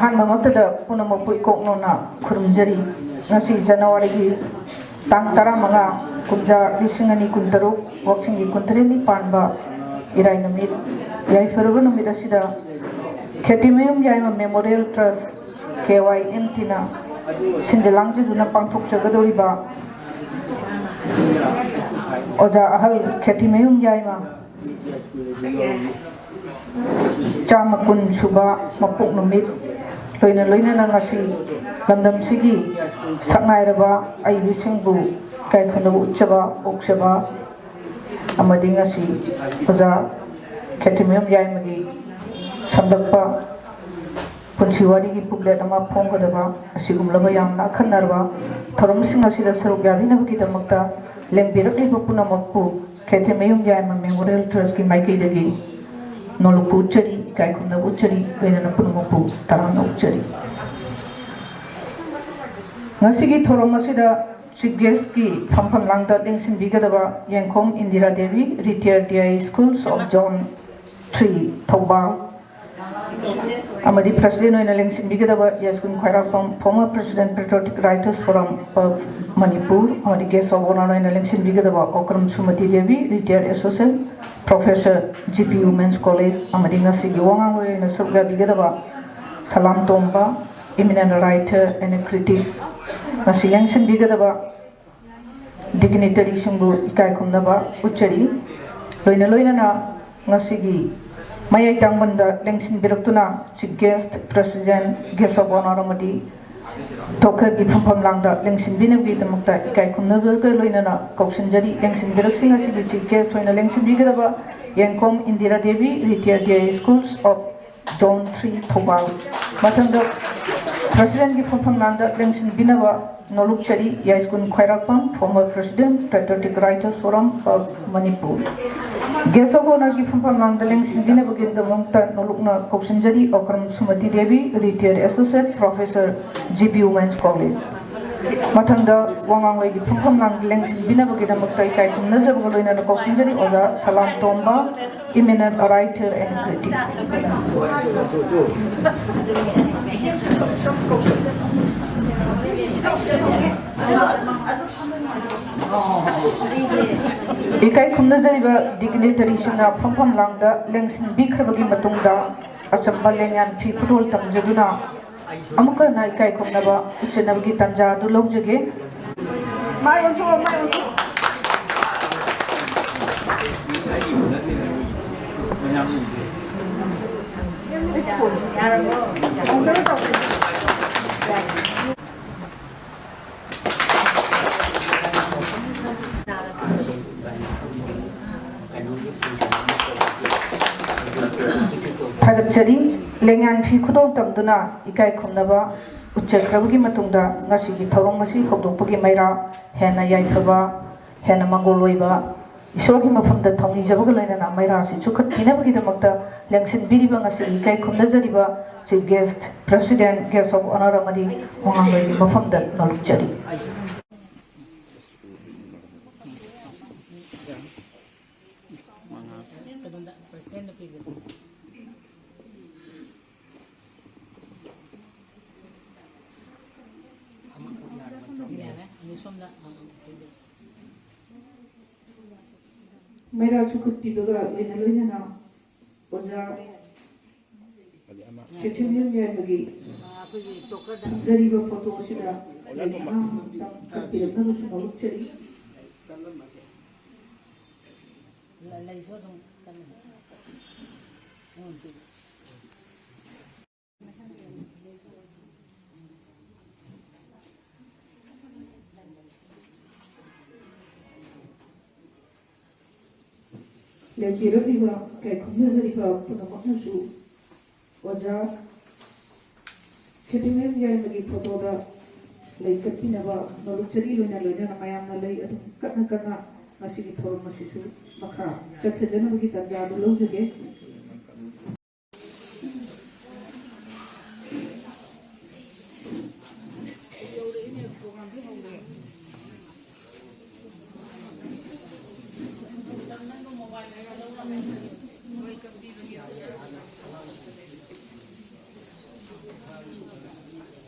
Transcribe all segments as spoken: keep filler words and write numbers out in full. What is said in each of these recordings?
ꯑꯍꯥꯟꯕꯃꯛꯇꯗ ꯄꯨꯝꯅꯃꯛꯄꯨ ꯏꯀꯣꯛ ꯅꯧꯅ ꯈꯨꯔꯨꯝꯖꯔꯤ꯫ ꯉꯁꯤ ꯖꯅꯋꯥꯔꯤꯒꯤ ꯇꯥꯡ ꯇꯔꯥꯃꯉꯥ, ꯀꯨꯝꯖꯥ ꯂꯤꯁꯤꯡ ꯑꯅꯤ ꯀꯨꯟꯇꯔꯨꯛ, ꯋꯥꯛꯆꯤꯡꯒꯤ ꯀꯨꯟꯇꯔꯦꯠꯅꯤ ꯄꯥꯟꯕ ꯏꯔꯥꯏ ꯅꯨꯃꯤꯠ, ꯌꯥꯏꯐꯔꯕ ꯅꯨꯃꯤꯠ ꯑꯁꯤꯗ ꯈꯦꯇꯤꯃꯌꯨꯝ ꯌꯥꯏꯃ ꯃꯦꯃꯣꯔꯤꯌꯦꯜ ꯇ꯭ꯔꯁ, ꯀꯦ ꯋꯥꯏ ꯑꯦꯝ ꯇꯤꯅ ꯁꯤꯟꯖ ꯂꯥꯡꯖꯗꯨꯅ ꯄꯥꯡꯊꯣꯛꯆꯒꯗꯧꯔꯤꯕ ꯑꯣꯖꯥ ꯑꯍꯜ ꯈꯦꯇꯤꯃꯌꯨꯝ ꯌꯥꯏꯃ ꯆꯥꯝꯃ ꯀꯨꯟ ꯁꯨꯕ ꯃꯄꯣꯛ ꯅꯨꯃꯤꯠ ꯂꯣꯏꯅ ꯂꯣꯏꯅꯅ ꯉꯁꯤ ꯂꯝꯗꯝꯁꯤꯒꯤ ꯁꯛꯅꯥꯏꯔꯕ ꯑꯏꯕꯁꯤꯡꯕꯨ ꯏꯀꯥꯏ ꯈꯨꯝꯅꯕ ꯎꯠꯆꯕ, ꯑꯣꯛꯆꯕ ꯑꯃꯗꯤ ꯉꯁꯤ ꯑꯣꯖꯥ ꯈꯦꯇꯤꯃꯌꯨꯝ ꯌꯥꯏꯃꯒꯤ ꯁꯝꯂꯞꯄ ꯄꯨꯟꯁꯤ ꯋꯥꯔꯤꯒꯤ booklet ꯑꯃ ꯐꯣꯡꯒꯗꯕ ꯑꯁꯤꯒꯨꯝꯂꯕ ꯌꯥꯝꯅ ꯑꯈꯟꯅꯔꯕ ꯊꯧꯔꯝꯁꯤꯡ ꯑꯁꯤꯗ ꯁꯔꯨꯛ ꯌꯥꯕꯤꯅꯕꯒꯤꯗꯃꯛꯇ ꯂꯦꯡꯕꯤꯔꯛꯂꯤꯕ ꯄꯨꯝꯅꯃꯛꯄꯨ ꯈꯦꯇꯤꯃꯌꯨꯝ ꯌꯥꯏꯃ ꯃꯦꯃꯣꯔꯤꯌꯦꯜ ꯇ꯭ꯔꯁꯀꯤ ꯃꯥꯏꯀꯩꯗꯒꯤ ꯅꯣꯂꯨꯛꯄꯨ ꯎꯠꯆꯔꯤ, ꯏꯀꯥꯏ ꯈꯨꯝꯅꯕ ꯎꯠꯆꯔꯤ, ꯂꯣꯏꯅꯅ ꯄꯨꯝꯅꯃꯛꯄꯨ ꯇꯔꯥꯝꯅ ꯑꯣꯛꯆꯔꯤ꯫ ꯉꯁꯤꯒꯤ ꯊꯧꯔꯝ ꯑꯁꯤꯗ chief guestꯀꯤ ꯐꯝꯐꯝ ꯂꯥꯡꯗ ꯂꯦꯡꯁꯤꯟꯕꯤꯒꯗꯕ ꯌꯦꯡꯈꯣꯝ Indira Devi, retired D I schools of Zone three, Thoubal, ꯑꯃꯗꯤ president ꯑꯣꯏꯅ ꯂꯦꯡꯁꯤꯟꯕꯤꯒꯗꯕ ꯌꯥꯏꯁ꯭ꯀꯨꯜ ꯈ꯭ꯋꯥꯏꯔꯥꯛꯄꯝ, former president Patriotic Writers Forum of Manipur, ꯑꯃꯗꯤ guest of honour ꯑꯣꯏꯅ ꯂꯦꯡꯁꯤꯟꯕꯤꯒꯗꯕ Okram Sumati Devi, retired associate professor, G P Women's College, ꯑꯃꯗꯤ ꯉꯁꯤꯒꯤ ꯋꯥꯉꯥꯡꯂꯣꯏ ꯑꯣꯏꯅ ꯁꯔꯨꯛ ꯌꯥꯕꯤꯒꯗꯕ ꯁꯂꯥꯝ ꯇꯣꯝꯕ, eminent writer and critic, ꯉꯁꯤ ꯂꯦꯡꯁꯤꯟꯕꯤꯒꯗꯕ dignitaryꯁꯤꯡꯕꯨ ꯏꯀꯥꯏ ꯈꯨꯝꯅꯕ ꯎꯠꯆꯔꯤ꯫ ꯂꯣꯏꯅ ꯂꯣꯏꯅꯅ ꯉꯁꯤꯒꯤ ꯃꯌꯥꯏ ꯇꯥꯡꯕꯟꯗ ꯂꯦꯡꯁꯤꯟꯕꯤꯔꯛꯇꯨꯅ chief guest, president, guest of honour ꯑꯃꯗꯤ ꯊꯣꯛꯈ꯭ꯔꯒꯤ ꯐꯝꯐꯝ ꯂꯥꯡꯗ ꯂꯦꯡꯁꯤꯟꯕꯤꯅꯕꯒꯤꯗꯃꯛꯇ ꯏꯀꯥꯏ ꯈꯨꯝꯅꯕꯒ ꯂꯣꯏꯅꯅ ꯀꯧꯁꯤꯟꯖꯔꯤ꯫ ꯂꯦꯡꯁꯤꯟꯕꯤꯔꯛꯁꯤꯡ ꯑꯁꯤꯒꯤ chief guest ꯑꯣꯏꯅ ꯂꯦꯡꯁꯤꯟꯕꯤꯒꯗꯕ ꯌꯦꯡꯈꯣꯝ Indira Devi, retired D I schools of Zone three, Thoubal. ꯃꯊꯪꯗ presidentꯀꯤ ꯐꯝꯐꯝ ꯂꯥꯡꯗ ꯂꯦꯡꯁꯤꯟꯕꯤꯅꯕ ꯅꯣꯂꯨꯛꯆꯔꯤ ꯌꯥꯏꯁ꯭ꯀꯨꯜ ꯈ꯭ꯋꯥꯏꯔꯥꯛꯄꯝ, former president, Patriotic Writers Forum of Manipur꯫ Guest of honourꯒꯤ ꯐꯝꯐꯝ ꯂꯥꯡꯗ ꯂꯦꯡꯁꯤꯟꯕꯤꯅꯕꯒꯤꯗꯃꯛꯇ ꯅꯣꯂꯨꯛꯅ ꯀꯧꯁꯤꯟꯖꯔꯤ Okram Sumati Devi, retired associate professor, G P Women's College꯫ ꯃꯊꯪꯗ ꯋꯥꯉꯥꯡꯂꯣꯏꯒꯤ ꯐꯝꯐꯝ ꯂꯥꯡ ꯂꯦꯡꯁꯤꯟꯕꯤꯅꯕꯒꯤꯗꯃꯛꯇ ꯏꯀꯥꯏ ꯈꯨꯝꯅꯖꯕꯒ ꯂꯣꯏꯅꯅ ꯀꯧꯁꯤꯟꯖꯔꯤ ꯑꯣꯖꯥ ꯁꯂꯥꯝ ꯇꯣꯝꯕ, eminent orator and critic꯫ ꯏꯀꯥꯏ ꯈꯨꯝꯅꯖꯔꯤꯕ dignitaryꯁꯤꯡꯅ ꯐꯝꯐꯝ ꯂꯥꯡꯗ ꯂꯦꯡꯁꯤꯟꯕꯤꯈ꯭ꯔꯕꯒꯤ ꯃꯇꯨꯡꯗ, ꯑꯆꯝꯕ ꯂꯦꯡꯌꯥꯟ ꯐꯤ ꯈꯨꯗꯣꯜ ꯇꯝꯖꯗꯨꯅ ꯑꯃꯨꯛꯀ ꯍꯟꯅ ꯏꯀꯥꯏ ꯈꯨꯝꯅꯕ ꯎꯠꯆꯅꯕꯒꯤ ꯇꯥꯟꯖꯥ ꯑꯗꯨ ꯂꯧꯖꯒꯦ꯫ ꯃꯥꯏ ꯑꯣꯟꯊꯣꯛꯑꯣ, ꯃꯥꯏ ꯑꯣꯟꯊꯣꯛꯑꯣ꯫ ꯊꯥꯒꯠꯆꯔꯤ꯫ ꯂꯦꯡꯌꯥꯟ ꯐꯤ ꯈꯨꯗꯣꯜ ꯇꯝꯗꯨꯅ ꯏꯀꯥꯏ ꯈꯨꯝꯅꯕ ꯎꯠꯆꯈ꯭ꯔꯕꯒꯤ ꯃꯇꯨꯡꯗ, ꯉꯁꯤꯒꯤ ꯊꯧꯔꯝ ꯑꯁꯤ ꯍꯧꯗꯣꯛꯄꯒꯤ ꯃꯩꯔꯥ ꯍꯦꯟꯅ ꯌꯥꯏꯐꯕ, ꯍꯦꯟꯅ ꯃꯪꯒꯣꯜ ꯑꯣꯏꯕ, ꯏꯁꯣꯔꯒꯤ ꯃꯐꯝꯗ ꯊꯧꯅꯤꯖꯕꯒ ꯂꯣꯏꯅꯅ ꯃꯩꯔꯥ ꯑꯁꯤ ꯆꯨꯈꯠꯄꯤꯅꯕꯒꯤꯗꯃꯛꯇ ꯂꯦꯡꯁꯤꯟꯕꯤꯔꯤꯕ ꯉꯁꯤꯒꯤ ꯏꯀꯥꯏ ꯈꯨꯝꯅꯖꯔꯤꯕ Chief Guest, President, Guest of Honour ꯑꯃꯗꯤ ꯋꯥꯉꯥꯡꯂꯣꯏꯒꯤ ꯃꯐꯝꯗ ꯅꯣꯜꯂꯨꯛꯆꯔꯤ꯫ ꯃꯩꯔꯥ ꯆꯨꯈꯠꯄꯤꯕꯒ ꯂꯣꯏꯅ ꯂꯣꯏꯅꯅ ꯑꯣꯖꯥ ꯈꯦꯇ꯭ꯔꯤꯃꯌꯨꯝ ꯌꯥꯏꯃꯒꯤ ꯊꯝꯖꯔꯤꯕ ꯐꯣꯇꯣ ꯑꯁꯤꯗ ꯂꯩ ꯑꯉꯥꯡ ꯃꯆꯥ ꯀꯠꯄꯤꯔꯛꯅꯕꯁꯨ ꯅꯣꯜꯂꯨꯛꯆꯔꯤ꯫ ꯂꯦꯞꯄꯤꯔꯛꯂꯤꯕ ꯏꯀꯥꯏ ꯈꯨꯝꯅꯖꯔꯤꯕ ꯄꯨꯝꯅꯃꯛꯅꯁꯨ ꯑꯣꯖꯥ ꯈꯦꯇ꯭ꯔꯤꯃꯌꯨꯝ ꯌꯥꯏꯃꯒꯤ ꯐꯣꯇꯣꯗ ꯂꯩ ꯀꯠꯄꯤꯅꯕ ꯅꯣꯜꯂꯨꯛꯆꯔꯤ꯫ ꯂꯣꯏꯅ ꯂꯣꯏꯅꯅ ꯃꯌꯥꯝꯅ ꯂꯩ ꯑꯗꯨꯝ ꯀꯠꯅ ꯀꯠꯅ ꯉꯁꯤꯒꯤ ꯊꯧꯔꯝ ꯑꯁꯤꯁꯨ ꯃꯈꯥ ꯆꯠꯊꯖꯅꯕꯒꯤ ꯇꯥꯟꯖꯥ ꯑꯗꯨ ꯂꯧꯖꯒꯦ꯫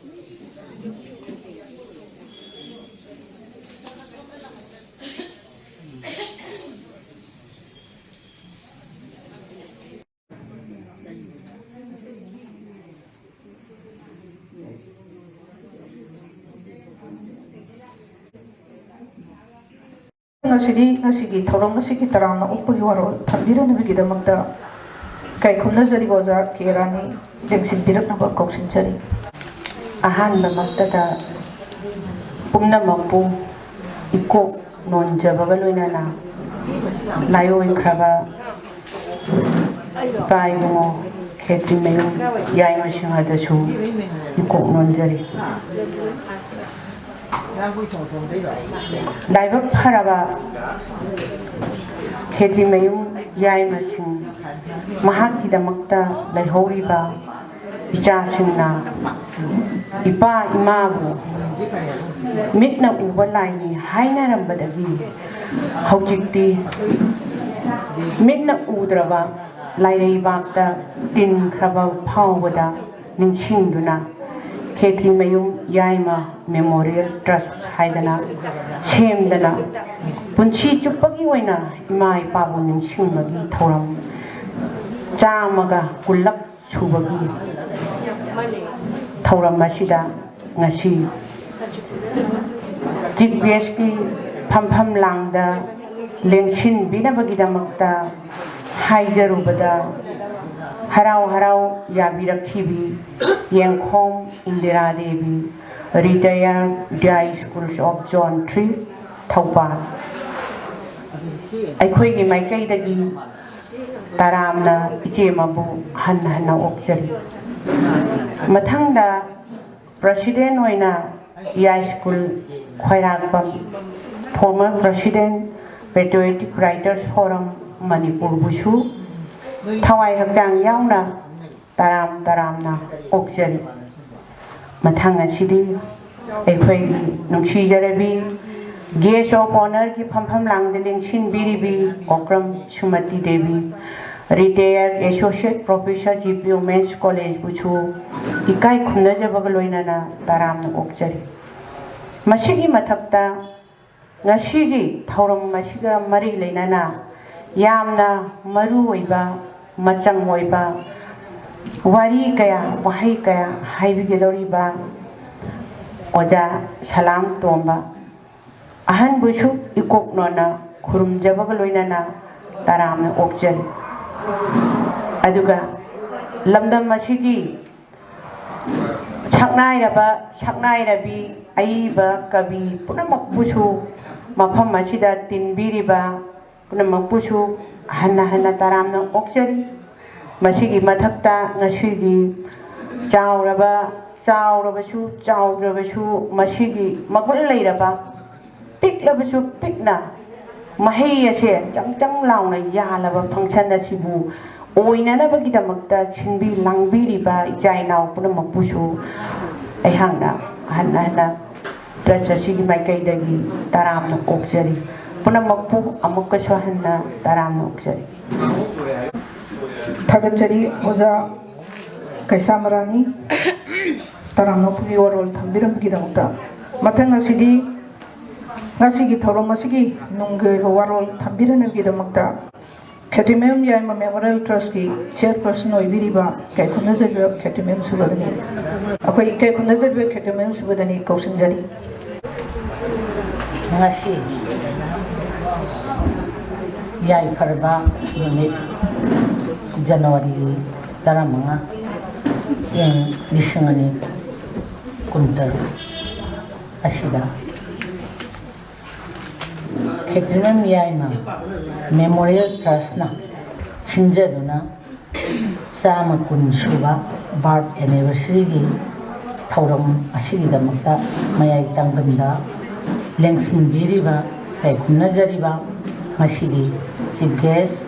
ꯉꯁꯤꯗꯤ, ꯉꯁꯤꯒꯤ ꯊꯧꯔꯝ ꯑꯁꯤꯒꯤ ꯇꯔꯥꯝꯅ ꯑꯣꯛꯄꯒꯤ ꯋꯥꯔꯣꯜ ꯊꯝꯕꯤꯔꯝꯕꯒꯤꯗꯃꯛꯇ ꯏꯀꯥꯏ ꯈꯨꯝꯅꯖꯔꯤꯕ ꯑꯣꯖꯥ ꯀꯦ ꯔꯥꯅꯤ ꯂꯦꯡꯁꯤꯟꯕꯤꯔꯛꯅꯕ ꯀꯧꯁꯤꯟꯖꯔꯤ꯫ ꯑꯍꯥꯟꯕꯃꯛꯇꯗ ꯄꯨꯝꯅꯃꯛꯄꯨ ꯏꯀꯣꯛ ꯅꯣꯟꯖꯕꯒ ꯂꯣꯏꯅꯅ ꯂꯥꯏꯑꯣꯏꯈ꯭ꯔꯕ ꯏꯄꯥ ꯏꯕꯨꯡꯉꯣ ꯈꯦꯇ꯭ꯔꯤꯃꯌꯨꯝ ꯌꯥꯏꯃꯁꯤꯡ ꯑꯗꯨꯁꯨ ꯏꯀꯣꯛ ꯅꯣꯟꯖꯔꯤ꯫ ꯂꯥꯏꯕꯛ ꯐꯔꯕ ꯈꯦꯇ꯭ꯔꯤꯃꯌꯨꯝ ꯌꯥꯏꯃꯁꯤꯡ, ꯃꯍꯥꯛꯀꯤꯗꯃꯛꯇ ꯂꯩꯍꯧꯔꯤꯕ ꯏꯆꯥꯁꯤꯡꯅ ꯏꯄꯥ ꯏꯃꯥꯕꯨ ꯃꯤꯠꯅ ꯎꯕ ꯂꯥꯏꯅꯤ ꯍꯥꯏꯅꯔꯝꯕꯗꯒꯤ ꯍꯧꯖꯤꯛꯇꯤ ꯃꯤꯠꯅ ꯎꯗ꯭ꯔꯕ ꯂꯥꯏꯔꯩꯕꯥꯛꯇ ꯇꯤꯟꯈ꯭ꯔꯕ ꯐꯥꯎꯕꯗ ꯅꯤꯡꯁꯤꯡꯗꯨꯅ ꯈꯦꯇ꯭ꯔꯤꯃꯌꯨꯝ ꯌꯥꯏꯃ ꯃꯦꯃꯣꯔꯤꯌꯦꯜ ꯇ꯭ꯔꯁ ꯍꯥꯏꯗꯅ ꯁꯦꯝꯗꯅ ꯄꯨꯟꯁꯤ ꯆꯨꯞꯄꯒꯤ ꯑꯣꯏꯅ ꯏꯃꯥ ꯏꯄꯥꯕꯨ ꯅꯤꯡꯁꯤꯡꯕꯒꯤ ꯊꯧꯔꯝ ꯆꯥꯝꯃꯒ ꯀꯨꯟꯂꯛ ꯁꯨꯕꯒꯤ ꯊꯧꯔꯝ ꯑꯁꯤꯗ ꯉꯁꯤ ꯆꯤꯐ ꯒꯦꯁꯀꯤ ꯐꯝꯐꯝ ꯂꯥꯡꯗ ꯂꯦꯡꯁꯤꯟꯕꯤꯅꯕꯒꯤꯗꯃꯛꯇ ꯍꯥꯏꯖꯔꯨꯕꯗ ꯍꯔꯥꯎ ꯍꯔꯥꯎ ꯌꯥꯕꯤꯔꯛꯈꯤꯕꯤ ꯌꯦꯡꯈꯣꯝ Indira Devi, retired D I schools of zone three, Thoubal. ꯑꯩꯈꯣꯏꯒꯤ ꯃꯥꯏꯀꯩꯗꯒꯤ ꯇꯔꯥꯝꯅ ꯏꯆꯦꯃꯕꯨ ꯍꯟꯅ ꯍꯟꯅ ꯑꯣꯛꯆꯔꯤ꯫ ꯃꯊꯪꯗ president ꯑꯣꯏꯅ E I school ꯈ꯭ꯋꯥꯏꯔꯥꯛꯄꯝ, former president Patriotic Writers Forum ꯃꯅꯤꯄꯨꯔꯕꯨꯁꯨ ꯊꯋꯥꯏ ꯍꯛꯆꯥꯡ ꯌꯥꯎꯅ ꯇꯔꯥꯝ ꯇꯔꯥꯝꯅ ꯑꯣꯛꯆꯔꯤ꯫ ꯃꯊꯪ ꯑꯁꯤꯗꯤ ꯑꯩꯈꯣꯏꯒꯤ ꯅꯨꯡꯁꯤꯖꯔꯕꯤ Guest of Honourꯒꯤ ꯐꯝꯐꯝ ꯂꯥꯡꯗ ꯂꯦꯡꯁꯤꯟꯕꯤꯔꯤꯕꯤ Okram Sumati Devi, Retired Associate Professor, G P Women's Collegeꯕꯨꯁꯨ ꯏꯀꯥꯏ ꯈꯨꯝꯅꯖꯕꯒ ꯂꯣꯏꯅꯅ ꯇꯔꯥꯝꯅ ꯑꯣꯛꯆꯔꯤ꯫ ꯃꯁꯤꯒꯤ ꯃꯊꯛꯇ, ꯉꯁꯤꯒꯤ ꯊꯧꯔꯝ ꯑꯁꯤꯒ ꯃꯔꯤ ꯂꯩꯅꯅ ꯌꯥꯝꯅ ꯃꯔꯨ ꯑꯣꯏꯕ, ꯃꯆꯪ ꯑꯣꯏꯕ ꯋꯥꯔꯤ ꯀꯌꯥ, ꯋꯥꯍꯩ ꯀꯌꯥ ꯍꯥꯏꯕꯤꯒꯗꯧꯔꯤꯕ ꯑꯣꯖꯥ ꯁꯂꯥꯝ ꯇꯣꯝꯕ ꯑꯍꯟꯕꯨꯁꯨ ꯏꯀꯣꯛꯅꯣꯅ ꯈꯨꯔꯨꯝꯖꯕꯒ ꯂꯣꯏꯅꯅ ꯇꯔꯥꯝꯅ ꯑꯣꯛꯆꯔꯤ꯫ ꯑꯗꯨꯒ ꯂꯝꯗꯝ ꯑꯁꯤꯒꯤ ꯁꯛꯅꯥꯏꯔꯕ, ꯁꯛꯅꯥꯏꯔꯕꯤ, ꯑꯏꯕ, ꯀꯕꯤ ꯄꯨꯝꯅꯃꯛꯄꯨꯁꯨ, ꯃꯐꯝ ꯑꯁꯤꯗ ꯇꯤꯟꯕꯤꯔꯤꯕ ꯄꯨꯝꯅꯃꯛꯄꯨꯁꯨ ꯍꯟꯅ ꯍꯟꯅ ꯇꯔꯥꯝꯅ ꯑꯣꯛꯆꯔꯤ꯫ ꯃꯁꯤꯒꯤ ꯃꯊꯛꯇ ꯉꯁꯤꯒꯤ ꯆꯥꯎꯔꯕ, ꯆꯥꯎꯔꯕꯁꯨ ꯆꯥꯎꯗ꯭ꯔꯕꯁꯨ, ꯃꯁꯤꯒꯤ ꯃꯒꯨꯟ ꯂꯩꯔꯕ, ꯄꯤꯛꯂꯕꯁꯨ ꯄꯤꯛꯅ, ꯃꯍꯩ ꯑꯁꯦ ꯆꯪ ꯆꯪ ꯂꯥꯎꯅ ꯌꯥꯜꯂꯕ function ꯑꯁꯤꯕꯨ ꯑꯣꯏꯅꯅꯕꯒꯤꯗꯃꯛꯇ ꯁꯤꯟꯕꯤ ꯂꯥꯡꯕꯤꯔꯤꯕ ꯏꯆꯥ ꯏꯅꯥꯎ ꯄꯨꯝꯅꯃꯛꯄꯨꯁꯨ ꯑꯩꯍꯥꯛꯅ ꯍꯟꯅ ꯍꯟꯅ trust ꯑꯁꯤꯒꯤ ꯃꯥꯏꯀꯩꯗꯒꯤ ꯇꯔꯥꯝꯅ ꯑꯣꯛꯆꯔꯤ꯫ ꯄꯨꯝꯅꯃꯛꯄꯨ ꯑꯃꯨꯛꯀꯁꯨ ꯍꯟꯅ ꯇꯔꯥꯝꯅ ꯑꯣꯛꯆꯔꯤ꯫ ꯊꯥꯒꯠꯆꯔꯤ ꯑꯣꯖꯥ ꯀꯩꯁꯥꯝ ꯃꯔꯥꯅꯤ, ꯇꯔꯥꯝꯅ ꯑꯣꯛꯄꯒꯤ ꯋꯥꯔꯣꯜ ꯊꯝꯕꯤꯔꯝꯕꯒꯤꯗꯃꯛꯇ꯫ ꯃꯊꯪ ꯑꯁꯤꯗꯤ ꯉꯁꯤꯒꯤ ꯊꯧꯔꯝ ꯑꯁꯤꯒꯤ ꯅꯨꯡꯒꯤ ꯑꯣꯏꯕ ꯋꯥꯔꯣꯜ ꯊꯝꯕꯤꯔꯝꯕꯒꯤꯗꯃꯛꯇ ꯈꯦꯇ꯭ꯔꯤꯃꯌꯨꯝ ꯌꯥꯏꯃ Memorial Trustꯀꯤ chairperson ꯑꯣꯏꯕꯤꯔꯤꯕ ꯏꯀꯥꯏ ꯈꯨꯝꯅꯖꯔꯤꯕ ꯈꯦꯇ꯭ꯔꯤꯃꯌꯨꯝ ꯁꯨꯕꯗꯅꯤ, ꯑꯩꯈꯣꯏ ꯏꯀꯥꯏ ꯈꯨꯝꯅꯖꯔꯤꯕ ꯈꯦꯇ꯭ꯔꯤꯃꯌꯨꯝ ꯁꯨꯕꯗꯅꯤ ꯀꯧꯁꯤꯟꯖꯔꯤ꯫ ꯉꯁꯤ ꯌꯥꯏꯐꯔꯕ ꯅꯨꯃꯤꯠ, ꯖꯅꯋꯥꯔꯤꯒꯤ ꯇꯔꯥꯃꯉꯥ, ꯏꯪ ꯂꯤꯁꯤꯡ ꯑꯅꯤ ꯀꯨꯟꯇꯔꯨꯛ ꯑꯁꯤꯗ ꯈꯦꯇ꯭ꯔꯤꯃꯌꯨꯝ ꯌꯥꯏꯃ Memorial Trustꯅ ꯁꯤꯟꯖꯗꯨꯅ ꯆꯥꯝꯃ ꯀꯨꯟ ꯁꯨꯕ birth anniversaryꯒꯤ ꯊꯧꯔꯝ ꯑꯁꯤꯒꯤꯗꯃꯛꯇ ꯃꯌꯥꯏ ꯇꯥꯡꯕꯟꯗ ꯂꯦꯡꯁꯤꯟꯕꯤꯔꯤꯕ, ꯏꯀꯥꯏ ꯈꯨꯝꯅꯖꯔꯤꯕ ꯉꯁꯤꯒꯤ chief guest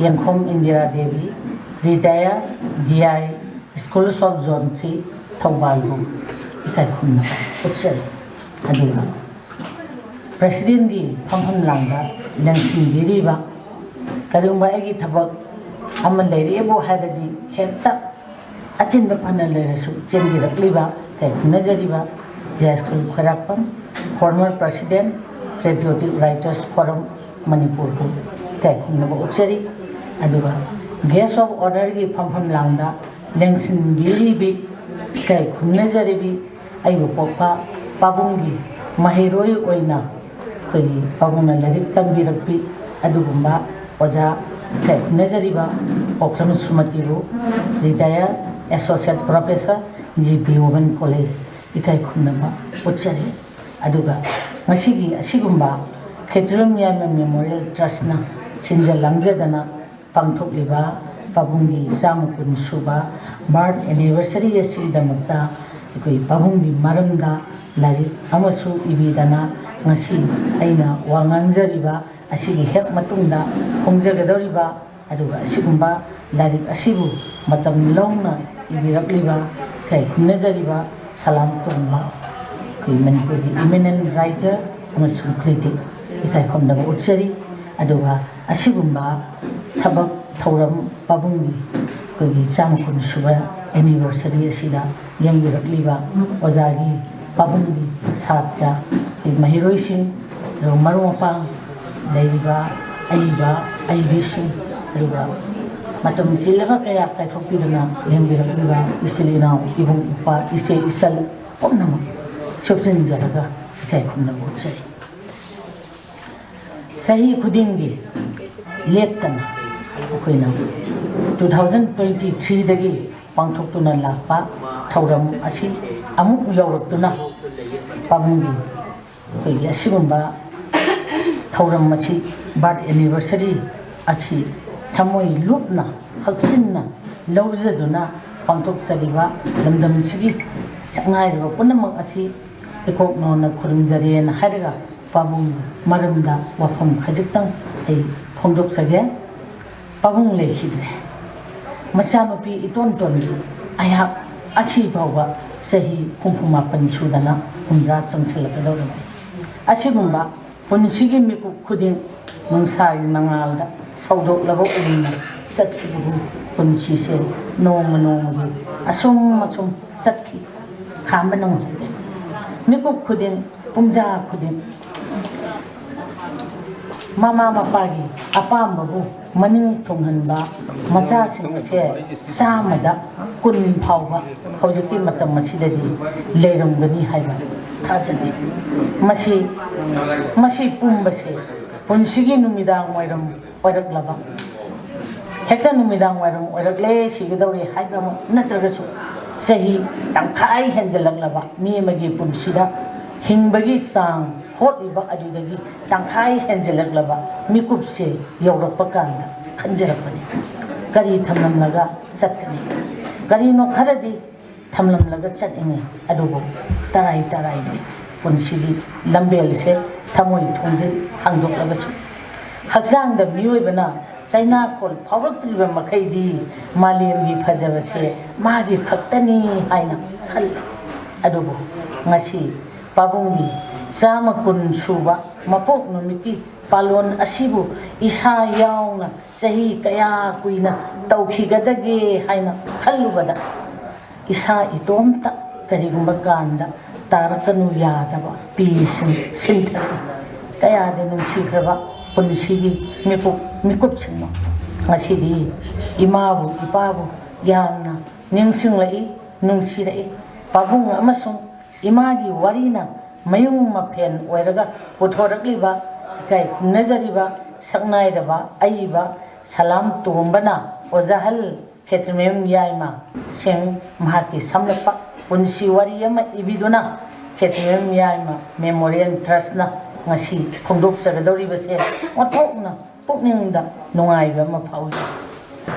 ꯌꯦꯡꯈꯣꯝ Indira Devi, retired D I, Schools of Zone three, ꯊꯧꯕꯥꯜꯕꯨ ꯏꯀꯥꯏ ꯈꯨꯝꯅꯕ ꯎꯠꯆꯔꯤ꯫ ꯑꯗꯨꯒ ꯄ꯭ꯔꯦꯁꯤꯗꯦꯟꯒꯤ ꯐꯝꯐꯝ ꯂꯥꯡꯗ ꯂꯦꯡꯁꯤꯟꯕꯤꯔꯤꯕ, ꯀꯔꯤꯒꯨꯝꯕ ꯑꯩꯒꯤ ꯊꯕꯛ ꯑꯃ ꯂꯩꯔꯦꯕꯨ ꯍꯥꯏꯔꯗꯤ ꯍꯦꯛꯇ ꯑꯆꯤꯟꯕ ꯐꯅ ꯂꯩꯔꯁꯨ ꯆꯦꯟꯕꯤꯔꯛꯂꯤꯕ ꯏꯀꯥꯏ ꯈꯨꯝꯅꯖꯔꯤꯕ ꯌꯥꯏꯁ꯭ꯀꯨꯜ ꯈ꯭ꯋꯥꯏꯔꯥꯛꯄꯝ, former president, Patriotic Writers Forum ꯃꯅꯤꯄꯨꯔꯕꯨ ꯏꯀꯥꯏ ꯈꯨꯝꯅꯕ ꯎꯠꯆꯔꯤ꯫ ꯑꯗꯨꯒ guest of honourꯒꯤ ꯐꯝꯐꯝ ꯂꯥꯡꯗ ꯂꯦꯡꯁꯤꯟꯕꯤꯔꯤꯕꯤ, ꯏꯀꯥꯏ ꯈꯨꯝꯅꯖꯔꯤꯕꯤ ꯑꯩꯕꯨ ꯄꯣꯛꯄ ꯄꯥꯕꯨꯡꯒꯤ ꯃꯍꯩꯔꯣꯏ ꯑꯣꯏꯅ ꯑꯩꯈꯣꯏꯒꯤ ꯄꯥꯕꯨꯡꯅ ꯂꯥꯏꯔꯤꯛ ꯇꯝꯕꯤꯔꯛꯄꯤ ꯑꯗꯨꯒꯨꯝꯕ ꯑꯣꯖꯥ ꯏꯀꯥꯏ ꯈꯨꯝꯅꯖꯔꯤꯕ ꯄꯣꯛꯂꯝ ꯁꯨꯃꯇꯤꯕꯨ, retired associate professor G P Women College, ꯏꯀꯥꯏ ꯈꯨꯝꯅꯕ ꯎꯠꯆꯔꯤ꯫ ꯑꯗꯨꯒ ꯉꯁꯤꯒꯤ ꯑꯁꯤꯒꯨꯝꯕ ꯈꯦꯇ꯭ꯔꯤꯌꯥꯟ ꯃꯤꯌꯥꯝ ꯃꯦꯃꯣꯔꯤꯌꯦꯜ ꯇ꯭ꯔꯁꯅ ꯁꯤꯟꯖ ꯂꯥꯡꯖꯗꯅ ꯄꯥꯡꯊꯣꯛꯂꯤꯕ ꯄꯥꯕꯨꯡꯒꯤ ꯆꯥꯝꯃ ꯀꯨꯟ ꯁꯨꯕ birth anniversary ꯑꯁꯤꯒꯤꯗꯃꯛꯇ ꯑꯩꯈꯣꯏ ꯄꯥꯕꯨꯡꯒꯤ ꯃꯔꯝꯗ ꯂꯥꯏꯔꯤꯛ ꯑꯃꯁꯨ ꯏꯕꯤꯗꯅ ꯉꯁꯤ ꯑꯩꯅ ꯋꯥ ꯉꯥꯡꯖꯔꯤꯕ ꯑꯁꯤꯒꯤ ꯍꯦꯛ ꯃꯇꯨꯡꯗ ꯐꯣꯡꯖꯒꯗꯧꯔꯤꯕ, ꯑꯗꯨꯒ ꯑꯁꯤꯒꯨꯝꯕ ꯂꯥꯏꯔꯤꯛ ꯑꯁꯤꯕꯨ ꯃꯇꯝ ꯂꯧꯅ ꯏꯕꯤꯔꯛꯂꯤꯕ ꯏꯀꯥꯏ ꯈꯨꯝꯅꯖꯔꯤꯕ ꯁꯂꯥꯝ ꯇꯣꯝꯕ, ꯑꯩꯈꯣꯏ ꯃꯅꯤꯄꯨꯔꯒꯤ eminent writer ꯑꯃꯁꯨꯡ critic, ꯏꯀꯥꯏ ꯈꯨꯝꯅꯕ ꯎꯠꯆꯔꯤ꯫ ꯑꯗꯨꯒ ꯑꯁꯤꯒꯨꯝꯕ ꯊꯕꯛ ꯊꯧꯔꯝ ꯄꯥꯕꯨꯡꯒꯤ ꯑꯩꯈꯣꯏꯒꯤ ꯆꯥꯝꯃ ꯀꯨꯟ ꯁꯨꯕ anniversary ꯑꯁꯤꯗ ꯌꯦꯡꯕꯤꯔꯛꯂꯤꯕ ꯑꯣꯖꯥꯒꯤ, ꯄꯥꯕꯨꯡꯒꯤ ꯁꯥꯇ꯭ꯔ, ꯑꯩꯈꯣꯏ ꯃꯍꯩꯔꯣꯏꯁꯤꯡ, ꯑꯗꯨꯒ ꯃꯔꯨꯞ ꯃꯄꯥꯡ ꯂꯩꯔꯤꯕ ꯑꯏꯕ ꯑꯏꯕꯤꯁꯤꯡ, ꯑꯗꯨꯒ ꯃꯇꯝ ꯆꯤꯜꯂꯕ ꯀꯌꯥ ꯀꯥꯏꯊꯣꯛꯄꯤꯗꯨꯅ ꯌꯦꯡꯕꯤꯔꯛꯂꯤꯕ ꯏꯆꯤꯜ ꯏꯅꯥꯎ, ꯏꯕꯨꯡ ꯏꯄ꯭ꯋꯥ, ꯏꯆꯦ ꯏꯆꯜ ꯄꯨꯝꯅꯃꯛ ꯁꯨꯞꯆꯤꯟꯖꯔꯒ ꯏꯀꯥꯏ ꯈꯨꯝꯅꯕ ꯎꯠꯆꯔꯤ꯫ ꯆꯍꯤ ꯈꯨꯗꯤꯡꯒꯤ ꯂꯦꯞꯇꯅ ꯑꯩꯈꯣꯏꯅ two thousand twenty threeꯗꯒꯤ ꯄꯥꯡꯊꯣꯛꯇꯨꯅ ꯂꯥꯛꯄ ꯊꯧꯔꯝ ꯑꯁꯤ ꯑꯃꯨꯛ ꯌꯧꯔꯛꯇꯨꯅ ꯄꯥꯕꯨꯡꯒꯤ ꯑꯩꯈꯣꯏꯒꯤ ꯑꯁꯤꯒꯨꯝꯕ ꯊꯧꯔꯝ ꯑꯁꯤ, birth anniversary ꯑꯁꯤ ꯊꯃꯣꯏ ꯂꯨꯞꯅ ꯍꯛꯆꯤꯟꯅ ꯂꯧꯖꯗꯨꯅ ꯄꯥꯡꯊꯣꯛꯆꯔꯤꯕ ꯂꯝꯗꯝꯁꯤꯒꯤ ꯁꯛꯅꯥꯏꯔꯕ ꯄꯨꯝꯅꯃꯛ ꯑꯁꯤ ꯏꯀꯣꯛ ꯅꯧꯅ ꯈꯨꯔꯨꯝꯖꯔꯦꯅ ꯍꯥꯏꯔꯒ ꯄꯥꯕꯨꯡꯒꯤ ꯃꯔꯝꯗ ꯋꯥꯐꯝ ꯈꯖꯤꯛꯇꯪ ꯑꯩ ꯐꯣꯡꯗꯣꯛꯆꯒꯦ꯫ ꯄꯥꯕꯨꯡ ꯂꯩꯈꯤꯗ꯭ꯔꯦ꯫ ꯃꯆꯥꯅꯨꯄꯤ ꯏꯇꯣꯟ ꯇꯣꯟꯕꯤ ꯑꯩꯍꯥꯛ ꯑꯁꯤ ꯐꯥꯎꯕ ꯆꯍꯤ ꯍꯨꯝꯐꯨ ꯃꯥꯄꯟ ꯁꯨꯗꯅ ꯍꯨꯝꯗ꯭ꯔꯥ ꯆꯪꯁꯤꯜꯂꯛꯀꯗꯧꯔꯕꯅꯤ꯫ ꯑꯁꯤꯒꯨꯝꯕ ꯄꯨꯟꯁꯤꯒꯤ ꯃꯤꯀꯨꯞ ꯈꯨꯗꯤꯡ ꯅꯨꯡꯁꯥꯒꯤ ꯃꯉꯥꯜꯗ ꯁꯧꯗꯣꯛꯂꯕ ꯎꯔꯨꯝꯅ ꯆꯠꯈꯤꯕꯒꯨꯝ ꯄꯨꯟꯁꯤꯁꯦ ꯅꯣꯡꯃ ꯅꯣꯡꯃꯒꯤ ꯑꯁꯨꯝ ꯑꯁꯨꯝ ꯆꯠꯈꯤ꯫ ꯈꯥꯝꯕ ꯅꯪꯍꯧꯗꯦ꯫ ꯃꯤꯀꯨꯞ ꯈꯨꯗꯤꯡ, ꯄꯨꯡꯖꯥ ꯈꯨꯗꯤꯡ ꯃꯃꯥ ꯃꯄꯥꯒꯤ ꯑꯄꯥꯝꯕꯕꯨ ꯃꯅꯤꯡ ꯊꯨꯡꯍꯟꯕ ꯃꯆꯥꯁꯤꯡ ꯑꯁꯦ ꯆꯥꯝꯃꯗ ꯀꯨꯟ ꯐꯥꯎꯕ ꯍꯧꯖꯤꯛꯀꯤ ꯃꯇꯝ ꯑꯁꯤꯗꯗꯤ ꯂꯩꯔꯝꯒꯅꯤ ꯍꯥꯏꯕ ꯊꯥꯖꯗꯦ꯫ ꯃꯁꯤ, ꯃꯁꯤ ꯄꯨꯝꯕꯁꯦ ꯄꯨꯟꯁꯤꯒꯤ ꯅꯨꯃꯤꯗꯥꯡ ꯋꯥꯏꯔꯝ ꯑꯣꯏꯔꯛꯂꯕ, ꯍꯦꯛꯇ ꯅꯨꯃꯤꯗꯥꯡ ꯋꯥꯏꯔꯝ ꯑꯣꯏꯔꯛꯂꯦ, ꯁꯤꯒꯗꯧꯔꯦ ꯍꯥꯏꯕ ꯑꯃ ꯅꯠꯇ꯭ꯔꯒꯁꯨ, ꯆꯍꯤ ꯇꯪꯈꯥꯏ ꯍꯦꯟꯖꯜꯂꯛꯂꯕ ꯃꯤ ꯑꯃꯒꯤ ꯄꯨꯟꯁꯤꯗ ꯍꯤꯡꯕꯒꯤ ꯆꯥꯡ ꯍꯣꯠꯂꯤꯕ ꯑꯗꯨꯗꯒꯤ ꯇꯪꯈꯥꯏ ꯍꯦꯟꯖꯜꯂꯛꯂꯕ ꯃꯤꯀꯨꯞꯁꯦ ꯌꯧꯔꯛꯄ ꯀꯥꯟꯗ ꯈꯟꯖꯔꯛꯄꯅꯤ, ꯀꯔꯤ ꯊꯝꯂꯝꯂꯒ ꯆꯠꯀꯅꯤ? ꯀꯔꯤꯅꯣ ꯈꯔꯗꯤ ꯊꯝꯂꯝꯂꯒ ꯆꯠꯂꯤꯉꯩ ꯑꯗꯨꯕꯨ ꯇꯔꯥꯏ ꯇꯔꯥꯏꯅꯤ ꯄꯨꯟꯁꯤꯒꯤ ꯂꯝꯕꯦꯜꯁꯦ ꯊꯃꯣꯏ ꯊꯣꯡꯖꯤꯜ ꯍꯥꯡꯗꯣꯛꯂꯕꯁꯨ꯫ ꯍꯛꯆꯥꯡꯗ ꯃꯤꯑꯣꯏꯕꯅ ꯆꯩꯅꯥꯈꯣꯜ ꯐꯥꯎꯔꯛꯇ꯭ꯔꯤꯕ ꯃꯈꯩꯗꯤ ꯃꯥꯂꯦꯝꯒꯤ ꯐꯖꯕꯁꯦ ꯃꯥꯒꯤ ꯈꯛꯇꯅꯤ ꯍꯥꯏꯅ ꯈꯜꯂꯤ꯫ ꯑꯗꯨꯕꯨ ꯉꯁꯤ ꯄꯥꯕꯨꯡꯒꯤ ꯆꯥꯝꯃ ꯀꯨꯟ ꯁꯨꯕ ꯃꯄꯣꯛ ꯅꯨꯃꯤꯠꯀꯤ ꯄꯥꯂꯣꯟ ꯑꯁꯤꯕꯨ ꯏꯁꯥ ꯌꯥꯎꯅ ꯆꯍꯤ ꯀꯌꯥ ꯀꯨꯏꯅ ꯇꯧꯈꯤꯒꯗꯒꯦ ꯍꯥꯏꯅ ꯈꯜꯂꯨꯕꯗ, ꯏꯁꯥ ꯏꯇꯣꯝꯇ ꯀꯔꯤꯒꯨꯝꯕ ꯀꯥꯟꯗ ꯇꯥꯔꯛꯀꯅꯨ ꯌꯥꯗꯕ ꯄꯤꯁꯤꯡ ꯁꯤꯟꯊꯔꯛꯏ꯫ ꯀꯌꯥꯗ ꯅꯨꯡꯁꯤꯈ꯭ꯔꯕ ꯄꯨꯟꯁꯤꯒꯤ ꯃꯤꯀꯨꯞ, ꯃꯤꯀꯨꯞꯁꯤꯡꯅꯣ꯫ ꯉꯁꯤꯗꯤ ꯏꯃꯥꯕꯨ ꯏꯄꯥꯕꯨ ꯌꯥꯝꯅ ꯅꯤꯡꯁꯤꯡꯂꯛꯏ, ꯅꯨꯡꯁꯤꯔꯛꯏ꯫ ꯄꯥꯕꯨꯡ ꯑꯃꯁꯨꯡ ꯏꯃꯥꯒꯤ ꯋꯥꯔꯤꯅ ꯃꯌꯨꯡ ꯃꯐꯦꯟ ꯑꯣꯏꯔꯒ ꯄꯨꯊꯣꯔꯛꯂꯤꯕ, ꯏꯀꯥꯏ ꯈꯨꯝꯅꯖꯔꯤꯕ ꯁꯛꯅꯥꯏꯔꯕ ꯑꯏꯕ ꯁꯂꯥꯝ ꯇꯣꯝꯕꯅ ꯑꯣꯖꯥꯍꯜ ꯈꯦꯇ꯭ꯔꯤꯃꯌꯨꯝ ꯌꯥꯏꯃ ꯁꯤꯡ ꯃꯍꯥꯛꯀꯤ ꯁꯝꯂꯞꯄ ꯄꯨꯟꯁꯤ ꯋꯥꯔꯤ ꯑꯃ ꯏꯕꯤꯗꯨꯅ ꯈꯦꯇ꯭ꯔꯤꯃꯌꯨꯝ ꯌꯥꯏꯃ ꯃꯦꯃꯣꯔꯤꯌꯦꯜ ꯇ꯭ꯔꯁꯅ ꯉꯁꯤ ꯐꯣꯡꯗꯣꯛꯆꯒꯗꯧꯔꯤꯕꯁꯦ ꯑꯣꯟꯊꯣꯛꯅ ꯄꯨꯛꯅꯤꯡꯗ ꯅꯨꯡꯉꯥꯏꯕ ꯑꯃ ꯐꯥꯎꯏ꯫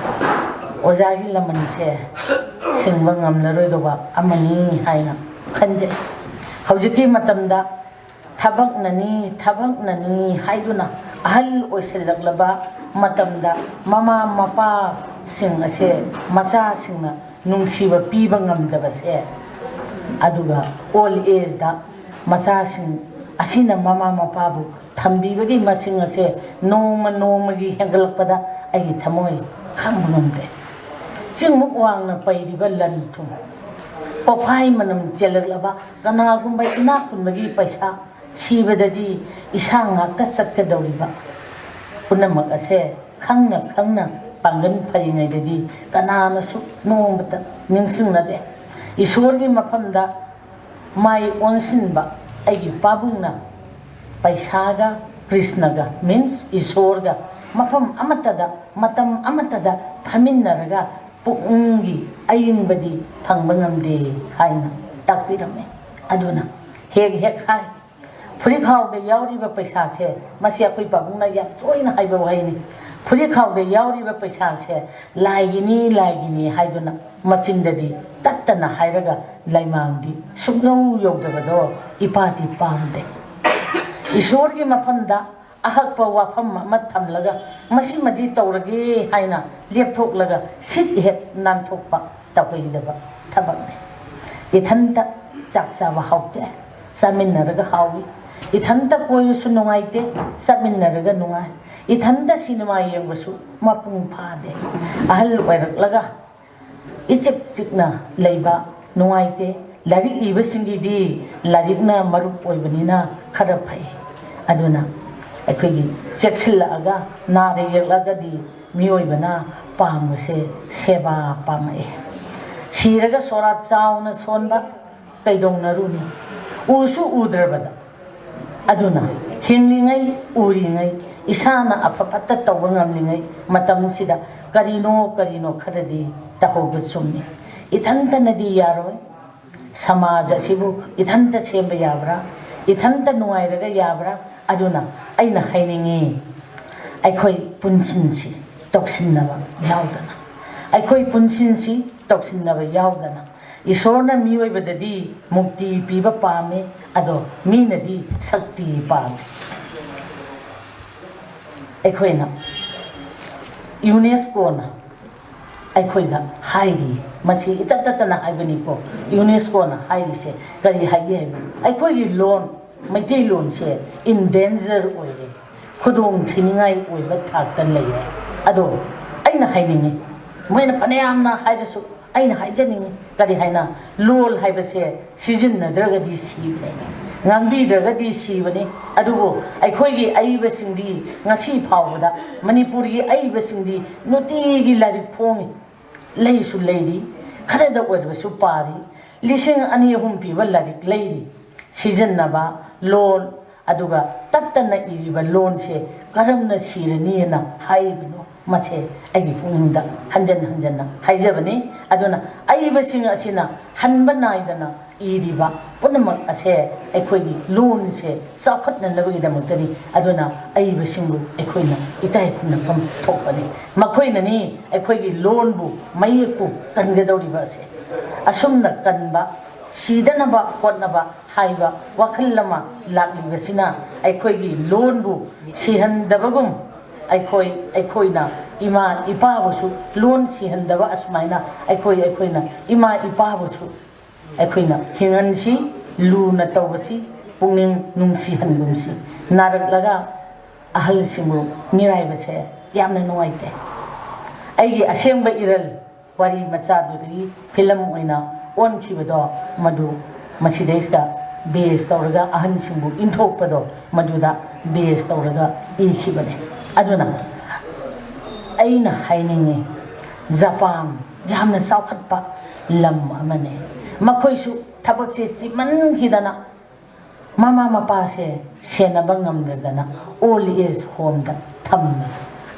ꯑꯣꯖꯥꯒꯤ ꯂꯃꯟꯁꯦ ꯁꯤꯡꯕ ꯉꯝꯂꯔꯣꯏꯗꯧꯕ ꯑꯃꯅꯤ ꯍꯥꯏꯅ ꯈꯟꯖꯩ꯫ ꯍꯧꯖꯤꯛꯀꯤ ꯃꯇꯝꯗ ꯊꯕꯛꯅꯅꯤ, ꯊꯕꯛꯅꯅꯤ ꯍꯥꯏꯗꯨꯅ ꯑꯍꯜ ꯑꯣꯏꯁꯤꯜꯂꯛꯂꯕ ꯃꯇꯝꯗ ꯃꯃꯥ ꯃꯄꯥꯁꯤꯡ ꯑꯁꯦ ꯃꯆꯥꯁꯤꯡꯅ ꯅꯨꯡꯁꯤꯕ ꯄꯤꯕ ꯉꯝꯗꯕꯁꯦ, ꯑꯗꯨꯒ ꯑꯣꯜ ꯑꯦꯖꯇ ꯃꯆꯥꯁꯤꯡ ꯑꯁꯤꯅ ꯃꯃꯥ ꯃꯄꯥꯕꯨ ꯊꯝꯕꯤꯕꯒꯤ ꯃꯁꯤꯡ ꯑꯁꯦ ꯅꯣꯡꯃ ꯅꯣꯡꯃꯒꯤ ꯍꯦꯟꯒꯠꯂꯛꯄꯗ ꯑꯩꯒꯤ ꯊꯃꯣꯏ ꯈꯥꯡꯕ ꯉꯝꯗꯦ꯫ ꯆꯤꯡꯃꯨꯛ ꯋꯥꯡꯅ ꯄꯩꯔꯤꯕ ꯂꯟ ꯊꯨꯝ, ꯀꯣꯐꯥꯏ ꯃꯅꯝ ꯆꯦꯜꯂꯛꯂꯕ ꯀꯅꯥꯒꯨꯝꯕ ꯏꯅꯥꯛ ꯈꯨꯟꯕꯒꯤ ꯄꯩꯁꯥ, ꯁꯤꯕꯗꯗꯤ ꯏꯁꯥ ꯉꯥꯛꯇ ꯆꯠꯀꯗꯧꯔꯤꯕ ꯄꯨꯝꯅꯃꯛ ꯑꯁꯦ ꯈꯪꯅ ꯈꯪꯅ ꯄꯥꯡꯒꯜ ꯐꯔꯤꯉꯩꯗꯗꯤ ꯀꯅꯥꯅꯁꯨ ꯅꯣꯡꯃꯇ ꯅꯤꯡꯁꯤꯡꯅꯗꯦ꯫ ꯏꯁꯣꯔꯒꯤ ꯃꯐꯝꯗ ꯃꯥꯏ ꯑꯣꯟꯁꯤꯟꯕ ꯑꯩꯒꯤ ꯄꯥꯕꯨꯡꯅ ꯄꯩꯁꯥꯒ ꯀ꯭ꯔꯤꯁꯅꯒ, means ꯏꯁꯣꯔꯒ, ꯃꯐꯝ ꯑꯃꯠꯇꯗ, ꯃꯇꯝ ꯑꯃꯠꯇꯗ ꯐꯝꯃꯤꯟꯅꯔꯒ ꯄꯨꯛꯅꯤꯡꯒꯤ ꯑꯏꯪꯕꯗꯤ ꯐꯪꯕ ꯉꯝꯗꯦ ꯍꯥꯏꯅ ꯇꯥꯛꯄꯤꯔꯝꯃꯤ꯫ ꯑꯗꯨꯅ ꯍꯦꯛ ꯍꯦꯛ ꯍꯥꯏ, ꯐꯨꯔꯤꯠꯈꯥꯎꯗ ꯌꯥꯎꯔꯤꯕ ꯄꯩꯁꯥꯁꯦ, ꯃꯁꯤ ꯑꯩꯈꯣꯏ ꯄꯥꯕꯨꯡꯅ ꯌꯥꯝ ꯇꯣꯏꯅ ꯍꯥꯏꯕ ꯋꯥꯍꯩꯅꯤ꯫ ꯐꯨꯔꯤꯠꯈꯥꯎꯗ ꯌꯥꯎꯔꯤꯕ ꯄꯩꯁꯥꯁꯦ ꯂꯥꯏꯒꯤꯅꯤ, ꯂꯥꯏꯒꯤꯅꯤ ꯍꯥꯏꯗꯨꯅ ꯃꯆꯤꯟꯗꯗꯤ ꯇꯠꯇꯅ ꯍꯥꯏꯔꯒ ꯂꯩꯃꯥꯡꯗꯤ ꯁꯨꯡꯌꯧ ꯌꯧꯗꯕꯗꯣ ꯏꯄꯥꯗꯤ ꯄꯥꯝꯗꯦ꯫ ꯏꯁꯣꯔꯒꯤ ꯃꯐꯝꯗ ꯑꯍꯛꯄ ꯋꯥꯐꯝ ꯑꯃ ꯊꯝꯂꯒ ꯃꯁꯤꯃꯗꯤ ꯇꯧꯔꯒꯦ ꯍꯥꯏꯅ ꯂꯦꯞꯊꯣꯛꯂꯒ ꯁꯤꯠ ꯍꯦꯛ ꯅꯥꯟꯊꯣꯛꯄ ꯇꯧꯍꯩꯗꯕ ꯊꯕꯛꯅꯤ꯫ ꯏꯊꯟꯇ ꯆꯥꯛ ꯆꯥꯕ ꯍꯥꯎꯇꯦ, ꯆꯥꯃꯤꯟꯅꯔꯒ ꯍꯥꯎꯏ꯫ ꯏꯊꯟꯇ ꯀꯣꯏꯕꯁꯨ ꯅꯨꯡꯉꯥꯏꯇꯦ, ꯆꯠꯃꯤꯟꯅꯔꯒ ꯅꯨꯡꯉꯥꯏ꯫ ꯏꯊꯟꯇ ꯁꯤꯅꯦꯃꯥ ꯌꯦꯡꯕꯁꯨ ꯃꯄꯨꯡ ꯐꯥꯗꯦ꯫ ꯑꯍꯜ ꯑꯣꯏꯔꯛꯂꯒ ꯏꯆꯤꯛ ꯆꯤꯛꯅ ꯂꯩꯕ ꯅꯨꯡꯉꯥꯏꯇꯦ꯫ ꯂꯥꯏꯔꯤꯛ ꯏꯕꯁꯤꯡꯒꯤꯗꯤ ꯂꯥꯏꯔꯤꯛꯅ ꯃꯔꯨꯞ ꯑꯣꯏꯕꯅꯤꯅ ꯈꯔ ꯐꯩ꯫ ꯑꯗꯨꯅ ꯑꯩꯈꯣꯏꯒꯤ ꯆꯦꯛꯁꯤꯜꯂꯛꯑꯒ ꯅꯥꯔ ꯌꯦꯛꯂꯒꯗꯤ ꯃꯤꯑꯣꯏꯕꯅ ꯄꯥꯝꯕꯁꯦ ꯁꯦꯕꯥ ꯄꯥꯝꯃꯛꯑꯦ꯫ ꯁꯤꯔꯒ ꯁꯣꯔꯥꯠ ꯆꯥꯎꯅ ꯁꯣꯟꯕ ꯀꯩꯗꯧꯅꯔꯨꯅꯤ? ꯎꯁꯨ ꯎꯗ꯭ꯔꯕꯗ꯫ ꯑꯗꯨꯅ ꯍꯤꯡꯂꯤꯉꯩ, ꯎꯔꯤꯉꯩ, ꯏꯁꯥꯅ ꯑꯐ ꯐꯠꯇ ꯇꯧꯕ ꯉꯝꯂꯤꯉꯩ ꯃꯇꯝꯁꯤꯗ ꯀꯔꯤꯅꯣ ꯀꯔꯤꯅꯣ ꯈꯔꯗꯤ ꯇꯧꯍꯧꯕ ꯆꯨꯝꯃꯤ꯫ ꯏꯊꯟꯇꯅꯗꯤ ꯌꯥꯔꯣꯏ꯫ ꯁꯃꯥꯖ ꯑꯁꯤꯕꯨ ꯏꯊꯟꯇ ꯁꯦꯝꯕ ꯌꯥꯕ꯭ꯔꯥ? ꯏꯊꯟꯇ ꯅꯨꯡꯉꯥꯏꯔꯒ ꯌꯥꯕ꯭ꯔꯥ? ꯑꯗꯨꯅ ꯑꯩꯅ ꯍꯥꯏꯅꯤꯡꯉꯤ, ꯑꯩꯈꯣꯏ ꯄꯨꯟꯁꯤꯟꯁꯤ ꯇꯧꯁꯤꯟꯅꯕ ꯌꯥꯎꯗꯅ, ꯑꯩꯈꯣꯏ ꯄꯨꯟꯁꯤꯟꯁꯤ ꯇꯧꯁꯤꯟꯅꯕ ꯌꯥꯎꯗꯅ, ꯏꯁꯣꯔꯅ ꯃꯤꯑꯣꯏꯕꯗꯗꯤ ꯃꯨꯛꯇꯤ ꯄꯤꯕ ꯄꯥꯝꯃꯤ, ꯑꯗꯣ ꯃꯤꯅꯗꯤ ꯁꯛꯇꯤ ꯄꯥꯝꯃꯤ꯫ ꯑꯩꯈꯣꯏꯅ ꯌꯨꯅꯦꯁꯀꯣꯅ ꯑꯩꯈꯣꯏꯗ ꯍꯥꯏꯔꯤ, ꯃꯁꯤ ꯏꯇꯠ ꯇꯠꯇꯅ ꯍꯥꯏꯕꯅꯤꯀꯣ꯫ ꯌꯨꯅꯦꯁꯀꯣꯅ ꯍꯥꯏꯔꯤꯁꯦ ꯀꯔꯤ ꯍꯥꯏꯒꯦ ꯍꯥꯏꯕ, ꯑꯩꯈꯣꯏꯒꯤ ꯂꯣꯟ, ꯃꯩꯇꯩꯂꯣꯟꯁꯦ in danger ꯑꯣꯏꯔꯦ, ꯈꯨꯗꯣꯡ ꯊꯤꯅꯤꯡꯉꯥꯏ ꯑꯣꯏꯕ ꯊꯥꯛꯇ ꯂꯩꯔꯦ꯫ ꯑꯗꯣ ꯑꯩꯅ ꯍꯥꯏꯅꯤꯡꯉꯤ, ꯃꯣꯏꯅ ꯐꯅꯌꯥꯝꯅ ꯍꯥꯏꯔꯁꯨ ꯑꯩꯅ ꯍꯥꯏꯖꯅꯤꯡꯉꯤ, ꯀꯔꯤ ꯍꯥꯏꯅ, ꯂꯣꯜ ꯍꯥꯏꯕꯁꯦ ꯁꯤꯖꯤꯟꯅꯗ꯭ꯔꯒꯗꯤ ꯁꯤꯕꯅꯦ, ꯉꯥꯡꯕꯤꯗ꯭ꯔꯒꯗꯤ ꯁꯤꯕꯅꯤ꯫ ꯑꯗꯨꯕꯨ ꯑꯩꯈꯣꯏꯒꯤ ꯑꯏꯕꯁꯤꯡꯗꯤ ꯉꯁꯤ ꯐꯥꯎꯕꯗ ꯃꯅꯤꯄꯨꯔꯒꯤ ꯑꯏꯕꯁꯤꯡꯗꯤ ꯅꯨꯡꯇꯤꯒꯤ ꯂꯥꯏꯔꯤꯛ ꯐꯣꯡꯉꯤ, ꯂꯩꯁꯨ ꯂꯩꯔꯤ, ꯈꯔꯗ ꯑꯣꯏꯔꯕꯁꯨ ꯄꯥꯔꯤ, ꯂꯤꯁꯤꯡ ꯑꯅꯤ ꯑꯍꯨꯝ ꯄꯤꯕ ꯂꯥꯏꯔꯤꯛ ꯂꯩꯔꯤ꯫ ꯁꯤꯖꯤꯟꯅꯕ ꯂꯣꯟ, ꯑꯗꯨꯒ ꯇꯠꯇꯅ ꯏꯔꯤꯕ ꯂꯣꯟꯁꯦ ꯀꯔꯝꯅ ꯁꯤꯔꯅꯤꯅ ꯍꯥꯏꯔꯤꯕꯅꯣ, ꯃꯁꯦ ꯑꯩꯒꯤ ꯄꯨꯛꯅꯤꯡꯗ ꯍꯟꯖꯟ ꯍꯟꯖꯟꯅ ꯍꯥꯏꯖꯕꯅꯤ꯫ ꯑꯗꯨꯅ ꯑꯏꯕꯁꯤꯡ ꯑꯁꯤꯅ ꯍꯟꯕ ꯅꯥꯏꯗꯅ ꯏꯔꯤꯕ ꯄꯨꯝꯅꯃꯛ ꯑꯁꯦ ꯑꯩꯈꯣꯏꯒꯤ ꯂꯣꯟꯁꯦ ꯆꯥꯎꯈꯠꯅꯅꯕꯒꯤꯗꯃꯛꯇꯅꯤ꯫ ꯑꯗꯨꯅ ꯑꯏꯕꯁꯤꯡꯕꯨ ꯑꯩꯈꯣꯏꯅ ꯏꯀꯥꯏ ꯈꯨꯝꯅꯐꯝ ꯊꯣꯛꯄꯅꯤ꯫ ꯃꯈꯣꯏꯅꯅꯤ ꯑꯩꯈꯣꯏꯒꯤ ꯂꯣꯟꯕꯨ, ꯃꯌꯦꯛꯄꯨ ꯀꯟꯒꯗꯧꯔꯤꯕ ꯑꯁꯦ꯫ ꯑꯁꯨꯝꯅ ꯀꯟꯕ, ꯁꯤꯗꯅꯕ ꯍꯣꯠꯅꯕ ꯍꯥꯏꯕ ꯋꯥꯈꯜ ꯑꯃ ꯂꯥꯛꯂꯤꯕꯁꯤꯅ ꯑꯩꯈꯣꯏꯒꯤ ꯂꯣꯟꯕꯨ ꯁꯤꯍꯟꯗꯕꯒꯨꯝ, ꯑꯩꯈꯣꯏ, ꯑꯩꯈꯣꯏꯅ ꯏꯃꯥ ꯏꯄꯥꯕꯨꯁꯨ ꯂꯣꯟ ꯁꯤꯍꯟꯗꯕ ꯑꯁꯨꯃꯥꯏꯅ ꯑꯩꯈꯣꯏ, ꯑꯩꯈꯣꯏꯅ ꯏꯃꯥ ꯏꯄꯥꯕꯨꯁꯨ ꯑꯩꯈꯣꯏꯅ ꯍꯤꯡꯍꯟꯁꯤ, ꯂꯨꯅ ꯇꯧꯕꯁꯤ, ꯄꯨꯛꯅꯤꯡ ꯅꯨꯡꯁꯤꯍꯟꯒꯨꯝꯁꯤ꯫ ꯅꯥꯔꯛꯂꯒ ꯑꯍꯜꯁꯤꯡꯕꯨ ꯃꯤꯔꯥꯏꯕꯁꯦ ꯌꯥꯝꯅ ꯅꯨꯡꯉꯥꯏꯇꯦ꯫ ꯑꯩꯒꯤ ꯑꯁꯦꯡꯕ ꯏꯔꯜ ꯋꯥꯔꯤ ꯃꯆꯥꯗꯨꯗꯒꯤ ꯐꯤꯂꯝ ꯑꯣꯏꯅ ꯑꯣꯟꯈꯤꯕꯗꯣ, ꯃꯗꯨ ꯃꯁꯤꯗꯩꯁꯤꯗ ꯕꯦꯁ ꯇꯧꯔꯒ ꯑꯍꯟꯁꯤꯡꯕꯨ ꯏꯟꯊꯣꯛꯄꯗꯣ, ꯃꯗꯨꯗ ꯕꯦꯁ ꯇꯧꯔꯒ ꯏꯈꯤꯕꯅꯦ꯫ ꯑꯗꯨꯅ ꯑꯩꯅ ꯍꯥꯏꯅꯤꯡꯉꯤ, ꯖꯄꯥꯟ ꯌꯥꯝꯅ ꯆꯥꯎꯈꯠꯄ ꯂꯝ ꯑꯃꯅꯤ꯫ ꯃꯈꯣꯏꯁꯨ ꯊꯕꯛꯁꯦ ꯆꯤꯃꯟꯈꯤꯗꯅ ꯃꯃꯥ ꯃꯄꯥꯁꯦ ꯁꯦꯟꯅꯕ ꯉꯝꯗꯗꯅ old age homeꯗ ꯊꯝꯃꯤ꯫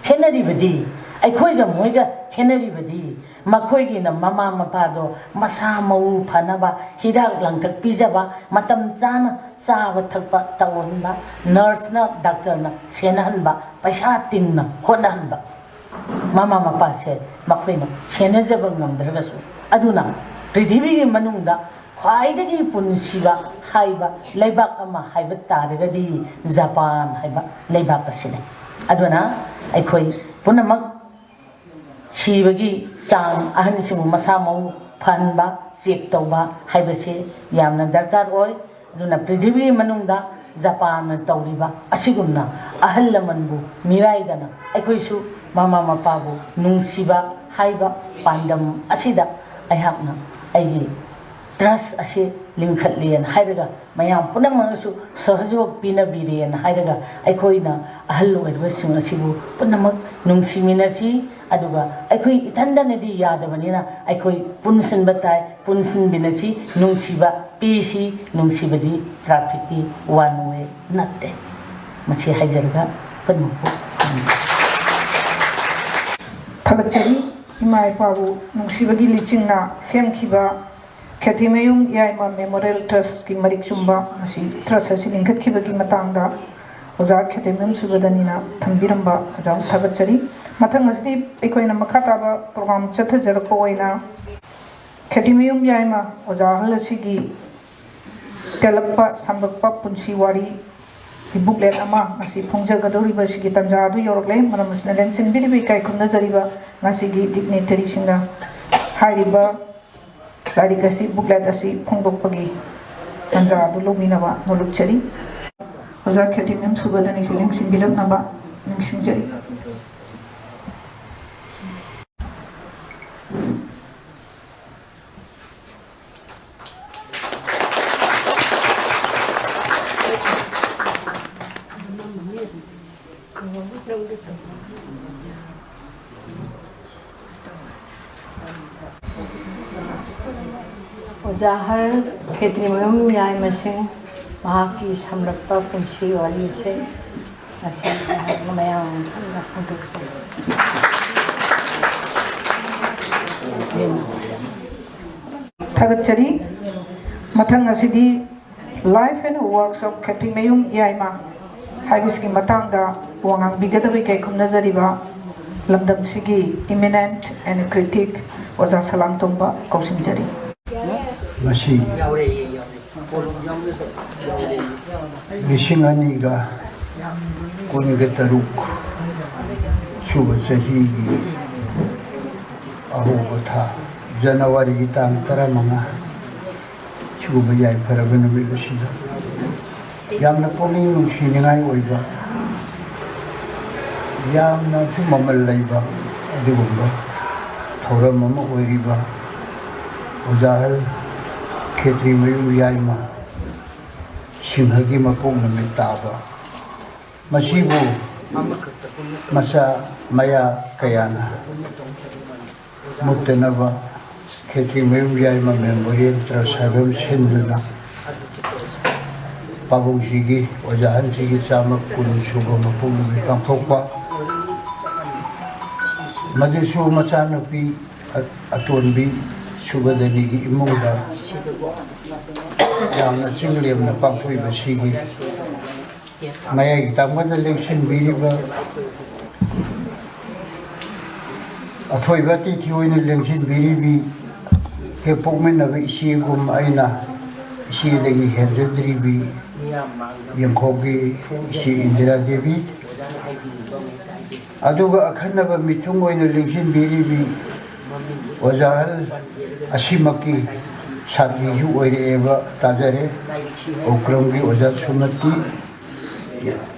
ꯈꯦꯠꯅꯔꯤꯕꯗꯤ, ꯑꯩꯈꯣꯏꯒ ꯃꯣꯏꯒ ꯈꯦꯠꯅꯔꯤꯕꯗꯤ, ꯃꯈꯣꯏꯒꯤꯅ ꯃꯃꯥ ꯃꯄꯥꯗꯣ ꯃꯁꯥ ꯃꯎ ꯐꯅꯕ ꯍꯤꯗꯥꯛ ꯂꯥꯡꯊꯛ ꯄꯤꯖꯕ, ꯃꯇꯝ ꯆꯥꯅ ꯆꯥꯕ ꯊꯛꯄ ꯇꯧꯍꯟꯕ, ꯅꯔꯁꯅ, ꯗꯥꯛꯇꯔꯅ ꯁꯦꯟꯅꯍꯟꯕ, ꯄꯩꯁꯥ ꯇꯤꯡꯅ ꯍꯣꯠꯅꯍꯟꯕ꯫ ꯃꯃꯥ ꯃꯄꯥꯁꯦ ꯃꯈꯣꯏꯅ ꯁꯦꯟꯅꯖꯕ ꯉꯝꯗ꯭ꯔꯒꯁꯨ, ꯑꯗꯨꯅ ꯄ꯭ꯔꯤꯊꯤꯕꯤꯒꯤ ꯃꯅꯨꯡꯗ ꯈ꯭ꯋꯥꯏꯗꯒꯤ ꯄꯨꯟꯁꯤꯕ ꯍꯥꯏꯕ ꯂꯩꯕꯥꯛ ꯑꯃ ꯍꯥꯏꯕ ꯇꯥꯔꯒꯗꯤ ꯖꯄꯥꯟ ꯍꯥꯏꯕ ꯂꯩꯕꯥꯛ ꯑꯁꯤꯅꯤ꯫ ꯑꯗꯨꯅ ꯑꯩꯈꯣꯏ ꯄꯨꯝꯅꯃꯛ ꯁꯤꯕꯒꯤ ꯆꯥꯡ, ꯑꯍꯟꯁꯤꯡꯕꯨ ꯃꯁꯥ ꯃꯎ ꯐꯍꯟꯕ, ꯆꯦꯛ ꯇꯧꯕ ꯍꯥꯏꯕꯁꯤ ꯌꯥꯝꯅ ꯗꯔꯀꯥꯔ ꯑꯣꯏ꯫ ꯑꯗꯨꯅ ꯄ꯭ꯔꯤꯊꯤꯕꯤꯒꯤ ꯃꯅꯨꯡꯗ ꯖꯄꯥꯟꯅ ꯇꯧꯔꯤꯕ ꯑꯁꯤꯒꯨꯝꯅ ꯑꯍꯜ ꯂꯃꯟꯕꯨ ꯃꯤꯔꯥꯏꯗꯅ ꯑꯩꯈꯣꯏꯁꯨ ꯃꯃꯥ ꯃꯄꯥꯕꯨ ꯅꯨꯡꯁꯤꯕ ꯍꯥꯏꯕ ꯄꯥꯟꯗꯝ ꯑꯁꯤꯗ ꯑꯩꯍꯥꯛꯅ ꯑꯩꯒꯤ ꯇ꯭ꯔꯁ ꯑꯁꯤ ꯂꯤꯡꯈꯠꯂꯦꯅ ꯍꯥꯏꯔꯒ, ꯃꯌꯥꯝ ꯄꯨꯝꯅꯃꯛꯅꯁꯨ ꯁꯍꯖꯣꯒ ꯄꯤꯅꯕꯤꯔꯦꯅ ꯍꯥꯏꯔꯒ, ꯑꯩꯈꯣꯏꯅ ꯑꯍꯜ ꯑꯣꯏꯔꯤꯕꯁꯤꯡ ꯑꯁꯤꯕꯨ ꯄꯨꯝꯅꯃꯛ ꯅꯨꯡꯁꯤꯃꯤꯟꯅꯁꯤ꯫ ꯑꯗꯨꯒ ꯑꯩꯈꯣꯏ ꯏꯊꯟꯗꯅꯗꯤ ꯌꯥꯗꯕꯅꯤꯅ ꯑꯩꯈꯣꯏ ꯄꯨꯟꯁꯤꯟꯕ ꯇꯥꯏ꯫ ꯄꯨꯟꯁꯤꯟꯃꯤꯟꯅꯁꯤ, ꯅꯨꯡꯁꯤꯕ ꯄꯤꯁꯤ, ꯅꯨꯡꯁꯤꯕꯗꯤ ꯇ꯭ꯔꯥꯐꯤꯛꯀꯤ ꯋꯥꯟ ꯋꯦ ꯅꯠꯇꯦ꯫ ꯃꯁꯤ ꯍꯥꯏꯖꯔꯒ ꯄꯨꯝꯅꯃꯛꯄꯨ ꯊꯥꯒꯠꯆꯔꯤ꯫ ꯏꯃꯥ ꯏꯄꯥꯕꯨ ꯅꯨꯡꯁꯤꯕꯒꯤ ꯂꯤꯆꯤꯡꯅ ꯁꯦꯝꯈꯤꯕ ꯈꯦꯇ꯭ꯔꯤꯃꯌꯨꯝ ꯌꯥꯏꯃ ꯃꯦꯃꯣꯔꯤꯌꯦꯜ ꯇ꯭ꯔꯁꯀꯤ ꯃꯔꯤꯛ ꯆꯨꯝꯕ ꯃꯁꯤ ꯇ꯭ꯔꯁ ꯑꯁꯤ ꯂꯤꯡꯈꯠꯈꯤꯕꯒꯤ ꯃꯇꯥꯡꯗ ꯑꯣꯖꯥ ꯈꯦꯇ꯭ꯔꯤꯃꯌꯨꯝ ꯁꯨꯕꯗꯅꯤꯅ ꯊꯝꯕꯤꯔꯝꯕ ꯑꯣꯖꯥꯕꯨ ꯊꯥꯒꯠꯆꯔꯤ꯫ ꯃꯊꯪ ꯑꯁꯤꯗꯤ ꯑꯩꯈꯣꯏꯅ ꯃꯈꯥ ꯇꯥꯕ ꯄ꯭ꯔꯣꯒ꯭ꯔꯥꯝ ꯆꯠꯊꯖꯔꯛꯄ ꯑꯣꯏꯅ ꯈꯦꯇ꯭ꯔꯤꯃꯌꯨꯝ ꯌꯥꯏꯃ ꯑꯣꯖꯥ ꯑꯍꯜ ꯑꯁꯤꯒꯤ ꯇꯦꯜꯂꯛꯄ ꯁꯥꯡꯂꯛꯄ ꯄꯨꯟꯁꯤ ꯋꯥꯔꯤ ꯕꯨꯛꯂꯦꯠ ꯑꯃ ꯉꯁꯤ ꯐꯣꯡꯖꯒꯗꯧꯔꯤꯕ ꯑꯁꯤꯒꯤ ꯇꯥꯟꯖꯥ ꯑꯗꯨ ꯌꯧꯔꯛꯂꯦ꯫ ꯃꯔꯝ ꯑꯁꯤꯅ ꯂꯦꯡꯁꯤꯟꯕꯤꯔꯤꯕ ꯏꯀꯥꯏ ꯈꯨꯝꯅꯖꯔꯤꯕ ꯉꯁꯤꯒꯤ ꯗꯤꯒꯅꯤꯇꯔꯤꯁꯤꯡꯅ ꯍꯥꯏꯔꯤꯕ ꯂꯥꯏꯔꯤꯛ ꯑꯁꯤ, ꯕꯨꯛꯂꯦꯠ ꯑꯁꯤ ꯐꯣꯡꯗꯣꯛꯄꯒꯤ ꯇꯥꯟꯖꯥ ꯑꯗꯨ ꯂꯧꯕꯤꯅꯕ ꯅꯣꯜꯂꯨꯛꯆꯔꯤ꯫ ꯑꯣꯖꯥ ꯈꯦꯇ꯭ꯔꯤꯃꯌꯨꯝ ꯁꯨꯕꯗꯅꯤꯁꯨ ꯂꯦꯡꯁꯤꯟꯕꯤꯔꯛꯅꯕ ꯅꯤꯡꯁꯤꯡꯖꯔꯤ꯫ ꯑꯣꯖꯥ ꯍꯔ ꯈꯦꯇ꯭ꯔꯤꯃꯌꯨꯝ ꯌꯥꯏꯃꯁꯤꯡ ꯃꯍꯥꯛꯀꯤ ꯁꯝꯂꯞꯄ ꯄꯨꯟꯁꯤ ꯋꯥꯔꯤꯁꯦ ꯉꯁꯤ ꯑꯩꯍꯥꯛꯅ ꯃꯌꯥꯝ ꯃꯥꯡꯗ ꯐꯣꯡꯗꯣꯛꯆꯔꯤ꯫ ꯊꯥꯒꯠꯆꯔꯤ꯫ ꯃꯊꯪ ꯑꯁꯤꯗꯤ Life and Works of ꯈꯦꯇ꯭ꯔꯤꯃꯌꯨꯝ ꯌꯥꯏꯃ ꯍꯥꯏꯕꯁꯤꯒꯤ ꯃꯇꯥꯡꯗ ꯋꯥ ꯉꯥꯡꯕꯤꯒꯗꯕ ꯏꯀꯥꯏ ꯈꯨꯝꯅꯖꯔꯤꯕ ꯂꯝꯗꯝꯁꯤꯒꯤ eminent and critic ꯑꯣꯖꯥ ꯁꯂꯥꯝꯇꯣꯝꯕ ꯀꯧꯁꯤꯟꯖꯔꯤ꯫ ꯃꯁꯤ ꯂꯤꯁꯤꯡ ꯑꯅꯤꯒ ꯀꯨꯟꯒ ꯇꯔꯨꯛ ꯁꯨꯕ ꯆꯍꯤꯒꯤ ꯑꯍꯧꯕ ꯊꯥ, ꯖꯅꯋꯥꯔꯤꯒꯤ ꯇꯥꯡ ꯇꯔꯥꯃꯉꯥ, ꯁꯤꯒꯨꯝꯕ ꯌꯥꯏꯐꯔꯕ ꯅꯨꯃꯤꯠ ꯑꯁꯤꯗ ꯌꯥꯝꯅ ꯄꯨꯛꯅꯤꯡ ꯅꯨꯡꯁꯤꯅꯤꯡꯉꯥꯏ ꯑꯣꯏꯕ, ꯌꯥꯝꯅꯁꯨ ꯃꯃꯜ ꯂꯩꯕ ꯑꯗꯨꯒꯨꯝꯕ ꯊꯧꯔꯝ ꯑꯃ ꯑꯣꯏꯔꯤꯕ ꯑꯣꯖꯥ ꯑꯍꯜ ꯈꯦꯇ꯭ꯔꯤꯃꯌꯨꯝ ꯌꯥꯏꯃ ꯁꯤꯡꯍꯒꯤ ꯃꯄꯣꯛ ꯅꯨꯃꯤꯠ ꯇꯥꯕ ꯃꯁꯤꯕꯨ ꯃꯆꯥ ꯃꯌꯥ ꯀꯌꯥꯅ ꯃꯨꯠꯇꯅꯕ ꯈꯦꯇ꯭ꯔꯤꯃꯌꯨꯝ ꯌꯥꯏꯃ ꯃꯦꯃꯣꯔꯤꯌꯦꯜ ꯇ꯭ꯔꯁ ꯍꯥꯏꯕ ꯑꯃ ꯁꯤꯟꯗꯨꯅ ꯄꯥꯕꯨꯡꯁꯤꯒꯤ, ꯑꯣꯖꯥ ꯑꯍꯟꯁꯤꯒꯤ ꯆꯥꯝꯃ ꯀꯨꯟ ꯁꯨꯕ ꯃꯄꯣꯛ ꯅꯨꯃꯤꯠ ꯄꯥꯡꯊꯣꯛꯄ, ꯃꯗꯨꯁꯨ ꯃꯆꯥꯅꯨꯄꯤ ꯑ-, ꯑꯇꯣꯟꯕꯤ ꯁꯨꯒꯗꯅꯤꯒꯤ ꯏꯃꯨꯡꯗ ꯌꯥꯝꯅ ꯆꯤꯡ ꯂꯦꯝꯅ ꯄꯥꯡꯊꯣꯛꯏꯕꯁꯤꯒꯤ ꯃꯌꯥꯏꯒꯤ ꯇꯥꯡꯕꯗ ꯂꯦꯡꯁꯤꯟꯕꯤꯔꯤꯕ, ꯑꯊꯣꯏꯕ ꯑꯇꯤꯊꯤ ꯑꯣꯏꯅ ꯂꯦꯡꯁꯤꯟꯕꯤꯔꯤꯕꯤ, ꯍꯦꯛ ꯄꯣꯛꯃꯤꯟꯅꯕ ꯏꯆꯦꯒꯨꯝ ꯑꯩꯅ ꯏꯆꯦꯗꯒꯤ ꯍꯦꯟꯖꯗ꯭ꯔꯤꯕꯤ ꯌꯦꯡꯈꯣꯛꯀꯤ ꯏꯆꯦ ꯏꯟꯗꯤꯔꯥ ꯗꯦꯕꯤ, ꯑꯗꯨꯒ ꯑꯈꯟꯅꯕ ꯃꯤꯊꯨꯡ ꯑꯣꯏꯅ ꯂꯦꯡꯁꯤꯟꯕꯤꯔꯤꯕꯤ ꯑꯣꯖꯥ ꯑꯍꯜ ꯑꯁꯤꯃꯛꯀꯤ ꯁꯥꯇ꯭ꯔꯤꯁꯨ ꯑꯣꯏꯔꯛꯑꯦꯕ ꯇꯥꯖꯔꯦ꯫ ꯑꯣꯀ꯭ꯔꯝꯒꯤ ꯑꯣꯖꯥ ꯁꯨꯃꯇꯤ,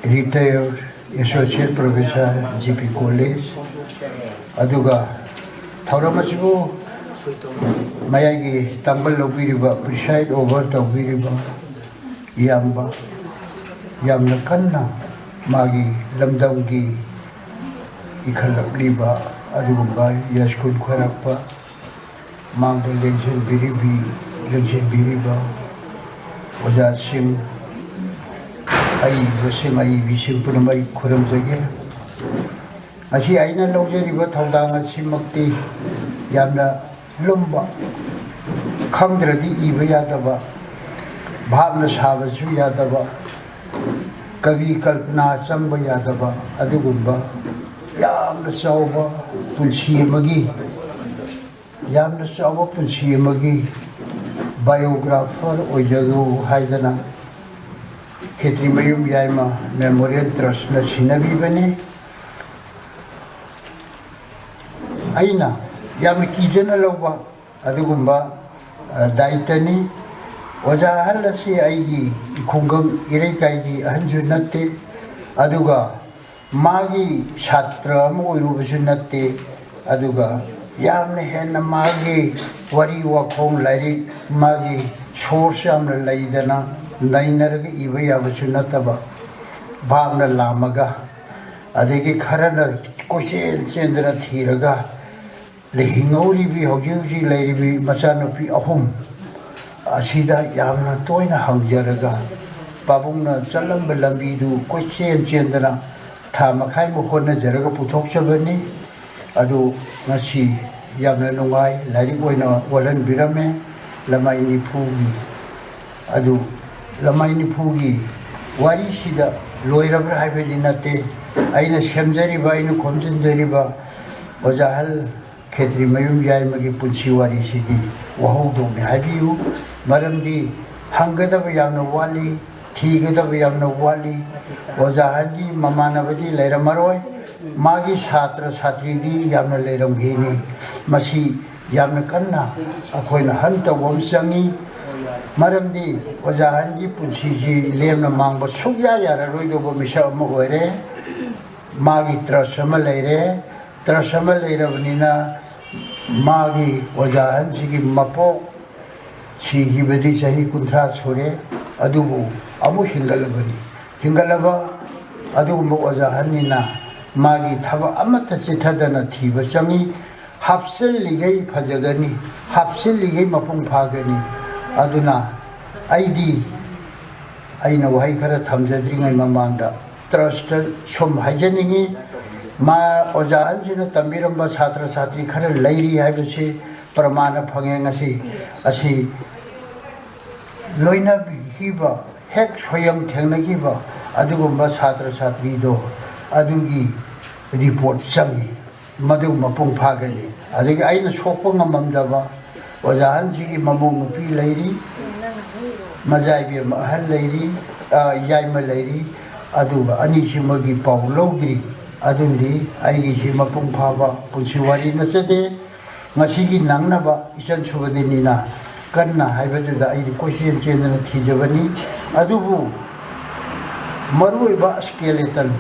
retired associate professor, G P College, ꯑꯗꯨꯒ ꯊꯧꯔꯝ ꯑꯁꯤꯕꯨ ꯃꯌꯥꯏꯒꯤ ꯇꯥꯡꯕꯜ ꯂꯧꯕꯤꯔꯤꯕ, preside over ꯇꯧꯕꯤꯔꯤꯕ ꯏꯌꯥꯝꯕ, ꯌꯥꯝꯅ ꯀꯟꯅ ꯃꯥꯒꯤ ꯂꯝꯗꯝꯒꯤ ꯏꯈꯠꯂꯛꯂꯤꯕ ꯑꯗꯨꯒꯨꯝꯕ ꯌꯥꯏꯁ꯭ꯀꯨꯜ ꯈ꯭ꯋꯥꯏꯔꯥꯛꯄ ꯃꯥꯡꯗ ꯂꯦꯡꯁꯤꯟꯕꯤꯔꯤꯕꯤ, ꯂꯦꯡꯁꯤꯟꯕꯤꯔꯤꯕ ꯑꯣꯖꯥꯁꯤꯡ, ꯑꯏꯕꯁꯤꯡ, ꯑꯏꯕꯤꯁꯤꯡ ꯄꯨꯝꯅꯃꯛ ꯑꯩ ꯈꯨꯔꯨꯝꯖꯒꯦ꯫ ꯉꯁꯤ ꯑꯩꯅ ꯂꯧꯖꯔꯤꯕ ꯊꯧꯗꯥꯡ ꯑꯁꯤꯃꯛꯇꯤ ꯌꯥꯝꯅ ꯂꯨꯝꯕ, ꯈꯪꯗ꯭ꯔꯗꯤ ꯏꯕ ꯌꯥꯗꯕ, ꯚꯥꯞꯅ ꯁꯥꯕꯁꯨ ꯌꯥꯗꯕ, ꯀꯕꯤ ꯀꯜꯄꯅꯥ ꯆꯪꯕ ꯌꯥꯗꯕ ꯑꯗꯨꯒꯨꯝꯕ ꯌꯥꯝꯅ ꯆꯥꯎꯕ ꯄꯨꯟꯁꯤ ꯑꯃꯒꯤ, ꯌꯥꯝꯅ ꯆꯥꯎꯕ ꯄꯨꯟꯁꯤ ꯑꯃꯒꯤ biographer ꯑꯣꯏꯖꯔꯨ ꯍꯥꯏꯗꯅ ꯈꯦꯇ꯭ꯔꯤꯃꯌꯨꯝ ꯌꯥꯏꯃ ꯃꯦꯃꯣꯔꯤꯌꯦꯜ ꯇ꯭ꯔꯁꯅ ꯁꯤꯟꯅꯕꯤꯕꯅꯤ꯫ ꯑꯩꯅ ꯌꯥꯝꯅ ꯀꯤꯖꯅ ꯂꯧꯕ ꯑꯗꯨꯒꯨꯝꯕ, ꯑ, ꯗꯥꯌꯤꯇ꯭ꯋꯅꯤ꯫ ꯑꯣꯖꯥ ꯑꯍꯜ ꯑꯁꯤ ꯑꯩꯒꯤ ꯈꯨꯡꯒꯪ ꯏꯔꯩꯀꯥꯏꯒꯤ ꯑꯍꯟꯁꯨ ꯅꯠꯇꯦ, ꯑꯗꯨꯒ ꯃꯥꯒꯤ ꯁꯥꯇ꯭ꯔ ꯑꯃ ꯑꯣꯏꯔꯨꯕꯁꯨ ꯅꯠꯇꯦ, ꯑꯗꯨꯒ ꯌꯥꯝꯅ ꯍꯦꯟꯅ ꯃꯥꯒꯤ ꯋꯥꯔꯤ ꯋꯥꯈꯣꯡ, ꯂꯥꯏꯔꯤꯛ, ꯃꯥꯒꯤ ꯁꯣꯔꯁ ꯌꯥꯝꯅ ꯂꯩꯗꯅ ꯅꯩꯅꯔꯒ ꯏꯕ ꯌꯥꯕꯁꯨ ꯅꯠꯇꯕ, ꯚꯥꯞꯅ ꯂꯥꯝꯃꯒ, ꯑꯗꯒꯤ ꯈꯔꯅ ꯀꯣꯏꯆꯦꯟ ꯆꯦꯟꯗꯅ ꯊꯤꯔꯒ, ꯍꯤꯡꯍꯧꯔꯤꯕꯤ, ꯍꯧꯖꯤꯛ ꯍꯧꯖꯤꯛ ꯂꯩꯔꯤꯕꯤ ꯃꯆꯥꯅꯨꯄꯤ ꯑꯍꯨꯝ ꯑꯁꯤꯗ ꯌꯥꯝꯅ ꯇꯣꯏꯅ ꯍꯪꯖꯔꯒ, ꯄꯥꯕꯨꯡꯅ ꯆꯠꯂꯝꯕ ꯂꯝꯕꯤꯗꯨ ꯀꯣꯏꯆꯦꯟ ꯆꯦꯟꯗꯅ ꯊꯥ ꯃꯈꯥꯏꯃꯨꯛ ꯍꯣꯠꯅꯖꯔꯒ ꯄꯨꯊꯣꯛꯆꯕꯅꯤ꯫ ꯑꯗꯨ ꯉꯁꯤ ꯌꯥꯝꯅ ꯅꯨꯡꯉꯥꯏ, ꯂꯥꯏꯔꯤꯛ ꯑꯣꯏꯅ ꯑꯣꯜꯍꯟꯕꯤꯔꯝꯃꯦ꯫ ꯂꯃꯥꯏ ꯅꯤꯐꯨꯒꯤ, ꯑꯗꯨ ꯂꯃꯥꯏ ꯅꯤꯐꯨꯒꯤ ꯋꯥꯔꯤꯁꯤꯗ ꯂꯣꯏꯔꯕ꯭ꯔꯥ ꯍꯥꯏꯕꯗꯤ ꯅꯠꯇꯦ꯫ ꯑꯩꯅ ꯁꯦꯝꯖꯔꯤꯕ, ꯑꯩꯅ ꯈꯣꯝꯖꯤꯟꯖꯔꯤꯕ ꯑꯣꯖꯥ ꯑꯍꯜ ꯈꯦꯇ꯭ꯔꯤꯃꯌꯨꯝ ꯌꯥꯏꯃꯒꯤ ꯄꯨꯟꯁꯤ ꯋꯥꯔꯤꯁꯤꯗꯤ ꯋꯥꯍꯧꯗꯣꯛꯅꯤ ꯍꯥꯏꯕꯤꯌꯨ꯫ ꯃꯔꯝꯗꯤ ꯍꯪꯒꯗꯕ ꯌꯥꯝꯅ ꯋꯥꯠꯂꯤ, ꯊꯤꯒꯗꯕ ꯌꯥꯝꯅ ꯋꯥꯠꯂꯤ꯫ ꯑꯣꯖꯥ ꯑꯍꯜꯒꯤ ꯃꯃꯥꯟꯅꯕꯗꯤ ꯂꯩꯔꯝꯃꯔꯣꯏ, ꯃꯥꯒꯤ ꯁꯥꯇ꯭ꯔ ꯁꯥꯇ꯭ꯔꯤꯗꯤ ꯌꯥꯝꯅ ꯂꯩꯔꯝꯈꯤꯅꯤ꯫ ꯃꯁꯤ ꯌꯥꯝꯅ ꯀꯟꯅ ꯑꯩꯈꯣꯏꯅ ꯍꯟ ꯇꯧꯕ ꯑꯃ ꯆꯪꯉꯤ꯫ ꯃꯔꯝꯗꯤ ꯑꯣꯖꯥ ꯑꯍꯜꯒꯤ ꯄꯨꯟꯁꯤꯁꯤ ꯂꯦꯝꯅ ꯃꯥꯡꯕ ꯁꯨꯛꯌꯥ ꯌꯥꯔꯔꯣꯏꯗꯧꯕ ꯃꯤꯁꯛ ꯑꯃ ꯑꯣꯏꯔꯦ꯫ ꯃꯥꯒꯤ ꯇ꯭ꯔꯁ ꯑꯃ ꯂꯩꯔꯦ꯫ ꯇ꯭ꯔꯁ ꯑꯃ ꯂꯩꯔꯕꯅꯤꯅ, ꯃꯥꯒꯤ ꯑꯣꯖꯥ ꯑꯍꯟꯁꯤꯒꯤ ꯃꯄꯣꯛ ꯁꯤꯈꯤꯕꯗꯤ ꯆꯍꯤ ꯀꯨꯟꯊ꯭ꯔꯥ ꯁꯨꯔꯦ, ꯑꯗꯨꯕꯨ ꯑꯃꯨꯛ ꯍꯤꯡꯒꯠꯂꯕꯅꯤ꯫ ꯍꯤꯡꯒꯠꯂꯕ ꯑꯗꯨꯒꯨꯝꯕ ꯑꯣꯖꯥ ꯑꯍꯟꯅꯤꯅ ꯃꯥꯒꯤ ꯊꯕꯛ ꯑꯃꯠꯇ ꯆꯤꯠꯊꯗꯅ ꯊꯤꯕ ꯆꯪꯉꯤ꯫ ꯍꯥꯞꯆꯤꯜꯂꯤꯈꯩ ꯐꯖꯒꯅꯤ, ꯍꯥꯞꯆꯤꯜꯂꯤꯈꯩ ꯃꯄꯨꯡ ꯐꯥꯒꯅꯤ꯫ ꯑꯗꯨꯅ ꯑꯩꯗꯤ, ꯑꯩꯅ ꯋꯥꯍꯩ ꯈꯔ ꯊꯝꯖꯗ꯭ꯔꯤꯉꯩ ꯃꯃꯥꯡꯗ, ꯇ꯭ꯔꯁꯇ ꯁꯨꯝ ꯍꯥꯏꯖꯅꯤꯡꯉꯤ, ꯃꯥ ꯑꯣꯖꯥ ꯑꯍꯟꯁꯤꯅ ꯇꯝꯕꯤꯔꯝꯕ ꯁꯥꯇ꯭ꯔ ꯁꯥꯇ꯭ꯔꯤ ꯈꯔ ꯂꯩꯔꯤ ꯍꯥꯏꯕꯁꯤ ꯄ꯭ꯔꯃꯥꯟꯅ ꯐꯪꯉꯦ ꯉꯁꯤ꯫ ꯑꯁꯤ ꯂꯣꯏꯅꯕꯤꯈꯤꯕ, ꯍꯦꯛ ꯁꯣꯌꯝ ꯊꯦꯡꯅꯈꯤꯕ ꯑꯗꯨꯒꯨꯝꯕ ꯁꯥꯇ꯭ꯔ ꯁꯥꯇ꯭ꯔꯤꯗꯣ, ꯑꯗꯨꯒꯤ ꯔꯤꯄꯣꯔꯠ ꯆꯪꯉꯤ꯫ ꯃꯗꯨ ꯃꯄꯨꯡ ꯐꯥꯒꯅꯤ꯫ ꯑꯗꯒꯤ ꯑꯩꯅ ꯁꯣꯛꯄ ꯉꯝꯃꯝꯗꯕ ꯑꯣꯖꯥ ꯑꯍꯟꯁꯤꯒꯤ ꯃꯃꯧ ꯅꯨꯄꯤ ꯂꯩꯔꯤ, ꯃꯖꯥ ꯏꯕꯦꯝꯃ ꯑꯍꯜ ꯂꯩꯔꯤ, ꯑ, ꯌꯥꯏꯃ ꯂꯩꯔꯤ, ꯑꯗꯨꯒ ꯑꯅꯤꯁꯤꯃꯒꯤ ꯄꯥꯎ ꯂꯧꯗ꯭ꯔꯤ꯫ ꯑꯗꯨꯅꯗꯤ ꯑꯩꯒꯤꯁꯤ ꯃꯄꯨꯡ ꯐꯥꯕ ꯄꯨꯟꯁꯤ ꯋꯥꯔꯤ ꯅꯠꯆꯗꯦ꯫ ꯉꯁꯤꯒꯤ ꯅꯪꯅꯕ ꯏꯆꯟ ꯁꯨꯕꯗꯤꯅꯤꯅ ꯀꯟꯅ ꯍꯥꯏꯕꯗꯨꯗ ꯑꯩꯗꯤ ꯀꯣꯏꯆꯦꯟ ꯆꯦꯟꯗꯅ ꯊꯤꯖꯕꯅꯤ꯫ ꯑꯗꯨꯕꯨ ꯃꯔꯨꯑꯣꯏꯕ skeleton,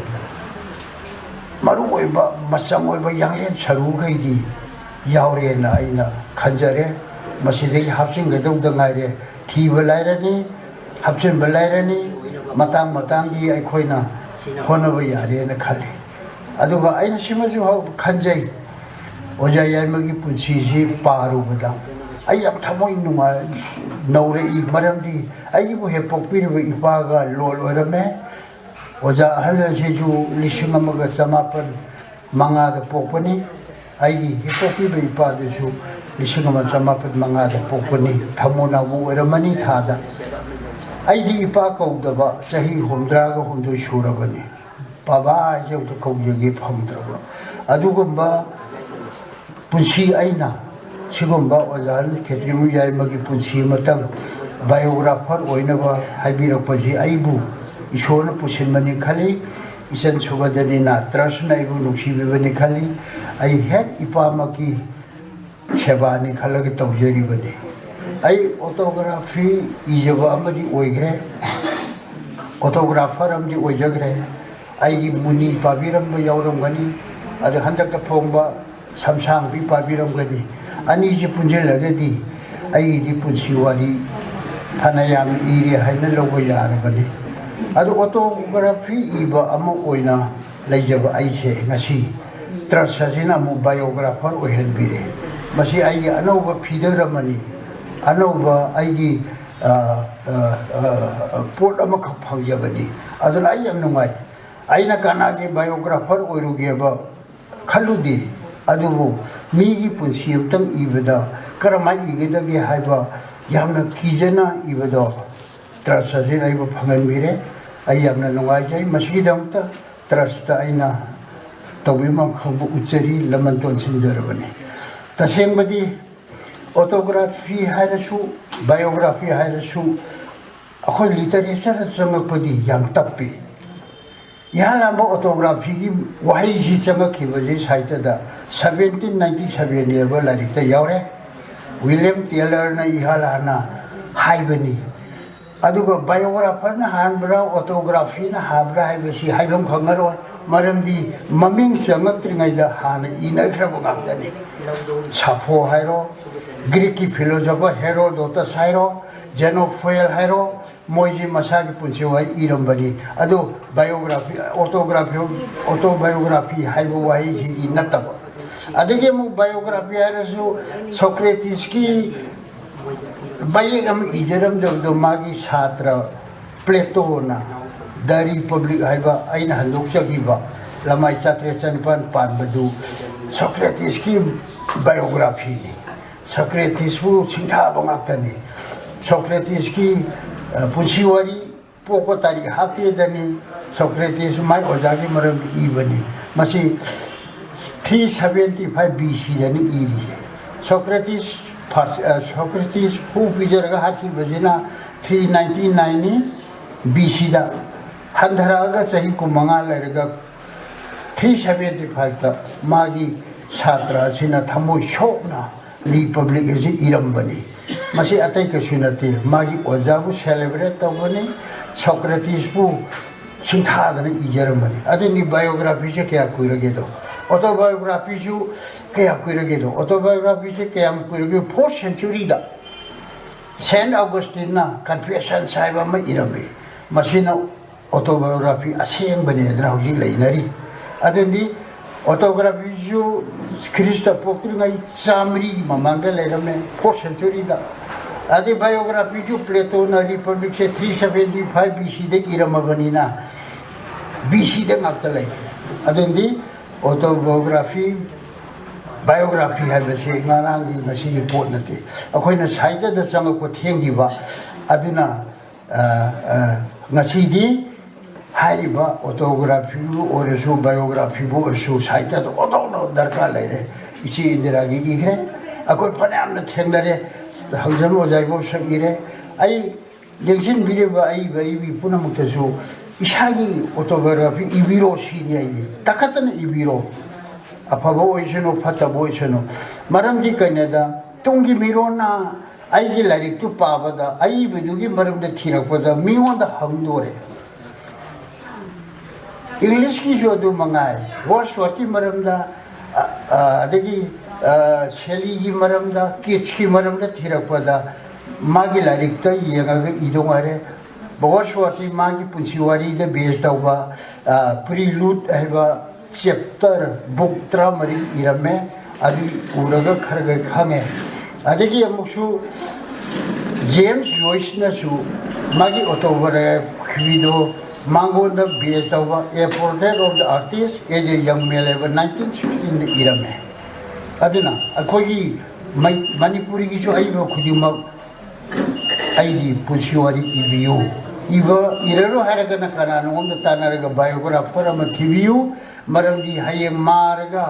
ꯃꯔꯨꯑꯣꯏꯕ ꯃꯆꯪ ꯑꯣꯏꯕ ꯌꯥꯡꯂꯦꯟ ꯁꯔꯨꯈꯩꯗꯤ ꯌꯥꯎꯔꯦꯅ ꯑꯩꯅ ꯈꯟꯖꯔꯦ꯫ ꯃꯁꯤꯗꯒꯤ ꯍꯥꯞꯆꯤꯟꯒꯗꯧꯗ ꯉꯥꯏꯔꯦ꯫ ꯊꯤꯕ ꯂꯥꯏꯔꯅꯤ, ꯍꯥꯞꯆꯤꯟꯕ ꯂꯥꯏꯔꯅꯤ, ꯃꯇꯥꯡ ꯃꯇꯥꯡꯒꯤ ꯑꯩꯈꯣꯏꯅ ꯍꯣꯠꯅꯕ ꯌꯥꯔꯦꯅ ꯈꯜꯂꯤ꯫ ꯑꯗꯨꯒ ꯑꯩꯅ ꯁꯤꯃꯁꯨ ꯈꯟꯖꯩ, ꯑꯣꯖꯥ ꯌꯥꯏꯃꯒꯤ ꯄꯨꯟꯁꯤꯁꯤ ꯄꯥꯔꯨꯕꯗ ꯑꯩ ꯌꯥꯝ ꯊꯃꯣꯏ ꯅꯨꯡꯉꯥꯏ, ꯅꯧꯔꯛꯏ꯫ ꯃꯔꯝꯗꯤ ꯑꯩꯒꯤꯕꯨ ꯍꯦꯛ ꯄꯣꯛꯄꯤꯔꯤꯕ ꯏꯄꯥꯒ ꯂꯣꯜ ꯑꯣꯏꯔꯝꯃꯦ꯫ ꯑꯣꯖꯥ ꯑꯍꯜ ꯑꯁꯤꯁꯨ ꯂꯤꯁꯤꯡ ꯑꯃꯒ ꯆꯃꯥꯄꯟ ꯃꯉꯥꯗ ꯄꯣꯛꯄꯅꯤ꯫ ꯑꯩꯒꯤ ꯍꯦꯛ ꯄꯣꯛꯄꯤꯕ ꯏꯄꯥꯗꯨꯁꯨ ꯂꯤꯁꯤꯡ ꯑꯃ ꯆꯃꯥꯄꯟ ꯃꯉꯥꯗ ꯄꯣꯛꯄꯅꯤ꯫ ꯊꯃꯣ ꯅꯥꯎꯃꯣ ꯑꯣꯏꯔꯝꯃꯅꯤ ꯊꯥꯗ꯫ ꯑꯩꯗꯤ ꯏꯄꯥ ꯀꯧꯗꯕ ꯆꯍꯤ ꯍꯨꯝꯗ꯭ꯔꯥꯒ ꯍꯨꯝꯗꯣꯏ ꯁꯨꯔꯕꯅꯤ꯫ ꯕꯕꯥ ꯍꯥꯏꯁꯦ ꯑꯝꯇ ꯀꯧꯖꯒꯦ ꯐꯪꯗ꯭ꯔꯕ꯫ ꯑꯗꯨꯒꯨꯝꯕ ꯄꯨꯟꯁꯤ ꯑꯩꯅ ꯁꯤꯒꯨꯝꯕ ꯑꯣꯖꯥ ꯈꯦꯇ꯭ꯔꯤꯃꯌꯨꯝ ꯌꯥꯏꯃꯒꯤ ꯄꯨꯟꯁꯤ ꯑꯃꯇꯪ biographer ꯑꯣꯏꯅꯕ ꯍꯥꯏꯕꯤꯔꯛꯄꯁꯤ ꯑꯩꯕꯨ ꯏꯁꯣꯔꯅ ꯄꯨꯁꯤꯟꯕꯅꯤ ꯈꯜꯂꯤ꯫ ꯏꯆꯟ ꯁꯨꯒꯗꯅꯤꯅ ꯇ꯭ꯔꯁꯅ ꯑꯩꯕꯨ ꯅꯨꯡꯁꯤꯕꯤꯕꯅꯤ ꯈꯜꯂꯤ꯫ ꯑꯩ ꯍꯦꯛ ꯏꯄꯥꯃꯛꯀꯤ ꯁꯦꯕꯥꯅꯤ ꯈꯜꯂꯒ ꯇꯧꯖꯔꯤꯕꯅꯤ꯫ ꯑꯩ autobiography ꯏꯖꯕ ꯑꯃꯗꯤ ꯑꯣꯏꯈ꯭ꯔꯦ, autographer ꯑꯃꯗꯤ ꯑꯣꯏꯖꯈ꯭ꯔꯦ꯫ ꯑꯩꯒꯤ ꯃꯨꯅꯤ ꯄꯥꯕꯤꯔꯝꯕ ꯌꯥꯎꯔꯝꯒꯅꯤ, ꯑꯗ ꯍꯟꯗꯛꯇ ꯐꯣꯡꯕ ꯁꯝꯁꯥꯡꯕꯤ ꯄꯥꯕꯤꯔꯝꯒꯅꯤ꯫ ꯑꯅꯤꯁꯤ ꯄꯨꯟꯁꯤꯜꯂꯒꯗꯤ ꯑꯩꯒꯤꯗꯤ ꯄꯨꯟꯁꯤ ꯋꯥꯔꯤ ꯐꯅꯌꯥꯝ ꯏꯔꯦ ꯍꯥꯏꯅ ꯂꯧꯕ ꯌꯥꯔꯕꯅꯤ꯫ ꯑꯗꯨ autobiography ꯏꯕ ꯑꯃ ꯑꯣꯏꯅ ꯂꯩꯖꯕ ꯑꯩꯁꯦ ꯉꯁꯤ ꯇ꯭ꯔꯁ ꯑꯁꯤꯅ ꯑꯃꯨꯛ biographer ꯑꯣꯏꯍꯟꯕꯤꯔꯦ꯫ ꯃꯁꯤ ꯑꯩꯒꯤ ꯑꯅꯧꯕ ꯐꯤꯗꯔ ꯑꯃꯅꯤ, ꯑꯅꯧꯕ ꯑꯩꯒꯤ, ꯑ, ꯑ, ꯑ, ꯄꯣꯠ ꯑꯃꯈꯛ ꯐꯪꯖꯕꯅꯤ꯫ ꯑꯗꯨꯅ ꯑꯩ ꯌꯥꯝ ꯅꯨꯡꯉꯥꯏ꯫ ꯑꯩꯅ ꯀꯅꯥꯒꯤ biographer ꯑꯣꯏꯔꯨꯒꯦꯕ ꯈꯜꯂꯨꯗꯦ, ꯑꯗꯨꯕꯨ ꯃꯤꯒꯤ ꯄꯨꯟꯁꯤ ꯑꯃꯇꯪ ꯏꯕꯗ ꯀꯔꯝꯍꯥꯏꯅ ꯏꯒꯗꯒꯦ ꯍꯥꯏꯕ ꯌꯥꯝꯅ ꯀꯤꯖꯅ ꯏꯕꯗꯣ ꯇ꯭ꯔꯁ ꯑꯁꯤꯅ ꯑꯩꯕꯨ ꯐꯪꯍꯟꯕꯤꯔꯦ꯫ ꯑꯩ ꯌꯥꯝꯅ ꯅꯨꯡꯉꯥꯏꯖꯩ꯫ ꯃꯁꯤꯒꯤꯗꯃꯛꯇ ꯇ꯭ꯔꯁꯇ ꯑꯩꯅ ꯇꯧꯕꯤꯃꯜ ꯈꯪꯕ ꯎꯠꯆꯔꯤ, ꯂꯃꯟ ꯇꯣꯟꯁꯤꯟꯖꯔꯕꯅꯤ꯫ ꯇꯁꯦꯡꯕꯗꯤ autobiography ꯍꯥꯏꯔꯁꯨ, biography ꯍꯥꯏꯔꯁꯨ, ꯑꯩꯈꯣꯏ literature ꯆꯪꯉꯛꯄꯗꯤ ꯌꯥꯝ ꯇꯞꯄꯤ꯫ ꯏꯍꯥꯟ ꯍꯥꯟꯕ autobiographyꯒꯤ ꯋꯥꯍꯩꯁꯤ ꯆꯪꯉꯛꯈꯤꯕꯁꯤ ꯁꯥꯍꯤꯇ꯭ꯌꯗ seventeen ninety seven ꯍꯥꯏꯕ ꯂꯥꯏꯔꯤꯛꯇ ꯌꯥꯎꯔꯦ꯫ ꯋꯤꯂꯤꯌꯝ ꯇꯦꯂꯔꯅ ꯏꯍꯥꯟ ꯍꯥꯟꯅ ꯍꯥꯏꯕꯅꯤ꯫ ꯑꯗꯨꯒ ꯕꯥꯏꯑꯣꯒ꯭ꯔꯥꯐꯔꯅ ꯍꯥꯟꯕ꯭ꯔꯥ, ꯑꯣꯇꯣꯒ꯭ꯔꯥꯐꯤꯅ ꯍꯥꯟꯕ꯭ꯔꯥ ꯍꯥꯏꯕꯁꯤ ꯍꯥꯏꯐꯝ ꯈꯪꯉꯔꯣꯏ꯫ ꯃꯔꯝꯗꯤ ꯃꯃꯤꯡ ꯆꯪꯉꯛꯇ꯭ꯔꯤꯉꯩꯗ ꯍꯥꯟꯅ ꯏꯅꯈ꯭ꯔꯕ ꯉꯥꯛꯇꯅꯤ꯫ ꯁꯥꯐꯣ ꯍꯥꯏꯔꯣ, ꯒ꯭ꯔꯤꯛꯀꯤ ꯐꯤꯂꯣꯁꯣꯐꯔ ꯍꯦꯔꯣꯗꯣꯇꯁ ꯍꯥꯏꯔꯣ, ꯖꯦꯅꯣꯐꯣꯏꯜ ꯍꯥꯏꯔꯣ, ꯃꯣꯏꯁꯤ ꯃꯁꯥꯒꯤ ꯄꯨꯟꯁꯤ ꯋꯥꯔꯤ ꯏꯔꯝꯕꯅꯤ꯫ ꯑꯗꯨ ꯕꯥꯏꯑꯣꯒ꯭ꯔꯥꯐꯤ, ꯑꯣꯇꯣꯒ꯭ꯔꯥꯐꯤ, ꯑꯣꯇꯣꯕꯥꯏꯑꯣꯒ꯭ꯔꯥꯐꯤ ꯍꯥꯏꯕ ꯋꯥꯍꯩꯁꯤꯗꯤ ꯅꯠꯇꯕ꯫ ꯑꯗꯒꯤ ꯑꯃꯨꯛ ꯕꯥꯏꯑꯣꯒ꯭ꯔꯥꯐꯤ ꯍꯥꯏꯔꯁꯨ ꯁꯣꯀ꯭ꯔꯦꯇꯤꯁꯀꯤ ꯃꯌꯦꯛ ꯑꯃ ꯏꯖꯔꯝꯗꯕꯗꯣ ꯃꯥꯒꯤ ꯁꯥꯇ꯭ꯔ ꯄ꯭ꯂꯦꯇꯣꯅ ꯗ ꯔꯤꯄꯕ꯭ꯂꯤꯛ ꯍꯥꯏꯕ ꯑꯩꯅ ꯍꯟꯗꯣꯛꯆꯈꯤꯕ ꯂꯃꯥꯏ ꯆꯥꯇ꯭ꯔꯦꯠ ꯆꯅꯤꯄꯥꯟ ꯄꯥꯟꯕꯗꯨ ꯁꯣꯀ꯭ꯔꯦꯇꯤꯁꯀꯤ ꯕꯥꯏꯑꯣꯒ꯭ꯔꯥꯐꯤꯅꯤ꯫ ꯁꯣꯀ꯭ꯔꯦꯇꯤꯁꯄꯨ ꯁꯤꯡꯊꯥꯕ ꯉꯥꯛꯇꯅꯤ꯫ ꯁꯣꯀ꯭ꯔꯦꯇꯤꯁꯀꯤ, ꯑ, ꯄꯨꯟꯁꯤ ꯋꯥꯔꯤ, ꯄꯣꯛꯄ ꯇꯥꯔꯤꯛ ꯍꯥꯞꯇꯦꯗꯅꯤ꯫ ꯁꯣꯀ꯭ꯔꯦꯇꯤꯁ ꯃꯥꯏ ꯑꯣꯖꯥꯒꯤ ꯃꯔꯝꯗ ꯏꯕꯅꯤ꯫ ꯃꯁꯤ ꯊ꯭ꯔꯤ ꯁꯕꯦꯟꯇꯤ ꯐꯥꯏꯚ ꯕꯤ ꯁꯤꯗꯅꯤ ꯏꯔꯤꯁꯦ꯫ ꯁꯣꯀ꯭ꯔꯦꯇꯤꯁ ꯐꯥꯔꯁ, ꯑ, ꯁꯣꯀ꯭ꯔꯦꯇꯤꯁ ꯍꯨ ꯄꯤꯖꯔꯒ ꯍꯥꯠꯈꯤꯕꯁꯤꯅ ꯊ꯭ꯔꯤ ꯅꯥꯏꯟꯇꯤ ꯅꯥꯏꯟꯅꯤ ꯕꯤ ꯁꯤꯗ꯫ ꯍꯟꯊꯔꯛꯑꯒ ꯆꯍꯤ ꯀꯨꯟꯃꯉꯥ ꯂꯩꯔꯒ ꯊ꯭ꯔꯤ ꯁꯕꯦꯟꯇꯤ ꯐꯥꯏꯚꯇ ꯃꯥꯒꯤ ꯁꯥꯇ꯭ꯔ ꯑꯁꯤꯅ ꯊꯃꯣꯏ ꯁꯣꯛꯅ ꯔꯤꯄꯕ꯭ꯂꯤꯛ ꯑꯁꯤ ꯏꯔꯝꯕꯅꯤ꯫ ꯃꯁꯤ ꯑꯇꯩ ꯀꯩꯁꯨ ꯅꯠꯇꯦ, ꯃꯥꯒꯤ ꯑꯣꯖꯥꯕꯨ ꯁꯦꯂꯦꯕ꯭ꯔꯦꯠ ꯇꯧꯕꯅꯤ, ꯁꯣꯀ꯭ꯔꯦꯇꯤꯁꯄꯨ ꯁꯤꯡꯊꯥꯗꯅ ꯏꯖꯔꯝꯕꯅꯤ꯫ ꯑꯗꯨꯅꯤ ꯕꯥꯏꯑꯣꯒ꯭ꯔꯥꯐꯤꯁꯦ ꯀꯌꯥ ꯀꯨꯏꯔꯒꯦꯗꯣ, ꯑꯣꯇꯣꯕꯥꯏꯑꯣꯒ꯭ꯔꯥꯐꯤꯁꯨ ꯀꯌꯥ ꯀꯨꯏꯔꯒꯦꯗꯣ, ꯑꯣꯇꯣꯕꯥꯏꯑꯣꯒ꯭ꯔꯥꯐꯤꯁꯦ ꯀꯌꯥꯝ ꯀꯨꯏꯔꯒꯦ? ꯐꯣꯔꯠ ꯁꯦꯟꯆꯨꯔꯤꯗ ꯁꯦꯟꯠ ꯑꯣꯒꯁꯇꯤꯟꯅ ꯀꯟꯐꯦꯁꯟꯁ ꯍꯥꯏꯕ ꯑꯃ ꯏꯔꯝꯃꯤ꯫ ꯃꯁꯤꯅ ꯑꯣꯇꯣꯕꯥꯏꯑꯣꯒ꯭ꯔꯥꯐꯤ ꯑꯁꯦꯡꯕꯅꯦꯗꯅ ꯍꯧꯖꯤꯛ ꯂꯩꯅꯔꯤ꯫ ꯑꯗꯨꯗꯤ ꯑꯣꯇꯣꯒ꯭ꯔꯥꯐꯤꯁꯨ ꯈ꯭ꯔꯤꯁꯇ ꯄꯣꯛꯇ꯭ꯔꯤꯉꯩ ꯆꯥꯃꯔꯤꯒꯤ ꯃꯃꯥꯡꯗ ꯂꯩꯔꯝꯃꯦ, ꯐꯣꯔꯠ ꯁꯦꯟꯆꯨꯔꯤꯗ꯫ ꯑꯗꯩ ꯕꯥꯏꯑꯣꯒ꯭ꯔꯥꯐꯤꯁꯨ ꯄ꯭ꯂꯦꯇꯣꯅ ꯔꯤꯄꯕ꯭ꯂꯤꯛꯁꯦ ꯊ꯭ꯔꯤ ꯁꯕꯦꯟꯇꯤ ꯐꯥꯏꯚ ꯕꯤ ꯁꯤꯗ ꯏꯔꯝꯃꯕꯅꯤꯅ ꯕꯤ ꯁꯤꯗ ꯉꯥꯛꯇ ꯂꯩ꯫ ꯑꯗꯨꯗꯤ ꯑꯣꯇꯣꯕꯥꯏꯑꯣꯒ꯭ꯔꯥꯐꯤ, ꯕꯥꯏꯑꯣꯒ꯭ꯔꯥꯐꯤ ꯍꯥꯏꯕꯁꯤ ꯉꯔꯥꯡꯒꯤ ꯉꯁꯤꯒꯤ ꯄꯣꯠ ꯅꯠꯇꯦ꯫ ꯑꯩꯈꯣꯏꯅ ꯁꯥꯍꯤꯇ꯭ꯌꯗ ꯆꯪꯉꯛꯄ ꯊꯦꯡꯈꯤꯕ꯫ ꯑꯗꯨꯅ, ꯑ, ꯑ, ꯉꯁꯤꯗꯤ ꯍꯥꯏꯔꯤꯕ ꯑꯣꯇꯣꯒ꯭ꯔꯥꯐꯤꯕꯨ ꯑꯣꯏꯔꯁꯨ, ꯕꯥꯏꯑꯣꯒ꯭ꯔꯥꯐꯤꯕꯨ ꯑꯣꯏꯔꯁꯨ ꯁꯥꯍꯤꯇ꯭ꯌꯗ ꯑꯣꯟꯊꯣꯛꯅ ꯗꯔꯀꯥꯔ ꯂꯩꯔꯦ꯫ ꯏꯆꯦ ꯏꯟꯗꯤꯔꯥꯒꯤ ꯏꯈ꯭ꯔꯦ, ꯑꯩꯈꯣꯏ ꯐꯅꯌꯥꯝꯅ ꯊꯦꯡꯅꯔꯦ, ꯍꯧꯖꯤꯛ ꯑꯣꯖꯥ ꯏꯕꯣꯛꯁꯛ ꯏꯔꯦ꯫ ꯑꯩ ꯂꯦꯡꯁꯤꯟꯕꯤꯔꯤꯕ ꯑꯏꯕ ꯑꯏꯕꯤ ꯄꯨꯝꯅꯃꯛꯇꯁꯨ ꯏꯁꯥꯒꯤ ꯑꯣꯇꯣꯕꯥꯏꯑꯣꯒ꯭ꯔꯥꯐꯤ ꯏꯕꯤꯔꯣ ꯁꯤꯅꯤ ꯑꯩꯗꯤ꯫ ꯇꯥꯈꯠꯇꯅ ꯏꯕꯤꯔꯣ, ꯑꯐꯕ ꯑꯣꯏꯁꯅꯨ, ꯐꯠꯇꯕ ꯑꯣꯏꯁꯅꯨ꯫ ꯃꯔꯝꯗꯤ ꯀꯩꯅꯣꯗ, ꯇꯨꯡꯒꯤ ꯃꯤꯔꯣꯟꯅ ꯑꯩꯒꯤ ꯂꯥꯏꯔꯤꯛꯇꯨ ꯄꯥꯕꯗ ꯑꯏꯕꯗꯨꯒꯤ ꯃꯔꯝꯗ ꯊꯤꯔꯛꯄꯗ ꯃꯤꯉꯣꯟꯗ ꯍꯪꯗꯣꯔꯦ꯫ ꯏꯪꯂꯤꯁꯀꯤꯁꯨ ꯑꯗꯨ ꯃꯉꯥꯏ, ꯋꯥꯔꯁꯋꯥꯔꯠꯀꯤ ꯃꯔꯝꯗ, ꯑ, ꯑ, ꯑꯗꯒꯤ, ꯑ, ꯁꯦꯂꯤꯒꯤ ꯃꯔꯝꯗ, ꯀꯤꯠꯁꯀꯤ ꯃꯔꯝꯗ ꯊꯤꯔꯛꯄꯗ ꯃꯥꯒꯤ ꯂꯥꯏꯔꯤꯛꯇ ꯌꯦꯡꯉꯒ ꯏꯗꯧ ꯉꯥꯏꯔꯦ꯫ ꯋꯥꯔꯁꯋꯥꯔꯠꯀꯤ ꯃꯥꯒꯤ ꯄꯨꯟꯁꯤ ꯋꯥꯔꯤꯗ ꯕꯦꯖ ꯇꯧꯕ, ꯑ, ꯄ꯭ꯔꯤꯂꯨꯗ ꯍꯥꯏꯕ ꯆꯦꯞꯇꯔ ꯕꯨꯛ ꯇꯔꯥꯃꯔꯤ ꯏꯔꯝꯃꯦ꯫ ꯑꯗꯨ ꯎꯔꯒ ꯈꯔ ꯈꯔ ꯈꯪꯉꯦ꯫ ꯑꯗꯒꯤ ꯑꯃꯨꯛꯁꯨ ꯖꯦꯝꯁ ꯖꯣꯏꯁꯅꯁꯨ ꯃꯥꯒꯤ ꯑꯣꯇꯣꯕꯥꯏꯑꯣꯒ꯭ꯔꯥꯐꯤꯗꯣ ꯃꯉꯣꯟꯗ ꯕꯦꯖ ꯇꯧꯕ A Portrait of the Artist as a Young Man ꯍꯥꯏꯕ ꯅꯥꯏꯟꯇꯤꯟ ꯁꯤꯛꯁꯇꯤꯟꯗ ꯏꯔꯝꯃꯦ꯫ ꯑꯗꯨꯅ ꯑꯩꯈꯣꯏꯒꯤ ꯃꯩ-, ꯃꯅꯤꯄꯨꯔꯤꯒꯤꯁꯨ ꯑꯏꯕ ꯈꯨꯗꯤꯡꯃꯛ ꯑꯩꯒꯤ ꯄꯨꯟꯁꯤ ꯋꯥꯔꯤ ꯏꯕꯤꯌꯨ꯫ ꯏꯕ, ꯏꯔꯔꯣꯏ ꯍꯥꯏꯔꯒꯅ ꯀꯅꯥꯅꯣꯝꯗ ꯇꯥꯟꯅꯔꯒ ꯕꯥꯏꯑꯣꯒ꯭ꯔꯥꯐꯔ ꯑꯃ ꯊꯤꯕꯤꯌꯨ꯫ ꯃꯔꯝꯗꯤ ꯍꯌꯦꯡ ꯃꯥꯔꯒ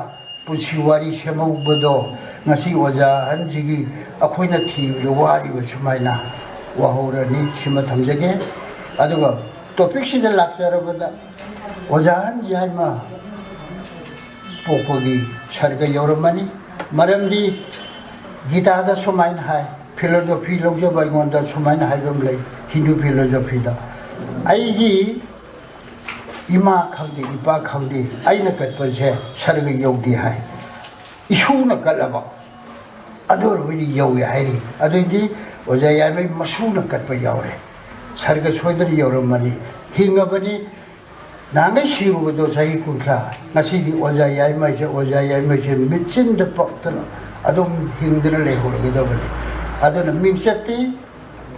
ꯄꯨꯟꯁꯤ ꯋꯥꯔꯤ ꯁꯦꯝꯍꯧꯕꯗꯣ ꯉꯁꯤ ꯑꯣꯖꯥ ꯑꯍꯟꯁꯤꯒꯤ ꯑꯩꯈꯣꯏꯅ ꯊꯤꯕꯗ ꯋꯥꯔꯤꯕ ꯁꯨꯃꯥꯏꯅ ꯋꯥꯍꯧꯔꯅꯤ꯫ ꯁꯤꯃ ꯊꯝꯖꯒꯦ꯫ ꯑꯗꯨꯒ ꯇꯣꯄꯤꯛꯁꯤꯗ ꯂꯥꯛꯆꯔꯕꯗ ꯑꯣꯖꯥ ꯑꯍꯟ ꯌꯥꯏꯃ ꯄꯣꯛꯄꯒꯤ ꯁꯔꯒ ꯌꯧꯔꯝꯃꯅꯤ꯫ ꯃꯔꯝꯗꯤ ꯒꯤꯇꯥꯗ ꯁꯨꯃꯥꯏꯅ ꯍꯥꯏ, ꯐꯤꯂꯣꯖꯣꯐꯤ ꯂꯧꯖꯕ ꯑꯩꯉꯣꯟꯗ ꯁꯨꯃꯥꯏꯅ ꯍꯥꯏꯕ ꯑꯃ ꯂꯩ, ꯍꯤꯟꯗꯨ ꯐꯤꯂꯣꯖꯣꯐꯤꯗ, "ꯑꯩꯒꯤ ꯏꯃꯥ ꯈꯪꯗꯦ, ꯏꯄꯥ ꯈꯪꯗꯦ, ꯑꯩꯅ ꯀꯠꯄꯁꯦ ꯁꯔꯒ ꯌꯧꯗꯦ" ꯍꯥꯏ꯫ ꯏꯁꯨꯅ ꯀꯠꯂꯕ, ꯑꯗꯨ ꯑꯣꯏꯔꯕꯗꯤ ꯌꯧꯏ ꯍꯥꯏꯔꯤ꯫ ꯑꯗꯨꯗꯤ ꯑꯣꯖꯥ ꯌꯥꯏꯃꯩ ꯃꯁꯨꯅ ꯀꯠꯄ ꯌꯥꯎꯔꯦ, ꯁꯔꯒ ꯁꯣꯏꯗꯅ ꯌꯧꯔꯝꯃꯅꯤ꯫ ꯍꯤꯡꯉꯕꯅꯤ, ꯅꯍꯥꯟꯒꯩ ꯁꯤꯔꯨꯕꯗꯣ ꯆꯍꯤ ꯀꯨꯟꯊ꯭ꯔꯥ, ꯉꯁꯤꯗꯤ ꯑꯣꯖꯥ ꯌꯥꯏꯃꯩꯁꯦ, ꯑꯣꯖꯥ ꯌꯥꯏꯃꯩꯁꯦ ꯃꯤꯠꯆꯤꯟꯗ ꯄꯛꯇꯅ ꯑꯗꯨꯝ ꯍꯤꯡꯗꯨꯅ ꯂꯩꯍꯧꯔꯒꯗꯕꯅꯤ꯫ ꯑꯗꯨꯅ ꯃꯤꯡꯆꯠꯇꯤ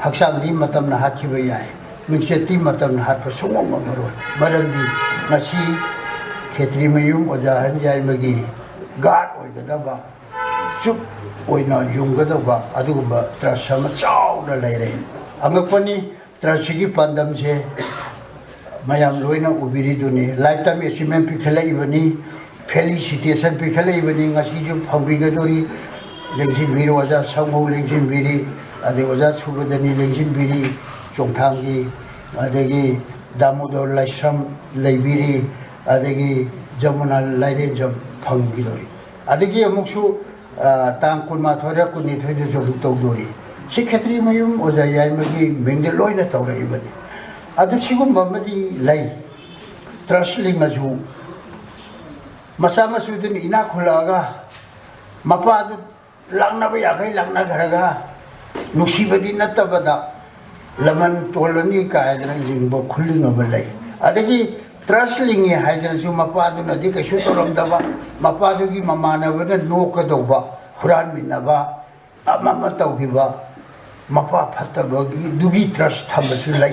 ꯍꯛꯆꯥꯡꯗꯤ ꯃꯇꯝꯅ ꯍꯥꯠꯈꯤꯕ ꯌꯥꯏ, ꯃꯤꯡꯆꯠꯇꯤ ꯃꯇꯝꯅ ꯍꯥꯠꯄ ꯁꯨꯡꯉꯝ ꯉꯝꯃꯔꯣꯏ꯫ ꯃꯔꯝꯗꯤ ꯉꯁꯤ ꯈꯦꯇ꯭ꯔꯤꯃꯌꯨꯝ ꯑꯣꯖꯥ ꯑꯍꯟ ꯌꯥꯏꯃꯒꯤ ꯒꯥꯔꯗ ꯑꯣꯏꯒꯗꯕ, ꯆꯨꯞ ꯑꯣꯏꯅ ꯌꯨꯡꯒꯗꯧꯕ ꯑꯗꯨꯒꯨꯝꯕ ꯇ꯭ꯔꯁ ꯑꯃ ꯆꯥꯎꯅ ꯂꯩꯔꯦ꯫ ꯑꯉꯛꯄꯅꯤ, ꯇ꯭ꯔꯁꯁꯤꯒꯤ ꯄꯥꯟꯗꯝꯁꯦ ꯃꯌꯥꯝ ꯂꯣꯏꯅ ꯎꯕꯤꯔꯤꯗꯨꯅꯤ꯫ Life time ꯑꯦꯆꯤꯞꯃꯦꯟ ꯄꯤꯈꯠꯂꯛꯏꯕꯅꯤ, ꯐꯦꯂꯤꯁꯤꯇꯦꯁꯟ ꯄꯤꯈꯠꯂꯛꯏꯕꯅꯤ꯫ ꯉꯁꯤꯁꯨ ꯐꯪꯕꯤꯒꯗꯧꯔꯤ꯫ ꯂꯦꯡꯁꯤꯟꯕꯤꯔꯤ, ꯑꯣꯖꯥ ꯁꯪꯉꯨ ꯂꯦꯡꯁꯤꯟꯕꯤꯔꯤ, ꯑꯗꯩ ꯑꯣꯖꯥ ꯁꯨꯕꯗꯅꯤ ꯂꯦꯡꯁꯤꯟꯕꯤꯔꯤ, ꯆꯣꯡꯊꯥꯝꯒꯤ, ꯑꯗꯒꯤ ꯗꯥꯃꯣꯗꯣꯔ ꯂꯥꯏꯁ꯭ꯔꯝ ꯂꯩꯕꯤꯔꯤ, ꯑꯗꯒꯤ ꯖꯃꯨꯅꯥ ꯂꯥꯏꯔꯦꯟꯖꯝ ꯐꯪꯕꯤꯗꯧꯔꯤ꯫ ꯑꯗꯒꯤ ꯑꯃꯨꯛꯁꯨ ꯇꯥꯡ ꯀꯨꯟꯃꯥꯊꯣꯏꯔ ꯀꯨꯟꯅꯤꯊꯣꯏꯗꯁꯨ ꯑꯃꯨꯛ ꯇꯧꯗꯣꯔꯤ꯫ ꯁꯤ ꯈꯦꯇ꯭ꯔꯤ ꯃꯌꯨꯝ ꯑꯣꯖꯥ ꯌꯥꯏꯃꯒꯤ ꯃꯤꯡꯗ ꯂꯣꯏꯅ ꯇꯧꯔꯛꯏꯕꯅꯤ꯫ ꯑꯗꯨ ꯁꯤꯒꯨꯝꯕ ꯑꯃꯗꯤ ꯂꯩ꯫ ꯇ꯭ꯔꯁ ꯂꯤꯡꯉꯁꯨ ꯃꯆꯥ ꯃꯁꯨꯗꯨꯅ ꯏꯅꯥꯛ ꯈꯨꯜꯂꯛꯑꯒ ꯃꯄꯥꯗꯨ ꯂꯥꯛꯅꯕ ꯌꯥꯈꯩ ꯂꯥꯛꯅꯈ꯭ꯔꯒ ꯅꯨꯡꯁꯤꯕꯗꯤ ꯅꯠꯇꯕꯗ ꯂꯃꯟ ꯇꯣꯜꯂꯅꯤ ꯀꯥꯏꯗꯅ ꯂꯤꯡꯕ ꯈꯨꯂꯤꯡ ꯑꯃ ꯂꯩ꯫ ꯑꯗꯒꯤ ꯇ꯭ꯔꯁ ꯂꯤꯡꯉꯦ ꯍꯥꯏꯗꯅꯁꯨ ꯃꯄꯥꯗꯨꯅꯗꯤ ꯀꯩꯁꯨ ꯇꯧꯔꯝꯗꯕ, ꯃꯄꯥꯗꯨꯒꯤ ꯃꯃꯥꯟꯅꯕꯅ ꯅꯣꯛꯀꯗꯧꯕ, ꯍꯨꯔꯥꯟꯃꯤꯟꯅꯕ, ꯑꯃ ꯑꯃ ꯇꯧꯈꯤꯕ, ꯃꯄꯥ ꯐꯠꯇꯕꯒꯤꯗꯨꯒꯤ ꯇ꯭ꯔꯁ ꯊꯝꯕꯁꯨ ꯂꯩ꯫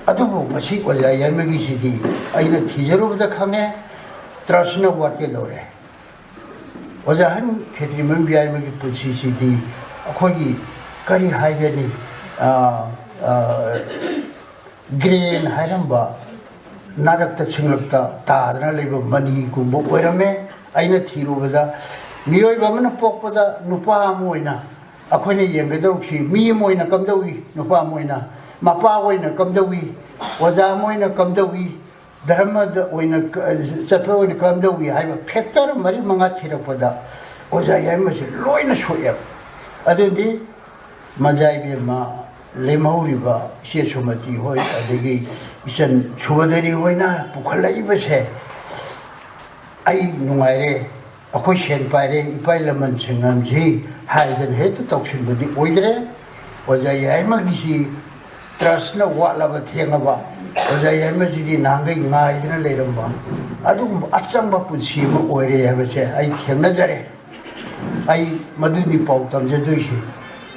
ꯑꯗꯨꯕꯨ ꯃꯁꯤ ꯑꯣꯖꯥ ꯌꯥꯏꯃꯒꯤꯁꯤꯗꯤ ꯑꯩꯅ ꯊꯤꯖꯔꯨꯕꯗ ꯈꯪꯉꯦ, ꯇ꯭ꯔꯁꯅ ꯋꯥꯠꯀꯗꯧꯔꯦ꯫ ꯑꯣꯖꯥ ꯍꯟ ꯈꯦꯇ꯭ꯔꯤꯃꯌꯨꯝ ꯌꯥꯏꯃꯒꯤ ꯄꯨꯟꯁꯤꯁꯤꯗꯤ ꯑꯩꯈꯣꯏꯒꯤ ꯀꯔꯤ ꯍꯥꯏꯒꯅꯤ, ꯒ꯭ꯔꯦꯟ ꯍꯥꯏꯔꯝꯕ ꯅꯥꯔꯛꯇ ꯁꯤꯡꯂꯛꯇ ꯇꯥꯗꯅ ꯂꯩꯕ ꯃꯅꯤꯒꯨꯝꯕ ꯑꯣꯏꯔꯝꯃꯦ꯫ ꯑꯩꯅ ꯊꯤꯔꯨꯕꯗ ꯃꯤꯑꯣꯏꯕ ꯑꯃꯅ ꯄꯣꯛꯄꯗ ꯅꯨꯄꯥ ꯑꯃ ꯑꯣꯏꯅ ꯑꯩꯈꯣꯏꯅ ꯌꯦꯡꯒꯗꯧꯔꯤꯁꯤ ꯃꯤ ꯑꯃ ꯑꯣꯏꯅ ꯀꯝꯗꯧꯏ, ꯅꯨꯄꯥ ꯑꯃ ꯑꯣꯏꯅ, ꯃꯄꯥ ꯑꯃ ꯑꯣꯏꯅ ꯀꯝꯗꯧꯏ, ꯑꯣꯖꯥ ꯑꯃ ꯑꯣꯏꯅ ꯀꯝꯗꯧꯏ, ꯙꯔꯃꯗ ꯑꯣꯏꯅ ꯆꯠꯄ ꯑꯣꯏꯅ ꯀꯝꯗꯧꯏ ꯍꯥꯏꯕ ꯐꯦꯛꯇꯔ ꯃꯔꯤ ꯃꯉꯥ ꯊꯤꯔꯛꯄꯗ ꯑꯣꯖꯥ ꯌꯥꯏꯃꯁꯦ ꯂꯣꯏꯅ ꯁꯣꯛꯑꯦꯕ꯫ ꯑꯗꯨꯗꯤ ꯃꯖꯥ ꯏꯕꯦꯝꯃ ꯂꯦꯝꯍꯧꯔꯤꯕ ꯏꯆꯦ ꯁꯨꯃꯇꯤ ꯍꯣꯏ, ꯑꯗꯒꯤ ꯏꯆꯟ ꯁꯨꯕꯗꯔꯤ ꯍꯣꯏꯅ ꯄꯨꯈꯠꯂꯛꯏꯕꯁꯦ ꯑꯩ ꯅꯨꯡꯉꯥꯏꯔꯦ, ꯑꯩꯈꯣꯏ ꯁꯦꯟ ꯄꯥꯏꯔꯦ, ꯏꯄꯥ ꯂꯃꯟ ꯁꯪꯉꯝꯁꯤ ꯍꯥꯏꯗꯅ ꯍꯦꯛꯇ ꯇꯧꯁꯤꯟꯕꯗꯤ ꯑꯣꯏꯗ꯭ꯔꯦ꯫ ꯑꯣꯖꯥ ꯌꯥꯏꯃꯒꯤꯁꯤ ꯇ꯭ꯔꯁꯅ ꯋꯥꯠꯂꯕ ꯊꯦꯡꯉꯕ, ꯑꯣꯖꯥ ꯌꯥꯏꯃꯁꯤꯗꯤ ꯅꯍꯥꯟꯈꯩ ꯉꯥꯏꯗꯅ ꯂꯩꯔꯝꯕ ꯑꯗꯨꯒꯨꯝꯕ ꯑꯆꯝꯕ ꯄꯨꯟꯁꯤ ꯑꯃ ꯑꯣꯏꯔꯦ ꯍꯥꯏꯕꯁꯦ ꯑꯩ ꯊꯦꯡꯅꯖꯔꯦ꯫ ꯑꯩ ꯃꯗꯨꯅꯤ ꯄꯥꯎ ꯇꯝꯖꯗꯣꯏꯁꯦ꯫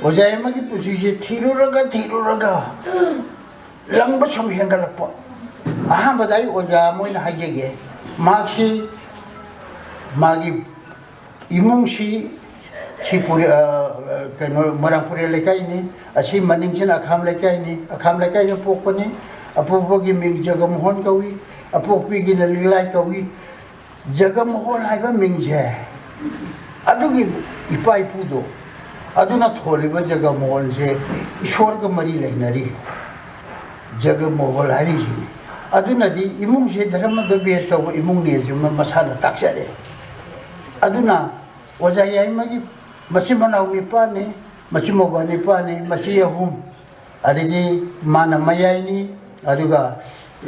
ꯑꯣꯖꯥ ꯌꯥꯏꯃꯒꯤ ꯄꯨꯟꯁꯤꯁꯦ ꯊꯤꯔꯨꯔꯒ ꯊꯤꯔꯨꯔꯒ ꯂꯪꯕ ꯁꯨꯝ ꯍꯦꯟꯒꯠꯂꯛꯄ꯫ ꯑꯍꯥꯟꯕꯗ ꯑꯩ ꯑꯣꯖꯥ ꯑꯃ ꯑꯣꯏꯅ ꯍꯥꯏꯖꯒꯦ꯫ ꯃꯍꯥꯛꯁꯤ ꯃꯥꯒꯤ ꯏꯃꯨꯡꯁꯤ ꯁꯤ ꯄꯨꯔꯦ-, ꯑ, ꯀꯩꯅꯣ, ꯃꯣꯏꯔꯥꯡ ꯄꯨꯔꯦꯜ ꯂꯩꯀꯥꯏꯅꯤ꯫ ꯑꯁꯤ ꯃꯅꯤꯡꯁꯤꯅ ꯑꯈꯥꯝ ꯂꯩꯀꯥꯏꯅꯤ꯫ ꯑꯈꯥꯝ ꯂꯩꯀꯥꯏꯗ ꯄꯣꯛꯄꯅꯤ꯫ ꯑꯄꯣꯛꯄꯒꯤ ꯃꯤꯡ ꯖꯒꯃꯣꯍꯟ ꯀꯧꯏ, ꯑꯄꯣꯛꯄꯤꯒꯤꯅ ꯂꯤꯛꯂꯥꯏ ꯀꯧꯏ꯫ ꯖꯒꯃꯣꯍꯟ ꯍꯥꯏꯕ ꯃꯤꯡꯁꯦ ꯑꯗꯨꯒꯤ ꯏꯄꯥ ꯏꯄꯨꯗꯣ ꯑꯗꯨꯅ ꯊꯣꯜꯂꯤꯕ ꯖꯒꯃꯣꯍꯟꯁꯦ ꯏꯁꯣꯔꯒ ꯃꯔꯤ ꯂꯩꯅꯔꯤ꯫ ꯖꯒꯃꯣꯍꯟ ꯍꯥꯏꯔꯤꯁꯤꯅꯤ꯫ ꯑꯗꯨꯅꯗꯤ ꯏꯃꯨꯡꯁꯦ ꯙꯔꯃꯗ ꯕꯦꯁ ꯇꯧꯕ ꯏꯃꯨꯡꯅꯦꯁꯨ ꯃ-, ꯃꯁꯥꯅ ꯇꯥꯛꯆꯔꯦ꯫ ꯑꯗꯨꯅ ꯑꯣꯖꯥ ꯌꯥꯏꯃꯒꯤ ꯃꯆꯤꯟ ꯃꯅꯥꯎ ꯅꯤꯄꯥꯜꯅꯤ, ꯃꯆꯤꯟ ꯃꯧꯕꯥ ꯅꯤꯄꯥꯜꯅꯤ, ꯃꯆꯤ ꯑꯍꯨꯝ, ꯑꯗꯒꯤ ꯃꯥꯅ ꯃꯌꯥꯏꯅꯤ, ꯑꯗꯨꯒ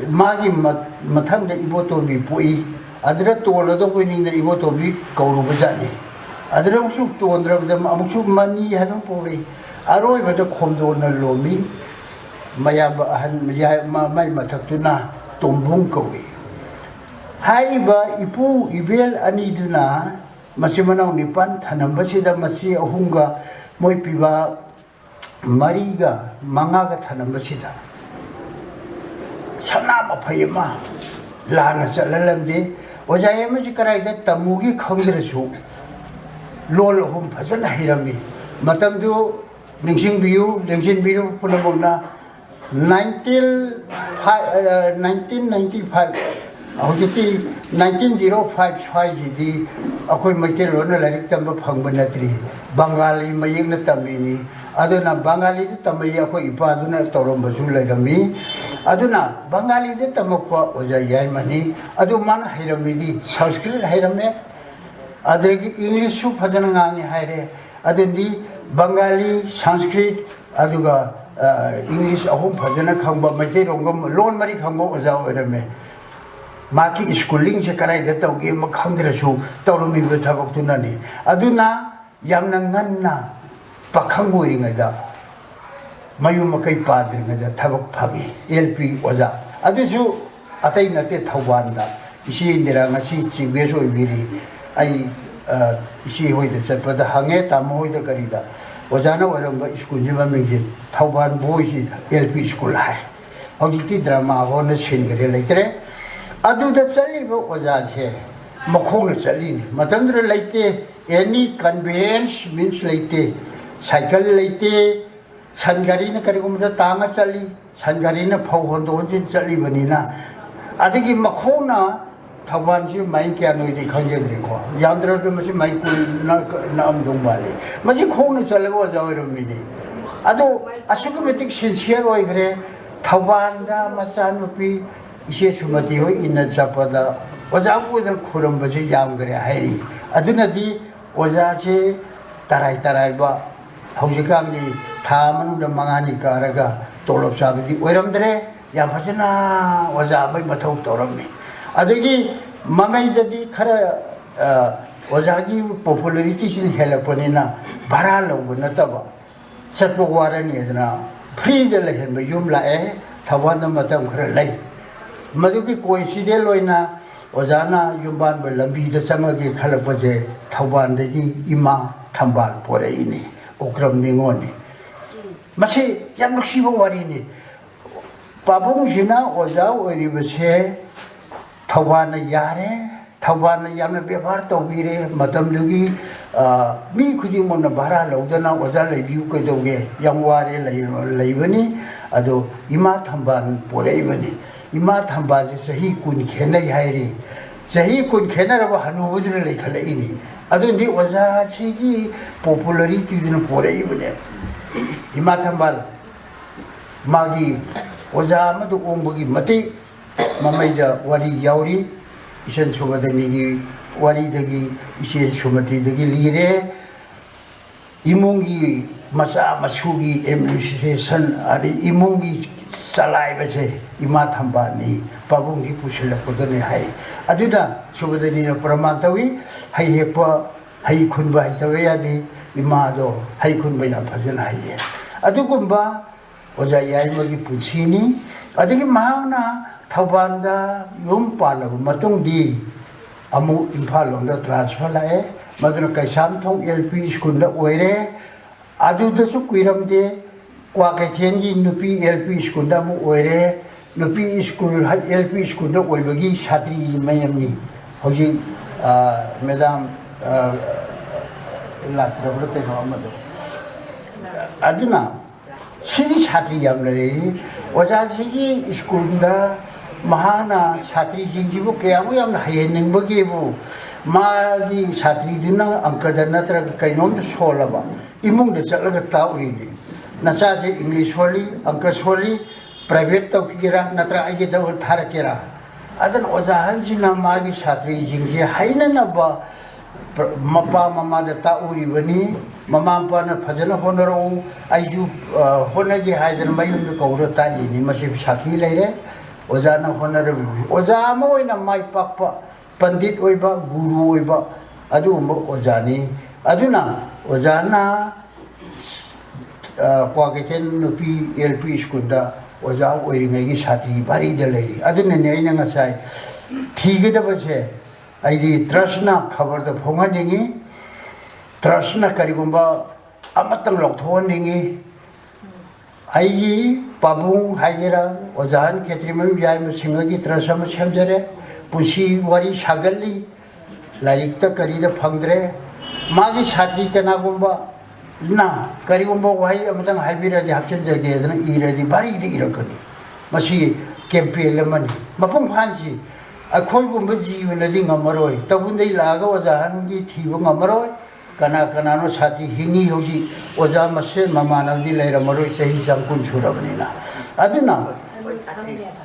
ꯃꯥꯒꯤ ꯃ-, ꯃꯊꯪꯗ ꯏꯕꯣꯇꯣꯝꯕꯤ ꯄꯣꯛꯏ꯫ ꯑꯗꯨꯗ ꯇꯣꯜꯂꯗꯧꯕ ꯅꯤꯡꯗꯅ ꯏꯕꯣꯇꯣꯝꯕꯤ ꯀꯧꯔꯨꯕ ꯖꯥꯠꯅꯤ꯫ ꯑꯗꯨꯗ ꯑꯃꯨꯛꯁꯨ ꯇꯣꯟꯗ꯭ꯔꯕꯗ ꯑꯃꯨꯛꯁꯨ ꯃꯅꯤ ꯍꯥꯏꯕ ꯑꯃ ꯄꯣꯛꯂꯛꯏ꯫ ꯑꯔꯣꯏꯕꯗ ꯈꯣꯝꯗꯣꯟꯅ ꯂꯣꯝꯃꯤ꯫ ꯃꯌꯥꯝꯕ ꯑꯍꯟ, ꯃꯌꯥ-, ꯃ-, ꯃꯥꯏ ꯃꯊꯛꯇꯨꯅ ꯇꯣꯝꯕꯨꯡ ꯀꯧꯏ꯫ ꯍꯥꯏꯔꯤꯕ ꯏꯄꯨ ꯏꯕꯦꯜ ꯑꯅꯤꯗꯨꯅ ꯃꯆꯤꯟ ꯃꯅꯥꯎ ꯅꯤꯄꯥꯟ ꯊꯅꯝꯕꯁꯤꯗ, ꯃꯆꯦ ꯑꯍꯨꯝꯒ ꯃꯣꯏ ꯄꯤꯕꯥ ꯃꯔꯤꯒ ꯃꯉꯥꯒ ꯊꯅꯝꯕꯁꯤꯗ, ꯁꯅꯥ ꯃꯐꯩ ꯑꯃ ꯂꯥꯟꯅ ꯆꯠꯍꯜꯂꯝꯗꯦ꯫ ꯑꯣꯖꯥ ꯌꯥꯏꯃꯁꯤ ꯀꯗꯥꯏꯗ ꯇꯝꯃꯨꯒꯦ ꯈꯪꯗ꯭ꯔꯁꯨ, ꯂꯣꯜ ꯑꯍꯨꯝ ꯐꯖꯅ ꯍꯩꯔꯝꯃꯤ꯫ ꯃꯇꯝꯗꯨ ꯅꯤꯡꯁꯤꯡꯕꯤꯌꯨ, ꯂꯦꯡꯁꯤꯟꯕꯤꯔꯤꯕ ꯄꯨꯝꯅꯃꯛꯅ꯫ nineteen five, ꯑ, nineteen ninety five, ꯍꯧꯖꯤꯛꯇꯤ nineteen zero five ꯁ꯭ꯋꯥꯏꯁꯤꯗꯤ ꯑꯩꯈꯣꯏ ꯃꯩꯇꯩꯂꯣꯟꯅ ꯂꯥꯏꯔꯤꯛ ꯇꯝꯕ ꯐꯪꯕ ꯅꯠꯇ꯭ꯔꯤ, ꯕꯪꯒꯥꯂꯤ ꯃꯌꯦꯛꯅ ꯇꯝꯃꯤꯅꯤ꯫ ꯑꯗꯨꯅ ꯕꯪꯒꯥꯂꯤꯗ ꯇꯝꯕꯁꯤ ꯑꯩꯈꯣꯏ ꯏꯄꯥꯗꯨꯅ ꯇꯧꯔꯝꯕꯁꯨ ꯂꯩꯔꯝꯃꯤ꯫ ꯑꯗꯨꯅ ꯕꯪꯒꯥꯂꯤꯗ ꯇꯝꯃꯛꯄ ꯑꯣꯖꯥ ꯌꯥꯏꯃꯅꯤ꯫ ꯑꯗꯨ ꯃꯥꯅ ꯍꯩꯔꯝꯃꯤꯗꯤ ꯁꯪꯁꯀ꯭ꯔꯤꯠ ꯍꯩꯔꯝꯃꯦ, ꯑꯗꯒꯤ ꯏꯪꯂꯤꯁꯁꯨ ꯐꯖꯅ ꯉꯥꯡꯉꯤ ꯍꯥꯏꯔꯦ꯫ ꯑꯗꯨꯗꯤ ꯕꯪꯒꯥꯂꯤ, ꯁꯪꯁꯀ꯭ꯔꯤꯠ, ꯑꯗꯨꯒ, ꯑ, ꯏꯪꯂꯤꯁ ꯑꯍꯨꯝ ꯐꯖꯅ ꯈꯪꯕ, ꯃꯩꯇꯩꯂꯣꯟꯒ ꯂꯣꯟ ꯃꯔꯤ ꯈꯪꯕ ꯑꯣꯖꯥ ꯑꯣꯏꯔꯝꯃꯦ꯫ ꯃꯍꯥꯛꯀꯤ ꯁ꯭ꯀꯨꯂꯤꯡꯁꯦ ꯀꯗꯥꯏꯗ ꯇꯧꯒꯦ ꯑꯃ ꯈꯪꯗ꯭ꯔꯁꯨ ꯇꯧꯔꯝꯃꯤꯕ ꯊꯕꯛꯇꯨꯅꯅꯤ꯫ ꯑꯗꯨꯅ ꯌꯥꯝꯅ ꯉꯟꯅ ꯄꯥꯈꯪ ꯑꯣꯏꯔꯤꯉꯩꯗ, ꯃꯌꯨꯝ ꯃꯀꯩ ꯄꯥꯟꯗ꯭ꯔꯤꯉꯩꯗ ꯊꯕꯛ ꯐꯪꯉꯤ, ꯑꯦꯜ ꯄꯤ ꯑꯣꯖꯥ꯫ ꯑꯗꯨꯁꯨ ꯑꯇꯩ ꯅꯠꯇꯦ, ꯊꯧꯕꯥꯜꯗ꯫ ꯏꯆꯦ ꯏꯟꯗꯤꯔꯥ ꯉꯁꯤ ꯆꯤꯐ ꯒꯦꯁ ꯑꯣꯏꯕꯤꯔꯤ꯫ ꯑꯩ, ꯑ, ꯏꯆꯦ ꯍꯣꯏꯗ ꯆꯠꯄꯗ ꯍꯪꯉꯦ, ꯇꯥꯃꯣ ꯍꯣꯏꯗ ꯀꯔꯤꯗ, ꯑꯣꯖꯥꯅ ꯑꯣꯏꯔꯝꯕ ꯁ꯭ꯀꯨꯜꯁꯤ ꯃꯃꯤꯡꯁꯦ Thoubal boys L P school ꯍꯥꯏ꯫ ꯍꯧꯖꯤꯛꯇꯤ ꯗ꯭ꯔꯃꯥ ꯍꯣꯜꯅ ꯁꯤꯟꯈ꯭ꯔꯦ, ꯂꯩꯇ꯭ꯔꯦ꯫ ꯑꯗꯨꯗ ꯆꯠꯂꯤꯕ ꯑꯣꯖꯥꯁꯦ ꯃꯈꯣꯡꯅ ꯆꯠꯂꯤꯅꯤ꯫ ꯃꯇꯝꯗꯨꯗ ꯂꯩꯇꯦ, ꯑꯦꯅꯤ ꯀꯟꯚꯦꯌꯦꯟꯁ ꯃꯤꯟꯁ ꯂꯩꯇꯦ, ꯁꯥꯏꯀꯜ ꯂꯩꯇꯦ, ꯁꯟ ꯒꯥꯔꯤꯅ ꯀꯔꯤꯒꯨꯝꯕꯗ ꯇꯥꯡꯉ ꯆꯠꯂꯤ, ꯁꯟ ꯒꯥꯔꯤꯅ ꯐꯧ ꯍꯣꯟꯗꯣꯛ ꯍꯣꯟꯖꯤꯟ ꯆꯠꯂꯤꯕꯅꯤꯅ꯫ ꯑꯗꯒꯤ ꯃꯈꯣꯡꯅ ꯊꯧꯕꯥꯜꯁꯤ ꯃꯥꯏꯜ ꯀꯌꯥꯅꯣꯗꯤ ꯈꯪꯖꯗ꯭ꯔꯦꯀꯣ, ꯌꯥꯝꯗ꯭ꯔꯕꯗ ꯃꯁꯤ ꯃꯥꯏꯜ ꯀꯨꯟ ꯅꯛ-, ꯅꯛꯑꯝꯗꯧ ꯃꯥꯜꯂꯤ꯫ ꯃꯁꯤ ꯈꯣꯡꯅ ꯆꯠꯂꯒ ꯑꯣꯖꯥ ꯑꯣꯏꯔꯝꯃꯤꯅꯤ꯫ ꯑꯗꯣ ꯑꯁꯨꯛꯀꯤ ꯃꯇꯤꯛ ꯁꯤꯟꯁꯤꯌꯔ ꯑꯣꯏꯈ꯭ꯔꯦ꯫ ꯊꯧꯕꯥꯜꯗ ꯃꯆꯥꯅꯨꯄꯤ ꯏꯆꯦ ꯁꯨꯃꯇꯤ ꯍꯣꯏ ꯏꯟꯅ ꯆꯠꯄꯗ ꯑꯣꯖꯥ ꯑꯣꯏꯗꯅ ꯈꯨꯔꯨꯝꯕꯁꯦ ꯌꯥꯝꯈ꯭ꯔꯦ ꯍꯥꯏꯔꯤ꯫ ꯑꯗꯨꯅꯗꯤ ꯑꯣꯖꯥꯁꯦ ꯇꯔꯥꯏ ꯇꯔꯥꯏꯕ, ꯍꯧꯖꯤꯛꯀꯥꯟꯒꯤ ꯊꯥ ꯃꯅꯨꯡꯗ ꯃꯉꯥꯅꯤ ꯀꯥꯔꯒ ꯇꯣꯂꯣꯞ ꯆꯥꯕꯗꯤ ꯑꯣꯏꯔꯝꯗ꯭ꯔꯦ꯫ ꯌꯥꯝ ꯐꯖꯅ ꯑꯣꯖꯥ ꯑꯃꯒꯤ ꯃꯊꯧ ꯇꯧꯔꯝꯃꯤ꯫ ꯑꯗꯒꯤ ꯃꯃꯩꯗꯗꯤ ꯈꯔ, ꯑ, ꯑꯣꯖꯥꯒꯤ ꯄꯣꯄꯨꯂꯔꯤꯇꯤꯁꯤꯅ ꯍꯦꯜꯂꯛꯄꯅꯤꯅ ꯚꯔꯥ ꯂꯧꯕ ꯅꯠꯇꯕ, ꯆꯠꯄ ꯋꯥꯔꯅꯤ ꯑꯗꯨꯅ ꯐ꯭ꯔꯤꯗ ꯂꯩꯍꯟꯕ ꯌꯨꯝ ꯂꯥꯛꯑꯦ꯫ ꯊꯧꯕꯥꯜꯗ ꯃꯇꯝ ꯈꯔ ꯂꯩ꯫ ꯃꯗꯨꯒꯤ ꯀꯣꯏꯟꯁꯤꯗꯦꯟ ꯑꯣꯏꯅ ꯑꯣꯖꯥꯅ ꯌꯨꯝꯕꯥꯟꯕ ꯂꯝꯕꯤꯗ ꯆꯪꯉꯒꯦ ꯈꯜꯂꯛꯄꯁꯦ ꯊꯧꯕꯥꯜꯗꯒꯤ ꯏꯃꯥ ꯊꯝꯕꯥꯜ ꯄꯣꯔꯛꯏꯅꯤ, ꯎꯀ꯭ꯔꯝ ꯅꯤꯉꯣꯜꯅꯤ꯫ ꯃꯁꯤ ꯌꯥꯝ ꯅꯨꯡꯁꯤꯕ ꯋꯥꯔꯤꯅꯤ꯫ ꯄꯥꯕꯨꯡꯁꯤꯅ ꯑꯣꯖꯥ ꯑꯣꯏꯔꯤꯕꯁꯦ ꯊꯧꯕꯥꯜꯅ ꯌꯥꯔꯦ, ꯊꯧꯕꯥꯜꯅ ꯌꯥꯝꯅ ꯕꯦꯕꯥꯔ ꯇꯧꯕꯤꯔꯦ꯫ ꯃꯇꯝꯗꯨꯒꯤ, ꯑ, ꯃꯤ ꯈꯨꯗꯤꯡꯃꯛꯅ ꯚꯔꯥ ꯂꯧꯗꯅ ꯑꯣꯖꯥ ꯂꯩꯕꯤꯌꯨ ꯀꯩꯗꯧꯒꯦ, ꯌꯥꯝ ꯋꯥꯔꯦ, ꯂꯩ-, ꯂꯩꯕꯅꯤ꯫ ꯑꯗꯣ ꯏꯃꯥ ꯊꯝꯕꯥꯜ ꯄꯣꯔꯛꯏꯕꯅꯤ꯫ ꯏꯃꯥ ꯊꯝꯕꯥꯜꯁꯦ ꯆꯍꯤ ꯀꯨꯟ ꯈꯦꯠꯅꯩ ꯍꯥꯏꯔꯤ꯫ ꯆꯍꯤ ꯀꯨꯟ ꯈꯦꯠꯅꯔꯕ ꯍꯅꯨꯕꯗꯨꯅ ꯂꯩꯈꯠꯂꯛꯏꯅꯤ꯫ ꯑꯗꯨꯅꯗꯤ ꯑꯣꯖꯥꯁꯤꯒꯤ ꯄꯣꯄꯨꯂꯔꯤꯇꯤꯗꯨꯅ ꯄꯣꯔꯛꯏꯕꯅꯦ꯫ ꯏꯃꯥ ꯊꯝꯕꯥꯜ ꯃꯥꯒꯤ ꯑꯣꯖꯥ ꯑꯃꯗ ꯑꯣꯡꯕꯒꯤ ꯃꯇꯤꯛ ꯃꯃꯩꯗ ꯋꯥꯔꯤ ꯌꯥꯎꯔꯤ꯫ ꯏꯆꯟ ꯁꯨꯕꯗꯅꯤꯒꯤ ꯋꯥꯔꯤꯗꯒꯤ, ꯏꯆꯦ ꯁꯨꯃꯇꯤꯗꯒꯤ ꯂꯤꯔꯦ꯫ ꯏꯃꯨꯡꯒꯤ ꯃꯆꯥ ꯃꯁꯨꯒꯤ ꯑꯦꯗꯃꯤꯅꯤꯁꯇ꯭ꯔꯦꯁꯟ, ꯑꯗꯩ ꯏꯃꯨꯡꯒꯤ ꯆꯂꯥꯏꯕꯁꯦ ꯏꯃꯥ ꯊꯝꯕꯥꯜꯅꯤ, ꯄꯥꯕꯨꯡꯒꯤ ꯄꯨꯁꯤꯜꯂꯛꯄꯗꯅꯤ ꯍꯥꯏ꯫ ꯑꯗꯨꯅ ꯁꯨꯕꯗꯅꯤꯅ ꯄ꯭ꯔꯃꯥꯟ ꯇꯧꯏ, "ꯍꯩ ꯍꯦꯛꯄ, ꯍꯩ ꯈꯨꯟꯕ ꯍꯩꯇꯕ ꯌꯥꯗꯦ"꯫ ꯏꯃꯥꯗꯣ ꯍꯩ ꯈꯨꯟꯕ ꯌꯥꯝ ꯐꯖꯅ ꯍꯩꯌꯦ꯫ ꯑꯗꯨꯒꯨꯝꯕ ꯑꯣꯖꯥ ꯌꯥꯏꯃꯒꯤ ꯄꯨꯟꯁꯤꯅꯤ꯫ ꯑꯗꯒꯤ ꯃꯍꯥꯛꯅ ꯊꯧꯕꯥꯜꯗ ꯌꯨꯝ ꯄꯥꯜꯂꯕ ꯃꯇꯨꯡꯗꯤ ꯑꯃꯨꯛ ꯏꯝꯐꯥꯜ ꯂꯣꯝꯗ ꯇ꯭ꯔꯥꯟꯁꯐꯔ ꯂꯥꯛꯑꯦ꯫ ꯃꯗꯨꯅ ꯀꯩꯁꯥꯝꯊꯣꯡ ꯑꯦꯜ ꯄꯤ ꯁ꯭ꯀꯨꯜꯗ ꯑꯣꯏꯔꯦ꯫ ꯑꯗꯨꯗꯁꯨ ꯀꯨꯏꯔꯝꯗꯦ, ꯀ꯭ꯋꯥꯀꯩꯊꯦꯜꯒꯤ ꯅꯨꯄꯤ ꯑꯦꯜ ꯄꯤ ꯁ꯭ꯀꯨꯜꯗ ꯑꯃꯨꯛ ꯑꯣꯏꯔꯦ꯫ ꯅꯨꯄꯤ ꯁ꯭ꯀꯨꯜ, ꯑꯦꯜ ꯄꯤ ꯁ꯭ꯀꯨꯜꯗ ꯑꯣꯏꯕꯒꯤ ꯁꯥꯇ꯭ꯔꯤ ꯃꯌꯥꯝꯅꯤ꯫ ꯍꯧꯖꯤꯛ, ꯑ, ꯃꯦꯗꯥꯝ, ꯑ, ꯂꯥꯛꯇ꯭ꯔꯕ꯭ꯔꯥ ꯀꯩꯅꯣ ꯑꯃꯗꯣ꯫ ꯑꯗꯨꯅ ꯁꯤꯒꯤ ꯁꯥꯇ꯭ꯔꯤ ꯌꯥꯝꯅ ꯂꯩꯔꯤ꯫ ꯑꯣꯖꯥꯁꯤꯒꯤ ꯁ꯭ꯀꯨꯜꯗ ꯃꯍꯥꯛꯅ ꯁꯥꯇ꯭ꯔꯤꯁꯤꯡꯁꯤꯕꯨ ꯀꯌꯥꯃꯨꯛ ꯌꯥꯝꯅ ꯍꯩꯍꯟꯅꯤꯡꯕꯒꯦꯕꯨ, ꯃꯥꯒꯤ ꯁꯥꯇ꯭ꯔꯤꯗꯨꯅ ꯑꯪꯀꯗ ꯅꯠꯇ꯭ꯔꯒ ꯀꯩꯅꯣꯝꯗ ꯁꯣꯜꯂꯕ, ꯏꯃꯨꯡꯗ ꯆꯠꯂꯒ ꯇꯥꯛꯎꯔꯤꯅꯤ꯫ "ꯅꯆꯥꯁꯦ ꯏꯪꯂꯤꯁ ꯁꯣꯜꯂꯤ, ꯑꯪꯀ ꯁꯣꯜꯂꯤ, ꯄ꯭ꯔꯥꯏꯚꯦꯠ ꯇꯧꯈꯤꯒꯦꯔꯥ ꯅꯠꯇ꯭ꯔꯒ ꯑꯩꯒꯤꯗ ꯑꯣꯏꯅ ꯊꯥꯔꯛꯀꯦꯔꯥ?" ꯑꯗꯨꯅ ꯑꯣꯖꯥ ꯑꯍꯟꯁꯤꯅ ꯃꯥꯒꯤ ꯁꯥꯇ꯭ꯔꯤꯁꯤꯡꯁꯦ ꯍꯩꯅꯅꯕ ꯃꯄꯥ ꯃꯃꯥꯗ ꯇꯥꯛꯎꯔꯤꯕꯅꯤ꯫ ꯃꯃꯥ ꯃꯄꯥꯅ ꯐꯖꯅ ꯍꯣꯠꯅꯔꯛꯎ, ꯑꯩꯁꯨ ꯍꯣꯠꯅꯒꯦ ꯍꯥꯏꯗꯅ ꯃꯌꯨꯝꯗ ꯀꯧꯔ ꯇꯥꯛꯏꯅꯤ꯫ ꯃꯁꯤ ꯁꯥꯈꯤ ꯂꯩꯔꯦ꯫ ꯑꯣꯖꯥꯅ ꯍꯣꯠꯅꯔꯝꯃꯤ꯫ ꯑꯣꯖꯥ ꯑꯃ ꯑꯣꯏꯅ ꯃꯥꯏ ꯄꯥꯛꯄ, ꯄꯟꯗꯤꯠ ꯑꯣꯏꯕ, ꯒꯨꯔꯨ ꯑꯣꯏꯕ, ꯑꯗꯨꯒꯨꯝꯕ ꯑꯣꯖꯥꯅꯤ꯫ ꯑꯗꯨꯅ ꯑꯣꯖꯥꯅ ꯀ꯭ꯋꯥꯀꯩꯊꯦꯜ ꯅꯨꯄꯤ ꯑꯦꯜ ꯄꯤ ꯁ꯭ꯀꯨꯜꯗ ꯑꯣꯖꯥ ꯑꯣꯏꯔꯤꯉꯩꯒꯤ ꯁꯥꯇ꯭ꯔꯤ ꯚꯥꯔꯤꯗ ꯂꯩꯔꯤ꯫ ꯑꯗꯨꯅꯅꯦ ꯑꯩꯅ ꯉꯁꯥꯏ ꯊꯤꯒꯗꯕꯁꯦ꯫ ꯑꯩꯗꯤ ꯇ꯭ꯔꯁꯅ ꯈꯕꯔꯗ ꯐꯣꯡꯍꯟꯅꯤꯡꯉꯤ꯫ ꯇ꯭ꯔꯁꯅ ꯀꯔꯤꯒꯨꯝꯕ ꯑꯃꯇꯪ ꯂꯧꯊꯣꯛꯍꯟꯅꯤꯡꯉꯤ꯫ ꯑꯩꯒꯤ ꯄꯥꯕꯨꯡ ꯍꯥꯏꯒꯦꯔꯥ, ꯑꯣꯖꯥ ꯑꯍꯟ ꯈꯦꯇ꯭ꯔꯤꯃꯌꯨꯝ ꯌꯥꯏꯃ ꯁꯤꯡꯍꯒꯤ ꯇ꯭ꯔꯁ ꯑꯃ ꯁꯦꯝꯖꯔꯦ꯫ ꯄꯨꯟꯁꯤ ꯋꯥꯔꯤ ꯁꯥꯒꯜꯂꯤ꯫ ꯂꯥꯏꯔꯤꯛꯇ ꯀꯔꯤꯗ ꯐꯪꯗ꯭ꯔꯦ꯫ ꯃꯥꯒꯤ ꯁꯥꯇ꯭ꯔꯤ ꯀꯅꯥꯒꯨꯝꯕ ꯅ ꯀꯔꯤꯒꯨꯝꯕ ꯋꯥꯍꯩ ꯑꯃꯇꯪ ꯍꯥꯏꯕꯤꯔꯗꯤ ꯍꯥꯞꯆꯤꯟꯖꯒꯦꯗꯅ ꯏꯔꯗꯤ ꯚꯥꯔꯤꯗ ꯏꯔꯛꯀꯅꯤ꯫ ꯃꯁꯤ ꯀꯦꯝꯄꯦꯟ ꯑꯃꯅꯤ꯫ ꯃꯄꯨꯡ ꯐꯥꯍꯟꯁꯤ꯫ ꯑꯩꯈꯣꯏꯒꯨꯝꯕ ꯖꯤꯕꯅꯗꯤ ꯉꯝꯃꯔꯣꯏ꯫ ꯇꯧꯕꯨꯟꯗꯩ ꯂꯥꯛꯑꯒ ꯑꯣꯖꯥ ꯑꯍꯟꯒꯤ ꯊꯤꯕ ꯉꯝꯃꯔꯣꯏ꯫ ꯀꯅꯥ ꯀꯅꯥꯅꯣ ꯁꯥꯇ꯭ꯔꯤ ꯍꯤꯡꯉꯤ ꯍꯧꯖꯤꯛ꯫ ꯑꯣꯖꯥ ꯃꯁꯦꯟ ꯃꯃꯥꯟꯅꯕꯗꯤ ꯂꯩꯔꯝꯃꯔꯣꯏ, ꯆꯍꯤ ꯆꯥꯝ ꯀꯨꯟ ꯁꯨꯔꯕꯅꯤꯅ꯫ ꯑꯗꯨꯅ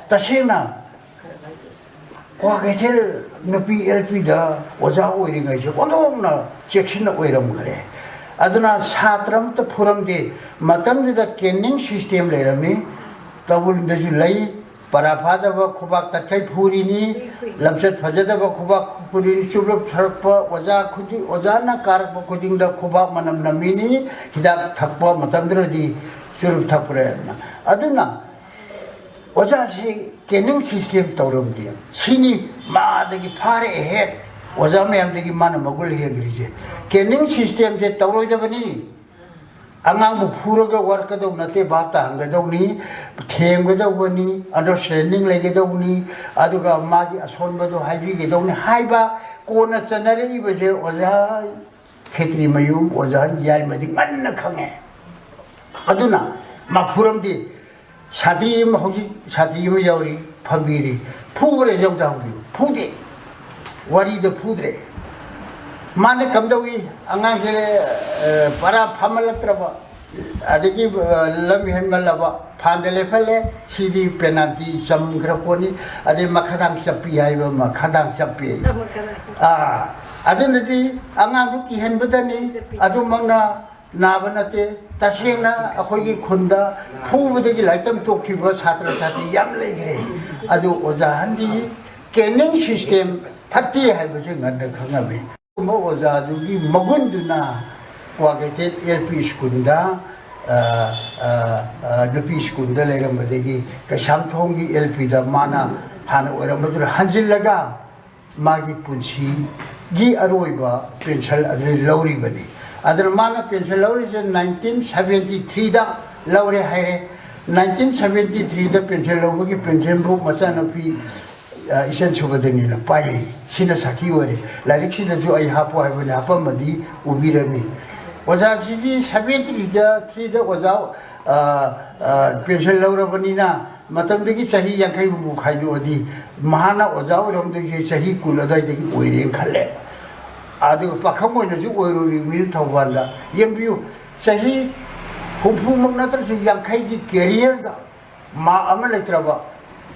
ꯇꯁꯦꯡꯅ ꯀ꯭ꯋꯥꯀꯩꯊꯦꯜ ꯅꯨꯄꯤ ꯑꯦꯜ ꯄꯤꯗ ꯑꯣꯖꯥ ꯑꯣꯏꯔꯤꯉꯩꯁꯦ ꯑꯣꯟꯊꯣꯛꯅ ꯆꯦꯛꯁꯤꯟꯅ ꯑꯣꯏꯔꯝꯈ꯭ꯔꯦ꯫ ꯑꯗꯨꯅ ꯁꯥꯇ꯭ꯔ ꯑꯃꯇ ꯐꯨꯔꯝꯗꯦ꯫ ꯃꯇꯝꯗꯨꯗ ꯀꯦꯅꯤꯡ ꯁꯤꯁꯇꯦꯝ ꯂꯩꯔꯝꯃꯤ꯫ ꯇꯧꯕꯨꯜꯗꯁꯨ ꯂꯩ꯫ ꯄꯔꯥ ꯐꯥꯗꯕ ꯈꯨꯕꯥꯛ ꯇꯠꯈꯩ ꯐꯨꯔꯤꯅꯤ, ꯂꯝꯆꯠ ꯐꯖꯗꯕ ꯈꯨꯕꯥꯛ ꯐꯨꯔꯤꯅꯤ, ꯆꯨꯞꯂꯨꯞ ꯊꯛꯄ ꯑꯣꯖꯥ ꯈꯨꯗꯤꯡ, ꯑꯣꯖꯥꯅ ꯀꯥꯔꯛꯄ ꯈꯨꯗꯤꯡꯗ ꯈꯨꯕꯥꯛ ꯃꯅꯝ ꯅꯝꯃꯤꯅꯤ꯫ ꯍꯤꯗꯥꯛ ꯊꯛꯄ ꯃꯇꯝꯗꯨꯗꯗꯤ ꯆꯨꯔꯨꯞ ꯊꯛꯄ꯭ꯔꯦꯅ꯫ ꯑꯗꯨꯅ ꯑꯣꯖꯥꯁꯤ ꯀꯦꯅꯤꯡ ꯁꯤꯁꯇꯦꯝ ꯇꯧꯔꯝꯗꯦ꯫ ꯁꯤꯅꯤ ꯃꯥꯗꯒꯤ ꯐꯥꯔꯦ ꯍꯦꯛ ꯑꯣꯖꯥ ꯃꯌꯥꯝꯗꯒꯤ ꯃꯥꯅ ꯃꯒꯨꯟ ꯍꯦꯟꯈ꯭ꯔꯤꯁꯦ꯫ ꯀꯦꯅꯤꯡ ꯁꯤꯁꯇꯦꯝꯁꯦ ꯇꯧꯔꯣꯏꯗꯕꯅꯤ꯫ ꯑꯉꯥꯡꯕꯨ ꯐꯨꯔꯒ ꯋꯥꯔꯛꯀꯗꯧ ꯅꯠꯇꯦ, ꯚꯥꯞ ꯇꯥꯍꯟꯒꯗꯧꯅꯤ, ꯊꯦꯝꯒꯗꯧꯕꯅꯤ, ꯑꯟꯗꯔꯁꯇꯦꯟꯗꯤꯡ ꯂꯩꯒꯗꯧꯅꯤ, ꯑꯗꯨꯒ ꯃꯥꯒꯤ ꯑꯁꯣꯟꯕꯗꯣ ꯍꯥꯏꯕꯤꯒꯗꯧꯅꯤ ꯍꯥꯏꯕ ꯀꯣꯟꯅ ꯆꯠꯅꯔꯛꯏꯕꯁꯦ ꯑꯣꯖꯥ ꯈꯦꯇ꯭ꯔꯤꯃꯌꯨꯝ, ꯑꯣꯖꯥ ꯌꯥꯏꯃꯗꯤ ꯉꯟꯅ ꯈꯪꯉꯦ꯫ ꯑꯗꯨꯅ ꯃꯥ ꯐꯨꯔꯝꯗꯦ꯫ ꯁꯥꯇ꯭ꯔꯤ ꯑꯃ, ꯍꯧꯖꯤꯛ ꯁꯥꯇ꯭ꯔꯤ ꯑꯃ ꯌꯥꯎꯔꯤ, ꯐꯝꯕꯤꯔꯤ, ꯐꯨꯕ꯭ꯔꯥ ꯌꯥꯎꯗ ꯍꯪꯕꯤꯌꯨ꯫ ꯐꯨꯗꯦ꯫ ꯋꯥꯔꯤꯗ ꯐꯨꯗ꯭ꯔꯦ꯫ ꯃꯥꯅ ꯀꯝꯗꯧꯏ? ꯑꯉꯥꯡꯁꯦ, ꯑ, ꯄꯔꯥ ꯐꯥꯃꯜꯂꯛꯇ꯭ꯔꯕ, ꯑꯗꯒꯤ, ꯑ, ꯂꯝ ꯍꯦꯟꯃꯜꯂꯕ, ꯐꯥꯟꯗ ꯂꯦꯞꯍꯜꯂꯦ꯫ ꯁꯤꯗꯤ ꯄꯦꯅꯥꯜꯇꯤ ꯆꯝꯈ꯭ꯔ ꯄꯣꯠꯅꯤ꯫ ꯑꯗꯩ ꯃꯈꯥꯗꯥꯡ ꯆꯞꯄꯤ ꯍꯥꯏꯕ ꯑꯃ, ꯈꯗꯥꯡ ꯆꯞꯄꯤ꯫ ꯑꯥ, ꯑꯗꯨꯅꯗꯤ ꯑꯉꯥꯡꯗꯨ ꯀꯤꯍꯟꯕꯗꯅꯤ꯫ ꯑꯗꯨꯃꯛꯅ ꯅꯥꯕ ꯅꯠꯇꯦ꯫ ꯇꯁꯦꯡꯅ ꯑꯩꯈꯣꯏꯒꯤ ꯈꯨꯟꯗ ꯐꯨꯕꯗꯒꯤ ꯂꯥꯏꯔꯤꯛ ꯇꯝ ꯇꯣꯛꯈꯤꯕ ꯁꯥꯇ꯭ꯔ ꯁꯥꯇ꯭ꯔꯤ ꯌꯥꯝ ꯂꯩꯈ꯭ꯔꯦ꯫ ꯑꯗꯨ ꯑꯣꯖꯥ ꯑꯍꯟꯗꯤ ꯀꯦꯅꯤꯡ ꯁꯤꯁꯇꯦꯝ ꯐꯠꯇꯦ ꯍꯥꯏꯕꯁꯦ ꯉꯟꯅ ꯈꯪꯉꯝꯃꯤ꯫ ꯑꯗꯨꯒꯨꯝꯕ ꯑꯣꯖꯥꯗꯨꯒꯤ ꯃꯒꯨꯟꯗꯨꯅ ꯀ꯭ꯋꯥꯀꯩꯊꯦꯜ ꯑꯦꯜ ꯄꯤ ꯁ꯭ꯀꯨꯜꯗ, ꯑ, ꯑ, ꯑ, ꯅꯨꯄꯤ ꯁ꯭ꯀꯨꯜꯗ ꯂꯩꯔꯝꯕꯗꯒꯤ ꯀꯩꯁꯥꯝꯊꯣꯡꯒꯤ ꯑꯦꯜ ꯄꯤꯗ ꯃꯥꯅ ꯍꯥꯟꯅ ꯑꯣꯏꯔꯝꯕꯗꯨꯗ ꯍꯟꯖꯤꯜꯂꯒ ꯃꯥꯒꯤ ꯄꯨꯟꯁꯤꯒꯤ ꯑꯔꯣꯏꯕ ꯄꯦꯟꯁꯟ ꯑꯗꯨ ꯂꯧꯔꯤꯕꯅꯤ꯫ ꯑꯗꯨꯅ ꯃꯥꯅ ꯄꯦꯟꯁꯟ ꯂꯧꯔꯤꯁꯦ ꯅꯥꯏꯟꯇꯤꯟ ꯁꯕꯦꯟꯇꯤ ꯊ꯭ꯔꯤꯗ ꯂꯧꯔꯦ ꯍꯥꯏꯔꯦ꯫ ꯅꯥꯏꯟꯇꯤꯟ ꯁꯕꯦꯟꯇꯤ ꯊ꯭ꯔꯤꯗ ꯄꯦꯟꯁꯟ ꯂꯧꯕꯒꯤ ꯄꯦꯟꯁꯟ ꯕꯨꯛ ꯃꯆꯥꯅꯨꯄꯤ, ꯑ, ꯏꯆꯟ ꯁꯨꯕꯗꯅꯤꯅ ꯄꯥꯏꯔꯤ꯫ ꯁꯤꯅ ꯁꯥꯈꯤ ꯑꯣꯏꯔꯦ꯫ ꯂꯥꯏꯔꯤꯛꯁꯤꯗꯁꯨ ꯑꯩ ꯍꯥꯞꯄꯣ ꯍꯥꯏꯕꯅꯤ, ꯍꯥꯞꯄꯝꯃꯗꯤ ꯎꯕꯤꯔꯅꯤ꯫ ꯑꯣꯖꯥꯁꯤꯒꯤ ꯁꯕꯦꯟꯇꯤ ꯊ꯭ꯔꯤꯗ ꯑꯣꯖꯥ, ꯑ, ꯑ, ꯄꯦꯟꯁꯟ ꯂꯧꯔꯕꯅꯤꯅ ꯃꯇꯝꯗꯒꯤ ꯆꯍꯤ ꯌꯥꯡꯈꯩ ꯍꯨꯝꯐꯨ ꯈꯥꯏꯗꯣꯛꯑꯗꯤ ꯃꯍꯥꯛꯅ ꯑꯣꯖꯥ ꯑꯣꯏꯔꯝꯗꯣꯏꯁꯦ ꯆꯍꯤ ꯀꯨꯟ ꯑꯗꯨꯋꯥꯏꯗꯒꯤ ꯑꯣꯏꯔꯦꯅ ꯈꯜꯂꯦ꯫ ꯑꯗꯨꯒ ꯄꯥꯈꯪ ꯑꯣꯏꯅꯁꯨ ꯑꯣꯏꯔꯨꯔꯤꯕꯅꯤꯅ ꯊꯧꯕꯥꯜꯗ ꯌꯦꯡꯕꯤꯌꯨ, ꯆꯍꯤ ꯍꯨꯝꯐꯨꯃꯛ ꯅꯠꯇ꯭ꯔꯁꯨ ꯌꯥꯡꯈꯩꯒꯤ ꯀꯦꯔꯤꯌꯔꯗ ꯃꯥ ꯑꯃ ꯂꯩꯇ꯭ꯔꯕ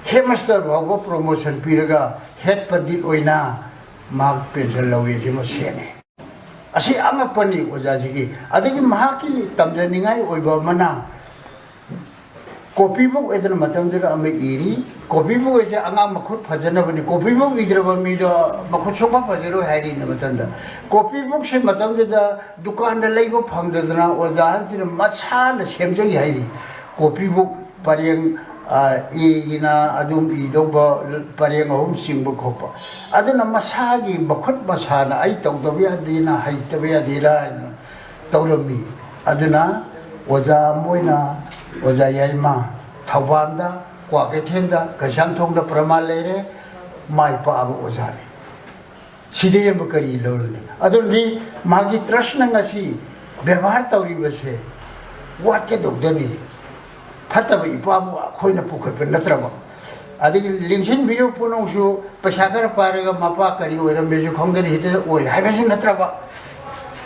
ꯍꯦꯗꯃꯥꯁꯇꯔ ꯐꯥꯎꯕ ꯄ꯭ꯔꯣꯃꯣꯁꯟ ꯄꯤꯔꯒ ꯍꯦꯗ ꯄꯟꯗꯤꯠ ꯑꯣꯏꯅ ꯃꯍꯥꯛ ꯄꯦꯟꯁꯟ ꯂꯧꯋꯤ꯫ ꯑꯁꯤꯃ ꯁꯦꯡꯉꯦ꯫ ꯑꯁꯤ ꯑꯉꯛꯄꯅꯤ ꯑꯣꯖꯥꯁꯤꯒꯤ꯫ ꯑꯗꯒꯤ ꯃꯍꯥꯛꯀꯤ ꯇꯝꯖꯅꯤꯡꯉꯥꯏ ꯑꯣꯏꯕ ꯑꯃꯅ ꯀꯣꯄꯤ ꯕꯨꯛ ꯍꯥꯏꯗꯅ ꯃꯇꯝꯗꯨꯗ ꯑꯃ ꯏꯔꯤ꯫ ꯀꯣꯄꯤ ꯕꯨꯛ ꯍꯥꯏꯁꯦ ꯑꯉꯥꯡ ꯃꯈꯨꯠ ꯐꯖꯅꯕꯅꯤ꯫ ꯀꯣꯄꯤ ꯕꯨꯛ ꯏꯗ꯭ꯔꯕ ꯃꯤꯗꯣ ꯃꯈꯨꯠ ꯁꯨꯡꯐ ꯐꯖꯔꯣꯏ ꯍꯥꯏꯔꯤꯅꯦ ꯃꯇꯝꯗ꯫ ꯀꯣꯄꯤ ꯕꯨꯛꯁꯦ ꯃꯇꯝꯗꯨꯗ ꯗꯨꯀꯥꯟꯗ ꯂꯩꯕ ꯐꯪꯗꯗꯅ ꯑꯣꯖꯥ ꯑꯍꯟꯁꯤꯅ ꯃꯁꯥꯅ ꯁꯦꯝꯖꯩ ꯍꯥꯏꯔꯤ꯫ ꯀꯣꯄꯤ ꯕꯨꯛ ꯄꯔꯦꯡ, ꯑ, ꯑꯦꯒꯤꯅ ꯑꯗꯨꯝ ꯏꯗꯧꯕ ꯄꯔꯦꯡ ꯑꯍꯨꯝ ꯆꯤꯡꯕ ꯈꯣꯠꯄ꯫ ꯑꯗꯨꯅ ꯃꯁꯥꯒꯤ ꯃꯈꯨꯠ ꯃꯁꯥꯅ ꯑꯩ ꯇꯧꯗꯕ ꯌꯥꯗꯦꯅ, ꯍꯩꯇꯕ ꯌꯥꯗꯦꯅ ꯍꯥꯏꯗꯅ ꯇꯧꯔꯝꯃꯤ꯫ ꯑꯗꯨꯅ ꯑꯣꯖꯥ ꯑꯃ ꯑꯣꯏꯅ ꯑꯣꯖꯥ ꯌꯥꯏꯃ ꯊꯧꯕꯥꯜꯗ, ꯀ꯭ꯋꯥꯀꯩꯊꯦꯜꯗ, ꯀꯩꯁꯥꯝꯊꯣꯡꯗ ꯄ꯭ꯔꯃꯥꯟ ꯂꯩꯔꯦ, ꯃꯥꯏ ꯄꯥꯛꯑꯕ ꯑꯣꯖꯥꯅꯤ꯫ ꯁꯤꯗ ꯍꯦꯟꯕ ꯀꯔꯤ ꯂꯧꯔꯨꯅꯤ? ꯑꯗꯨꯅꯗꯤ ꯃꯥꯒꯤ ꯇ꯭ꯔꯁꯅ ꯉꯁꯤ ꯕꯦꯕꯥꯔ ꯇꯧꯔꯤꯕꯁꯦ ꯋꯥꯠꯀꯗꯧꯗꯅꯤ꯫ ꯐꯠꯇꯕ ꯏꯄꯥꯕꯨ ꯑꯩꯈꯣꯏꯅ ꯄꯨꯈꯠꯄ ꯅꯠꯇ꯭ꯔꯕ? ꯑꯗꯒꯤ ꯂꯦꯡꯁꯤꯟꯕꯤꯔꯤꯕ ꯄꯣꯠꯅꯧꯁꯨ ꯄꯩꯁꯥ ꯈꯔ ꯄꯥꯏꯔꯒ ꯃꯄꯥ ꯀꯔꯤ ꯑꯣꯏꯔꯝꯃꯦꯁꯨ ꯈꯪꯗꯅ ꯍꯦꯛꯇ ꯑꯣꯏ ꯍꯥꯏꯕꯁꯨ ꯅꯠꯇ꯭ꯔꯕ?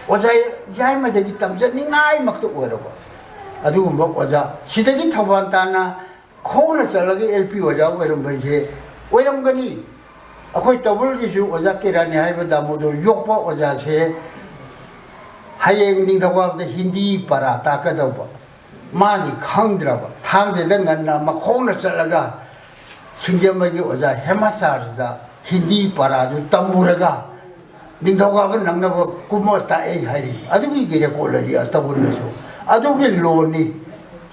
ꯑꯣꯖꯥ ꯌꯥꯏꯃꯗꯒꯤ ꯇꯝꯖꯅꯤꯡꯉꯥꯏꯃꯛꯇ ꯑꯣꯏꯔꯕ ꯑꯗꯨꯒꯨꯝꯕ ꯑꯣꯖꯥ ꯁꯤꯗꯒꯤ ꯊꯧꯕꯥꯜ ꯇꯥꯟꯅ ꯈꯣꯡꯅ ꯆꯠꯂꯒ ꯑꯦꯜ ꯄꯤ ꯑꯣꯖꯥ ꯑꯣꯏꯔꯝꯕꯁꯦ ꯑꯣꯏꯔꯝꯒꯅꯤ꯫ ꯑꯩꯈꯣꯏ ꯇꯧꯕꯜꯒꯤꯁꯨ ꯑꯣꯖꯥ ꯀꯤꯔꯥꯅꯤ ꯍꯥꯏꯕ ꯗꯥꯃꯣꯗꯣ ꯌꯣꯛꯄ ꯑꯣꯖꯥꯁꯦ ꯍꯌꯦꯡ ꯅꯤꯡꯊꯧꯀꯥꯕꯗ ꯍꯤꯟꯗꯤ ꯄꯔꯥ ꯇꯥꯛꯀꯗꯧꯕ꯫ ꯃꯥꯗꯤ ꯈꯪꯗ꯭ꯔꯕ꯫ ꯊꯥꯡꯖꯗ ꯉꯟꯅ ꯃꯈꯣꯡꯅ ꯆꯠꯂꯒ ꯁꯤꯡꯖꯃꯩꯒꯤ ꯑꯣꯖꯥ ꯍꯦꯃꯆꯥꯔꯗ ꯍꯤꯟꯗꯤ ꯄꯔꯥꯗꯨ ꯇꯝꯃꯨꯔꯒ ꯅꯤꯡꯊꯧꯀꯥꯕ ꯅꯪꯅꯕ ꯀꯨꯝꯃ ꯇꯥꯛꯑꯦ ꯍꯥꯏꯔꯤ꯫ ꯑꯗꯨꯒꯤ ꯔꯦꯀꯣꯔꯠ ꯂꯩꯔꯤ ꯑꯇꯧꯕꯜꯗꯁꯨ꯫ ꯑꯗꯨꯒꯤ ꯂꯣꯟꯅꯤ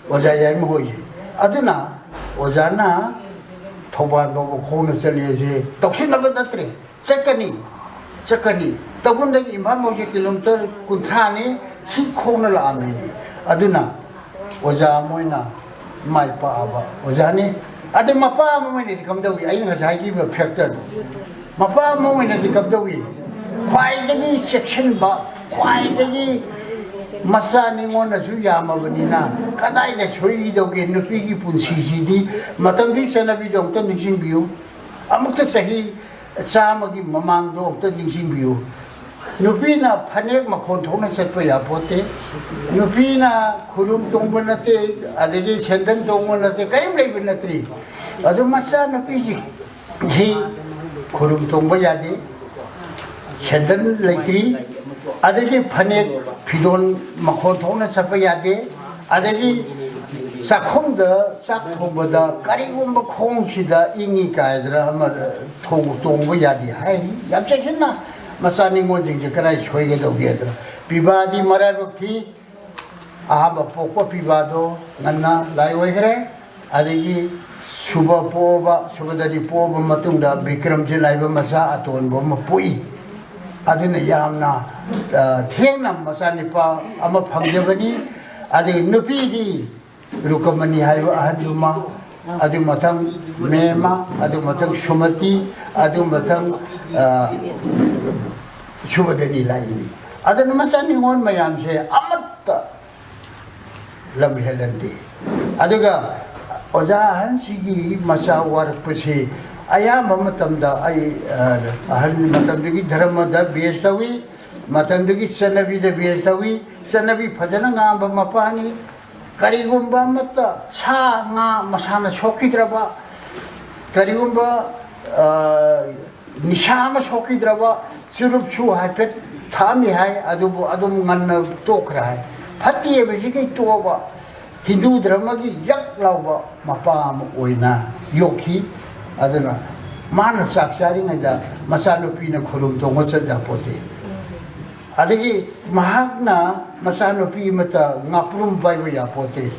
ꯑꯣꯖꯥ ꯌꯥꯏꯃ ꯍꯣꯏꯁꯦ꯫ ꯑꯗꯨꯅ ꯑꯣꯖꯥꯅ ꯊꯧꯕꯥꯜ ꯐꯥꯎꯕ ꯈꯣꯡꯅ ꯆꯠꯂꯦꯁꯦ ꯇꯧꯁꯤꯟꯅꯕ ꯅꯠꯇ꯭ꯔꯦ꯫ ꯆꯠꯀꯅꯤ, ꯆꯠꯀꯅꯤ꯫ ꯇꯧꯕꯜꯗꯒꯤ ꯏꯝꯐꯥꯜ ꯐꯥꯎꯁꯦ ꯀꯤꯂꯣꯃꯤꯇꯔ ꯀꯨꯟꯊ꯭ꯔꯥꯅꯤ꯫ ꯁꯤ ꯈꯣꯡꯅ ꯂꯥꯛꯑꯝꯃꯤꯅꯤ꯫ ꯑꯗꯨꯅ ꯑꯣꯖꯥ ꯑꯃ ꯑꯣꯏꯅ ꯃꯥꯏ ꯄꯥꯛꯑꯕ ꯑꯣꯖꯥꯅꯤ꯫ ꯑꯗꯩ ꯃꯄꯥ ꯑꯃ ꯑꯣꯏꯅꯗꯤ ꯀꯝꯗꯧꯏ? ꯑꯩꯅ ꯉꯁꯥꯏ ꯍꯥꯏꯈꯤꯕ ꯐꯦꯛꯇꯔꯗꯣ, ꯃꯄꯥ ꯑꯃ ꯑꯣꯏꯅꯗꯤ ꯀꯝꯗꯧꯏ? ꯈ꯭ꯋꯥꯏꯗꯒꯤ ꯆꯦꯛꯁꯤꯟꯕ, ꯈ꯭ꯋꯥꯏꯗꯒꯤ ꯃꯆꯥ ꯅꯤꯉꯣꯟꯅꯁꯨ ꯌꯥꯝꯃꯕꯅꯤꯅ ꯀꯗꯥꯏꯗ ꯁꯣꯏꯈꯤꯗꯧꯒꯦ? ꯅꯨꯄꯤꯒꯤ ꯄꯨꯟꯁꯤꯁꯤꯗꯤ ꯃꯇꯝꯗꯨꯒꯤ ꯆꯠꯅꯕꯤꯗꯣ ꯑꯃꯨꯛꯇ ꯅꯤꯡꯁꯤꯡꯕꯤꯌꯨ꯫ ꯑꯃꯨꯛꯇ ꯆꯍꯤ ꯆꯥꯝꯃꯒꯤ ꯃꯃꯥꯡꯗꯣ ꯑꯃꯨꯛꯇ ꯅꯤꯡꯁꯤꯡꯕꯤꯌꯨ꯫ ꯅꯨꯄꯤꯅ ꯐꯅꯦꯛ ꯃꯈꯣꯟ ꯊꯣꯛꯅ ꯆꯠꯄ ꯌꯥꯄꯣꯠꯇꯦ꯫ ꯅꯨꯄꯤꯅ ꯈꯨꯔꯨꯝ ꯇꯣꯡꯕ ꯅꯠꯇꯦ, ꯑꯗꯒꯤ ꯁꯦꯟꯗꯟ ꯇꯣꯡꯕ ꯅꯠꯇꯦ, ꯀꯔꯤꯝ ꯂꯩꯕ ꯅꯠꯇ꯭ꯔꯤ꯫ ꯑꯗꯨ ꯃꯆꯥ ꯅꯨꯄꯤꯁꯤꯡ ꯁꯤ ꯈꯨꯔꯨꯝ ꯇꯣꯡꯕ ꯌꯥꯗꯦ, ꯁꯦꯟꯗꯟ ꯂꯩꯇ꯭ꯔꯤ, ꯑꯗꯒꯤ ꯐꯅꯦꯛ ꯐꯤꯗꯣꯟ ꯃꯈꯣꯟ ꯊꯣꯛꯅ ꯆꯠꯄ ꯌꯥꯗꯦ, ꯑꯗꯒꯤ ꯆꯥꯛꯈꯨꯝꯗ ꯆꯥꯛ ꯊꯣꯡꯕꯗ ꯀꯔꯤꯒꯨꯝꯕ ꯈꯣꯡꯁꯤꯗ ꯏꯪꯉꯤ ꯀꯥꯏꯗꯅ ꯑꯃ ꯊꯣꯡ ꯇꯣꯡꯕ ꯌꯥꯗꯦ ꯍꯥꯏꯔꯤ꯫ ꯌꯥꯝ ꯆꯦꯛꯁꯤꯟꯅ ꯃꯆꯥ ꯅꯤꯉꯣꯜꯁꯤꯡꯁꯦ ꯀꯗꯥꯏ ꯁꯣꯏꯒꯗꯧꯒꯦꯗꯅ꯫ ꯄꯤꯕꯥꯗꯤ ꯃꯔꯥꯏꯕꯛ ꯊꯤ꯫ ꯑꯍꯥꯟꯕ ꯄꯣꯛꯄ ꯄꯤꯕꯥꯗꯣ ꯉꯟꯅ ꯂꯥꯏ ꯑꯣꯏꯈ꯭ꯔꯦ꯫ ꯑꯗꯒꯤ ꯁꯨꯕ ꯄꯣꯛꯑꯕ, ꯁꯨꯕꯗꯗꯤ ꯄꯣꯛꯑꯕ ꯃꯇꯨꯡꯗ ꯕꯤꯀ꯭ꯔꯝꯖꯤꯠ ꯍꯥꯏꯕ ꯃꯆꯥ ꯑꯇꯣꯟꯕ ꯑꯃ ꯄꯣꯛꯏ꯫ ꯑꯗꯨꯅ ꯌꯥꯝꯅ, ꯑ, ꯊꯦꯡꯅ ꯃꯆꯥꯅꯤꯄꯥ ꯑꯃ ꯐꯪꯖꯕꯅꯤ꯫ ꯑꯗꯒꯤ ꯅꯨꯄꯤꯗꯤ ꯔꯨꯀꯃꯅꯤ ꯍꯥꯏꯕ ꯑꯍꯟꯗꯨꯃ, ꯑꯗꯨ ꯃꯊꯪ ꯃꯦꯃ, ꯑꯗꯨ ꯃꯊꯪ ꯁꯨꯃꯇꯤ, ꯑꯗꯨ ꯃꯊꯪ, ꯑ, ꯁꯨꯕꯗꯅꯤ ꯂꯥꯛꯏꯅꯤ꯫ ꯑꯗꯨꯅ ꯃꯆꯥ ꯅꯤꯉꯣꯜ ꯃꯌꯥꯝꯁꯦ ꯑꯃꯠꯇ ꯂꯝ ꯍꯦꯜꯍꯟꯗꯦ꯫ ꯑꯗꯨꯒ ꯑꯣꯖꯥ ꯑꯍꯟꯁꯤꯒꯤ ꯃꯆꯥ ꯋꯥꯔꯛꯄꯁꯤ ꯑꯌꯥꯝꯕ ꯃꯇꯝꯗ ꯑꯩ, ꯑ, ꯑꯍꯟ ꯃꯇꯝꯗꯨꯒꯤ ꯙꯔꯃꯗ ꯕꯦꯁ ꯇꯧꯏ, ꯃꯇꯝꯗꯨꯒꯤ ꯆꯠꯅꯕꯤꯗ ꯕꯦꯁ ꯇꯧꯏ꯫ ꯆꯠꯅꯕꯤ ꯐꯖꯅ ꯉꯥꯡꯕ ꯃꯄꯥꯅꯤ꯫ ꯀꯔꯤꯒꯨꯝꯕ ꯑꯃꯠꯇ ꯁꯥ ꯉꯥ ꯃꯁꯥꯅ ꯁꯣꯛꯈꯤꯗ꯭ꯔꯕ, ꯀꯔꯤꯒꯨꯝꯕ, ꯑ, ꯅꯤꯁꯥ ꯑꯃ ꯁꯣꯛꯈꯤꯗ꯭ꯔꯕ, ꯆꯨꯔꯨꯞꯁꯨ ꯍꯥꯏꯐꯦꯠ ꯊꯛꯑꯝꯃꯤ ꯍꯥꯏ, ꯑꯗꯨꯕꯨ ꯑꯗꯨꯝ ꯉꯟꯅ ꯇꯣꯛꯈ꯭ꯔꯦ ꯍꯥꯏ꯫ ꯐꯠꯇꯦ ꯍꯥꯏꯕꯁꯤꯗꯒꯤ ꯇꯣꯛꯑꯕ, ꯍꯤꯟꯗꯨ ꯙꯔꯃꯒꯤ ꯌꯛ ꯂꯥꯎꯕ ꯃꯄꯥ ꯑꯃ ꯑꯣꯏꯅ ꯌꯣꯛꯈꯤ꯫ ꯑꯗꯨꯅ ꯃꯥꯅ ꯆꯥꯛ ꯆꯥꯔꯤꯉꯩꯗ ꯃꯆꯥꯅꯨꯄꯤꯅ ꯈꯨꯔꯨꯝ ꯇꯣꯡꯕ ꯆꯠ ꯌꯥꯄꯣꯠꯇꯦ꯫ ꯑꯗꯒꯤ ꯃꯍꯥꯛꯅ ꯃꯆꯥꯅꯨꯄꯤ ꯑꯃꯠꯇ ꯉꯥꯄ꯭ꯔꯨꯝ ꯄꯥꯏꯕ ꯌꯥꯄꯣꯠꯇꯦ꯫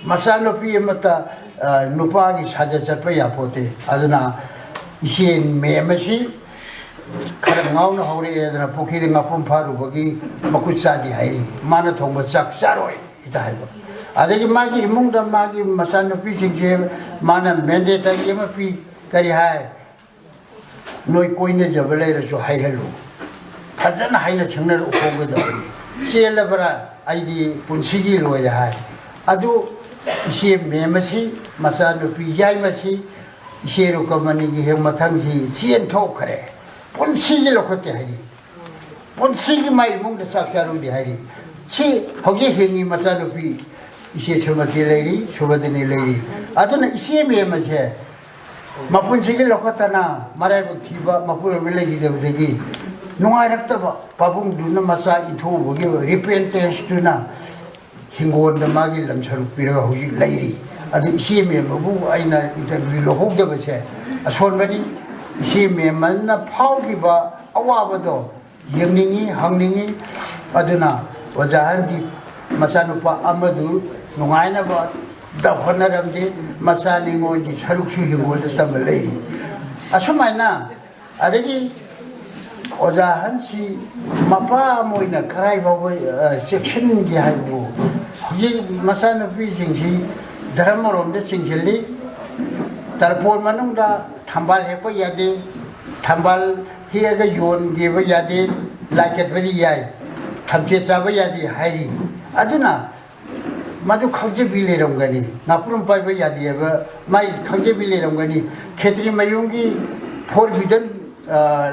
ꯃꯆꯥꯅꯨꯄꯤ ꯑꯃꯠꯇ, ꯑ, ꯅꯨꯄꯥꯒꯤ ꯁꯥꯖꯠ ꯆꯠꯄ ꯌꯥꯄꯣꯠꯇꯦ꯫ ꯑꯗꯨꯅ ꯏꯆꯦ ꯃꯦꯝ ꯑꯁꯤ ꯈꯔ ꯉꯥꯎꯅ ꯍꯧꯔꯛꯑꯦꯗꯅ ꯄꯨꯈ꯭ꯔꯤꯗ ꯉꯥꯄ꯭ꯔꯨꯝ ꯐꯥꯔꯨꯕꯒꯤ ꯃꯈꯨꯠ ꯆꯥꯗꯦ ꯍꯥꯏꯔꯤ꯫ ꯃꯥꯅ ꯊꯣꯡꯕ ꯆꯥꯛ ꯆꯥꯔꯣꯏ ꯍꯦꯛꯇ ꯍꯥꯏꯕ꯫ ꯑꯗꯒꯤ ꯃꯥꯒꯤ ꯏꯃꯨꯡꯗ ꯃꯥꯒꯤ ꯃꯆꯥꯅꯨꯄꯤꯁꯤꯡꯁꯦ ꯃꯥꯅ ꯃꯦꯟꯗꯦꯇꯔꯤ ꯑꯃ ꯄꯤ꯫ ꯀꯔꯤ ꯍꯥꯏ? "ꯅꯣꯏ ꯀꯣꯏꯅꯖꯕ ꯂꯩꯔꯁꯨ ꯍꯥꯏꯍꯜꯂꯨ, ꯐꯖꯅ ꯍꯥꯏꯅ ꯁꯤꯡꯅꯔ ꯎꯍꯧꯒꯗꯕꯅꯤ꯫ ꯆꯦꯜꯂꯕ꯭ꯔꯥ? ꯑꯩꯗꯤ ꯄꯨꯟꯁꯤꯒꯤ ꯂꯣꯏꯔꯦ" ꯍꯥꯏ꯫ ꯑꯗꯨ ꯏꯆꯦ ꯃꯦꯝ ꯑꯁꯤ, ꯃꯆꯥꯅꯨꯄꯤ ꯌꯥꯏꯃꯁꯤ, ꯏꯆꯦ ꯔꯨꯀꯃꯅꯤꯒꯤ ꯍꯦꯛ ꯃꯊꯪꯁꯤ ꯆꯦꯟꯊꯣꯛꯈ꯭ꯔꯦ꯫ ꯄꯨꯟꯁꯤꯒꯤ ꯂꯧꯈꯠꯇꯦ ꯍꯥꯏꯔꯤ꯫ ꯄꯨꯟꯁꯤꯒꯤ ꯃꯥꯏ ꯏꯃꯨꯡꯗ ꯆꯥꯛ ꯆꯥꯔꯨꯗꯦ ꯍꯥꯏꯔꯤ꯫ ꯁꯤ ꯍꯧꯖꯤꯛ ꯍꯤꯡꯉꯤ ꯃꯆꯥꯅꯨꯄꯤ ꯏꯆꯦ ꯁꯨꯃꯇꯤ ꯂꯩꯔꯤ, ꯁꯨꯃꯇꯤꯅꯤ ꯂꯩꯔꯤ꯫ ꯑꯗꯨꯅ ꯏꯆꯦ ꯃꯦꯝ ꯑꯁꯦ ꯃꯄꯨꯟꯁꯤꯒꯤ ꯂꯧꯈꯠꯇꯅ ꯃꯔꯥꯏꯕꯛ ꯊꯤꯕ ꯃꯄꯨꯔꯣꯏꯕ ꯂꯩꯈꯤꯗꯕꯗꯒꯤ ꯅꯨꯡꯉꯥꯏꯔꯛꯇꯕ ꯄꯥꯕꯨꯡꯗꯨꯅ ꯃꯆꯥ ꯏꯟꯊꯣꯛꯎꯕꯒꯤ ꯔꯤꯄꯦꯟꯇꯦꯟꯁꯇꯨꯅ ꯍꯤꯡꯒꯣꯜꯗ ꯃꯥꯒꯤ ꯂꯝ ꯁꯔꯨꯛ ꯄꯤꯔꯒ ꯍꯧꯖꯤꯛ ꯂꯩꯔꯤ꯫ ꯑꯗꯨ ꯏꯆꯦ ꯃꯦꯝꯕꯕꯨ ꯑꯩꯅ ꯏꯟꯇꯔꯚ꯭ꯌꯨ ꯂꯧꯍꯧꯗꯕꯁꯦ ꯑꯁꯣꯟꯕꯅꯤ꯫ ꯏꯆꯦ ꯃꯦꯝꯕꯅ ꯐꯥꯎꯈꯤꯕ ꯑꯋꯥꯕꯗꯣ ꯌꯦꯡꯅꯤꯡꯉꯤ, ꯍꯪꯅꯤꯡꯉꯤ꯫ ꯑꯗꯨꯅ ꯑꯣꯖꯥ ꯑꯍꯟꯒꯤ ꯃꯆꯥꯅꯨꯄꯥ ꯑꯃꯗꯨ ꯅꯨꯡꯉꯥꯏꯅꯕꯗ ꯍꯣꯠꯅꯔꯝꯗꯦ꯫ ꯃꯆꯥ ꯅꯤꯉꯣꯜꯒꯤ ꯁꯔꯨꯛꯁꯨ ꯍꯤꯡꯒꯣꯜꯗ ꯇꯝꯕ ꯂꯩꯔꯤ꯫ ꯑꯁꯨꯃꯥꯏꯅ ꯑꯗꯒꯤ ꯑꯣꯖꯥ ꯑꯍꯟꯁꯤ ꯃꯄꯥ ꯑꯃ ꯑꯣꯏꯅ ꯀꯔꯥꯏ ꯐꯥꯎꯕ, ꯑ, ꯆꯦꯛꯁꯤꯟꯒꯦ ꯍꯥꯏꯕꯕꯨ, ꯍꯧꯖꯤꯛ ꯃꯆꯥꯅꯨꯄꯤꯁꯤꯡꯁꯤ ꯙꯔꯃꯔꯣꯝꯗ ꯆꯤꯡꯁꯤꯜꯂꯤ꯫ ꯇꯔꯄꯣꯟ ꯃꯅꯨꯡꯗ ꯊꯝꯕꯥꯜ ꯍꯦꯛꯄ ꯌꯥꯗꯦ, ꯊꯝꯕꯥꯜ ꯍꯦꯛꯑꯒ ꯌꯣꯟꯒꯦꯕ ꯌꯥꯗꯦ, ꯂꯥꯏ ꯀꯠꯄꯗꯤ ꯌꯥꯏ, ꯊꯝꯆꯦꯠ ꯆꯥꯕ ꯌꯥꯗꯦ ꯍꯥꯏꯔꯤ꯫ ꯑꯗꯨꯅ ꯃꯗꯨ ꯈꯪꯖꯕꯤ ꯂꯩꯔꯝꯒꯅꯤ, ꯉꯥꯄ꯭ꯔꯨꯝ ꯄꯥꯏꯕ ꯌꯥꯗꯦꯕ ꯃꯥꯏ ꯈꯪꯖꯕꯤ ꯂꯩꯔꯝꯒꯅꯤ꯫ ꯈꯦꯇ꯭ꯔꯤ ꯃꯌꯨꯝꯒꯤ forbidden, ꯑ,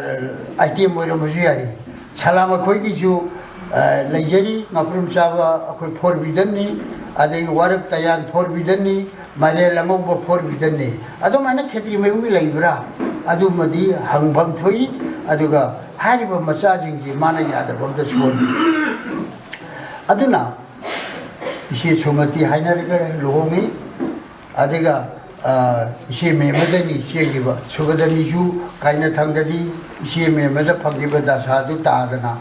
item ꯑꯣꯏꯔꯝꯕꯁꯨ ꯌꯥꯔꯤ꯫ ꯁꯂꯥꯝ ꯑꯩꯈꯣꯏꯒꯤꯁꯨ, ꯑ, ꯂꯩꯖꯔꯤ, ꯉꯥꯄ꯭ꯔꯨꯝ ꯆꯥꯕ ꯑꯩꯈꯣꯏ forbiddenꯅꯤ, ꯑꯗꯒꯤ ꯋꯥꯔꯛ ꯇꯌꯥꯟ forbiddenꯅꯤ, ꯃꯥꯏꯔꯦꯜ ꯑꯉꯧꯕ forbiddenꯅꯤ꯫ ꯑꯗꯨꯃꯥꯏꯅ ꯈꯦꯇ꯭ꯔꯤ ꯃꯌꯨꯝꯒꯤ ꯂꯩꯕ꯭ꯔꯥ? ꯑꯗꯨꯃꯗꯤ ꯍꯪꯐꯝ ꯊꯣꯛꯏ꯫ ꯑꯗꯨꯒ ꯍꯥꯏꯔꯤꯕ ꯃꯆꯥꯁꯤꯡꯁꯤ ꯃꯥꯅ ꯌꯥꯗꯕ ꯑꯝꯇ ꯁꯣꯟꯗꯦ꯫ ꯑꯗꯨꯅ ꯏꯆꯦ ꯁꯨꯃꯇꯤ ꯍꯥꯏꯅꯔꯒ ꯂꯨꯍꯣꯡꯉꯤ꯫ ꯑꯗꯨꯒ ꯏꯆꯦ ꯃꯦꯝꯃꯗꯅꯤ ꯆꯦꯟꯈꯤꯕ꯫ ꯁꯨꯕꯗꯅꯤꯁꯨ ꯀꯥꯏꯅ ꯊꯪꯗꯗꯤ ꯏꯆꯦ ꯃꯦꯝꯃꯗ ꯐꯪꯈꯤꯕ ꯗꯁꯥꯗꯨ ꯇꯥꯗꯅ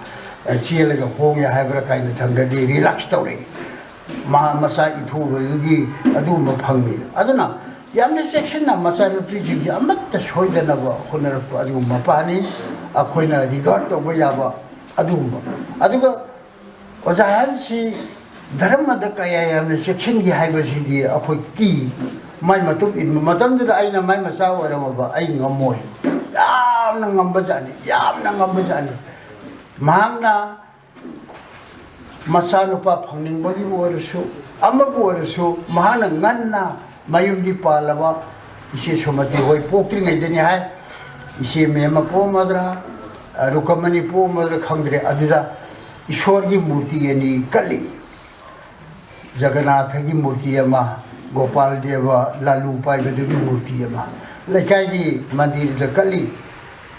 ꯆꯦꯜꯂꯒ ꯍꯣꯡꯉꯦ ꯍꯥꯏꯕ꯭ꯔꯥ, ꯀꯥꯏꯅ ꯊꯪꯗꯗꯤ ꯔꯤꯂꯥꯛꯁ ꯇꯧꯔꯛꯏ꯫ ꯃꯍꯥꯛ ꯃꯆꯥ ꯏꯟꯊꯣꯛꯎꯕꯒꯤ ꯑꯗꯨꯒꯨꯝꯕ ꯐꯪꯉꯤ꯫ ꯑꯗꯨꯅ ꯌꯥꯝꯅ ꯆꯦꯛꯁꯤꯟꯅ ꯃꯆꯥꯅꯨꯄꯤꯁꯤꯡꯁꯤ ꯑꯃꯠꯇ ꯁꯣꯏꯗꯅꯕ ꯍꯣꯠꯅꯔꯛꯄ ꯑꯗꯨꯒꯨꯝꯕ ꯃꯄꯥꯅꯤ꯫ ꯑꯩꯈꯣꯏꯅ ꯔꯤꯒꯥꯔꯗ ꯇꯧꯕ ꯌꯥꯕ ꯑꯗꯨꯒꯨꯝꯕ꯫ ꯑꯗꯨꯒ ꯑꯣꯖꯥ ꯑꯍꯟꯁꯤ ꯙꯔꯃꯗ ꯀꯌꯥ ꯌꯥꯝꯅ ꯆꯦꯛꯁꯤꯟꯒꯦ ꯍꯥꯏꯕꯁꯤꯗꯤ ꯑꯩꯈꯣꯏ ꯀꯤ꯫ ꯃꯥꯏ ꯃꯇꯨꯡ ꯏꯟꯕ ꯃꯇꯝꯗꯨꯗ ꯑꯩꯅ ꯃꯥꯏ ꯃꯆꯥ ꯑꯣꯏꯔꯝꯃꯕ ꯑꯩ ꯉꯝꯃꯣꯏ꯫ ꯌꯥꯝꯅ ꯉꯝꯕ ꯖꯥꯠꯅꯤ, ꯌꯥꯝꯅ ꯉꯝꯕ ꯖꯥꯠꯅꯤ꯫ ꯃꯍꯥꯛꯅ ꯃꯆꯥꯅꯨꯄꯥ ꯐꯪꯅꯤꯡꯕꯒꯤꯕꯨ ꯑꯣꯏꯔꯁꯨ, ꯑꯃꯕꯨ ꯑꯣꯏꯔꯁꯨ, ꯃꯍꯥꯛꯅ ꯉꯟꯅ ꯃꯌꯨꯝꯗꯤ ꯄꯥꯜꯂꯕ ꯏꯆꯦ ꯁꯨꯃꯇꯤ ꯍꯣꯏ ꯄꯣꯛꯇ꯭ꯔꯤꯉꯩꯗꯅꯤ ꯍꯥꯏ꯫ ꯏꯆꯦ ꯃꯦꯝꯃ ꯄꯣꯛꯑꯝꯃꯗ꯭ꯔꯥ, ꯔꯨꯀꯃꯅꯤ ꯄꯣꯛꯑꯝꯃꯗ꯭ꯔꯥ ꯈꯪꯗ꯭ꯔꯦ꯫ ꯑꯗꯨꯗ ꯏꯁꯣꯔꯒꯤ ꯃꯨꯔꯇꯤ ꯑꯅꯤ ꯀꯠꯂꯤ꯫ ꯖꯒꯅꯥꯊꯒꯤ ꯃꯨꯔꯇꯤ ꯑꯃ, ꯒꯣꯄꯥꯜ ꯗꯦꯕ ꯂꯥꯂꯨ ꯄꯥꯏꯕꯗꯨꯒꯤ ꯃꯨꯔꯇꯤ ꯑꯃ ꯂꯩꯀꯥꯏꯒꯤ ꯃꯟꯗꯤꯔꯗ ꯀꯠꯂꯤ꯫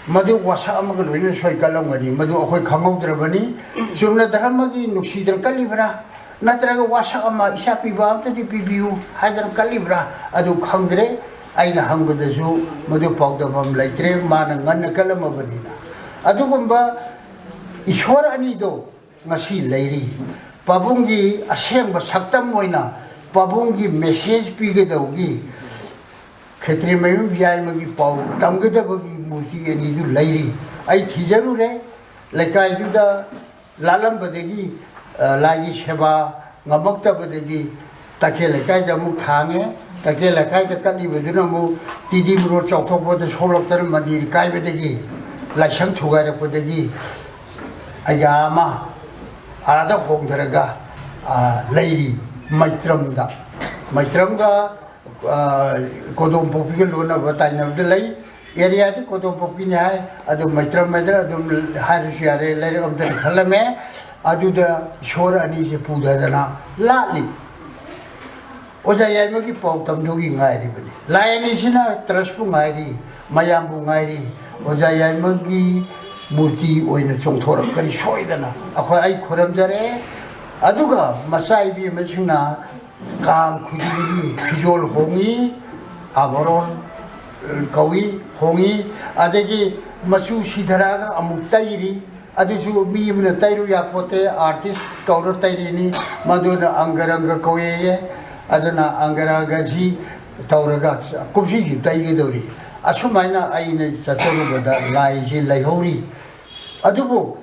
ꯃꯗꯨ ꯋꯥꯁꯛ ꯑꯃꯒ ꯂꯣꯏꯅꯅ ꯁꯣꯏ ꯀꯠꯂꯝꯒꯅꯤ, ꯃꯗꯨ ꯑꯩꯈꯣꯏ ꯈꯪꯍꯧꯗ꯭ꯔꯕꯅꯤ꯫ ꯆꯨꯝꯅ ꯙꯔꯃꯒꯤ ꯅꯨꯡꯁꯤꯗꯅ ꯀꯠꯂꯤꯕ꯭ꯔꯥ, ꯅꯠꯇ꯭ꯔꯒ ꯋꯥꯁꯛ ꯑꯃ ꯏꯆꯥ ꯄꯤꯕ ꯑꯝꯇꯗꯤ ꯄꯤꯕꯤꯌꯨ ꯍꯥꯏꯗꯅ ꯀꯠꯂꯤꯕ꯭ꯔꯥ, ꯑꯗꯨ ꯈꯪꯗ꯭ꯔꯦ꯫ ꯑꯩꯅ ꯍꯪꯕꯗꯁꯨ ꯃꯗꯨ ꯄꯥꯎꯗꯝꯐꯝ ꯂꯩꯇ꯭ꯔꯦ, ꯃꯥꯅ ꯉꯟꯅ ꯀꯠꯂꯝꯃꯕꯅꯤꯅ꯫ ꯑꯗꯨꯒꯨꯝꯕ ꯏꯁꯣꯔ ꯑꯅꯤꯗꯣ ꯉꯁꯤ ꯂꯩꯔꯤ꯫ ꯄꯥꯕꯨꯡꯒꯤ ꯑꯁꯦꯡꯕ ꯁꯛꯇꯝ ꯑꯣꯏꯅ ꯄꯥꯕꯨꯡꯒꯤ ꯃꯦꯁꯦꯖ ꯄꯤꯒꯗꯧꯕꯒꯤ ꯈꯦꯇ꯭ꯔꯤꯃꯌꯨꯝ ꯌꯥꯏꯃꯒꯤ ꯄꯥꯎ ꯇꯝꯒꯗꯕꯒꯤ ꯃꯨꯔꯇꯤ ꯑꯅꯤꯗꯨ ꯂꯩꯔꯤ꯫ ꯑꯩ ꯊꯤꯖꯔꯨꯔꯦ꯫ ꯂꯩꯀꯥꯏꯗꯨꯗ ꯂꯥꯜꯂꯝꯕꯗꯒꯤ, ꯑ, ꯂꯥꯏꯒꯤ ꯁꯦꯕꯥ ꯉꯝꯃꯛꯇꯕꯗꯒꯤ ꯇꯈꯦꯜ ꯂꯩꯀꯥꯏꯗ ꯑꯃꯨꯛ ꯊꯥꯡꯉꯦ꯫ ꯇꯈꯦꯜ ꯂꯩꯀꯥꯏꯗ ꯀꯠꯂꯤꯕꯗꯨꯅ ꯑꯃꯨꯛ ꯇꯤ ꯗꯤ ꯔꯣꯗ ꯆꯥꯎꯊꯣꯛꯄꯗ ꯁꯣꯛꯂꯛꯇꯅ ꯃꯟꯗꯤꯔ ꯀꯥꯏꯕꯗꯒꯤ, ꯂꯥꯏꯁꯪ ꯊꯨꯒꯥꯏꯔꯛꯄꯗꯒꯤ ꯑꯩꯒꯥ ꯑꯃ ꯑꯥꯗ ꯍꯣꯡꯊꯔꯒ, ꯑ, ꯂꯩꯔꯤ ꯃꯩꯇ꯭ꯔꯝꯗ꯫ ꯃꯩꯇ꯭ꯔꯝꯒ, ꯑ, ꯀꯣꯗꯣꯝꯄꯣꯛꯄꯤꯒ ꯂꯣꯟꯅꯕ ꯇꯥꯏꯅꯕꯗ ꯂꯩ꯫ ꯑꯦꯔꯤꯌꯥꯗꯤ ꯀꯣꯗꯣꯝꯄꯣꯛꯄꯤꯅꯤ ꯍꯥꯏ, ꯑꯗꯨ ꯃꯩꯇ꯭ꯔꯝ ꯍꯥꯏꯗꯅ ꯑꯗꯨꯝ ꯍꯥꯏꯔꯁꯨ ꯌꯥꯔꯦ, ꯂꯩꯔꯛ ꯑꯃꯗ ꯂꯤꯡꯈꯠꯂꯝꯃꯦ꯫ ꯑꯗꯨꯗ ꯏꯁꯣꯔ ꯑꯅꯤꯁꯦ ꯄꯨꯊꯗꯅ ꯂꯥꯠꯂꯤ꯫ ꯑꯣꯖꯥ ꯌꯥꯏꯃꯒꯤ ꯄꯥꯎ ꯇꯝꯗꯧꯒꯤ ꯉꯥꯏꯔꯤꯕꯅꯤ꯫ ꯂꯥꯏ ꯑꯅꯤꯁꯤꯅ ꯇ꯭ꯔꯁꯄꯨ ꯉꯥꯏꯔꯤ, ꯃꯌꯥꯝꯕꯨ ꯉꯥꯏꯔꯤ꯫ ꯑꯣꯖꯥ ꯌꯥꯏꯃꯒꯤ ꯃꯨꯔꯇꯤ ꯑꯣꯏꯅ ꯆꯣꯡꯊꯣꯔꯛꯀꯅꯤ ꯁꯣꯏꯗꯅ꯫ ꯑꯩꯈꯣꯏ, ꯑꯩ ꯈꯨꯔꯝꯖꯔꯦ꯫ ꯑꯗꯨꯒ ꯃꯆꯥ ꯏꯕꯦꯝꯃꯁꯤꯡꯅ ꯀꯥꯡ ꯈꯨꯗꯤꯡꯒꯤ ꯐꯤꯖꯣꯜ ꯍꯣꯡꯉꯤ, ꯑꯥꯚꯔꯣꯟ ꯀꯧꯏ, ꯍꯣꯡꯉꯤ꯫ ꯑꯗꯒꯤ ꯃꯆꯨ ꯁꯤꯊꯔꯛꯑꯒ ꯑꯃꯨꯛ ꯇꯩꯔꯤ꯫ ꯑꯗꯨꯁꯨ ꯃꯤ ꯑꯃꯅ ꯇꯩꯔꯨ ꯌꯥꯄꯣꯠꯇꯦ, ꯑꯥꯔꯇꯤꯁ ꯀꯧꯔ ꯇꯩꯔꯤꯅꯤ꯫ ꯃꯗꯨꯅ ꯑꯪꯒꯔꯪꯒ ꯀꯧꯏꯌꯦ꯫ ꯑꯗꯨꯅ ꯑꯪꯒꯔꯪꯒꯁꯤ ꯇꯧꯔꯒ ꯀꯨꯝꯁꯤꯁꯨ ꯇꯩꯒꯗꯧꯔꯤ꯫ ꯑꯁꯨꯃꯥꯏꯅ ꯑꯩꯅ ꯆꯠꯆꯔꯨꯕꯗ ꯂꯥꯏꯁꯤ ꯂꯩꯍꯧꯔꯤ꯫ ꯑꯗꯨꯕꯨ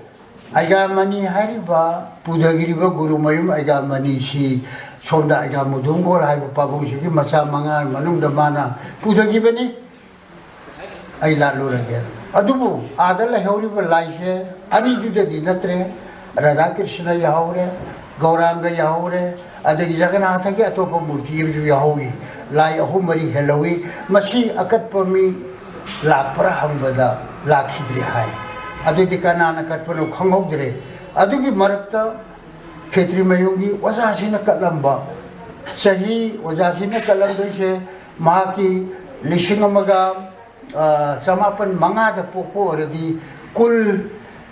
ꯑꯩꯒꯥꯃꯅꯤ ꯍꯥꯏꯔꯤꯕ, ꯄꯨꯊꯈꯤꯕ ꯒꯨꯔꯨꯃꯌꯨꯝ ꯑꯩꯒꯥꯃꯅꯤꯁꯤ ꯁꯣꯝꯗ ꯑꯩꯒꯥ ꯃꯨꯗꯨꯝꯒꯣꯜ ꯍꯥꯏꯕ ꯄꯥꯕꯨꯡꯁꯤꯒꯤ ꯃꯆꯥ ꯃꯉꯥ ꯃꯅꯨꯡꯗ ꯃꯥꯅ ꯄꯨꯊꯈꯤꯕꯅꯤ꯫ ꯑꯩ ꯂꯥꯠꯂꯨꯔꯒꯦ꯫ ꯑꯗꯨꯕꯨ ꯑꯥꯗ ꯂꯩꯍꯧꯔꯤꯕ ꯂꯥꯏꯁꯦ ꯑꯅꯤꯗꯨꯗꯗꯤ ꯅꯠꯇ꯭ꯔꯦ꯫ ꯔꯥꯙꯥ ꯀ꯭ꯔꯤꯁꯅ ꯌꯥꯍꯧꯔꯦ, ꯒꯧꯔꯥꯡꯒ ꯌꯥꯍꯧꯔꯦ, ꯑꯗꯒꯤ ꯖꯒꯅꯥꯊꯒꯤ ꯑꯇꯣꯞꯄ ꯃꯨꯔꯇꯤ ꯑꯃꯁꯨ ꯌꯥꯍꯧꯔꯤ꯫ ꯂꯥꯏ ꯑꯍꯨꯝ ꯃꯔꯤ ꯍꯦꯜꯍꯧꯏ꯫ ꯃꯁꯤ ꯑꯀꯠꯄ ꯃꯤ ꯂꯥꯛꯄ꯭ꯔꯥ ꯍꯪꯕꯗ ꯂꯥꯛꯈꯤꯗ꯭ꯔꯦ ꯍꯥꯏ꯫ ꯑꯗꯨꯗꯤ ꯀꯅꯥꯅ ꯀꯠꯄꯅꯣ ꯈꯪꯍꯧꯗ꯭ꯔꯦ꯫ ꯑꯗꯨꯒꯤ ꯃꯔꯛꯇ ꯈꯦꯇ꯭ꯔꯤꯃꯌꯨꯝꯒꯤ ꯑꯣꯖꯥꯁꯤꯅ ꯀꯠꯂꯝꯕ, ꯆꯍꯤ ꯑꯣꯖꯥꯁꯤꯅ ꯀꯠꯂꯝꯗꯣꯏꯁꯦ ꯃꯍꯥꯛꯀꯤ ꯂꯤꯁꯤꯡ ꯑꯃꯒ, ꯑ, ꯆꯃꯥꯄꯟ ꯃꯉꯥꯗ ꯄꯣꯛꯄ ꯑꯣꯏꯔꯗꯤ, ꯀꯨꯜ,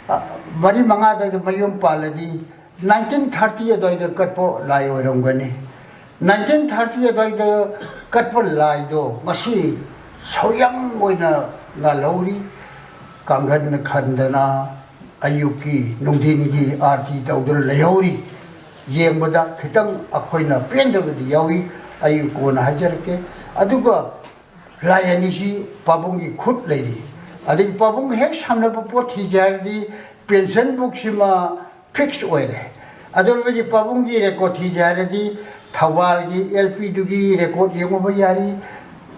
ꯑ, ꯃꯔꯤ ꯃꯉꯥꯗ ꯃꯌꯨꯝ ꯄꯥꯜꯂꯗꯤ, ꯅꯥꯏꯟꯇꯤꯟ ꯊꯥꯔꯇꯤ ꯑꯗꯨꯋꯥꯏꯗ ꯀꯠꯄ ꯂꯥꯏ ꯑꯣꯏꯔꯝꯒꯅꯤ꯫ ꯅꯥꯏꯟꯇꯤꯟ ꯊꯥꯔꯇꯤ ꯑꯗꯨꯋꯥꯏꯗ ꯀꯠꯄ ꯂꯥꯏꯗꯣ ꯉꯁꯤ ꯁꯣꯌꯝ ꯑꯣꯏꯅ ꯉꯥꯜꯍꯧꯔꯤ꯫ ꯀꯥꯡꯒꯟꯅ ꯈꯟꯗꯅ ꯑꯌꯨꯛꯀꯤ, ꯅꯨꯡꯊꯤꯟꯒꯤ ꯑꯥꯔꯇꯤ ꯇꯧꯗꯨꯅ ꯂꯩꯍꯧꯔꯤ꯫ ꯌꯦꯡꯕꯗ ꯈꯤꯇꯪ ꯑꯩꯈꯣꯏꯅ ꯄꯦꯟꯗꯕꯗꯤ ꯌꯥꯎꯏ, ꯑꯩ ꯀꯣꯟꯅ ꯍꯥꯏꯖꯔꯛꯀꯦ꯫ ꯑꯗꯨꯒ ꯂꯥꯏ ꯑꯅꯤꯁꯤ ꯄꯥꯕꯨꯡꯒꯤ ꯈꯨꯠ ꯂꯩꯔꯤ꯫ ꯑꯗꯒꯤ ꯄꯥꯕꯨꯡꯒ ꯍꯦꯛ ꯁꯝꯅꯕ ꯄꯣꯠ ꯊꯤꯁꯦ ꯍꯥꯏꯔꯗꯤ ꯄꯦꯟꯁꯟ ꯕꯨꯛꯁꯤꯃ ꯐꯤꯛꯁ ꯑꯣꯏꯔꯦ꯫ ꯑꯗꯨ ꯑꯣꯏꯔꯕꯗꯤ ꯄꯥꯕꯨꯡꯒꯤ ꯔꯦꯀꯣꯔꯠ ꯊꯤꯁꯦ ꯍꯥꯏꯔꯗꯤ ꯊꯧꯕꯥꯜꯒꯤ ꯑꯦꯜ ꯄꯤꯗꯨꯒꯤ ꯔꯦꯀꯣꯔꯠ ꯌꯦꯡꯉꯨꯕ ꯌꯥꯔꯤ,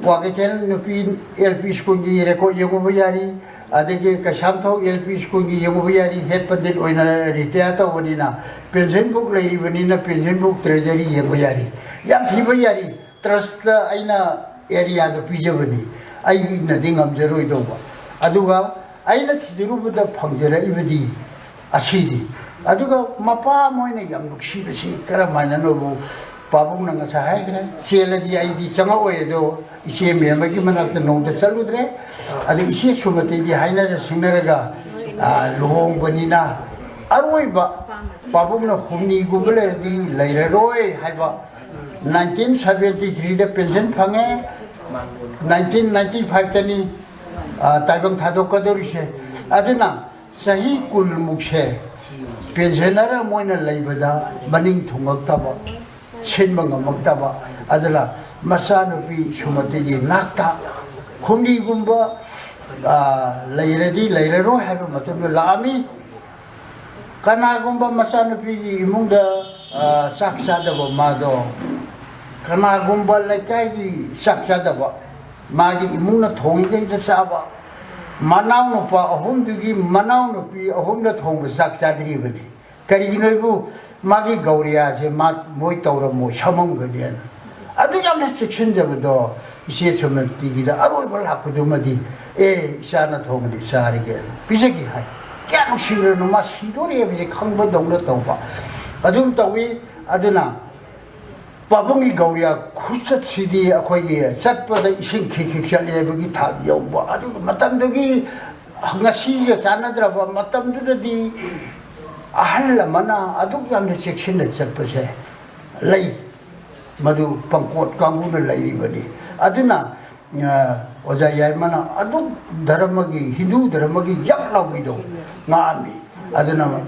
ꯀ꯭ꯋꯥꯀꯩꯊꯦꯜ ꯅꯨꯄꯤ ꯑꯦꯜ ꯄꯤ ꯁ꯭ꯀꯨꯜꯒꯤ ꯔꯦꯀꯣꯔꯠ ꯌꯦꯡꯉꯨꯕ ꯌꯥꯔꯤ, ꯑꯗꯒꯤ ꯀꯩꯁꯥꯝꯊꯣꯡ ꯑꯦꯜ ꯄꯤ ꯁ꯭ꯀꯨꯜꯒꯤ ꯌꯦꯡꯉꯨꯕ ꯌꯥꯔꯤ꯫ ꯍꯦꯠ ꯄꯟꯗꯤꯠ ꯑꯣꯏꯅ ꯔꯤꯇꯥꯌꯔ ꯇꯧꯕꯅꯤꯅ ꯄꯦꯟꯁꯟ ꯕꯨꯛ ꯂꯩꯔꯤꯕꯅꯤꯅ ꯄꯦꯟꯁꯟ ꯕꯨꯛ ꯇ꯭ꯔꯦꯖꯔꯤ ꯌꯦꯡꯕ ꯌꯥꯔꯤ꯫ ꯌꯥꯝ ꯊꯤꯕ ꯌꯥꯔꯤ꯫ ꯇ꯭ꯔꯁꯇ ꯑꯩꯅ ꯑꯦꯔꯤꯌꯥꯗꯣ ꯄꯤꯖꯕꯅꯤ, ꯑꯩꯅꯗꯤ ꯉꯝꯖꯔꯣꯏꯗꯧꯕ꯫ ꯑꯗꯨꯒ ꯑꯩꯅ ꯊꯤꯖꯔꯨꯕꯗ ꯐꯪꯖꯔꯛꯏꯕꯗꯤ ꯑꯁꯤꯅꯤ꯫ ꯑꯗꯨꯒ ꯃꯄꯥ ꯃꯣꯏꯅ ꯌꯥꯝ ꯅꯨꯡꯁꯤꯕꯁꯤ ꯀꯔꯝ ꯍꯥꯏꯅꯅꯣꯕꯨ, ꯄꯥꯕꯨꯡꯅ ꯉꯁꯥꯏ ꯍꯥꯏꯈ꯭ꯔꯦ, ꯆꯦꯜꯂꯗꯤ ꯑꯩꯗꯤ ꯆꯪꯉꯛꯑꯣꯏ, ꯑꯗꯣ ꯏꯆꯦ ꯃꯦꯝꯃꯒꯤ ꯃꯅꯥꯛꯇ ꯅꯣꯡꯃꯇ ꯆꯠꯂꯨꯗ꯭ꯔꯦ꯫ ꯑꯗꯣ ꯏꯆꯦ ꯁꯨꯃꯇꯤꯗꯤ ꯍꯥꯏꯅꯔ ꯁꯤꯡꯅꯔꯒ, ꯑ, ꯂꯨꯍꯣꯡꯕꯅꯤꯅ ꯑꯔꯣꯏꯕ ꯄꯥꯕꯨꯡꯅ ꯍꯨꯝꯅꯤꯒꯨꯝꯕ ꯂꯩꯔꯗꯤ ꯂꯩꯔꯔꯣꯏ ꯍꯥꯏꯕ꯫ ꯅꯥꯏꯟꯇꯤꯟ ꯁꯕꯦꯟꯇꯤ ꯊ꯭ꯔꯤꯗ ꯄꯦꯟꯁꯟ ꯐꯪꯉꯦ, ꯅꯥꯏꯟꯇꯤꯟ ꯅꯥꯏꯟꯇꯤ ꯐꯥꯏꯚꯇꯅꯤ, ꯑ, ꯇꯥꯏꯕꯪ ꯊꯥꯗꯣꯛꯀꯗꯧꯔꯤꯁꯦ꯫ ꯑꯗꯨꯅ ꯆꯍꯤ ꯀꯨꯟꯃꯨꯛꯁꯦ ꯄꯦꯟꯁꯟꯅꯔ ꯃꯣꯏꯅ ꯂꯩꯕꯗ ꯃꯅꯤꯡ ꯊꯨꯡꯉꯛꯇꯕ, ꯁꯤꯟꯕ ꯉꯝꯃꯛꯇꯕ꯫ ꯑꯗꯨꯅ ꯃꯆꯥꯅꯨꯄꯤ ꯁꯨꯃꯇꯤꯒꯤ ꯅꯥꯛꯇ ꯍꯨꯝꯅꯤꯒꯨꯝꯕ, ꯑ, ꯂꯩꯔꯗꯤ ꯂꯩꯔꯔꯣꯏ ꯍꯥꯏꯕ ꯃꯇꯝꯗ ꯂꯥꯛꯑꯝꯃꯤ꯫ ꯀꯅꯥꯒꯨꯝꯕ ꯃꯆꯥꯅꯨꯄꯤꯒꯤ ꯏꯃꯨꯡꯗ, ꯑ, ꯆꯥꯛ ꯆꯥꯗꯕ ꯃꯥꯗꯣ, ꯀꯅꯥꯒꯨꯝꯕ ꯂꯩꯀꯥꯏꯒꯤ ꯆꯥꯛ ꯆꯥꯗꯕ, ꯃꯥꯒꯤ ꯏꯃꯨꯡꯅ ꯊꯣꯡꯉꯤꯈꯩꯗ ꯆꯥꯕ, ꯃꯅꯥꯎꯅꯨꯄꯥ ꯑꯍꯨꯝꯗꯨꯒꯤ ꯃꯅꯥꯎꯅꯨꯄꯤ ꯑꯍꯨꯝꯅ ꯊꯣꯡꯕ ꯆꯥꯛ ꯆꯥꯗ꯭ꯔꯤꯕꯅꯤ꯫ ꯀꯔꯤꯒꯤꯅꯣ ꯍꯥꯏꯕꯨ ꯃꯥꯒꯤ ꯒꯧꯔꯤꯌꯥꯁꯦ ꯃꯥ, ꯃꯣꯏ ꯇꯧꯔꯝꯃꯣꯏ, ꯁꯝꯃꯝꯒꯅꯤꯅ꯫ ꯑꯗꯨ ꯌꯥꯝꯅ ꯆꯦꯛꯁꯤꯟꯖꯕꯗꯣ ꯏꯆꯦ ꯁꯨꯃꯇꯤꯒꯤꯗ ꯑꯔꯣꯏꯕ ꯂꯥꯛꯄꯗꯨꯃꯗꯤ, "ꯑꯦ, ꯏꯆꯥꯅ ꯊꯣꯡꯕꯗꯤ ꯆꯥꯔꯒꯦ, ꯄꯤꯖꯒꯦ" ꯍꯥꯏ꯫ ꯀꯌꯥ ꯅꯨꯡꯁꯤꯈ꯭ꯔꯅꯣ, ꯃꯥ ꯁꯤꯗꯣꯔꯦ ꯍꯥꯏꯕꯁꯦ ꯈꯪꯕꯗꯧꯅ ꯇꯧꯕ ꯑꯗꯨꯝ ꯇꯧꯏ꯫ ꯑꯗꯨꯅ ꯄꯥꯕꯨꯡꯒꯤ ꯒꯧꯔꯤꯌꯥ ꯈꯨꯆꯠꯁꯤꯗꯤ ꯑꯩꯈꯣꯏꯒꯤ ꯆꯠꯄꯗ ꯏꯁꯤꯡ ꯈꯤꯛ ꯈꯤꯛ ꯆꯠꯂꯦ ꯍꯥꯏꯕꯒꯤ ꯊꯥꯛ ꯌꯧꯕ꯫ ꯑꯗꯨꯒꯤ ꯃꯇꯝꯗꯨꯒꯤ ꯉꯁꯤꯒ ꯆꯥꯟꯅꯗ꯭ꯔꯕ ꯃꯇꯝꯗꯨꯗꯗꯤ ꯑꯍꯜ ꯑꯃꯅ ꯑꯗꯨꯛ ꯌꯥꯝꯅ ꯆꯦꯛꯁꯤꯟꯅ ꯆꯠꯄꯁꯦ ꯂꯩ꯫ ꯃꯗꯨ ꯄꯪꯀꯣꯠ ꯀꯥꯡꯕꯨꯅ ꯂꯩꯔꯤꯕꯅꯤ꯫ ꯑꯗꯨꯅ, ꯑ, ꯑꯣꯖꯥ ꯌꯥꯏꯃꯅ ꯑꯗꯨꯛ ꯙꯔꯃꯒꯤ, ꯍꯤꯟꯗꯨ ꯙꯔꯃꯒꯤ ꯌꯛ ꯂꯥꯎꯕꯤꯗꯣ ꯉꯥꯛꯑꯝꯃꯤ꯫ ꯑꯗꯨꯅ,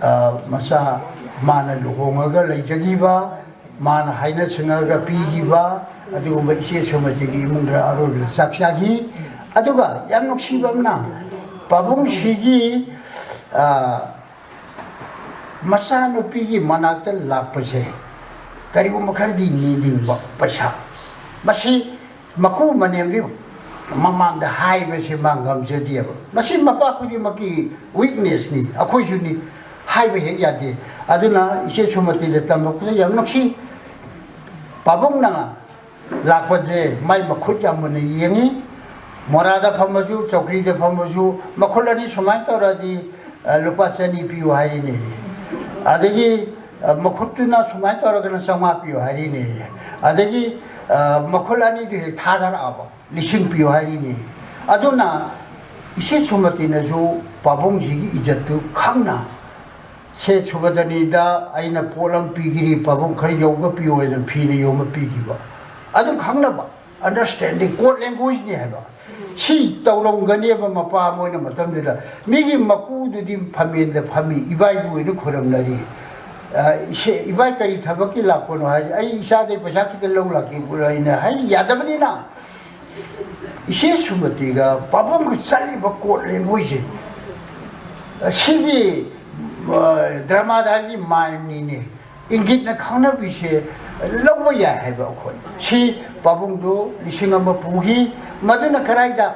ꯑ, ꯃꯆꯥ ꯃꯥꯅ ꯂꯨꯍꯣꯡꯉꯒ ꯂꯩꯖꯈꯤꯕ, ꯃꯥꯅ ꯍꯥꯏꯅ ꯁꯤꯡꯉꯒ ꯄꯤꯈꯤꯕ ꯑꯗꯨꯒꯨꯝꯕ ꯏꯆꯦ ꯁꯨꯃꯇꯤꯒꯤ ꯏꯃꯨꯡꯗ ꯑꯔꯣꯏꯕꯗ ꯆꯥꯛ ꯆꯥꯈꯤ꯫ ꯑꯗꯨꯒ ꯌꯥꯝ ꯅꯨꯡꯁꯤꯕ ꯑꯃꯅ, ꯄꯥꯕꯨꯡꯁꯤꯒꯤ, ꯑ, ꯃꯆꯥꯅꯨꯄꯤꯒꯤ ꯃꯅꯥꯛꯇ ꯂꯥꯛꯄꯁꯦ ꯀꯔꯤꯒꯨꯝꯕ ꯈꯔꯗꯤ ꯅꯤꯅꯤꯡꯕ ꯄꯩꯁꯥ, ꯃꯁꯤ ꯃꯀꯨ ꯃꯅꯦꯝꯗꯤ ꯃꯃꯥꯡꯗ ꯍꯥꯏꯕꯁꯤ ꯃꯥ ꯉꯝꯖꯗꯦꯕ꯫ ꯃꯁꯤ ꯃꯄꯥ ꯈꯨꯗꯤꯡꯃꯛꯀꯤ weaknessꯅꯤ, ꯑꯩꯈꯣꯏꯁꯨꯅꯤ, ꯍꯥꯏꯕ ꯍꯦꯛ ꯌꯥꯗꯦ꯫ ꯑꯗꯨꯅ ꯏꯆꯦ ꯁꯨꯃꯇꯤꯗ ꯇꯝꯃꯛꯄꯗ ꯌꯥꯝ ꯅꯨꯡꯁꯤ꯫ ꯄꯥꯕꯨꯡꯅ ꯂꯥꯛꯄꯁꯦ ꯃꯥꯏ ꯃꯈꯨꯠ ꯌꯥꯝ ꯃꯨꯟꯅ ꯌꯦꯡꯉꯤ꯫ ꯃꯣꯔꯥꯗ ꯐꯝꯃꯁꯨ, ꯆꯧꯀ꯭ꯔꯤꯗ ꯐꯝꯃꯁꯨ, ꯃꯈꯨꯠ ꯑꯅꯤ ꯁꯨꯃꯥꯏꯅ ꯇꯧꯔꯗꯤ, ꯑ, "ꯂꯨꯄꯥ ꯆꯅꯤ ꯄꯤꯌꯨ" ꯍꯥꯏꯔꯤꯅꯦ꯫ ꯑꯗꯒꯤ ꯑ, ꯃꯈꯨꯠꯇꯨꯅ ꯁꯨꯃꯥꯏꯅ ꯇꯧꯔꯒꯅ ꯆꯥꯝꯃꯉꯥ ꯄꯤꯌꯨ ꯍꯥꯏꯔꯤꯅꯦ꯫ ꯑꯗꯒꯤ, ꯑ, ꯃꯈꯨꯠ ꯑꯅꯤꯗꯨ ꯍꯦꯛ ꯊꯥꯗꯔꯛꯑꯕ, ꯂꯤꯁꯤꯡ ꯄꯤꯌꯨ ꯍꯥꯏꯔꯤꯅꯦ꯫ ꯑꯗꯨꯅ ꯏꯆꯦ ꯁꯨꯃꯇꯤꯅꯁꯨ ꯄꯥꯕꯨꯡꯁꯤꯒꯤ ꯏꯖꯠꯇꯨ ꯈꯪꯅ, "ꯁꯦ ꯁꯨꯕꯗꯅꯤꯗ, ꯑꯩꯅ ꯄꯣꯠ ꯑꯃ ꯄꯤꯈꯤꯔꯤ, ꯄꯥꯕꯨꯡ ꯈꯔ ꯌꯧꯕ ꯄꯤꯌꯨ" ꯍꯥꯏꯗꯅ ꯐꯤꯅ ꯌꯣꯝꯕ ꯄꯤꯈꯤꯕ꯫ ꯑꯗꯨ ꯈꯪꯅꯕ, understanding, code languageꯅꯤ ꯍꯥꯏꯕ꯫ ꯁꯤ ꯇꯧꯔꯝꯒꯅꯦꯕ ꯃꯄꯥ ꯑꯃ ꯑꯣꯏꯅ ꯃꯇꯝꯗꯨꯗ꯫ ꯃꯤꯒꯤ ꯃꯄꯨꯗꯨꯗꯤ ꯐꯝꯃꯦꯟꯗ ꯐꯝꯃꯤ, ꯏꯕꯥꯏꯕꯨ ꯑꯣꯏꯅ ꯈꯨꯔꯝꯅꯔꯤ꯫ ꯑ, "ꯏꯆꯦ, ꯏꯕꯥꯏ ꯀꯔꯤ ꯊꯕꯛꯀꯤ ꯂꯥꯛꯄꯅꯣ?" ꯍꯥꯏꯗꯤ, "ꯑꯩ ꯏꯆꯥꯗꯩ ꯄꯩꯁꯥ ꯈꯤꯇ ꯂꯧ ꯂꯥꯛꯀꯦ" ꯍꯥꯏꯅ ꯍꯥꯏ ꯌꯥꯗꯕꯅꯤꯅ꯫ ꯏꯆꯦ ꯁꯨꯃꯇꯤꯒ ꯄꯥꯕꯨꯡꯒ ꯆꯠꯂꯤꯕ code languageꯁꯦ, ꯑꯁꯤꯒꯤ, ꯑ, dramaꯗ ꯍꯥꯏꯗꯤ mimeꯅꯤꯅꯦ꯫ ꯏꯪꯒꯤꯠꯅ ꯈꯪꯅꯕꯤꯁꯦ ꯂꯧꯕ ꯌꯥꯏ ꯍꯥꯏꯕ ꯑꯩꯈꯣꯏ꯫ ꯁꯤ ꯄꯥꯕꯨꯡꯗꯨ ꯂꯤꯁꯤꯡ ꯑꯃ ꯄꯨꯈꯤ꯫ ꯃꯗꯨꯅ ꯀꯗꯥꯏꯗ?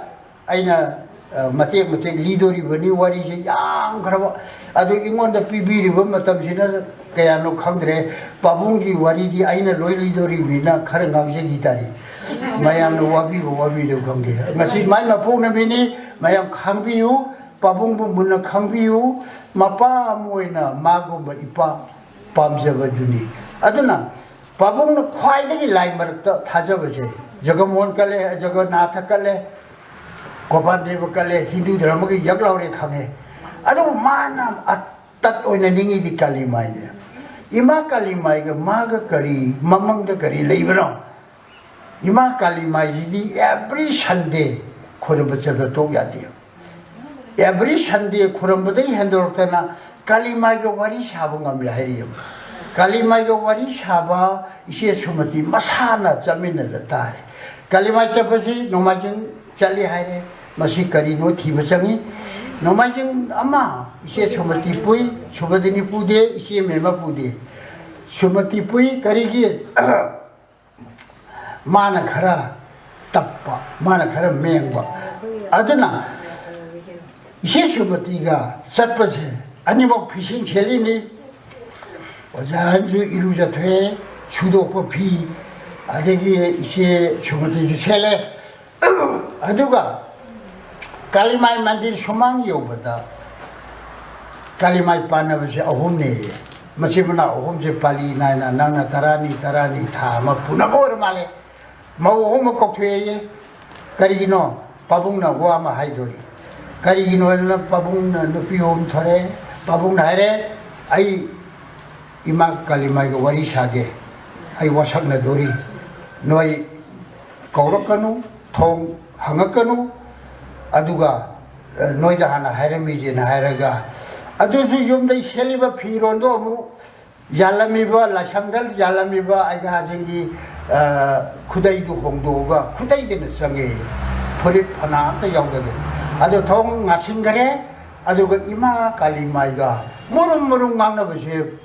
ꯑꯩꯅ, ꯑ, ꯃꯇꯦꯛ ꯃꯇꯦꯛ ꯂꯤꯗꯣꯔꯤꯕꯅꯤ, ꯋꯥꯔꯤꯁꯦ ꯌꯥꯝꯈ꯭ꯔꯕ꯫ ꯑꯗꯨ ꯑꯩꯉꯣꯟꯗ ꯄꯤꯕꯤꯔꯤꯕ ꯃꯇꯝꯁꯤꯅ ꯀꯌꯥꯅꯣ ꯈꯪꯗ꯭ꯔꯦ꯫ ꯄꯥꯕꯨꯡꯒꯤ ꯋꯥꯔꯤꯗꯤ ꯑꯩꯅ ꯂꯣꯏ ꯂꯤꯗꯣꯔꯤꯕꯅꯤꯅ ꯈꯔ ꯉꯥꯡꯖꯈꯤ ꯇꯥꯔꯦ꯫ ꯃꯌꯥꯝꯅ ꯋꯥꯕꯤꯕ ꯋꯥꯕꯤꯗꯕ ꯈꯪꯗꯦ꯫ ꯉꯁꯤ ꯃꯥꯏ ꯃꯄꯣꯛ ꯅꯨꯃꯤꯠꯅꯤ, ꯃꯌꯥꯝ ꯈꯪꯕꯤꯌꯨ꯫ ꯄꯥꯕꯨꯡꯕꯨ ꯃꯨꯟꯅ ꯈꯪꯕꯤꯌꯨ꯫ ꯃꯄꯥ ꯑꯃ ꯑꯣꯏꯅ ꯃꯥꯒꯨꯝꯕ ꯏꯄꯥ ꯄꯥꯝꯖꯕꯗꯨꯅꯤ꯫ ꯑꯗꯨꯅ ꯄꯥꯕꯨꯡꯅ ꯈ꯭ꯋꯥꯏꯗꯒꯤ ꯂꯥꯏ ꯃꯔꯛꯇ ꯊꯥꯖꯕꯁꯦ, ꯖꯒꯃꯣꯍꯟ ꯀꯠꯂꯦ, ꯖꯒꯟꯅꯥꯊ ꯀꯠꯂꯦ, ꯒꯣꯄꯥꯟ ꯗꯦꯕ ꯀꯠꯂꯦ, ꯍꯤꯟꯗꯨ ꯙꯔꯃꯒꯤ ꯌꯛ ꯂꯥꯎꯔꯦ ꯈꯪꯉꯦ꯫ ꯑꯗꯨꯕꯨ ꯃꯥꯅ ꯑꯇꯠ ꯑꯣꯏꯅ ꯅꯤꯡꯉꯤꯗꯤ ꯀꯥꯂꯤꯃꯥꯏꯅꯦ꯫ ꯏꯃꯥ ꯀꯥꯂꯤꯃꯥꯏꯒ ꯃꯥꯒ ꯀꯔꯤ, ꯃꯃꯪꯗ ꯀꯔꯤ ꯂꯩꯕꯅꯣ? ꯏꯃꯥ ꯀꯥꯂꯤꯃꯥꯏꯁꯤꯗꯤ every Sunday ꯈꯣꯏꯔꯝꯕ ꯆꯠꯄ ꯇꯣꯛ ꯌꯥꯗꯦ꯫ Every Sunday ꯈꯨꯔꯝꯕꯗꯒꯤ ꯍꯦꯟꯗꯣꯔꯛꯇꯅ ꯀꯥꯂꯤꯃꯥꯏꯒ ꯋꯥꯔꯤ ꯁꯥꯕ ꯉꯝꯃꯤ ꯍꯥꯏꯔꯤꯑꯕ꯫ ꯀꯥꯂꯤꯃꯥꯏꯒ ꯋꯥꯔꯤ ꯁꯥꯕ ꯏꯆꯦ ꯁꯨꯃꯇꯤ ꯃꯁꯥꯅ ꯆꯠꯃꯤꯟꯅꯗ ꯇꯥꯔꯦ꯫ ꯀꯥꯂꯤꯃꯥꯏ ꯆꯠꯄꯁꯤ ꯅꯣꯡꯃꯥꯏꯖꯤꯡ ꯆꯠꯂꯤ ꯍꯥꯏꯔꯦ꯫ ꯃꯁꯤ ꯀꯔꯤꯅꯣ ꯊꯤꯕ ꯆꯪꯉꯤ꯫ ꯅꯣꯡꯃꯥꯏꯖꯤꯡ ꯑꯃ ꯏꯆꯦ ꯁꯨꯃꯇꯤ ꯄꯨꯏ, ꯁꯨꯕꯗꯤꯅꯤ ꯄꯨꯗꯦ, ꯏꯆꯦ ꯃꯦꯝꯃ ꯄꯨꯗꯦ꯫ ꯁꯨꯃꯇꯤ ꯄꯨꯏ꯫ ꯀꯔꯤꯒꯤ? ꯃꯥꯅ ꯈꯔ ꯇꯞꯄ, ꯃꯥꯅ ꯈꯔ ꯃꯦꯡꯕ꯫ ꯑꯗꯨꯅ ꯏꯆꯦ ꯁꯨꯃꯇꯤꯒ ꯆꯠꯄꯁꯦ ꯑꯅꯤꯃꯛ ꯐꯤꯁꯤꯡ ꯁꯦꯠꯂꯤꯅꯤ꯫ ꯑꯣꯖꯥ ꯑꯍꯟꯁꯨ ꯏꯔꯨꯖꯊꯣꯛꯑꯦ, ꯁꯨꯗꯣꯛꯄ ꯐꯤ, ꯑꯗꯒꯤ ꯏꯆꯦ ꯁꯨꯃꯇꯤꯁꯨ ꯁꯦꯠꯂꯦ꯫ ꯑꯗꯨꯒ ꯀꯥꯂꯤꯃꯥꯏ ꯃꯟꯗꯤꯔ ꯁꯨꯃꯥꯡ ꯌꯧꯕꯗ ꯀꯥꯂꯤꯃꯥꯏ ꯄꯥꯟꯅꯕꯁꯦ ꯑꯍꯨꯝꯅꯦꯌꯦ꯫ ꯃꯆꯤꯟ ꯃꯅꯥꯎ ꯑꯍꯨꯝꯁꯦ ꯄꯥꯂꯤ ꯅꯥꯏꯅ ꯅꯪꯅ ꯇꯔꯥꯅꯤ, ꯇꯔꯥꯅꯤ ꯊꯥ ꯑꯃ ꯄꯨꯅꯕ ꯑꯣꯏꯔ ꯃꯥꯜꯂꯦ꯫ ꯃꯧ ꯑꯍꯨꯝꯃꯛ ꯀꯧꯊꯣꯛꯑꯦꯌꯦ꯫ ꯀꯔꯤꯒꯤꯅꯣ? ꯄꯥꯕꯨꯡꯅ ꯋꯥ ꯑꯃ ꯍꯥꯏꯗꯣꯔꯤ꯫ ꯀꯔꯤꯒꯤꯅꯣ ꯍꯥꯏꯅ ꯄꯥꯕꯨꯡꯅ ꯅꯨꯄꯤ ꯑꯍꯨꯝ ꯊꯣꯔꯛꯑꯦ꯫ ꯄꯥꯕꯨꯡꯅ ꯍꯥꯏꯔꯦ, "ꯑꯩ ꯏꯃꯥ ꯀꯥꯂꯤꯃꯥꯏꯒ ꯋꯥꯔꯤ ꯁꯥꯒꯦ꯫ ꯑꯩ ꯋꯥꯁꯛꯅꯗꯣꯔꯤ꯫ ꯅꯣꯏ ꯀꯧꯔꯛꯀꯅꯨ, ꯊꯣꯡ ꯍꯪꯉꯛꯀꯅꯨ꯫ ꯑꯗꯨꯒ, ꯑ, ꯅꯣꯏꯗ ꯍꯥꯟꯅ ꯍꯥꯏꯔꯝꯃꯤꯁꯦꯅ" ꯍꯥꯏꯔꯒ, ꯑꯗꯨꯁꯨ ꯌꯨꯝꯗꯩ ꯁꯦꯠꯂꯤꯕ ꯐꯤꯔꯣꯟꯗꯣ ꯑꯃꯨꯛ ꯌꯥꯜꯂꯝꯃꯤꯕ, ꯂꯥꯏꯁꯪꯗ ꯌꯥꯜꯂꯝꯃꯤꯕ ꯑꯩꯒꯥꯁꯤꯡꯒꯤ, ꯑ, ꯈꯨꯗꯩꯗꯨ ꯍꯣꯡꯗꯣꯛꯑꯒ ꯈꯨꯗꯩꯗꯅ ꯆꯪꯉꯦ꯫ ꯐꯨꯔꯤꯠ ꯐꯅꯥ ꯑꯝꯇ ꯌꯥꯎꯗꯒꯦ꯫ ꯑꯗꯣ ꯊꯣꯡ ꯉꯥꯁꯤꯟꯈꯔꯦ꯫ ꯑꯗꯨꯒ ꯏꯃꯥ ꯀꯥꯂꯤꯃꯥꯏꯒ ꯃꯔꯨꯝ ꯃꯔꯨꯝ ꯉꯥꯡꯅꯕꯁꯦ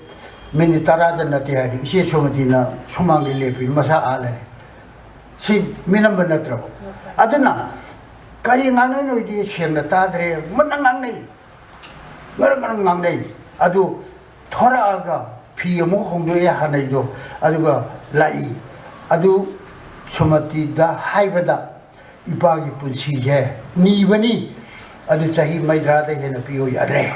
ꯃꯤꯅꯤꯠ ꯇꯔꯥꯗ ꯅꯠꯇꯦ ꯍꯥꯏꯗꯤ ꯏꯆꯦ ꯁꯨꯃꯇꯤꯅ ꯁꯨꯃꯥꯡꯗ ꯂꯦꯞꯄꯤ, ꯃꯁꯥ ꯑꯥ ꯂꯩꯔꯦ꯫ ꯁꯤ ꯃꯤꯅꯝꯕ ꯅꯠꯇ꯭ꯔꯕ? ꯑꯗꯨꯅ ꯀꯔꯤ ꯉꯥꯡꯅꯩꯅꯣꯗꯤ ꯁꯦꯡꯅ ꯇꯥꯗ꯭ꯔꯦ꯫ ꯃꯨꯟꯅ ꯉꯥꯡꯅꯩ, ꯃꯔꯝ ꯃꯔꯝ ꯉꯥꯡꯅꯩ꯫ ꯑꯗꯨ ꯊꯣꯔꯛꯑꯒ ꯐꯤ ꯑꯃꯨꯛ ꯍꯣꯡꯗꯣꯛꯑꯦ ꯍꯥꯟꯅꯩꯗꯣ, ꯑꯗꯨꯒ ꯂꯥꯛꯏ꯫ ꯑꯗꯨ ꯁꯨꯃꯇꯤꯗ ꯍꯥꯏꯕꯗ, "ꯏꯄꯥꯒꯤ ꯄꯨꯟꯁꯤꯁꯦ ꯅꯤꯕꯅꯤ, ꯑꯗꯨ ꯆꯍꯤ ꯃꯩꯗ꯭ꯔꯥꯗ ꯍꯦꯟꯅ ꯄꯤꯌꯨ ꯌꯥꯗ꯭ꯔꯦ"꯫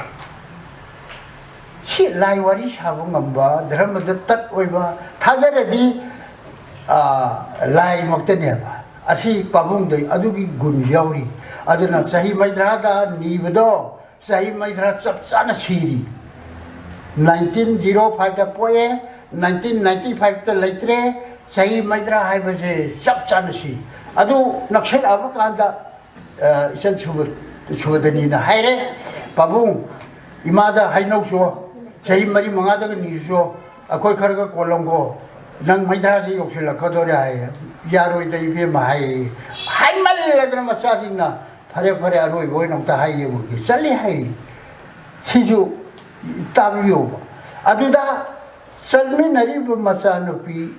ꯁꯤ ꯂꯥꯏ ꯋꯥꯔꯤ ꯁꯥꯕ ꯉꯝꯕ, ꯙꯔꯃꯗ ꯇꯠ ꯑꯣꯏꯕ, ꯊꯥꯖꯔꯗꯤ, ꯑꯥ, ꯂꯥꯏꯃꯛꯇꯅꯦꯕ꯫ ꯑꯁꯤ ꯄꯥꯕꯨꯡꯗ ꯑꯗꯨꯒꯤ ꯒꯨꯟ ꯌꯥꯎꯔꯤ꯫ ꯑꯗꯨꯅ ꯆꯍꯤ ꯃꯩꯗ꯭ꯔꯥꯗ ꯅꯤꯕꯗꯣ ꯆꯍꯤ ꯃꯩꯗ꯭ꯔꯥ ꯆꯞ ꯆꯥꯅ ꯁꯤꯔꯤ꯫ ꯅꯥꯏꯟꯇꯤꯟ ꯖꯤꯔꯣ ꯐꯥꯏꯚꯇ ꯄꯣꯛꯑꯦ, ꯅꯥꯏꯟꯇꯤꯟ ꯅꯥꯏꯟꯇꯤ ꯐꯥꯏꯚꯇ ꯂꯩꯇ꯭ꯔꯦ꯫ ꯆꯍꯤ ꯃꯩꯗ꯭ꯔꯥ ꯍꯥꯏꯕꯁꯦ ꯆꯞ ꯆꯥꯅ ꯁꯤ꯫ ꯑꯗꯨ ꯅꯛꯁꯜꯂꯛꯑꯕ ꯀꯥꯟꯗ, ꯑ, ꯏꯆꯟ ꯁꯨꯕ-, ꯁꯨꯕꯗꯅꯤꯅ ꯍꯥꯏꯔꯦ, "ꯄꯥꯕꯨꯡ, ꯏꯃꯥꯗ ꯍꯥꯏꯅꯧꯁꯣ, ꯆꯍꯤ ꯃꯔꯤ ꯃꯉꯥꯗꯒ ꯅꯤꯔꯨꯁꯣ, ꯑꯩꯈꯣꯏ ꯈꯔꯒ ꯀꯣꯜꯂꯝꯈꯣ, ꯅꯪ ꯃꯩꯗ꯭ꯔꯥꯁꯦ ꯌꯧꯁꯤꯜꯂꯛꯀꯗꯧꯔꯦ" ꯍꯥꯏꯌꯦ꯫ "ꯌꯥꯔꯣꯏꯗ ꯏꯕꯦꯝꯃ" ꯍꯥꯏꯌꯦ꯫ ꯍꯥꯏꯃꯜꯂꯗꯅ ꯃꯆꯥꯁꯤꯡꯅ, "ꯐꯔꯦ, ꯐꯔꯦ, ꯑꯔꯣꯏꯕ ꯑꯣꯏꯅ ꯑꯝꯇ ꯍꯥꯏ ꯌꯦꯡꯉꯨꯒꯦ"꯫ ꯆꯠꯂꯤ ꯍꯥꯏꯔꯤ꯫ ꯁꯤꯁꯨ ꯇꯥꯕꯤꯌꯣꯕ꯫ ꯑꯗꯨꯗ ꯆꯠꯃꯤꯟꯅꯔꯤꯕ ꯃꯆꯥꯅꯨꯄꯤ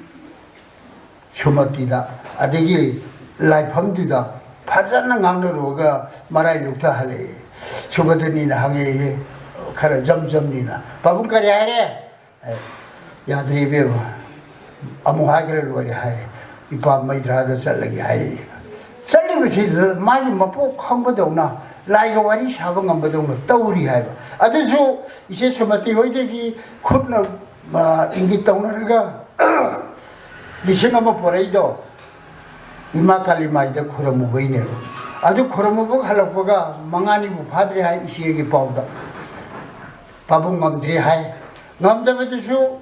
ꯁꯨꯃꯇꯤꯗ, ꯑꯗꯒꯤ ꯂꯥꯏꯐꯝꯗꯨꯗ ꯐꯖꯅ ꯉꯥꯡꯅꯔꯨꯔꯒ ꯃꯔꯥꯏ ꯂꯨꯛꯊ ꯍꯜꯂꯛꯑꯦ꯫ ꯁꯨꯕꯗꯅꯤꯅ ꯍꯪꯉꯛꯑꯦ, ꯈꯔ ꯖꯝ ꯖꯝꯅꯤꯅ, "ꯄꯥꯕꯨꯡ ꯀꯔꯤ ꯍꯥꯏꯔꯦ?" ꯑꯦ, "ꯌꯥꯗ꯭ꯔꯦ ꯏꯕꯦꯝꯃ, ꯑꯃꯨꯛ ꯍꯥꯏꯈ꯭ꯔꯦ ꯂꯣꯏꯔꯦ" ꯍꯥꯏꯔꯦ꯫ "ꯏꯄꯥ ꯃꯩꯗ꯭ꯔꯥꯗ ꯆꯠꯂꯒꯦ" ꯍꯥꯏꯌꯦ꯫ ꯆꯠꯂꯤꯕꯁꯤ ꯃꯥꯒꯤ ꯃꯄꯣꯛ ꯈꯪꯕꯗꯧꯅ ꯂꯥꯏꯒ ꯋꯥꯔꯤ ꯁꯥꯕ ꯉꯝꯕꯗꯧꯅ ꯇꯧꯔꯤ ꯍꯥꯏꯕ꯫ ꯑꯗꯨꯁꯨ ꯏꯆꯦ ꯁꯨꯃꯇꯤ ꯍꯣꯏꯗꯒꯤ ꯈꯨꯠꯅ, ꯑ, ꯏꯪꯒꯤꯠ ꯇꯧꯅꯔꯒ ꯂꯤꯁꯤꯡ ꯑꯃ ꯄꯣꯔꯛꯏꯗꯣ ꯏꯃꯥ ꯀꯥꯂꯤꯃꯥꯏꯗ ꯈꯨꯔꯝꯃꯨꯕꯩꯅꯦꯕ꯫ ꯑꯗꯨ ꯈꯨꯔꯝꯃꯨꯕ ꯍꯜꯂꯛꯄꯒ ꯃꯉꯥꯅꯤꯕꯨ ꯐꯥꯗ꯭ꯔꯤ ꯍꯥꯏ ꯏꯆꯦꯒꯤ ꯄꯥꯎꯗ꯫ ꯄꯥꯕꯨꯡ ꯉꯝꯗ꯭ꯔꯤ ꯍꯥꯏ꯫ ꯉꯝꯗꯕꯗꯨꯁꯨ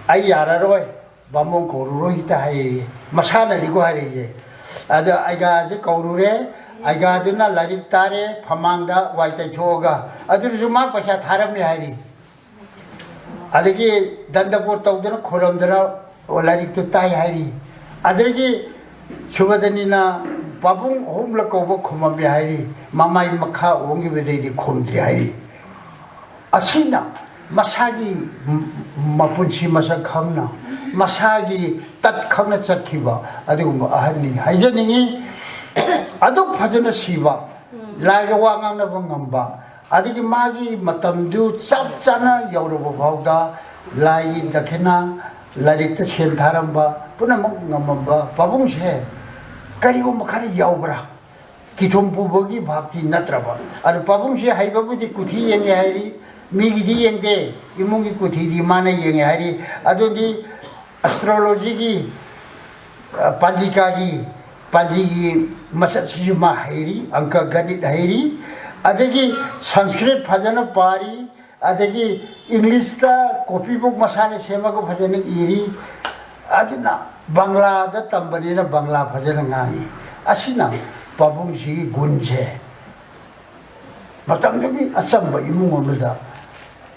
ꯑꯩ ꯌꯥꯔꯔꯣꯏ, ꯕꯥꯃꯣꯟ ꯀꯧꯔꯨꯔꯣꯏ ꯍꯦꯛꯇ ꯍꯥꯏꯌꯦ꯫ ꯃꯁꯥꯅꯅꯤꯀꯣ ꯍꯥꯏꯔꯛꯏꯁꯦ꯫ ꯑꯗ ꯑꯩꯒꯥꯁꯦ ꯀꯧꯔꯨꯔꯦ, ꯑꯩꯒꯥꯗꯨꯅ ꯂꯥꯏꯔꯤꯛ ꯇꯥꯔꯦ ꯐꯃꯥꯡꯗ ꯋꯥꯏ ꯇꯩꯊꯣꯛꯑꯒ꯫ ꯑꯗꯨꯁꯨ ꯃꯥ ꯄꯩꯁꯥ ꯊꯥꯔꯝꯃꯦ ꯍꯥꯏꯔꯤ꯫ ꯑꯗꯒꯤ ꯗꯟꯗꯕꯣꯠ ꯇꯧꯗꯅ ꯈꯣꯏꯔꯝꯗꯅ ꯂꯥꯏꯔꯤꯛꯇꯨ ꯇꯥꯏ ꯍꯥꯏꯔꯤ꯫ ꯑꯗꯒꯤ ꯁꯨꯕꯗꯅꯤꯅ ꯄꯥꯕꯨꯡ ꯑꯍꯨꯝꯂꯛ ꯀꯧꯕ ꯈꯨꯝꯃꯝꯃꯤ ꯍꯥꯏꯔꯤ꯫ ꯃꯃꯥꯏ ꯃꯈꯥ ꯑꯣꯟꯈꯤꯕꯗꯩꯗꯤ ꯈꯨꯝꯗ꯭ꯔꯤ ꯍꯥꯏꯔꯤ꯫ ꯑꯁꯤꯅ ꯃꯁꯥꯒꯤ ꯃꯄꯨꯟꯁꯤ ꯃꯁꯛ ꯈꯪꯅ, ꯃꯁꯥꯒꯤ ꯇꯠ ꯈꯪꯅ ꯆꯠꯈꯤꯕ ꯑꯗꯨꯒꯨꯝꯕ ꯑꯍꯟꯅꯤ ꯍꯥꯏꯖꯅꯤꯡꯉꯤ꯫ ꯑꯗꯨꯛ ꯐꯖꯅ ꯁꯤꯕ, ꯂꯥꯏꯒ ꯋꯥ ꯉꯥꯡꯅꯕ ꯉꯝꯕ, ꯑꯗꯒꯤ ꯃꯥꯒꯤ ꯃꯇꯝꯗꯨ ꯆꯞ ꯆꯥꯅ ꯌꯧꯔꯕ ꯐꯥꯎꯗ ꯂꯥꯏꯒꯤ ꯗꯈꯤꯅꯥ, ꯂꯥꯏꯔꯤꯛꯇ ꯁꯦꯟ ꯊꯥꯔꯝꯕ ꯄꯨꯝꯅꯃꯛ ꯉꯝꯃꯝꯕ ꯄꯥꯕꯨꯡꯁꯦ ꯀꯔꯤꯒꯨꯝꯕ ꯈꯔ ꯌꯥꯎꯕ꯭ꯔꯥ? ꯀꯤꯊꯨꯝ ꯄꯨꯕꯒꯤ ꯚꯥꯞꯇꯤ ꯅꯠꯇ꯭ꯔꯕ꯫ ꯑꯗꯨ ꯄꯥꯕꯨꯡꯁꯦ ꯍꯩꯕꯕꯨꯗꯤ ꯀꯨꯊꯤ ꯌꯦꯡꯉꯦ ꯍꯥꯏꯔꯤ, ꯃꯤꯒꯤꯗꯤ ꯌꯦꯡꯗꯦ, ꯏꯃꯨꯡꯒꯤ ꯀꯨꯊꯤꯗꯤ ꯃꯥꯅ ꯌꯦꯡꯉꯦ ꯍꯥꯏꯔꯤ꯫ ꯑꯗꯨꯗꯤ ꯑꯦꯁꯇ꯭ꯔꯣꯂꯣꯖꯤꯒꯤ, ꯑ, ꯄꯥꯟꯖꯤꯀꯥꯒꯤ, ꯄꯥꯟꯖꯤꯒꯤ ꯃꯆꯠꯁꯤꯁꯨ ꯃꯥ ꯍꯩꯔꯤ, ꯑꯪꯀ ꯒꯅꯤꯠ ꯍꯩꯔꯤ, ꯑꯗꯒꯤ ꯁꯪꯁꯀ꯭ꯔꯤꯠ ꯐꯖꯅ ꯄꯥꯔꯤ, ꯑꯗꯒꯤ ꯏꯪꯂꯤꯁꯇ ꯀꯣꯄꯤ ꯕꯨꯛ ꯃꯁꯥꯅ ꯁꯦꯝꯃꯒ ꯐꯖꯅ ꯏꯔꯤ꯫ ꯑꯗꯨꯅ ꯕꯪꯂꯥꯗ ꯇꯝꯕꯅꯤꯅ ꯕꯪꯂꯥ ꯐꯖꯅ ꯉꯥꯡꯉꯤ꯫ ꯑꯁꯤꯅ ꯄꯥꯕꯨꯡꯁꯤꯒꯤ ꯒꯨꯟꯁꯦ꯫ ꯃꯇꯝꯗꯨꯒꯤ ꯑꯆꯝꯕ ꯏꯃꯨꯡ ꯑꯃꯗ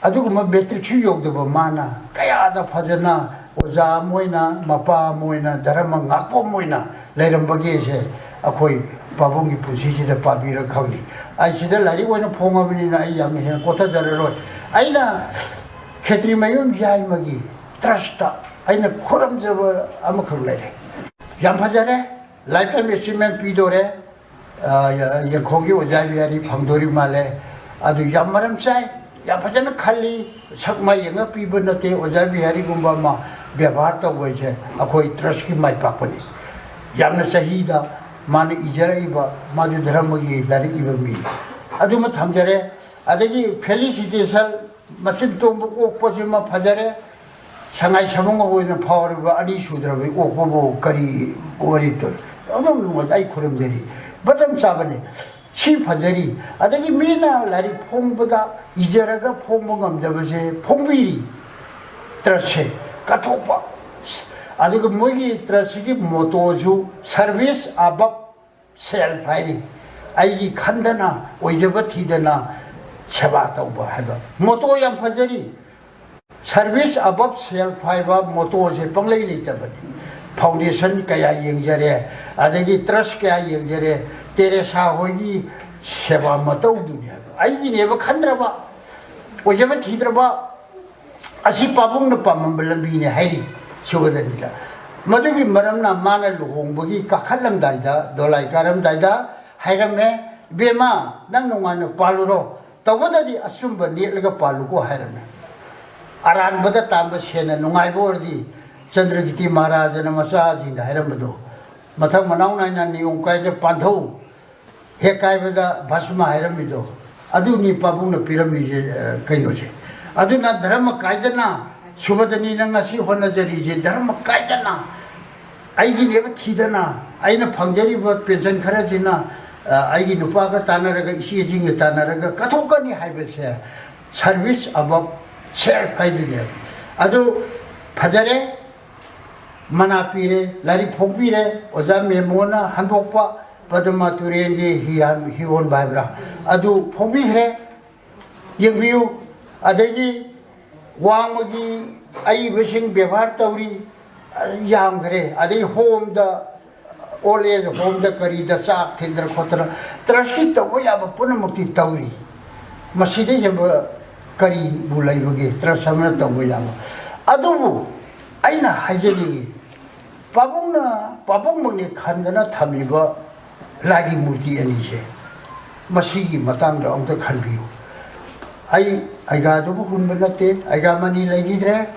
ꯑꯗꯨꯒꯨꯝꯕ ꯃꯦꯇ꯭ꯔꯤꯛꯁꯨ ꯌꯧꯗꯕ ꯃꯥꯅ ꯀꯌꯥꯗ ꯐꯖꯅ ꯑꯣꯖꯥ ꯑꯃ ꯑꯣꯏꯅ, ꯃꯄꯥ ꯑꯃ ꯑꯣꯏꯅ, ꯙꯔꯃ ꯉꯥꯛꯄ ꯑꯃ ꯑꯣꯏꯅ ꯂꯩꯔꯝꯕꯒꯦꯁꯦ ꯑꯩꯈꯣꯏ ꯄꯥꯕꯨꯡꯒꯤ ꯄꯨꯟꯁꯤꯁꯤꯗ ꯄꯥꯕꯤꯔ ꯈꯪꯅꯤ꯫ ꯑꯩ ꯁꯤꯗ ꯂꯥꯏꯔꯤꯛ ꯑꯣꯏꯅ ꯐꯣꯡꯉꯕꯅꯤꯅ ꯑꯩ ꯌꯥꯝꯅ ꯍꯦꯟꯅ ꯀꯣꯊꯖꯔꯔꯣꯏ꯫ ꯑꯩꯅ ꯈꯦꯇ꯭ꯔꯤꯃꯌꯨꯝ ꯌꯥꯏꯃꯒꯤ ꯇ꯭ꯔꯁꯇ ꯑꯩꯅ ꯈꯨꯔꯨꯝꯖꯕ ꯑꯃꯈꯛ ꯂꯩꯔꯦ꯫ ꯌꯥꯝ ꯐꯖꯔꯦ, lifetime achievement ꯄꯤꯗꯣꯔꯦ꯫ ꯑ, ꯌꯦꯡꯈꯣꯡꯒꯤ ꯑꯣꯖꯥ ꯕꯤꯍꯥꯔꯤ ꯐꯪꯗꯣꯔꯤ ꯃꯥꯜꯂꯦ꯫ ꯑꯗꯨ ꯌꯥꯝ ꯃꯔꯝ ꯆꯥꯏ, ꯌꯥꯝ ꯐꯖꯅ ꯈꯜꯂꯤ꯫ ꯁꯛ ꯃꯥꯏ ꯌꯦꯡꯉ ꯄꯤꯕ ꯅꯠꯇꯦ꯫ ꯑꯣꯖꯥ ꯕꯤꯍꯥꯔꯤꯒꯨꯝꯕ ꯑꯃ ꯕꯦꯕꯥꯔ ꯇꯧꯕ ꯍꯥꯏꯁꯦ ꯑꯩꯈꯣꯏ ꯇ꯭ꯔꯁꯀꯤ ꯃꯥꯏ ꯄꯥꯛꯄꯅꯤ꯫ ꯌꯥꯝꯅ ꯆꯍꯤꯗ ꯃꯥꯅ ꯏꯖꯔꯛꯏꯕ, ꯃꯥꯁꯨ ꯙꯔꯃꯒꯤ ꯂꯥꯏꯔꯤꯛ ꯏꯕ ꯃꯤꯅꯤ꯫ ꯑꯗꯨꯃ ꯊꯝꯖꯔꯦ꯫ ꯑꯗꯒꯤ ꯐꯦꯂꯤꯁꯤꯇꯦꯁꯟ, ꯃꯆꯤꯟ ꯇꯣꯡꯕ ꯑꯣꯛꯄꯁꯤꯃ ꯐꯖꯔꯦ꯫ ꯁꯉꯥꯏ ꯁꯃꯨꯡ ꯑꯣꯏꯅ ꯐꯥꯎꯔꯤꯕ ꯑꯅꯤ ꯁꯨꯗ꯭ꯔꯕ ꯑꯣꯛꯄꯕꯨ ꯀꯔꯤ ꯋꯥꯔꯤ ꯇꯧ-, ꯑꯗꯨꯝ ꯑꯩ ꯈꯨꯔꯨꯝꯖꯔꯤ꯫ ꯃꯇꯝ ꯆꯥꯕꯅꯤ꯫ ꯁꯤ ꯐꯖꯔꯤ꯫ ꯑꯗꯒꯤ ꯃꯤꯅ ꯂꯥꯏꯔꯤꯛ ꯐꯣꯡꯕꯗ ꯏꯖꯔꯒ ꯐꯣꯡꯕ ꯉꯝꯗꯕꯁꯦ ꯐꯣꯡꯕꯤꯔꯤ꯫ ꯇ꯭ꯔꯁꯁꯦ ꯀꯠꯊꯣꯛꯄ꯫ ꯑꯗꯨꯒ ꯃꯣꯏꯒꯤ ꯇ꯭ꯔꯁꯁꯤꯒꯤ ꯃꯣꯇꯣꯁꯨ "Service above self" ꯍꯥꯏꯔꯤ꯫ ꯑꯩꯒꯤ ꯈꯟꯗꯅ, ꯑꯣꯏꯖꯕ ꯊꯤꯗꯅ ꯁꯦꯕꯥ ꯇꯧꯕ ꯍꯥꯏꯕ ꯃꯣꯇꯣ ꯌꯥꯝ ꯐꯖꯔꯤ꯫ "Service above self" ꯍꯥꯏꯕ ꯃꯣꯇꯣꯁꯦ ꯄꯪꯂꯩ ꯂꯩꯇꯕꯅꯤ꯫ ꯐꯥꯎꯟꯗꯦꯁꯟ ꯀꯌꯥ ꯌꯦꯡꯖꯔꯦ, ꯑꯗꯒꯤ ꯇ꯭ꯔꯁ ꯀꯌꯥ ꯌꯦꯡꯖꯔꯦ, ꯇꯦꯔꯦꯁꯥ ꯍꯣꯏꯒꯤ ꯁꯦꯕꯥ ꯃꯇꯧꯗꯨꯅꯤ ꯍꯥꯏꯕ꯫ ꯑꯩꯒꯤꯅꯦꯕ ꯈꯟꯗ꯭ꯔꯕ, ꯑꯣꯏꯖꯕ ꯊꯤꯗ꯭ꯔꯕ, ꯑꯁꯤ ꯄꯥꯕꯨꯡꯅ ꯄꯥꯝꯃꯝꯕ ꯂꯝꯕꯤꯅꯦ ꯍꯥꯏꯔꯤ ꯁꯨꯕꯗꯅꯤꯗ꯫ ꯃꯗꯨꯒꯤ ꯃꯔꯝꯅ ꯃꯥꯅ ꯂꯨꯍꯣꯡꯕꯒꯤ ꯀꯥꯈꯠꯂꯝꯗꯥꯏꯗ, ꯗꯣꯂꯥꯏ ꯀꯥꯔꯝꯗꯥꯏꯗ ꯍꯥꯏꯔꯝꯃꯦ, "ꯏꯕꯦꯝꯃ, ꯅꯪ ꯅꯨꯡꯉꯥꯏꯅ ꯄꯥꯜꯂꯨꯔꯣ, ꯇꯧꯕꯗꯗꯤ ꯑꯆꯨꯝꯕ ꯅꯦꯠꯂꯒ ꯄꯥꯜꯂꯨꯀꯣ" ꯍꯥꯏꯔꯝꯃꯦ꯫ ꯑꯔꯥꯟꯕꯗ ꯇꯥꯟꯕ ꯁꯦꯟꯅ ꯅꯨꯡꯉꯥꯏꯕ ꯑꯣꯏꯔꯗꯤ, ꯆꯟꯗ꯭ꯔꯀꯤꯇꯤ ꯃꯍꯥꯔꯥꯖꯅ ꯃꯆꯥꯁꯤꯡꯗ ꯍꯥꯏꯔꯝꯕꯗꯣ, "ꯃꯊꯪ ꯃꯅꯥꯎ ꯅꯥꯏꯅ ꯅꯤꯌꯣꯝ ꯀꯥꯏꯗ ꯄꯥꯟꯊꯧ", ꯍꯦꯛ ꯀꯥꯏꯕꯗ ꯚꯁꯃ ꯍꯥꯏꯔꯝꯃꯤꯗꯣ, ꯑꯗꯨꯅꯤ ꯄꯥꯕꯨꯡꯅ ꯄꯤꯔꯝꯃꯤꯁꯦ, ꯑ, ꯀꯩꯅꯣꯁꯦ꯫ ꯑꯗꯨꯅ ꯙꯔꯃ ꯀꯥꯏꯗꯅ, ꯁꯨꯕꯗꯅꯤ ꯅꯪ ꯉꯁꯤ ꯍꯣꯠꯅꯖꯔꯤꯁꯦ, ꯙꯔꯃ ꯀꯥꯏꯗꯅ ꯑꯩꯒꯤꯅꯦꯕ ꯊꯤꯗꯅ, ꯑꯩꯅ ꯐꯪꯖꯔꯤꯕ ꯄꯦꯟꯁꯟ ꯈꯔꯁꯤꯅ, ꯑ, ꯑꯩꯒꯤ ꯅꯨꯄꯥꯒ ꯇꯥꯟꯅꯔꯒ, ꯏꯆꯦꯁꯤꯡꯒ ꯇꯥꯟꯅꯔꯒ ꯀꯠꯊꯣꯛꯀꯅꯤ ꯍꯥꯏꯕꯁꯦ "Service above self" ꯍꯥꯏꯗꯨꯅꯦꯕ꯫ ꯑꯗꯨ ꯐꯖꯔꯦ꯫ ꯃꯅꯥ ꯄꯤꯔꯦ, ꯂꯥꯏꯔꯤꯛ ꯐꯣꯡꯕꯤꯔꯦ, ꯑꯣꯖꯥ ꯃꯦꯃꯣꯅ ꯍꯟꯗꯣꯛꯄ ꯄꯗꯃ ꯇꯨꯔꯦꯟꯒꯤ ꯍꯤ ꯍꯥꯟ-, ꯍꯤ ꯍꯣꯟꯕ ꯍꯥꯏꯕ꯭ꯔꯥ, ꯑꯗꯨ ꯐꯣꯡꯕꯤꯈ꯭ꯔꯦ꯫ ꯌꯦꯡꯕꯤꯌꯨ꯫ ꯑꯗꯒꯤ ꯋꯥꯡꯃꯒꯤ ꯑꯏꯕꯁꯤꯡ ꯕꯦꯕꯥꯔ ꯇꯧꯔꯤ, ꯌꯥꯝꯈ꯭ꯔꯦ꯫ ꯑꯗꯩ ꯍꯣꯝꯗ, ꯑꯣꯜ ꯑꯦꯖ ꯍꯣꯝꯗ ꯀꯔꯤꯗ ꯆꯥꯛ ꯊꯤꯟꯗꯅ ꯈꯣꯠꯇꯅ ꯇ꯭ꯔꯁꯀꯤ ꯇꯧꯕ ꯌꯥꯕ ꯄꯨꯝꯅꯃꯛꯇꯤ ꯇꯧꯔꯤ꯫ ꯃꯁꯤꯗ ꯍꯦꯟꯕ ꯀꯔꯤꯕꯨ ꯂꯩꯕꯒꯦ ꯇ꯭ꯔꯁ ꯑꯃꯅ ꯇꯧꯕ ꯌꯥꯕ? ꯑꯗꯨꯕꯨ ꯑꯩꯅ ꯍꯥꯏꯖꯅꯤꯡꯉꯤ, ꯄꯥꯕꯨꯡꯅ, ꯄꯥꯕꯨꯡꯃꯛꯅꯤ ꯈꯟꯗꯅ ꯊꯝꯃꯤꯕ ꯂꯥꯏꯒꯤ ꯃꯨꯔꯇꯤ ꯑꯅꯤꯁꯦ, ꯃꯁꯤꯒꯤ ꯃꯇꯥꯡꯗ ꯑꯃꯨꯛꯇ ꯈꯟꯕꯤꯌꯨ꯫ ꯑꯩ ꯑꯩꯒꯥꯗꯨꯕꯨ ꯍꯨꯟꯕ ꯅꯠꯇꯦ, ꯑꯩꯒꯥ ꯃꯅꯤ ꯂꯩꯈꯤꯗ꯭ꯔꯦ꯫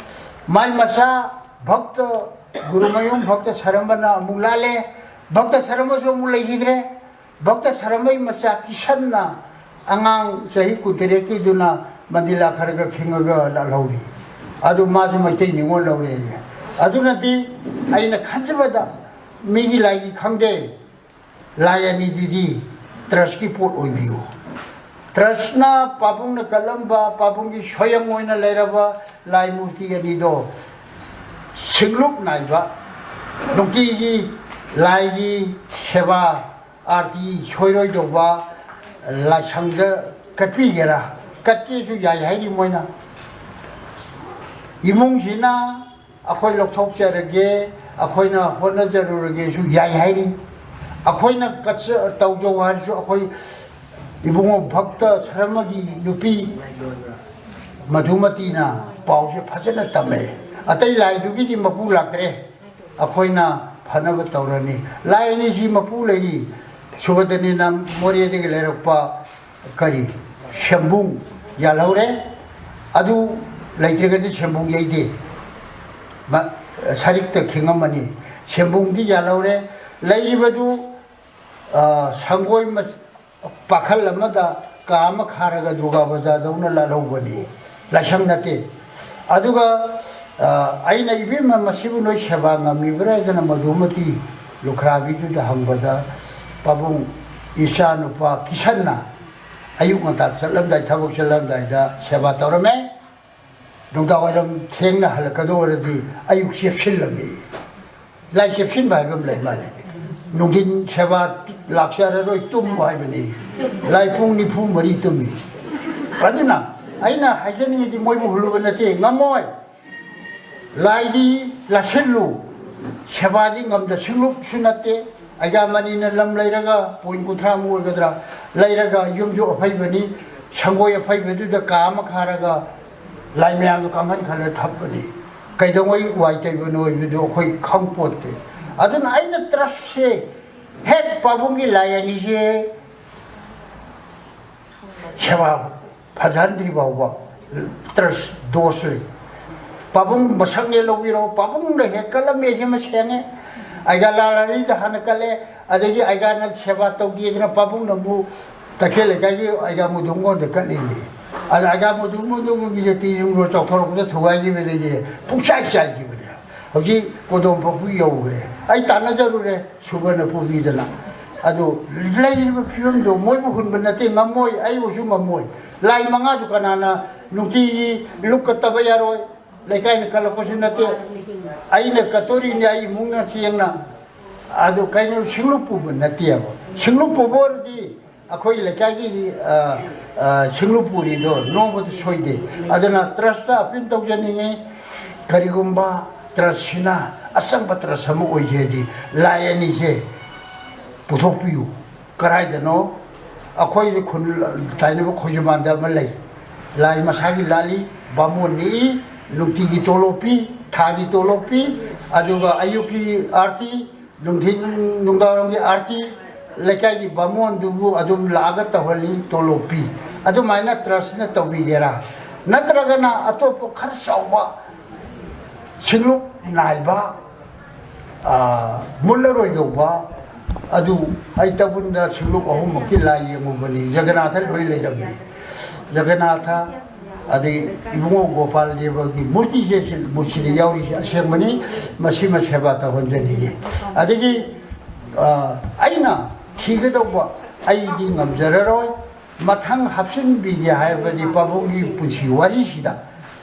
ꯃꯥꯏ ꯃꯆꯥ ꯚꯛꯇ, ꯒꯨꯔꯨꯃꯌꯨꯝ ꯚꯛꯇ ꯁꯔꯝꯕꯅ ꯑꯃꯨꯛ ꯂꯥꯜꯂꯦ꯫ ꯚꯛꯇ ꯁꯔꯃꯁꯨ ꯑꯃꯨꯛ ꯂꯩꯈꯤꯗ꯭ꯔꯦ꯫ ꯚꯛꯇ ꯁꯔꯃꯩ ꯃꯆꯥ ꯀꯤꯁꯟꯅ ꯑꯉꯥꯡ ꯆꯍꯤ ꯀꯨꯟꯇꯔꯦꯠꯀꯤꯗꯨꯅ ꯃꯟꯗꯤꯂꯥ ꯈꯔꯒ ꯈꯤꯡꯉꯒ ꯂꯥꯜꯍꯧꯔꯤ꯫ ꯑꯗꯨ ꯃꯥꯁꯨ ꯃꯩꯇꯩ ꯅꯤꯉꯣꯜ ꯂꯧꯔꯦꯌꯦ꯫ ꯑꯗꯨꯅꯗꯤ ꯑꯩꯅ ꯈꯟꯖꯕꯗ ꯃꯤꯒꯤ ꯂꯥꯏꯒꯤ ꯈꯪꯗꯦ, ꯂꯥꯏ ꯑꯅꯤꯗꯨꯗꯤ ꯇ꯭ꯔꯁꯀꯤ ꯄꯣꯠ ꯑꯣꯏꯕꯤꯌꯨ꯫ ꯇ꯭ꯔꯁꯅ ꯄꯥꯕꯨꯡꯅ ꯀꯠꯂꯝꯕ, ꯄꯥꯕꯨꯡꯒꯤ ꯁꯣꯌꯝ ꯑꯣꯏꯅ ꯂꯩꯔꯕ ꯂꯥꯏ ꯃꯨꯔꯇꯤ ꯑꯅꯤꯗꯣ ꯁꯤꯡꯂꯨꯞ ꯅꯥꯏꯕ, ꯅꯨꯡꯇꯤꯒꯤ ꯂꯥꯏꯒꯤ ꯁꯦꯕꯥ ꯑꯥꯔꯇꯤ ꯁꯣꯏꯔꯣꯏꯗꯧꯕ ꯂꯥꯏꯁꯪꯗ ꯀꯠꯄꯤꯒꯦꯔꯥ? ꯀꯠꯀꯦꯁꯨ ꯌꯥꯏ ꯍꯥꯏꯔꯤ ꯃꯣꯏꯅ꯫ ꯏꯃꯨꯡꯁꯤꯅ ꯑꯩꯈꯣꯏ ꯂꯧꯊꯣꯛꯆꯔꯒꯦ, ꯑꯩꯈꯣꯏꯅ ꯍꯣꯠꯅꯖꯔꯨꯔꯒꯦꯁꯨ ꯌꯥꯏ ꯍꯥꯏꯔꯤ꯫ ꯑꯩꯈꯣꯏꯅ ꯀꯠꯆ-, ꯇꯧꯖꯧ ꯍꯥꯏꯔꯁꯨ ꯑꯩꯈꯣꯏ ꯏꯕꯨꯡꯉꯣ ꯚꯛꯇ ꯁꯔꯃꯒꯤ ꯅꯨꯄꯤ ꯃꯙꯨꯃꯇꯤꯅ ꯄꯥꯎꯁꯦ ꯐꯖꯅ ꯇꯝꯃꯦ꯫ ꯑꯇꯩ ꯂꯥꯏꯗꯨꯒꯤꯗꯤ ꯃꯄꯨ ꯂꯥꯛꯇ꯭ꯔꯦ, ꯑꯩꯈꯣꯏꯅ ꯐꯅꯕ ꯇꯧꯔꯅꯤ꯫ ꯂꯥꯏ ꯑꯅꯤꯁꯤ ꯃꯄꯨ ꯂꯩꯔꯤ꯫ ꯁꯨꯕꯗꯅꯤꯅ ꯃꯣꯔꯦꯗꯒꯤ ꯂꯩꯔꯛꯄ ꯀꯔꯤ, ꯁꯦꯝꯕꯨꯡ ꯌꯥꯜꯍꯧꯔꯦ꯫ ꯑꯗꯨ ꯂꯩꯇ꯭ꯔꯒꯗꯤ ꯁꯦꯝꯕꯨꯡ ꯌꯩꯗꯦ꯫ ꯃ-, ꯁꯔꯤꯛꯇ ꯈꯤꯡꯉꯝꯃꯅꯤ꯫ ꯁꯦꯝꯕꯨꯡꯗꯤ ꯌꯥꯜꯍꯧꯔꯦ꯫ ꯂꯩꯔꯤꯕꯗꯨ, ꯑ, ꯁꯪꯒꯣꯏ ꯃꯆ-, ꯄꯥꯈꯜ ꯑꯃꯗ ꯀꯥ ꯑꯃ ꯈꯥꯔꯒ ꯗꯨꯔꯒꯥ ꯕꯖꯥꯔꯗꯧꯅ ꯂꯥꯜꯍꯧꯕꯅꯤ, ꯂꯥꯏꯁꯪ ꯅꯠꯇꯦ꯫ ꯑꯗꯨꯒ, ꯑ, ꯑꯩꯅ, "ꯏꯕꯦꯝꯃ, ꯃꯁꯤꯕꯨ ꯅꯣꯏ ꯁꯦꯕꯥ ꯉꯝꯃꯤꯕ꯭ꯔꯥ?" ꯍꯥꯏꯗꯅ ꯃꯙꯨꯃꯇꯤ ꯂꯨꯈ꯭ꯔꯥꯕꯤꯗꯨꯗ ꯍꯪꯕꯗ, ꯄꯥꯕꯨꯡ, ꯏꯆꯥꯅꯨꯄꯥ ꯀꯤꯁꯟꯅ ꯑꯌꯨꯛ ꯉꯟꯇꯥ ꯆꯠꯂꯝꯗꯥꯏ, ꯊꯕꯛ ꯆꯠꯂꯝꯗꯥꯏꯗ ꯁꯦꯕꯥ ꯇꯧꯔꯝꯃꯦ, ꯅꯨꯡꯗꯥꯡꯋꯥꯏꯔꯝ ꯊꯦꯡꯅ ꯍꯜꯂꯛꯀꯗꯧ ꯑꯣꯏꯔꯗꯤ ꯑꯌꯨꯛ ꯆꯦꯞꯁꯤꯜꯂꯝꯃꯤ꯫ ꯂꯥꯏ ꯆꯦꯞꯁꯤꯟꯕ ꯍꯥꯏꯕ ꯑꯃ ꯂꯩ ꯃꯥꯜꯂꯦ꯫ ꯅꯨꯡꯊꯤꯟ ꯁꯦꯕꯥ ꯂꯥꯛꯆꯔꯔꯣꯏ, ꯇꯨꯝꯃꯨ ꯍꯥꯏꯕꯅꯤ꯫ ꯂꯥꯏ ꯄꯨꯡ ꯅꯤꯐꯨ ꯃꯔꯤ ꯇꯨꯝꯃꯤ꯫ ꯑꯗꯨꯅ ꯑꯩꯅ ꯍꯥꯏꯖꯅꯤꯡꯉꯤꯗꯤ, ꯃꯣꯏꯕꯨ ꯍꯨꯜꯂꯨꯕ ꯅꯠꯇꯦ, ꯉꯝꯃꯣꯏ꯫ ꯂꯥꯏꯗꯤ ꯂꯥꯁꯤꯜꯂꯨ, ꯁꯦꯕꯥꯗꯤ ꯉꯝꯗ ꯁꯤꯡꯂꯨꯞꯁꯨ ꯅꯠꯇꯦ꯫ ꯑꯩꯒꯥꯃꯅꯤꯅ ꯂꯝ ꯂꯩꯔꯒ, ꯄꯣꯏꯟ ꯀꯨꯟꯊ꯭ꯔꯥꯃꯨꯛ ꯑꯣꯏꯒꯗ꯭ꯔꯥ, ꯂꯩꯔꯒ ꯌꯨꯝꯁꯨ ꯑꯐꯩꯕꯅꯤ, ꯁꯪꯒꯣꯏ ꯑꯐꯩꯕꯗꯨꯗ ꯀꯥ ꯑꯃ ꯈꯥꯔꯒ ꯂꯥꯏ ꯃꯌꯥꯝꯗꯣ ꯀꯥꯡꯈꯟ ꯈꯜꯂ ꯊꯝꯕꯅꯤ꯫ ꯀꯩꯗꯧꯉꯩ ꯋꯥꯏ ꯇꯩꯕꯅꯣ ꯍꯥꯏꯕꯗꯨ ꯑꯩꯈꯣꯏ ꯈꯪꯄꯣꯠꯇꯦ꯫ ꯑꯗꯨꯅ ꯑꯩꯅ ꯇ꯭ꯔꯁꯁꯦ, ꯍꯦꯛ ꯄꯥꯕꯨꯡꯒꯤ ꯂꯥꯏ ꯑꯅꯤꯁꯦ ꯁꯦꯕꯥ ꯐꯖꯍꯟꯗ꯭ꯔꯤ ꯐꯥꯎꯕ ꯇ꯭ꯔꯁ ꯗꯣꯁ ꯂꯩ꯫ ꯄꯥꯕꯨꯡ ꯃꯁꯛꯅꯦ ꯂꯧꯕꯤꯔꯣ, ꯄꯥꯕꯨꯡꯅ ꯍꯦꯛ ꯀꯠꯂꯝꯃꯦ ꯁꯤꯃ ꯁꯦꯡꯉꯦ꯫ ꯑꯩꯒꯥ ꯂꯥꯜ ꯍꯔꯤꯗ ꯍꯥꯟꯅ ꯀꯠꯂꯦ꯫ ꯑꯗꯒꯤ ꯑꯩꯒꯥꯅ ꯁꯦꯕꯥ ꯇꯧꯒꯦꯗꯅ ꯄꯥꯕꯨꯡꯅ ꯑꯃꯨꯛ ꯇꯈꯦꯜ ꯂꯩꯀꯥꯏꯒꯤ ꯑꯩꯒꯥ ꯃꯨꯗꯨꯝꯉꯣꯟꯗ ꯀꯠꯂꯤꯅꯤ꯫ ꯑꯗ ꯑꯩꯒꯥ ꯃꯨꯗꯨꯝ ꯃꯨꯗꯨꯝꯒꯤꯁꯦ ꯇꯤꯖꯨꯡꯗꯣ ꯆꯥꯎꯊꯣꯔꯛꯄꯗ ꯊꯨꯒꯥꯏꯈꯤꯕꯗꯒꯤ ꯄꯨꯡꯆꯥꯏ ꯆꯥꯏꯈꯤꯕꯅꯦ꯫ ꯍꯧꯖꯤꯛ ꯀꯣꯗꯣꯝ ꯐꯥꯎꯕ ꯌꯧꯈ꯭ꯔꯦ꯫ ꯑꯩ ꯇꯥꯟꯅꯖꯔꯨꯔꯦ ꯁꯨꯕꯔꯅ ꯄꯨꯕꯤꯗꯅ꯫ ꯑꯗꯨ ꯂꯩꯔꯤꯕ ꯐꯤꯕꯝꯗꯣ ꯃꯣꯏꯕꯨ ꯍꯨꯟꯕ ꯅꯠꯇꯦ, ꯉꯝꯃꯣꯏ, ꯑꯩꯕꯨꯁꯨ ꯉꯝꯃꯣꯏ꯫ ꯂꯥꯏ ꯃꯉꯥꯗꯨ ꯀꯅꯥꯅ ꯅꯨꯡꯇꯤꯒꯤ ꯂꯨꯛ ꯀꯠꯇꯕ ꯌꯥꯔꯣꯏ? ꯂꯩꯀꯥꯏꯅ ꯀꯜꯂꯛꯄꯁꯨ ꯅꯠꯇꯦ, ꯑꯩꯅ ꯀꯠꯇꯣꯔꯤꯅꯤ, ꯑꯩ ꯏꯃꯨꯡꯅ ꯆꯦꯡꯅ꯫ ꯑꯗꯨ ꯀꯩꯅꯣ, ꯁꯤꯡꯂꯨꯞ ꯄꯨꯕ ꯅꯠꯇꯦꯕ꯫ ꯁꯤꯡꯂꯨꯞ ꯄꯨꯕ ꯑꯣꯏꯔꯗꯤ ꯑꯩꯈꯣꯏ ꯂꯩꯀꯥꯏꯒꯤ, ꯑ, ꯑ, ꯁꯤꯡꯂꯨꯞ ꯄꯨꯔꯤꯗꯣ ꯅꯣꯡꯃꯇ ꯁꯣꯏꯗꯦ꯫ ꯑꯗꯨꯅ ꯇ꯭ꯔꯁꯇ ꯑꯄꯤꯜ ꯇꯧꯖꯅꯤꯡꯉꯤ, ꯀꯔꯤꯒꯨꯝꯕ ꯇ꯭ꯔꯁꯁꯤꯅ ꯑꯆꯪꯕ ꯇ꯭ꯔꯁ ꯑꯃ ꯑꯣꯏꯒꯦꯗꯤ ꯂꯥꯏ ꯑꯅꯤꯁꯦ ꯄꯨꯊꯣꯛꯄꯤꯌꯨ꯫ ꯀꯗꯥꯏꯗꯅꯣ ꯑꯩꯈꯣꯏ ꯈꯨꯟ ꯇꯥꯏꯅꯕ ꯈꯣꯏꯖꯨꯃꯥꯟꯗ ꯑꯃ ꯂꯩ꯫ ꯂꯥꯏ ꯃꯁꯥꯒꯤ ꯂꯥꯜꯂꯤ, ꯕꯥꯃꯣꯟ ꯅꯦꯛꯏ, ꯅꯨꯡꯇꯤꯒꯤ ꯇꯣꯂꯣꯞ ꯄꯤ, ꯊꯥꯒꯤ ꯇꯣꯂꯣꯞ ꯄꯤ, ꯑꯗꯨꯒ ꯑꯌꯨꯛꯀꯤ ꯑꯥꯔꯇꯤ, ꯅꯨꯡꯊꯤꯟ, ꯅꯨꯡꯗꯥꯡꯋꯥꯏꯔꯝꯒꯤ ꯑꯥꯔꯇꯤ, ꯂꯩꯀꯥꯏꯒꯤ ꯕꯥꯃꯣꯟꯗꯨꯕꯨ ꯑꯗꯨꯝ ꯂꯥꯛꯑꯒ ꯇꯧꯍꯜꯂꯤ, ꯇꯣꯂꯣꯞ ꯄꯤ꯫ ꯑꯗꯨꯃꯥꯏꯅ ꯇ꯭ꯔꯁꯅ ꯇꯧꯕꯤꯒꯦꯔꯥ? ꯅꯠꯇ꯭ꯔꯒꯅ ꯑꯇꯣꯞꯄ ꯈꯔ ꯆꯥꯎꯕ ꯁꯤꯡꯂꯨꯞ ꯅꯥꯏꯕ, ꯑ, ꯃꯨꯠꯂꯔꯣꯏꯗꯧꯕ ꯑꯗꯨ ꯑꯩ ꯇꯥꯕꯨꯟꯗ ꯁꯤꯡꯂꯨꯞ ꯑꯍꯨꯝꯃꯛꯀꯤ ꯂꯥꯏ ꯌꯦꯡꯉꯨꯕꯅꯤ꯫ ꯖꯒꯅꯥꯊ ꯂꯣꯏ ꯂꯩꯔꯝꯃꯤ꯫ ꯖꯒꯅꯥꯊ, ꯑꯗꯩ ꯏꯕꯨꯡꯉꯣ ꯒꯣꯄꯥꯜ ꯗꯦꯕꯒꯤ ꯃꯨꯔꯇꯤꯁꯦ ꯁꯤ-, ꯃꯨꯔꯇꯤꯗ ꯌꯥꯎꯔꯤꯁꯦ ꯑꯁꯦꯡꯕꯅꯤ꯫ ꯃꯁꯤꯃ ꯁꯦꯕꯥ ꯇꯧꯍꯟꯖꯅꯤꯡꯉꯤ꯫ ꯑꯗꯒꯤ, ꯑ, ꯑꯩꯅ ꯊꯤꯒꯗꯧꯕ ꯑꯩꯗꯤ ꯉꯝꯖꯔꯔꯣꯏ꯫ ꯃꯊꯪ ꯍꯥꯞꯆꯤꯟꯕꯤꯒꯦ ꯍꯥꯏꯔꯕꯗꯤ ꯄꯥꯕꯨꯡꯒꯤ ꯄꯨꯟꯁꯤ ꯋꯥꯔꯤꯁꯤꯗ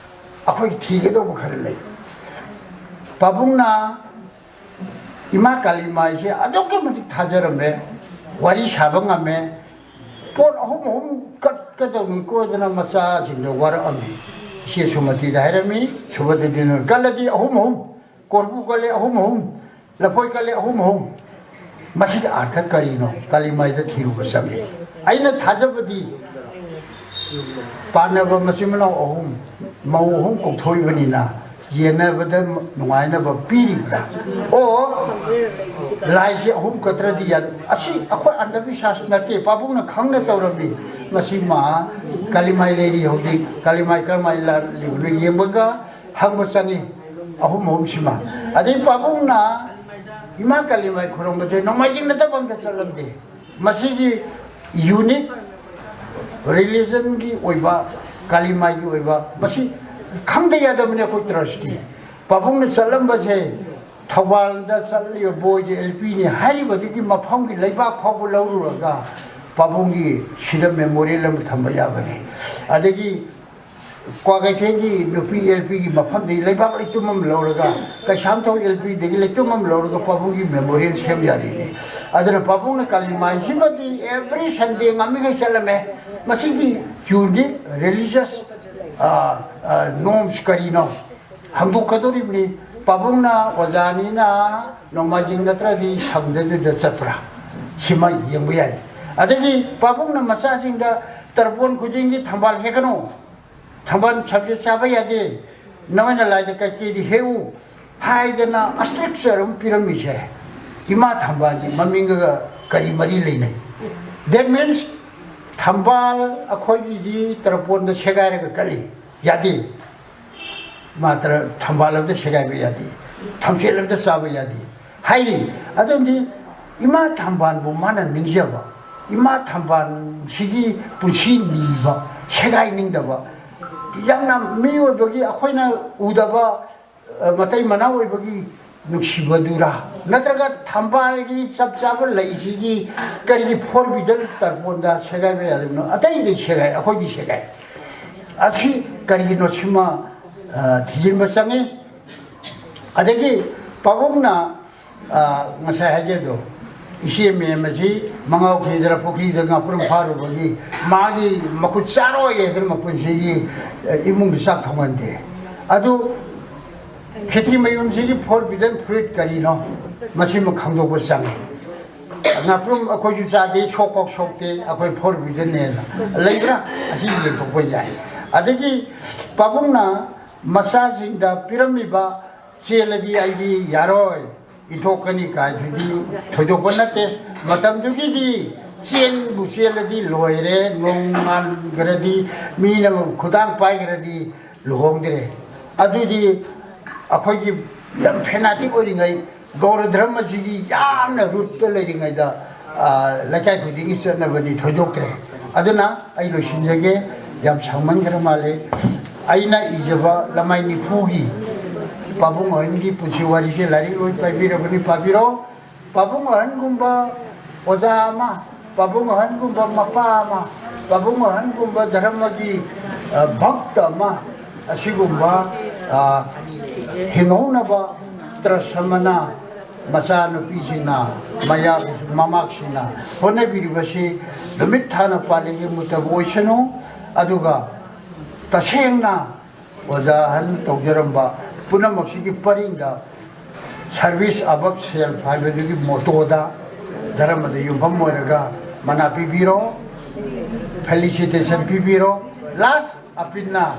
ꯑꯩꯈꯣꯏ ꯊꯤꯒꯗꯧꯕ ꯈꯔ ꯂꯩ꯫ ꯄꯥꯕꯨꯡꯅ ꯏꯃꯥ ꯀꯥꯂꯤ ꯃꯥꯏꯁꯦ ꯑꯗꯨꯛꯀꯤ ꯃꯇꯤꯛ ꯊꯥꯖꯔꯝꯃꯦ, ꯋꯥꯔꯤ ꯁꯥꯕ ꯉꯝꯃꯦ꯫ ꯄꯣꯠ ꯑꯍꯨꯝ ꯑꯍꯨꯝ ꯀꯠꯀꯗꯧꯅꯤꯀꯣꯗꯅ ꯃꯆꯥꯁꯤꯡꯗ ꯋꯥꯔꯛꯑꯝꯃꯤ꯫ ꯏꯆꯦ ꯁꯨꯃꯇꯤꯗ ꯍꯥꯏꯔꯝꯃꯤ, ꯁꯨꯃꯇꯤꯗꯨꯅ ꯀꯠꯂꯗꯤ ꯑꯍꯨꯝ ꯑꯍꯨꯝ, ꯀꯣꯔꯐꯨ ꯀꯠꯂꯦ ꯑꯍꯨꯝ ꯑꯍꯨꯝ, ꯂꯐꯣꯏ ꯀꯠꯂꯦ ꯑꯍꯨꯝ ꯑꯍꯨꯝ꯫ ꯃꯁꯤꯒꯤ ꯑꯥꯔꯊ ꯀꯔꯤꯅꯣ? ꯀꯥꯂꯤꯃꯥꯏꯗ ꯊꯤꯔꯨꯕ ꯆꯪꯉꯤ꯫ ꯑꯩꯅ ꯊꯥꯖꯕꯗꯤ ꯄꯥꯟꯅꯕ ꯃꯆꯤꯟ ꯃꯅꯥꯎ ꯑꯍꯨꯝ, ꯃꯧ ꯑꯍꯨꯝ ꯀꯧꯊꯣꯛꯏꯕꯅꯤꯅ ꯌꯦꯟꯅꯕꯗ ꯅꯨꯡꯉꯥꯏꯅꯕ ꯄꯤꯔꯤꯕ꯭ꯔꯥ? ꯑꯣ, ꯂꯥꯏꯁꯤ ꯑꯍꯨꯝ ꯀꯠꯇ꯭ꯔꯗꯤ ꯌꯥꯗꯦ꯫ ꯑꯁꯤ ꯑꯩꯈꯣꯏ ꯑꯟꯙꯕꯤꯁ꯭ꯋꯥꯁ ꯅꯠꯇꯦ, ꯄꯥꯕꯨꯡꯅ ꯈꯪꯅ ꯇꯧꯔꯝꯃꯤ꯫ ꯃꯁꯤ ꯃꯥ ꯀꯥꯂꯤꯃꯥꯏ ꯂꯩꯔꯤ ꯍꯧꯖꯤꯛ, ꯀꯥꯂꯤꯃꯥꯏ ꯀꯔꯝꯍꯥꯏꯅ ꯂꯥꯛꯂꯤꯕꯅꯣ ꯌꯦꯡꯕꯒ ꯍꯪꯕ ꯆꯪꯉꯤ꯫ ꯑꯍꯨꯝ ꯑꯍꯨꯝꯁꯤꯃ꯫ ꯑꯗꯩ ꯄꯥꯕꯨꯡꯅ ꯏꯃꯥ ꯀꯥꯂꯤꯃꯥꯏ ꯈꯨꯔꯨꯝꯕꯁꯦ ꯅꯣꯡꯃꯥꯏꯖꯤꯡ ꯅꯠꯇꯕ ꯑꯝꯇ ꯆꯠꯂꯝꯗꯦ꯫ ꯃꯁꯤꯒꯤ ꯌꯨꯅꯤꯛ ꯔꯤꯂꯤꯖꯟꯒꯤ ꯑꯣꯏꯕ, ꯀꯥꯂꯤꯃꯥꯏꯒꯤ ꯑꯣꯏꯕ, ꯃꯁꯤ ꯈꯪꯗ ꯌꯥꯗꯕꯅꯤ꯫ ꯑꯩꯈꯣꯏ ꯇ꯭ꯔꯁꯇꯤ ꯄꯥꯕꯨꯡꯅ ꯆꯠꯂꯝꯕꯁꯦ ꯊꯧꯕꯥꯜꯗ ꯆꯠꯂꯤꯕ ꯕꯣꯏꯁꯦ ꯑꯦꯜ ꯄꯤꯅꯤ ꯍꯥꯏꯔꯤꯕꯗꯨꯒꯤ ꯃꯐꯝꯒꯤ ꯂꯩꯕꯥꯛ ꯐꯥꯎꯕ ꯂꯧꯔꯨꯔꯒ ꯄꯥꯕꯨꯡꯒꯤ ꯁꯤꯗ ꯃꯦꯃꯣꯔꯤꯌꯦꯜ ꯑꯃ ꯊꯝꯕ ꯌꯥꯕꯅꯤ꯫ ꯑꯗꯒꯤ ꯀ꯭ꯋꯥꯀꯩꯊꯦꯜꯒꯤ ꯅꯨꯄꯤ ꯑꯦꯜ ꯄꯤꯒꯤ ꯃꯐꯝꯗꯒꯤ ꯂꯩꯕꯥꯛ ꯂꯩꯇꯨꯝ ꯑꯃ ꯂꯧꯔꯒ, ꯀꯩꯁꯥꯝꯊꯣꯡ ꯑꯦꯜ ꯄꯤꯗꯒꯤ ꯂꯩꯇꯨꯝ ꯑꯃ ꯂꯧꯔꯒ ꯄꯥꯕꯨꯡꯒꯤ ꯃꯦꯃꯣꯔꯤꯌꯦꯜ ꯁꯦꯝ ꯌꯥꯔꯤꯅꯤ꯫ ꯑꯗꯨꯅ ꯄꯥꯕꯨꯡꯅ ꯀꯥꯂꯤꯃꯥꯏꯁꯤꯃꯗꯤ ꯑꯦꯚ꯭ꯔꯤ ꯁꯟꯗꯦ ꯉꯝꯃꯤꯈꯩ ꯆꯠꯂꯝꯃꯦ꯫ ꯃꯁꯤꯒꯤ ꯌꯨꯅꯤꯛ ꯔꯤꯂꯤꯖꯁ ꯅꯣꯝꯁ ꯀꯔꯤꯅꯣ ꯍꯪꯗꯣꯛꯀꯗꯧꯔꯤꯕꯅꯤ꯫ ꯄꯥꯕꯨꯡꯅ ꯑꯣꯖꯥꯅꯤꯅ ꯅꯣꯡꯃꯥꯏꯖꯤꯡ ꯅꯠꯇ꯭ꯔꯗꯤ ꯁꯪꯗꯗꯨꯗ ꯆꯠꯄ꯭ꯔꯥ? ꯁꯤꯃ ꯌꯦꯡꯕ ꯌꯥꯏ꯫ ꯑꯗꯒꯤ ꯄꯥꯕꯨꯡꯅ ꯃꯆꯥꯁꯤꯡꯗ ꯇꯔꯄꯣꯟ ꯈꯨꯗꯤꯡꯒꯤ ꯊꯝꯕꯥꯜ ꯍꯦꯛꯀꯅꯨ, ꯊꯝꯕꯥꯜ ꯁꯕꯖꯦ ꯆꯥꯕ ꯌꯥꯗꯦ, ꯅꯣꯏꯅ ꯂꯥꯏꯗ ꯀꯠꯀꯦꯗꯤ ꯍꯦꯛꯎ ꯍꯥꯏꯗꯅ ꯏꯁꯇ꯭ꯔꯛꯆꯔ ꯑꯃ ꯄꯤꯔꯝꯃꯤꯁꯦ ꯏꯃꯥ ꯊꯝꯕꯥꯜꯒꯤ ꯃꯃꯤꯡꯒ ꯀꯔꯤ ꯃꯔꯤ ꯂꯩꯅꯩ? That means ꯊꯝꯕꯥꯜ ꯑꯩꯈꯣꯏꯒꯤꯗꯤ ꯇꯔꯄꯣꯟꯗ ꯁꯦꯒꯥꯏꯔꯒ ꯀꯠꯂꯤ, ꯌꯥꯗꯦ꯫ ꯃꯥ ꯇꯔ-, ꯊꯝꯕꯥꯜ ꯑꯃꯗ ꯁꯦꯒꯥꯏꯕ ꯌꯥꯗꯦ, ꯊꯝꯆꯦꯠ ꯑꯃꯗ ꯆꯥꯕ ꯌꯥꯗꯦ ꯍꯥꯏꯔꯤ꯫ ꯑꯗꯨꯗꯤ ꯏꯃꯥ ꯊꯝꯕꯥꯜꯕꯨ ꯃꯥꯅ ꯅꯤꯡꯖꯕ, ꯏꯃꯥ ꯊꯝꯕꯥꯜꯁꯤꯒꯤ ꯄꯨꯟꯁꯤ ꯅꯤꯕ, ꯁꯦꯒꯥꯏꯅꯤꯡꯗꯕ, ꯌꯥꯝꯅ ꯃꯤꯑꯣꯏꯕꯒꯤ ꯑꯩꯈꯣꯏꯅ ꯎꯗꯕ, ꯑ, ꯃꯇꯩ ꯃꯅꯥꯎ ꯑꯣꯏꯕꯒꯤ ꯅꯨꯡꯁꯤꯕꯗꯨꯔꯥ, ꯅꯠꯇ꯭ꯔꯒ ꯊꯝꯕꯥꯜꯒꯤ ꯆꯞ ꯆꯥꯕ ꯂꯩꯁꯤꯒꯤ ꯀꯔꯤꯒꯤ ꯐꯣꯔ ꯕꯤꯗꯜ ꯇꯔꯄꯣꯟꯗ ꯁꯦꯒꯥꯏꯕ ꯌꯥꯗꯕꯅꯣ? ꯑꯇꯩꯗꯤ ꯁꯦꯒꯥꯏ, ꯑꯩꯈꯣꯏꯗꯤ ꯁꯦꯒꯥꯏ꯫ ꯑꯁꯤ ꯀꯔꯤꯒꯤꯅꯣ? ꯁꯤꯃ, ꯑ, ꯊꯤꯖꯤꯟꯕ ꯆꯪꯉꯤ꯫ ꯑꯗꯒꯤ ꯄꯥꯕꯨꯡꯅ, ꯑ, ꯉꯁꯥꯏ ꯍꯥꯏꯖꯕꯗꯣ, ꯏꯆꯦ ꯃꯦꯝ ꯑꯁꯤ ꯃꯉꯥꯎ ꯊꯤꯗꯅ ꯄꯨꯈ꯭ꯔꯤꯗ ꯉꯥꯄ꯭ꯔꯨꯝ ꯐꯥꯔꯨꯕꯒꯤ ꯃꯥꯒꯤ ꯃꯈꯨꯠ ꯆꯥꯔꯣꯏ ꯍꯥꯏꯗꯅ ꯃꯄꯨꯟꯁꯤꯒꯤ, ꯑ, ꯏꯃꯨꯡꯗ ꯆꯥꯛ ꯊꯣꯡꯍꯟꯗꯦ꯫ ꯑꯗꯨ ꯈꯦꯇ꯭ꯔꯤ ꯃꯌꯨꯝꯁꯤꯒꯤ ꯐꯣꯔ ꯕꯤꯗꯟ ꯐ꯭ꯔꯨꯏꯠ ꯀꯔꯤꯅꯣ? ꯃꯁꯤꯃ ꯈꯪꯗꯣꯛꯄ ꯆꯪꯉꯤ꯫ ꯉꯥꯄ꯭ꯔꯨꯝ ꯑꯩꯈꯣꯏꯁꯨ ꯆꯥꯗꯦ, ꯁꯣꯛ ꯄꯥꯎ ꯁꯣꯛꯇꯦ, ꯑꯩꯈꯣꯏ ꯐꯣꯔ ꯕꯤꯗꯟꯅꯦꯅ ꯂꯩꯕ꯭ꯔꯥ? ꯑꯁꯤ ꯌꯦꯡꯊꯣꯛꯄ ꯌꯥꯏ꯫ ꯑꯗꯒꯤ ꯄꯥꯕꯨꯡꯅ ꯃꯆꯥꯁꯤꯡꯗ ꯄꯤꯔꯝꯃꯤꯕ "ꯆꯦꯜꯂꯗꯤ ꯑꯩꯗꯤ ꯌꯥꯔꯣꯏ, ꯏꯟꯊꯣꯛꯀꯅꯤ" ꯀꯥꯏꯗꯨꯗꯤ ꯊꯣꯏꯗꯣꯛꯄ ꯅꯠꯇꯦ꯫ ꯃꯇꯝꯗꯨꯒꯤꯗꯤ ꯆꯦꯟꯕꯨ ꯆꯦꯜꯂꯗꯤ ꯂꯣꯏꯔꯦ, ꯅꯣꯡꯉꯥꯟꯈ꯭ꯔꯗꯤ, ꯃꯤꯅ ꯈꯨꯗꯥꯡ ꯄꯥꯏꯈ꯭ꯔꯗꯤ ꯂꯨꯍꯣꯡꯗ꯭ꯔꯦ꯫ ꯑꯗꯨꯗꯤ ꯑꯩꯈꯣꯏꯒꯤ ꯌꯥꯝ ꯐꯦꯅꯥꯇꯤꯛ ꯑꯣꯏꯔꯤꯉꯩ ꯒꯧꯔ ꯙꯔꯃꯁꯤꯒꯤ ꯌꯥꯝꯅ ꯔꯨꯠꯇ ꯂꯩꯔꯤꯉꯩꯗ, ꯑ, ꯂꯩꯀꯥꯏ ꯈꯨꯗꯤꯡꯒꯤ ꯆꯠꯅꯕꯗꯤ ꯊꯣꯏꯗꯣꯛꯇ꯭ꯔꯦ꯫ ꯑꯗꯨꯅ ꯑꯩ ꯂꯣꯏꯁꯤꯟꯖꯒꯦ, ꯌꯥꯝ ꯁꯥꯡꯃꯟꯈ꯭ꯔ ꯃꯥꯜꯂꯦ꯫ ꯑꯩꯅ ꯏꯖꯕ ꯂꯃꯥꯏ ꯅꯤꯐꯨꯒꯤ ꯄꯥꯕꯨꯡ ꯑꯍꯟꯒꯤ ꯄꯨꯟꯁꯤ ꯋꯥꯔꯤꯁꯦ ꯂꯥꯏꯔꯤꯛ ꯂꯣꯏ ꯄꯥꯏꯕꯤꯔꯕꯅꯤ, ꯄꯥꯕꯤꯔꯣ꯫ ꯄꯥꯕꯨꯡ ꯑꯍꯟꯒꯨꯝꯕ ꯑꯣꯖꯥ ꯑꯃ, ꯄꯥꯕꯨꯡ ꯑꯍꯟꯒꯨꯝꯕ ꯃꯄꯥ ꯑꯃ, ꯄꯥꯕꯨꯡ ꯑꯍꯟꯒꯨꯝꯕ ꯙꯔꯃꯒꯤ, ꯑ, ꯚꯛꯇ ꯑꯃ, ꯑꯁꯤꯒꯨꯝꯕ, ꯑ, ꯍꯤꯡꯍꯧꯅꯕ ꯇ꯭ꯔꯁ ꯑꯃꯅ ꯃꯆꯥꯅꯨꯄꯤꯁꯤꯡꯅ, ꯃꯌꯥ-, ꯃꯃꯥꯁꯤꯡꯅ ꯍꯣꯠꯅꯕꯤꯔꯤꯕꯁꯤ ꯅꯨꯃꯤꯠ ꯊꯥꯅ ꯄꯥꯜꯂꯤꯒꯤ ꯃꯨꯠꯇꯕ ꯑꯣꯏꯁꯅꯨ꯫ ꯑꯗꯨꯒ ꯇꯁꯦꯡꯅ ꯑꯣꯖꯥ ꯑꯍꯟ ꯇꯧꯖꯔꯝꯕ ꯄꯨꯝꯅꯃꯛꯁꯤꯒꯤ ꯄꯔꯤꯡꯗ service above self ꯍꯥꯏꯕꯗꯨꯒꯤ ꯃꯣꯇꯣꯗ ꯙꯔꯃꯗ ꯌꯨꯝꯐꯝ ꯑꯣꯏꯔꯒ ꯃꯅꯥ ꯄꯤꯕꯤꯔꯣ, felicitation ꯄꯤꯕꯤꯔꯣ꯫ Last ꯑꯄꯤꯜꯅ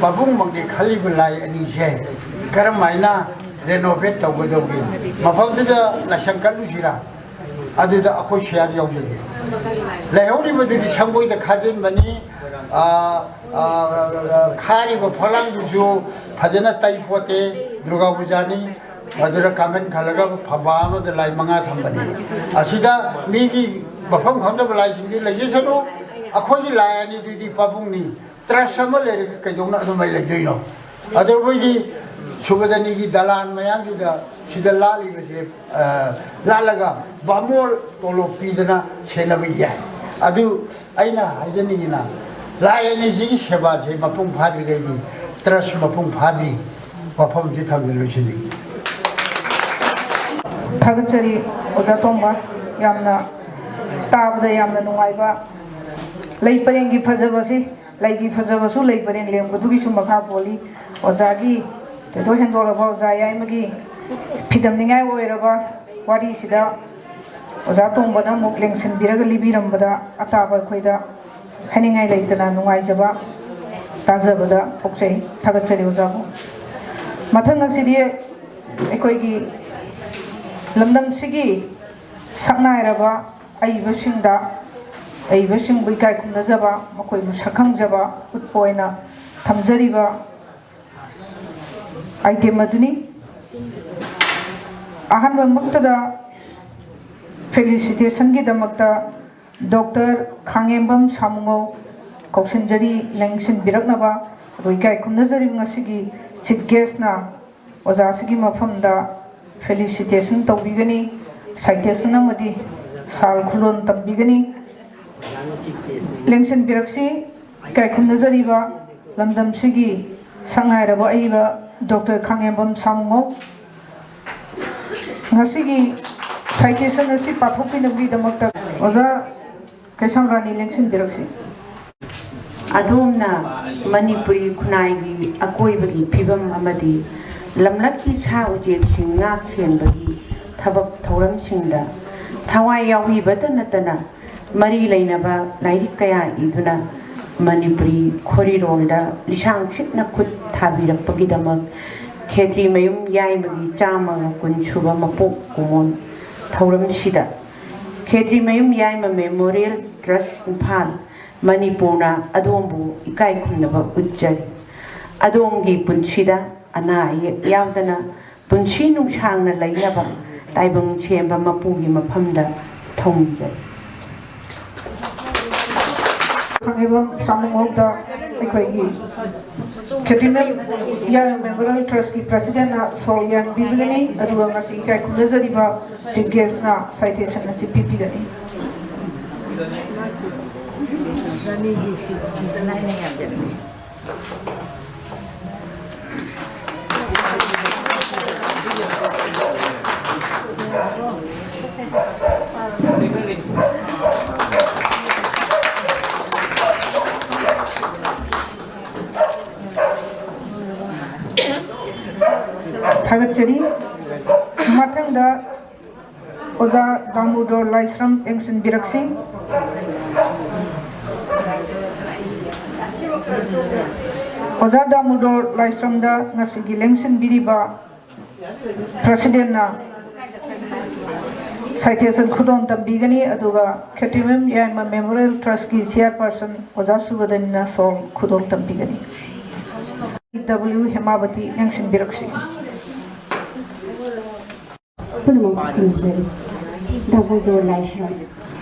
ꯄꯥꯕꯨꯡꯃꯛꯅꯤ ꯈꯜꯂꯤꯕ ꯂꯥꯏ ꯑꯅꯤꯁꯦ ꯀꯔꯝ ꯍꯥꯏꯅ renovate ꯇꯧꯒꯗꯧꯒꯦ? ꯃꯐꯝꯗꯨꯗ ꯂꯥꯏꯁꯪ ꯀꯠꯂꯨꯁꯤꯔꯥ? ꯑꯗꯨꯗ ꯑꯩꯈꯣꯏ ꯁꯤꯌꯥꯔ ꯌꯥꯎꯖꯒꯦ꯫ ꯂꯩꯍꯧꯔꯤꯕꯗꯨꯗꯤ ꯁꯪꯒꯣꯏꯗ ꯈꯥꯖꯤꯟꯕꯅꯤ꯫ ꯑ, ꯑ, ꯈꯥꯔꯤꯕ ꯐꯂꯥꯡꯗꯨꯁꯨ ꯐꯖꯅ ꯇꯩ ꯄꯣꯠꯇꯦ, ꯗꯨꯔꯒꯥ ꯄꯨꯖꯥꯅꯤ꯫ ꯑꯗꯨꯗ ꯀꯥꯡꯈꯟ ꯈꯜꯂꯒ ꯐꯝꯕꯥ ꯑꯃꯗ ꯂꯥꯏ ꯃꯉꯥ ꯊꯝꯕꯅꯤ꯫ ꯑꯁꯤꯗ ꯃꯤꯒꯤ ꯃꯐꯝ ꯈꯪꯗꯕ ꯂꯥꯏꯁꯤꯡꯗꯤ ꯂꯩꯖꯁꯅꯨ꯫ ꯑꯩꯈꯣꯏꯒꯤ ꯂꯥꯏ ꯑꯅꯤꯗꯨꯗꯤ ꯄꯥꯕꯨꯡꯅꯤ꯫ ꯇ꯭ꯔꯁ ꯑꯃ ꯂꯩꯔꯒ ꯀꯩꯗꯧꯅ ꯑꯗꯨꯃꯥꯏ ꯂꯩꯗꯣꯏꯅꯣ? ꯑꯗꯨ ꯑꯩꯈꯣꯏꯗꯤ ꯁꯨꯒꯗꯅꯤꯒꯤ ꯗꯂꯥꯟ ꯃꯌꯥꯝꯁꯤꯗ ꯁꯤꯗ ꯂꯥꯜꯂꯤꯕꯁꯦ, ꯑ, ꯂꯥꯜꯂꯒ ꯕꯥꯃꯣꯟ ꯇꯣꯂꯣꯞ ꯄꯤꯗꯅ ꯁꯦꯟꯅꯕ ꯌꯥꯏ꯫ ꯑꯗꯨ ꯑꯩꯅ ꯍꯥꯏꯖꯅꯤꯡꯉꯤꯅ, ꯂꯥꯏ ꯑꯅꯤꯁꯤꯒꯤ ꯁꯦꯕꯥꯁꯦ ꯃꯄꯨꯡ ꯐꯥꯗ꯭ꯔꯤꯉꯩꯗꯤ ꯇ꯭ꯔꯁ ꯃꯄꯨꯡ ꯐꯥꯗ꯭ꯔꯤ꯫ ꯋꯥꯐꯝꯁꯤ ꯊꯝꯖ ꯂꯣꯏꯁꯤꯜꯂꯤ꯫ ꯊꯥꯒꯠꯆꯔꯤ ꯑꯣꯖꯥ ꯇꯣꯝꯕ, ꯌꯥꯝꯅ ꯇꯥꯕꯗ ꯌꯥꯝꯅ ꯅꯨꯡꯉꯥꯏꯕ꯫ ꯂꯩ ꯄꯔꯦꯡꯒꯤ ꯐꯖꯕꯁꯤ, ꯂꯩꯒꯤ ꯐꯖꯕꯁꯨ ꯂꯩ ꯄꯔꯦꯡ ꯂꯦꯡꯕꯗꯨꯒꯤꯁꯨ ꯃꯈꯥ ꯄꯣꯜꯂꯤ꯫ ꯑꯣꯖꯥꯒꯤ ꯊꯣꯏꯗꯣꯛ ꯍꯦꯟꯗꯣꯛꯂꯕ ꯑꯣꯖꯥ ꯌꯥꯏꯃꯒꯤ ꯐꯤꯗꯝꯅꯤꯡꯉꯥꯏ ꯑꯣꯏꯔꯕ ꯋꯥꯔꯤꯁꯤꯗ ꯑꯣꯖꯥ ꯇꯣꯝꯕꯅ ꯑꯃꯨꯛ ꯂꯦꯡꯁꯤꯟꯕꯤꯔꯒ ꯂꯤꯕꯤꯔꯝꯕꯗ ꯑꯇꯥꯕ ꯑꯩꯈꯣꯏꯗ ꯍꯥꯏꯅꯤꯡꯉꯥꯏ ꯂꯩꯇꯅ ꯅꯨꯡꯉꯥꯏꯖꯕ ꯇꯥꯖꯕꯗ ꯄꯣꯛꯆꯩ꯫ ꯊꯥꯒꯠꯆꯔꯤ ꯑꯣꯖꯥꯕꯨ꯫ ꯃꯊꯪ ꯑꯁꯤꯗꯤ ꯑꯩꯈꯣꯏꯒꯤ ꯂꯝꯗꯝꯁꯤꯒꯤ ꯁꯛꯅꯥꯏꯔꯕ ꯑꯏꯕꯁꯤꯡꯗ, ꯑꯏꯕꯁꯤꯡꯕꯨ ꯏꯀꯥꯏ ꯈꯨꯝꯅꯖꯕ, ꯃꯈꯣꯏꯕꯨ ꯁꯛꯈꯪꯖꯕ ꯎꯠꯄ ꯑꯣꯏꯅ ꯊꯝꯖꯔꯤꯕ item ꯑꯗꯨꯅꯤ꯫ ꯑꯍꯥꯟꯕꯃꯛꯇꯗ felicitationꯒꯤꯗꯃꯛꯇ ꯗꯣꯛꯇꯔ ꯈꯥꯉꯦꯝꯕꯝ ꯁꯥꯃꯨꯉꯧ ꯀꯧꯁꯤꯟꯖꯔꯤ꯫ ꯂꯦꯡꯁꯤꯟꯕꯤꯔꯛꯅꯕ ꯑꯩꯈꯣꯏ ꯏꯀꯥꯏ ꯈꯨꯝꯅꯖꯔꯤꯕ ꯉꯁꯤꯒꯤ chief guestꯅ ꯑꯣꯖꯥꯁꯤꯒꯤ ꯃꯐꯝꯗ felicitation ꯇꯧꯕꯤꯒꯅꯤ, citation ꯑꯃꯗꯤ ꯁꯥꯜ ꯈꯨꯂꯣꯟ ꯇꯝꯕꯤꯒꯅꯤ꯫ ꯂꯦꯡꯁꯤꯟꯕꯤꯔꯛꯁꯤ꯫ ꯏꯀꯥꯏ ꯈꯨꯝꯅꯖꯔꯤꯕ ꯂꯝꯗꯝꯁꯤꯒꯤ ꯁꯛꯅꯥꯏꯔꯕ ꯑꯏꯕ ꯗꯣꯛꯇꯔ ꯈꯥꯉꯦꯝꯕꯝ ꯁꯥꯃꯨꯉꯧ꯫ ꯉꯁꯤꯒꯤ citation ꯑꯁꯤ ꯄꯥꯊꯣꯛꯄꯤꯅꯕꯒꯤꯗꯃꯛꯇ ꯑꯣꯖꯥ ꯀꯩꯁꯥꯝ ꯔꯥꯅꯤ ꯂꯦꯡꯁꯤꯟꯕꯤꯔꯛꯁꯤ꯫ ꯑꯗꯣꯝꯅ ꯃꯅꯤꯄꯨꯔꯤ ꯈꯨꯟꯅꯥꯏꯒꯤ ꯑꯀꯣꯏꯕꯒꯤ ꯐꯤꯕꯝ ꯑꯃꯗꯤ ꯂꯝꯂꯛꯀꯤ ꯁꯥ ꯎꯆꯦꯛꯁꯤꯡ ꯉꯥꯛ ꯁꯦꯟꯕꯒꯤ ꯊꯕꯛ ꯊꯧꯔꯝꯁꯤꯡꯗ ꯊꯋꯥꯏ ꯌꯥꯎꯕꯤꯕꯇ ꯅꯠꯇꯅ, ꯃꯔꯤ ꯂꯩꯅꯕ ꯂꯥꯏꯔꯤꯛ ꯀꯌꯥ ꯏꯗꯨꯅ ꯃꯅꯤꯄꯨꯔꯤ ꯈꯣꯔꯤꯔꯣꯜꯗ ꯂꯤꯁꯥꯡ ꯁꯤꯠꯅ ꯈꯨꯠ ꯊꯥꯕꯤꯔꯛꯄꯒꯤꯗꯃꯛ ꯈꯦꯇ꯭ꯔꯤꯃꯌꯨꯝ ꯌꯥꯏꯃꯒꯤ ꯆꯥꯝꯃꯒ ꯀꯨꯟ ꯁꯨꯕ ꯃꯄꯣꯛ ꯀꯨꯝꯑꯣꯟ ꯊꯧꯔꯝꯁꯤꯗ ꯈꯦꯇ꯭ꯔꯤꯃꯌꯨꯝ ꯌꯥꯏꯃ Memorial Trust ꯏꯝꯐꯥꯜ, ꯃꯅꯤꯄꯨꯔꯅ ꯑꯗꯣꯝꯕꯨ ꯏꯀꯥꯏ ꯈꯨꯝꯅꯕ ꯎꯠꯆꯔꯤ꯫ ꯑꯗꯣꯝꯒꯤ ꯄꯨꯟꯁꯤꯗ ꯑꯅꯥ ꯑꯌꯦꯛ ꯌꯥꯎꯗꯅ ꯄꯨꯟꯁꯤ ꯅꯨꯡꯁꯥꯡꯅ ꯂꯩꯅꯕ ꯇꯥꯏꯕꯪ ꯁꯦꯝꯕ ꯃꯄꯨꯒꯤ ꯃꯐꯝꯗ ꯊꯧꯅꯤꯖꯔꯤ꯫ ꯈꯥꯉꯦꯝꯕꯝ ꯁꯥꯃꯨꯉꯧꯗ ꯑꯩꯈꯣꯏꯒꯤ ꯈꯦꯇ꯭ꯔꯤꯃꯌꯨꯝ ꯌꯥꯏꯃ Memorial Trustꯀꯤ presidentꯅ ꯁꯣꯜ ꯌꯥꯟꯕꯤꯕꯒꯅꯤ꯫ ꯑꯗꯨꯒ ꯉꯁꯤ ꯏꯀꯥꯏ ꯈꯨꯝꯅꯖꯔꯤꯕ chief guestꯅ citation ꯑꯁꯤ ꯄꯤꯕꯤꯒꯅꯤ꯫ ꯊꯥꯒꯠꯆꯔꯤ꯫ ꯃꯊꯪꯗ ꯑꯣꯖꯥ ꯗꯥꯃꯣꯗꯣꯔ ꯂꯥꯏꯁ꯭ꯔꯝ ꯂꯦꯡꯁꯤꯟꯕꯤꯔꯛꯁꯤ꯫ ꯑꯣꯖꯥ ꯗꯥꯃꯣꯗꯣꯔ ꯂꯥꯏꯁ꯭ꯔꯝꯗ ꯉꯁꯤꯒꯤ ꯂꯦꯡꯁꯤꯟꯕꯤꯔꯤꯕ presidentꯅ citation ꯈꯨꯗꯣꯜ ꯇꯝꯕꯤꯒꯅꯤ, ꯑꯗꯨꯒ ꯈꯦꯇ꯭ꯔꯤꯃꯌꯨꯝ ꯌꯥꯏꯃ Memorial Trustꯀꯤ chairperson ꯑꯣꯖꯥ ꯁꯨꯕꯗꯅꯤꯅ ꯁꯣꯜ ꯈꯨꯗꯣꯜ ꯇꯝꯕꯤꯒꯅꯤ꯫ ꯗꯕ꯭ꯂꯤꯎ ꯍꯦꯃꯥꯕꯇꯤ ꯂꯦꯡꯁꯤꯟꯕꯤꯔꯛꯁꯤ꯫ ꯄꯨꯝꯅꯃꯛ ꯈꯨꯔꯨꯝꯖꯔꯤ꯫ ꯗꯥꯃꯣꯗꯣꯔ ꯂꯥꯏꯁ꯭ꯔꯝ,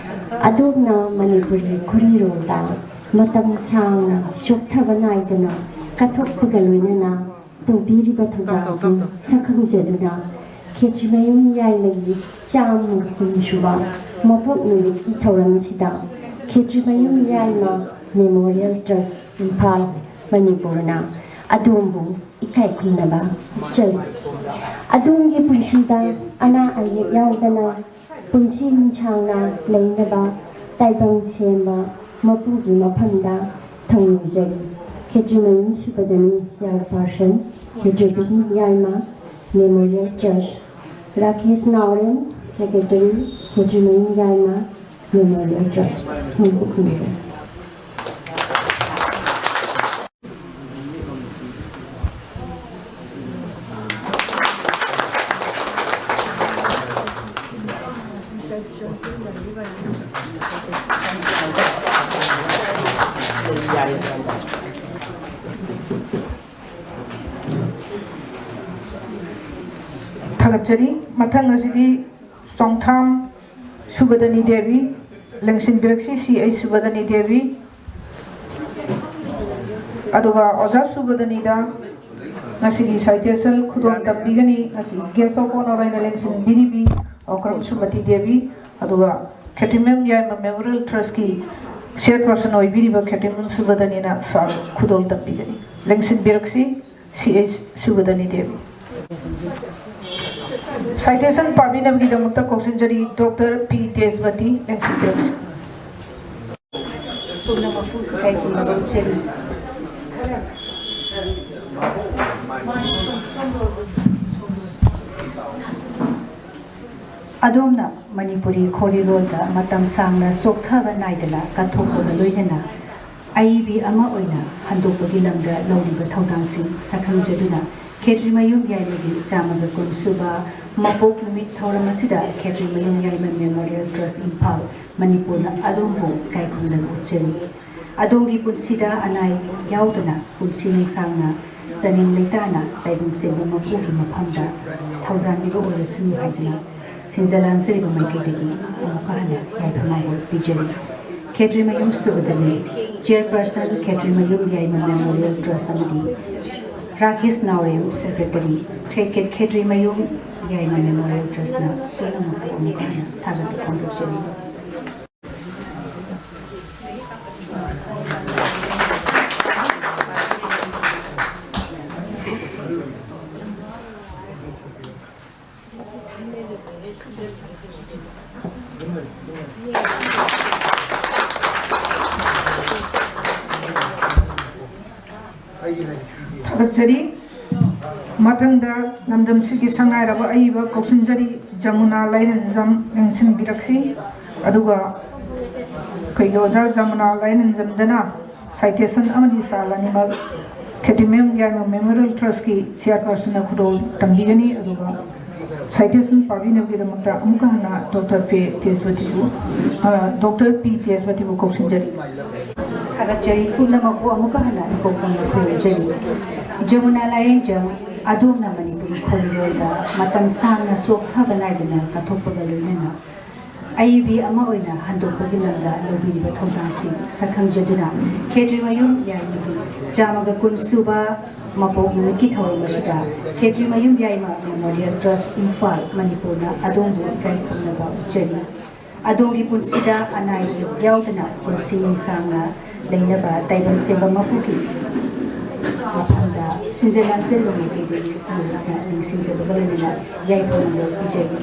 ꯑꯗꯣꯝꯅ ꯃꯅꯤꯄꯨꯔꯤ ꯈꯨꯔꯤꯔꯣꯜꯗ ꯃꯇꯝ ꯁꯥꯡꯅ ꯆꯣꯛꯊꯕ ꯅꯥꯏꯗꯅ ꯀꯠꯊꯣꯛꯄꯒ ꯂꯣꯏꯅꯅ ꯇꯧꯕꯤꯔꯤꯕ ꯊꯧꯗꯥꯡꯁꯤꯡ ꯁꯛꯈꯪꯖꯗꯨꯅ ꯈꯦꯇ꯭ꯔꯤꯃꯌꯨꯝ ꯌꯥꯏꯃꯒꯤ ꯆꯥꯝꯃ ꯀꯨꯟ ꯁꯨꯕ ꯃꯄꯣꯛ ꯅꯨꯃꯤꯠꯀꯤ ꯊꯧꯔꯝꯁꯤꯗ ꯈꯦꯇ꯭ꯔꯤꯃꯌꯨꯝ ꯌꯥꯏꯃ ꯃꯦꯃꯣꯔꯤꯌꯦꯜ ꯇ꯭ꯔꯁ ꯏꯝꯐꯥꯜ ꯃꯅꯤꯄꯨꯔꯅ ꯑꯗꯣꯝꯕꯨ ꯏꯀꯥꯏ ꯈꯨꯝꯅꯕ ꯎꯠꯆꯔꯤ꯫ ꯑꯗꯣꯝꯒꯤ ꯄꯨꯟꯁꯤꯗ ꯑꯅꯥ ꯑꯌꯦꯛ ꯌꯥꯎꯗꯅ ꯄꯨꯟꯁꯤ ꯅꯨꯡꯁꯥꯡꯅ ꯂꯩꯅꯕ ꯇꯥꯏꯕꯪ ꯁꯦꯝꯕ ꯃꯄꯨꯒꯤ ꯃꯐꯝꯗ ꯊꯧꯅꯤꯖꯔꯤ꯫ ꯈꯦꯇ꯭ꯔꯤꯃꯌꯨꯝ ꯁꯨꯕꯗꯅꯤ, ꯆꯤꯌꯔꯄꯥꯔꯁꯟ, ꯈꯦꯇ꯭ꯔꯤꯃꯌꯨꯝ ꯌꯥꯏꯃ ꯃꯦꯃꯣꯔꯤꯌꯦꯜ ꯇ꯭ꯔꯁ, ꯔꯥꯀꯦꯁ ꯅꯥꯎꯔꯦꯝ, ꯁꯦꯀ꯭ꯔꯦꯇꯔꯤ, ꯈꯦꯇ꯭ꯔꯤꯃꯌꯨꯝ ꯌꯥꯏꯃ ꯃꯦꯃꯣꯔꯤꯌꯦꯜ ꯇ꯭ꯔꯁ꯫ ꯊꯦꯡꯀ꯭ꯌꯨ꯫ ꯊꯥꯒꯠꯆꯔꯤ꯫ ꯃꯊꯪ ꯑꯁꯤꯗꯤ ꯆꯣꯡꯊꯥꯝ ꯁꯨꯕꯗꯅꯤ ꯗꯦꯕꯤ, ꯂꯦꯡꯁꯤꯟꯕꯤꯔꯛꯁꯤ ꯁꯤ ꯑꯩꯆ ꯁꯨꯕꯗꯅꯤ ꯗꯦꯕꯤ꯫ ꯑꯗꯨꯒ ꯑꯣꯖꯥ ꯁꯨꯕꯗꯅꯤꯗ ꯉꯁꯤꯒꯤ ꯁꯥꯏꯇꯦꯁꯟ ꯈꯨꯗꯣꯜ ꯇꯝꯕꯤꯒꯅꯤ꯫ ꯉꯁꯤ ꯒꯦꯁ ꯑꯣꯐ ꯑꯣꯅꯔ ꯑꯣꯏꯅ ꯂꯦꯡꯁꯤꯟꯕꯤꯔꯤꯕꯤ ꯑꯣꯀ꯭ꯔꯝ ꯁꯨꯃꯇꯤ ꯗꯦꯕꯤ, ꯑꯗꯨꯒ ꯈꯦꯇ꯭ꯔꯤꯃꯌꯨꯝ ꯌꯥꯏꯃ ꯃꯦꯃꯣꯔꯤꯌꯦꯜ ꯇ꯭ꯔꯁꯀꯤ ꯆꯤꯌꯔꯄꯔꯁꯟ ꯑꯣꯏꯕꯤꯔꯤꯕ ꯈꯦꯇ꯭ꯔꯤꯃꯌꯨꯝ ꯁꯨꯕꯗꯅꯤꯅ ꯁꯥꯔ ꯈꯨꯗꯣꯜ ꯇꯝꯕꯤꯒꯅꯤ꯫ ꯂꯦꯡꯁꯤꯟꯕꯤꯔꯛꯁꯤ ꯁꯤ ꯑꯩꯆ ꯁꯨꯕꯗꯅꯤ ꯗꯦꯕꯤ꯫ ꯁꯥꯏꯇꯦꯁꯟ ꯄꯥꯕꯤꯅꯕꯒꯤꯗꯃꯛꯇ ꯀꯧꯁꯤꯟꯖꯔꯤ ꯗꯣꯛꯇꯔ ꯄꯤ ꯇꯦꯖꯃꯇꯤ, ꯂꯦꯡꯁꯤꯟꯕꯤꯔꯛꯁꯤ꯫ ꯄꯨꯝꯅꯃꯛꯄꯨ ꯏꯀꯥꯏ ꯈꯨꯝꯅꯕ ꯎꯠꯆꯔꯤ꯫ ꯑꯗꯣꯝꯅ ꯃꯅꯤꯄꯨꯔꯤ ꯈꯣꯔꯤꯂꯣꯟꯗ ꯃꯇꯝ ꯁꯥꯡꯅ ꯆꯣꯛꯊꯕ ꯅꯥꯏꯗꯅ ꯀꯠꯊꯣꯛꯄꯒ ꯂꯣꯏꯅꯅ ꯑꯏꯕꯤ ꯑꯃ ꯑꯣꯏꯅ ꯍꯟꯗꯣꯛꯄꯒꯤ ꯂꯝꯗ ꯂꯧꯔꯤꯕ ꯊꯧꯗꯥꯡꯁꯤꯡ ꯁꯛꯈꯪꯖꯗꯨꯅ ꯈꯦꯇ꯭ꯔꯤꯃꯌꯨꯝ ꯌꯥꯏꯃꯒꯤ ꯆꯥꯝꯃꯒ ꯀꯨꯟ ꯁꯨꯕ ꯃꯄꯣꯛ ꯅꯨꯃꯤꯠ ꯊꯧꯔꯝ ꯑꯁꯤꯗ ꯈꯦꯇ꯭ꯔꯤꯃꯌꯨꯝ ꯌꯥꯏꯃ ꯃꯦꯃꯣꯔꯤꯌꯦꯜ ꯇ꯭ꯔꯁ ꯏꯝꯐꯥꯜ ꯃꯅꯤꯄꯨꯔꯅ ꯑꯗꯣꯝꯕꯨ ꯏꯀꯥꯏ ꯈꯨꯝꯅꯕ ꯎꯠꯆꯔꯤ꯫ ꯑꯗꯣꯝꯒꯤ ꯄꯨꯟꯁꯤꯗ ꯑꯅꯥ ꯑꯌꯦꯛ ꯌꯥꯎꯗꯅ ꯄꯨꯟꯁꯤ ꯅꯨꯡꯁꯥꯡꯅ ꯆꯥꯅꯤꯡ ꯂꯩꯇꯥꯅ ꯇꯥꯏꯕꯪ ꯁꯦꯝꯕ ꯃꯄꯨꯒꯤ ꯃꯐꯝꯗ ꯊꯧꯖꯥꯟꯕꯤꯕ ꯑꯣꯏꯔꯁꯅꯨ ꯍꯥꯏꯗꯨꯅ ꯁꯤꯟꯖ ꯂꯥꯡꯖꯔꯤꯕ ꯃꯥꯏꯀꯩꯗꯒꯤ ꯑꯃꯨꯛꯀ ꯍꯟꯅ ꯌꯥꯏꯐ ꯃꯥꯏꯕ ꯄꯤꯖꯔꯤ꯫ ꯈꯦꯇ꯭ꯔꯤꯃꯌꯨꯝ ꯁꯨꯕꯗꯅꯤ, ꯆꯤꯌꯔꯄꯔꯁꯟ ꯈꯦꯇ꯭ꯔꯤꯃꯌꯨꯝ ꯌꯥꯏꯃ ꯃꯦꯃꯣꯔꯤꯌꯦꯜ ꯇ꯭ꯔꯁ ꯑꯃꯗꯤ ꯔꯥꯀꯦꯁ ꯅꯥꯎꯔꯦꯝ, ꯁꯦꯀ꯭ꯔꯦꯇꯔꯤ, ꯈ꯭ꯔꯦ-, ꯈꯦ-, ꯈꯦꯇ꯭ꯔꯤꯃꯌꯨꯝ ꯌꯥꯏꯃ ꯃꯦꯃꯣꯔꯤꯌꯦꯜ ꯇ꯭ꯔꯁꯅ ꯄꯨꯝꯅꯃꯛꯄꯨ ꯑꯃꯨꯛ ꯍꯟꯅ ꯊꯥꯒꯠꯄ ꯐꯣꯡꯗꯣꯛꯆꯔꯤ꯫ ꯊꯥꯒꯠꯆꯔꯤ꯫ ꯃꯊꯪꯗ ꯂꯝꯗꯝꯁꯤꯒꯤ ꯁꯛꯅꯥꯏꯔꯕ ꯑꯏꯕ ꯀꯧꯁꯤꯟꯖꯔꯤ, ꯖꯃꯨꯅꯥ ꯂꯥꯏꯔꯦꯟꯖꯝ ꯂꯦꯡꯁꯤꯟꯕꯤꯔꯛꯁꯤ꯫ ꯑꯗꯨꯒ ꯑꯩꯈꯣꯏꯒꯤ ꯑꯣꯖꯥ ꯖꯃꯨꯅꯥ ꯂꯥꯏꯔꯦꯟꯖꯝꯗꯅ ꯁꯥꯏꯇꯦꯁꯟ ꯑꯃꯗꯤ ꯆꯥꯜ ꯑꯅꯤꯃꯛ ꯈꯦꯇ꯭ꯔꯤꯃꯌꯨꯝ ꯌꯥꯏꯃ ꯃꯦꯃꯣꯔꯤꯌꯦꯜ ꯇ꯭ꯔꯁꯀꯤ ꯆꯤꯌꯔꯄꯔꯁꯟꯅ ꯈꯨꯗꯣꯜ ꯇꯝꯕꯤꯒꯅꯤ꯫ ꯑꯗꯨꯒ ꯁꯥꯏꯇꯦꯁꯟ ꯄꯥꯕꯤꯅꯕꯒꯤꯗꯃꯛꯇ ꯑꯃꯨꯛꯀ ꯍꯟꯅ ꯗꯣꯛꯇꯔ ꯄꯤ ꯇꯦꯖꯄꯇꯤꯕꯨ, ꯑ, ꯗꯣꯛꯇꯔ ꯄꯤ ꯇꯦꯖꯄꯇꯤꯕꯨ ꯀꯧꯁꯤꯟꯖꯔꯤ꯫ ꯊꯥꯒꯠꯆꯔꯤ꯫ ꯄꯨꯝꯅꯃꯛꯄꯨ ꯑꯃꯨꯛꯀ ꯍꯟꯅ ꯏꯀꯣꯛ ꯐꯝꯅ ꯈꯨꯔꯨꯝꯖꯔꯤ꯫ ꯖꯃꯨꯅꯥ ꯂꯥꯏꯔꯦꯟꯖꯝ, ꯑꯗꯣꯝꯅ ꯃꯅꯤꯄꯨꯔꯤ ꯈꯣꯟꯖꯦꯜꯗ ꯃꯇꯝ ꯁꯥꯡꯅ ꯆꯣꯛꯊꯕ ꯅꯥꯏꯗꯅ ꯀꯠꯊꯣꯛꯄꯒ ꯂꯣꯏꯅꯅ ꯑꯏꯕꯤ ꯑꯃ ꯑꯣꯏꯅ ꯍꯟꯗꯣꯛꯄꯒꯤ ꯂꯝꯗ ꯂꯧꯕꯤꯔꯤꯕ ꯊꯧꯗꯥꯡꯁꯤꯡ ꯁꯛꯈꯪꯖꯗꯨꯅ ꯈꯦꯇ꯭ꯔꯤꯃꯌꯨꯝ ꯌꯥꯏꯃꯒꯤ ꯆꯥꯝꯃꯒ ꯀꯨꯟ ꯁꯨꯕ ꯃꯄꯣꯛ ꯅꯨꯃꯤꯠꯀꯤ ꯊꯧꯔꯝ ꯑꯁꯤꯗ ꯈꯦꯇ꯭ꯔꯤꯃꯌꯨꯝ ꯌꯥꯏꯃ ꯃꯦꯃꯣꯔꯤꯌꯦꯜ ꯇ꯭ꯔꯁ, ꯏꯝꯐꯥꯜ, ꯃꯅꯤꯄꯨꯔꯅ ꯑꯗꯣꯝꯕꯨ ꯏꯀꯥꯏ ꯈꯨꯝꯅꯕ ꯎꯠꯆꯔꯤ꯫ ꯑꯗꯣꯝꯒꯤ ꯄꯨꯟꯁꯤꯗ ꯑꯅꯥ ꯑꯌꯦꯛ ꯌꯥꯎꯗꯅ ꯄꯨꯟꯁꯤ ꯅꯨꯡꯁꯥꯡꯅ ꯂꯩꯅꯕ ꯇꯥꯏꯕꯪ ꯁꯦꯝꯕ ꯃꯄꯨꯒꯤ ꯃꯐꯝꯗ ꯁꯤꯟꯖ ꯂꯥꯡꯖ ꯂꯣꯡꯂꯤꯕꯤꯕꯨ ꯅꯤꯡꯁꯤꯡꯖꯕꯒ ꯂꯣꯏꯅꯅ ꯌꯥꯏꯐꯅꯕ ꯄꯤꯖꯔꯤ꯫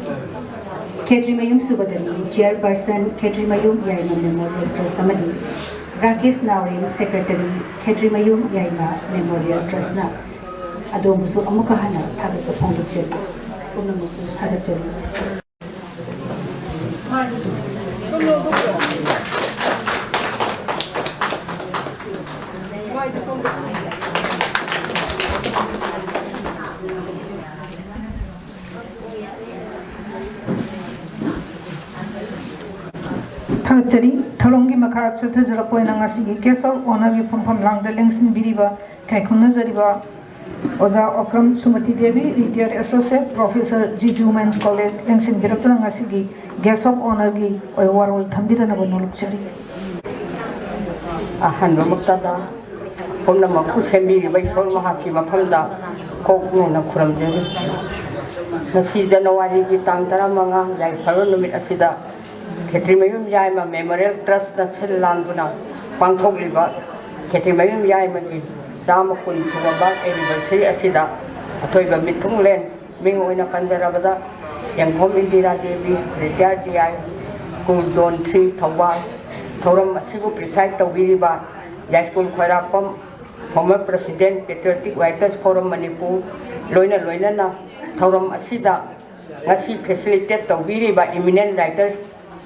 ꯈꯦꯇ꯭ꯔꯤꯃꯌꯨꯝ ꯁꯨꯕꯗꯅꯤ, ꯆꯤꯌꯔꯄꯔꯁꯟ ꯈꯦꯇ꯭ꯔꯤꯃꯌꯨꯝ ꯌꯥꯏꯃ ꯃꯦꯃꯣꯔꯤꯌꯦꯜ ꯇ꯭ꯔꯁ ꯑꯃꯗꯤ ꯔꯥꯀꯦꯁ ꯅꯥꯎꯔꯦꯝ, ꯁꯦꯀ꯭ꯔꯦꯇꯔꯤ ꯈꯦꯇ꯭ꯔꯤꯃꯌꯨꯝ ꯌꯥꯏꯃ ꯃꯦꯃꯣꯔꯤꯌꯦꯜ ꯇ꯭ꯔꯁꯅ ꯑꯗꯣꯝꯕꯨꯁꯨ ꯑꯃꯨꯛꯀ ꯍꯟꯅ ꯊꯥꯒꯠꯄ ꯐꯣꯡꯗꯣꯛꯆꯔꯤ꯫ ꯄꯨꯝꯅꯃꯛꯄꯨ ꯊꯥꯒꯠꯆꯔꯤ꯫ ꯊꯥꯒꯠꯆꯔꯤ꯫ ꯊꯧꯔꯝꯒꯤ ꯃꯈꯥ ꯆꯠꯊꯖꯔꯛꯄ ꯑꯣꯏꯅ ꯉꯁꯤꯒꯤ Guest of Honourꯒꯤ ꯐꯝꯐꯝ ꯂꯥꯡꯗ ꯂꯦꯡꯁꯤꯟꯕꯤꯔꯤꯕ ꯏꯀꯥꯏ ꯈꯨꯝꯅꯖꯔꯤꯕ ꯑꯣꯖꯥ Okram Sumati Devi, retire associate professor, ꯖꯤꯖꯨ ꯃꯦꯟꯁ ꯀꯣꯂꯦꯖ, ꯂꯦꯡꯁꯤꯟꯕꯤꯔꯛꯇꯨꯅ ꯉꯁꯤꯒꯤ ꯒꯦꯁ ꯑꯣꯐ ꯑꯣꯅꯔꯒꯤ ꯑꯣꯏ ꯋꯥꯔꯣꯜ ꯊꯝꯕꯤꯔꯅꯕ ꯅꯣꯜꯂꯨꯛꯆꯔꯤ꯫ ꯑꯍꯥꯟꯕꯃꯛꯇꯗ ꯄꯨꯝꯅꯃꯛꯄꯨ ꯁꯦꯝꯕꯤꯔꯤꯕ ꯏꯁꯣꯔ ꯃꯍꯥꯛꯀꯤ ꯃꯐꯝꯗ ꯀꯣꯛ ꯅꯣꯟꯅ ꯈꯨꯔꯨꯝꯖꯔꯤ꯫ ꯉꯁꯤ ꯖꯅꯋꯥꯔꯤꯒꯤ ꯇꯥꯡ ꯇꯔꯥꯃꯉꯥ ꯌꯥꯏꯐꯔꯕ ꯅꯨꯃꯤꯠ ꯑꯁꯤꯗ ꯈꯦꯇ꯭ꯔꯤꯃꯌꯨꯝ ꯌꯥꯏꯃ ꯃꯦꯃꯣꯔꯤꯌꯦꯜ ꯇ꯭ꯔꯁꯅ ꯁꯤꯜ ꯂꯥꯡꯗꯨꯅ ꯄꯥꯡꯊꯣꯛꯂꯤꯕ ꯈꯦꯇ꯭ꯔꯤꯃꯌꯨꯝ ꯌꯥꯏꯃꯒꯤ ꯆꯥꯝꯃ ꯀꯨꯟ ꯁꯨꯕ ꯕꯥꯔꯊ ꯑꯦꯅꯤꯚꯔꯁꯔꯤ ꯑꯁꯤꯗ ꯑꯊꯣꯏꯕ ꯃꯤꯊꯨꯡꯂꯦꯟ, ꯃꯤꯡ ꯑꯣꯏꯅ ꯄꯟꯖꯔꯕꯗ Yengkhom Indira Devi, retired D I, school zone three, Thoubal, ꯊꯧꯔꯝ ꯑꯁꯤꯕꯨ ꯄ꯭ꯔꯤꯁꯥꯏꯗ ꯇꯧꯕꯤꯔꯤꯕ Yaiskul Khwairakpam, former president, patriotic writers forum Manipur, ꯂꯣꯏꯅ ꯂꯣꯏꯅꯅ ꯊꯧꯔꯝ ꯑꯁꯤꯗ ꯉꯁꯤ ꯐꯦꯁꯤꯂꯤꯇꯦꯠ ꯇꯧꯕꯤꯔꯤꯕ ꯏꯃꯤꯅꯦꯟ ꯔꯥꯏꯇꯔꯁ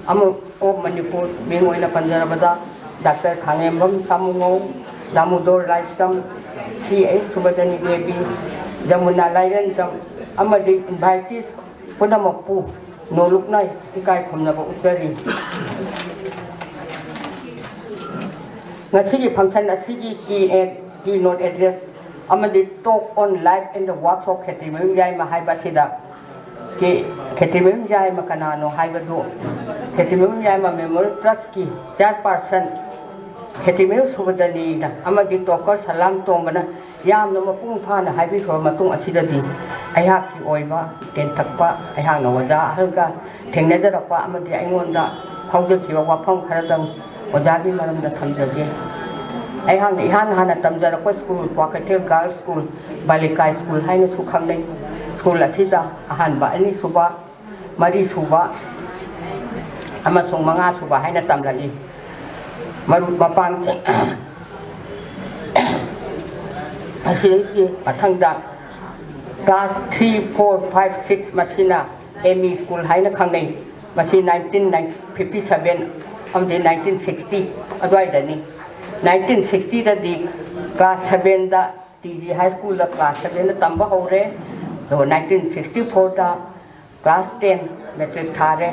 ꯑꯃ ꯑꯣꯐ ꯃꯅꯤꯄꯨꯔ, ꯃꯤꯡ ꯑꯣꯏꯅ ꯄꯟꯖꯔꯕꯗ ꯗꯥꯛꯇꯔ ꯈꯥꯉꯦꯝꯕꯝ ꯁꯥꯃꯨꯉꯧ, ꯗꯥꯃꯣꯗꯣꯔ ꯂꯥꯏꯁ꯭ꯔꯝ, ꯁꯤ ꯑꯩꯆ ꯁꯨꯕꯗꯅꯤ ꯗꯦꯕꯤ, ꯖꯃꯨꯅꯥ ꯂꯥꯏꯔꯦꯟꯖꯝ ꯑꯃꯗꯤ ꯏꯟꯚꯥꯏꯇꯤꯁ ꯄꯨꯝꯅꯃꯛꯄꯨ ꯅꯣꯂꯨꯛꯅ ꯏꯀꯥꯏ ꯈꯨꯝꯅꯕ ꯎꯠꯆꯔꯤ꯫ ꯉꯁꯤꯒꯤ ꯐꯪꯁꯟ ꯑꯁꯤꯒꯤ ꯀꯤ ꯑꯦ, ꯀꯤ ꯅꯣꯠ ꯑꯦꯗ꯭ꯔꯦꯁ ꯑꯃꯗꯤ ꯇꯣꯛ ꯑꯣꯟ ꯂꯥꯏꯐ ꯑꯦꯟ ꯗ ꯋꯥꯔꯛꯁ ꯑꯣꯐ ꯈꯦꯇ꯭ꯔꯤꯃꯌꯨꯝ ꯌꯥꯏꯃ ꯍꯥꯏꯕ ꯑꯁꯤꯗ ꯀꯦ-, ꯈꯦꯇ꯭ꯔꯤꯃꯌꯨꯝ ꯌꯥꯏꯃ ꯀꯅꯥꯅꯣ ꯍꯥꯏꯕꯗꯨ ꯈꯦꯇ꯭ꯔꯤꯃꯌꯨꯝ ꯌꯥꯏꯃ ꯃꯦꯃꯣꯔꯤꯌꯦꯜ ꯇ꯭ꯔꯁꯀꯤ ꯆꯤꯌꯔꯄꯥꯔꯁꯟ ꯈꯦꯇ꯭ꯔꯤꯃꯌꯨꯝ ꯁꯨꯕꯗꯅꯤꯅ ꯑꯃꯗꯤ ꯇꯣꯀꯔ ꯁꯂꯥꯝ ꯇꯣꯝꯕꯅ ꯌꯥꯝꯅ ꯃꯄꯨꯡ ꯐꯥꯅ ꯍꯥꯏꯕꯤꯈ꯭ꯔꯕ ꯃꯇꯨꯡ ꯑꯁꯤꯗꯗꯤ ꯑꯩꯍꯥꯛꯀꯤ ꯑꯣꯏꯕ ꯇꯦꯟꯊꯛꯄ, ꯑꯩꯍꯥꯛꯅ ꯑꯣꯖꯥ ꯑꯍꯜꯒ ꯊꯦꯡꯅꯖꯔꯛꯄ ꯑꯃꯗꯤ ꯑꯩꯉꯣꯟꯗ ꯐꯥꯎꯖꯈꯤꯕ ꯋꯥꯐꯝ ꯈꯔꯗꯪ ꯑꯣꯖꯥꯒꯤ ꯃꯔꯝꯗ ꯊꯝꯖꯒꯦ꯫ ꯑꯩꯍꯥꯛꯅ ꯏꯍꯥꯟ ꯍꯥꯟꯅ ꯇꯝꯖꯔꯛꯄ school Kwakeithel girls school, ꯕꯥꯂꯤꯀꯥ school ꯍꯥꯏꯅꯁꯨ ꯈꯪꯅꯩ꯫ ꯁ꯭ꯀꯨꯜ ꯑꯁꯤꯗ ꯑꯍꯥꯟꯕ, ꯑꯅꯤꯁꯨꯕ, ꯃꯔꯤꯁꯨꯕ ꯑꯃꯁꯨꯡ ꯃꯉꯥꯁꯨꯕ ꯍꯥꯏꯅ ꯇꯝꯂꯛꯏ꯫ ꯃꯔꯨꯞ ꯃꯄꯥꯡꯁꯤꯡ, ꯑꯁꯤꯒꯤ ꯃꯊꯪꯗ class three, four, five, six ꯃꯁꯤꯅ ꯑꯦꯝ ꯏ ꯁ꯭ꯀꯨꯜ ꯍꯥꯏꯅ ꯈꯪꯅꯩ꯫ ꯃꯁꯤ nineteen fifty seven ꯑꯃꯗꯤ nineteen sixty ꯑꯗꯨꯋꯥꯏꯗꯅꯤ꯫ Nineteen sixtyꯗꯗꯤ class sevenꯗ ꯇꯤ ꯖꯤ ꯍꯥꯏ ꯁ꯭ꯀꯨꯜꯗ class sevenꯗ ꯇꯝꯕ ꯍꯧꯔꯦ꯫ ꯑꯗꯨꯒ nineteen sixty fourꯗ class ten ꯃꯦꯇ꯭ꯔꯤꯛ ꯊꯥꯔꯦ꯫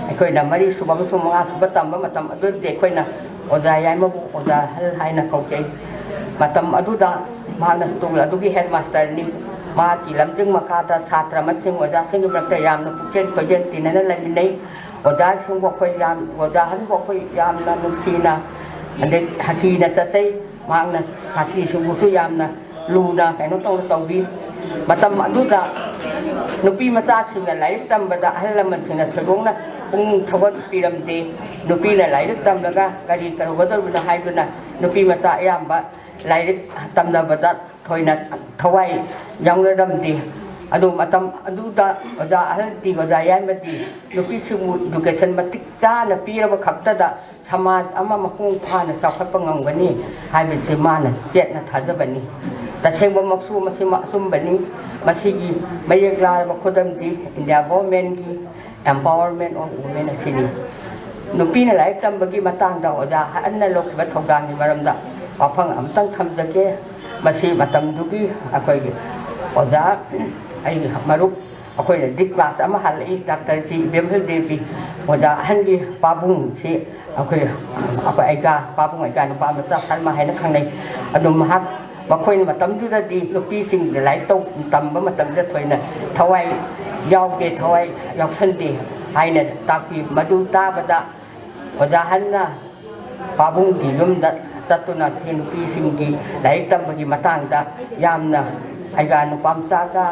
ꯑꯩꯈꯣꯏꯅ ꯃꯔꯤ ꯁꯨꯕ ꯑꯃꯁꯨꯡ ꯃꯉꯥ ꯁꯨꯕ ꯇꯝꯕ ꯃꯇꯝ ꯑꯗꯨꯗꯤ ꯑꯩꯈꯣꯏꯅ ꯑꯣꯖꯥ ꯌꯥꯏꯃꯕꯨ ꯑꯣꯖꯥ ꯑꯍꯜ ꯍꯥꯏꯅ ꯀꯧꯖꯩ꯫ ꯃꯇꯝ ꯑꯗꯨꯗ ꯃꯍꯥꯛꯅ ꯁ꯭ꯀꯨꯜ ꯑꯗꯨꯒꯤ ꯍꯦꯗꯃꯥꯁꯇꯔꯅꯤ꯫ ꯃꯍꯥꯛꯀꯤ ꯂꯝꯖꯤꯡ ꯃꯈꯥꯗ ꯁꯥꯇ꯭ꯔ ꯑꯃꯁꯨꯡ ꯑꯣꯖꯥꯁꯤꯡꯒꯤ ꯃꯔꯛꯇ ꯌꯥꯝꯅ ꯄꯨꯛꯆꯦꯜ ꯈꯣꯏꯖꯦꯜ ꯇꯤꯟꯅꯅ ꯂꯩꯃꯤꯟꯅꯩ꯫ ꯑꯣꯖꯥꯁꯤꯡꯕꯨ ꯑꯩꯈꯣꯏ ꯌꯥꯝ, ꯑꯣꯖꯥ ꯑꯍꯟꯕꯨ ꯑꯩꯈꯣꯏ ꯌꯥꯝꯅ ꯅꯨꯡꯁꯤꯅ, ꯑꯗꯩ ꯍꯀꯤꯅ ꯆꯠꯆꯩ꯫ ꯃꯍꯥꯛꯅ ꯁꯥꯇ꯭ꯔꯤꯁꯤꯡꯕꯨꯁꯨ ꯌꯥꯝꯅ ꯂꯨꯅ ꯀꯩꯅꯣ ꯇꯧꯅ ꯇꯧꯕꯤ꯫ ꯃꯇꯝ ꯑꯗꯨꯗ ꯅꯨꯄꯤ ꯃꯆꯥꯁꯤꯡꯅ ꯂꯥꯏꯔꯤꯛ ꯇꯝꯕꯗ ꯑꯍꯜ ꯂꯃꯟꯁꯤꯡꯅ ꯊꯣꯏꯗꯣꯛꯅ ꯄꯨꯛꯅꯤꯡ ꯊꯧꯒꯠꯄꯤꯔꯝꯗꯦ꯫ ꯅꯨꯄꯤꯅ ꯂꯥꯏꯔꯤꯛ ꯇꯝꯂꯒ ꯀꯔꯤ ꯇꯧꯒꯗꯧꯔꯤꯕꯅꯣ ꯍꯥꯏꯗꯨꯅ ꯅꯨꯄꯤ ꯃꯆꯥ ꯑꯌꯥꯝꯕ ꯂꯥꯏꯔꯤꯛ ꯇꯝꯅꯕꯗ ꯊꯣꯏꯅ ꯊꯋꯥꯏ ꯌꯥꯎꯅꯔꯝꯗꯦ꯫ ꯑꯗꯨ ꯃꯇꯝ ꯑꯗꯨꯗ ꯑꯣꯖꯥ ꯑꯍꯜꯗꯤ, ꯑꯣꯖꯥ ꯌꯥꯏꯃꯗꯤ ꯅꯨꯄꯤꯁꯤꯡꯕꯨ ꯏꯗꯨꯀꯦꯁꯟ ꯃꯇꯤꯛ ꯆꯥꯅ ꯄꯤꯔꯕ ꯈꯛꯇꯗ ꯁꯃꯥꯖ ꯑꯃ ꯃꯄꯨꯡ ꯐꯥꯅ ꯆꯥꯎꯈꯠꯄ ꯉꯝꯒꯅꯤ ꯍꯥꯏꯕꯁꯤ ꯃꯥꯅ ꯆꯦꯠꯅ ꯊꯥꯖꯕꯅꯤ꯫ ꯇꯁꯦꯡꯕꯃꯛꯁꯨ ꯃꯁꯤꯃꯛ ꯑꯆꯨꯝꯕꯅꯤ꯫ ꯃꯁꯤꯒꯤ ꯃꯌꯦꯛ ꯂꯥꯔꯕ ꯈꯨꯗꯝꯗꯤ ꯏꯟꯗꯤꯌꯥ ꯒꯣꯔꯃꯦꯟꯒꯤ empowerment of women ꯑꯁꯤꯅꯤ꯫ ꯅꯨꯄꯤꯅ ꯂꯥꯏꯔꯤꯛ ꯇꯝꯕꯒꯤ ꯃꯇꯥꯡꯗ ꯑꯣꯖꯥ ꯑꯍꯟꯅ ꯂꯧꯈꯤꯕ ꯊꯧꯗꯥꯡꯒꯤ ꯃꯔꯝꯗ ꯋꯥꯐꯝ ꯑꯃꯇꯪ ꯊꯝꯖꯒꯦ꯫ ꯃꯁꯤ ꯃꯇꯝꯗꯨꯒꯤ ꯑꯩꯈꯣꯏꯒꯤ ꯑꯣꯖꯥ, ꯑꯩꯒꯤ ꯃꯔꯨꯞ, ꯑꯩꯈꯣꯏꯅꯗꯤ ꯀ꯭ꯂꯥꯁ ꯑꯃ ꯍꯜꯂꯛꯏ, ꯗꯥꯛꯇꯔ ꯖꯤ ꯏꯕꯦꯝꯍꯜ ꯗꯦꯕꯤ, ꯑꯣꯖꯥ ꯑꯍꯟꯒꯤ ꯄꯥꯕꯨꯡꯁꯤ ꯑꯩꯈꯣꯏ, ꯑꯩꯈꯣꯏ ꯑꯩꯒꯥ, ꯄꯥꯕꯨꯡ ꯑꯩꯒꯥ ꯅꯨꯄꯥ ꯃꯆꯥ ꯁꯔꯃ ꯍꯥꯏꯅ ꯈꯪꯅꯩ꯫ ꯑꯗꯨ ꯃꯍꯥꯛ, ꯃꯈꯣꯏꯅ ꯃꯇꯝꯗꯨꯗꯗꯤ ꯅꯨꯄꯤꯁꯤꯡꯅ ꯂꯥꯏꯔꯤꯛ ꯇꯧ-, ꯇꯝꯕ ꯃꯇꯝꯗ ꯊꯣꯏꯅ ꯊꯋꯥꯏ ꯌꯥꯎꯗꯦ, ꯊꯋꯥꯏ ꯌꯥꯎꯁꯟꯗꯦ ꯍꯥꯏꯅ ꯇꯥꯛꯄꯤ꯫ ꯃꯗꯨ ꯇꯥꯕꯗ ꯑꯣꯖꯥ ꯑꯍꯟꯅ ꯄꯥꯕꯨꯡꯒꯤ ꯌꯨꯝꯗ ꯆꯠꯇꯨꯅ ꯁꯤ ꯅꯨꯄꯤꯁꯤꯡꯒꯤ ꯂꯥꯏꯔꯤꯛ ꯇꯝꯕꯒꯤ ꯃꯇꯥꯡꯗ ꯌꯥꯝꯅ ꯑꯩꯒꯥ ꯅꯨꯄꯥ ꯃꯆꯥꯒ,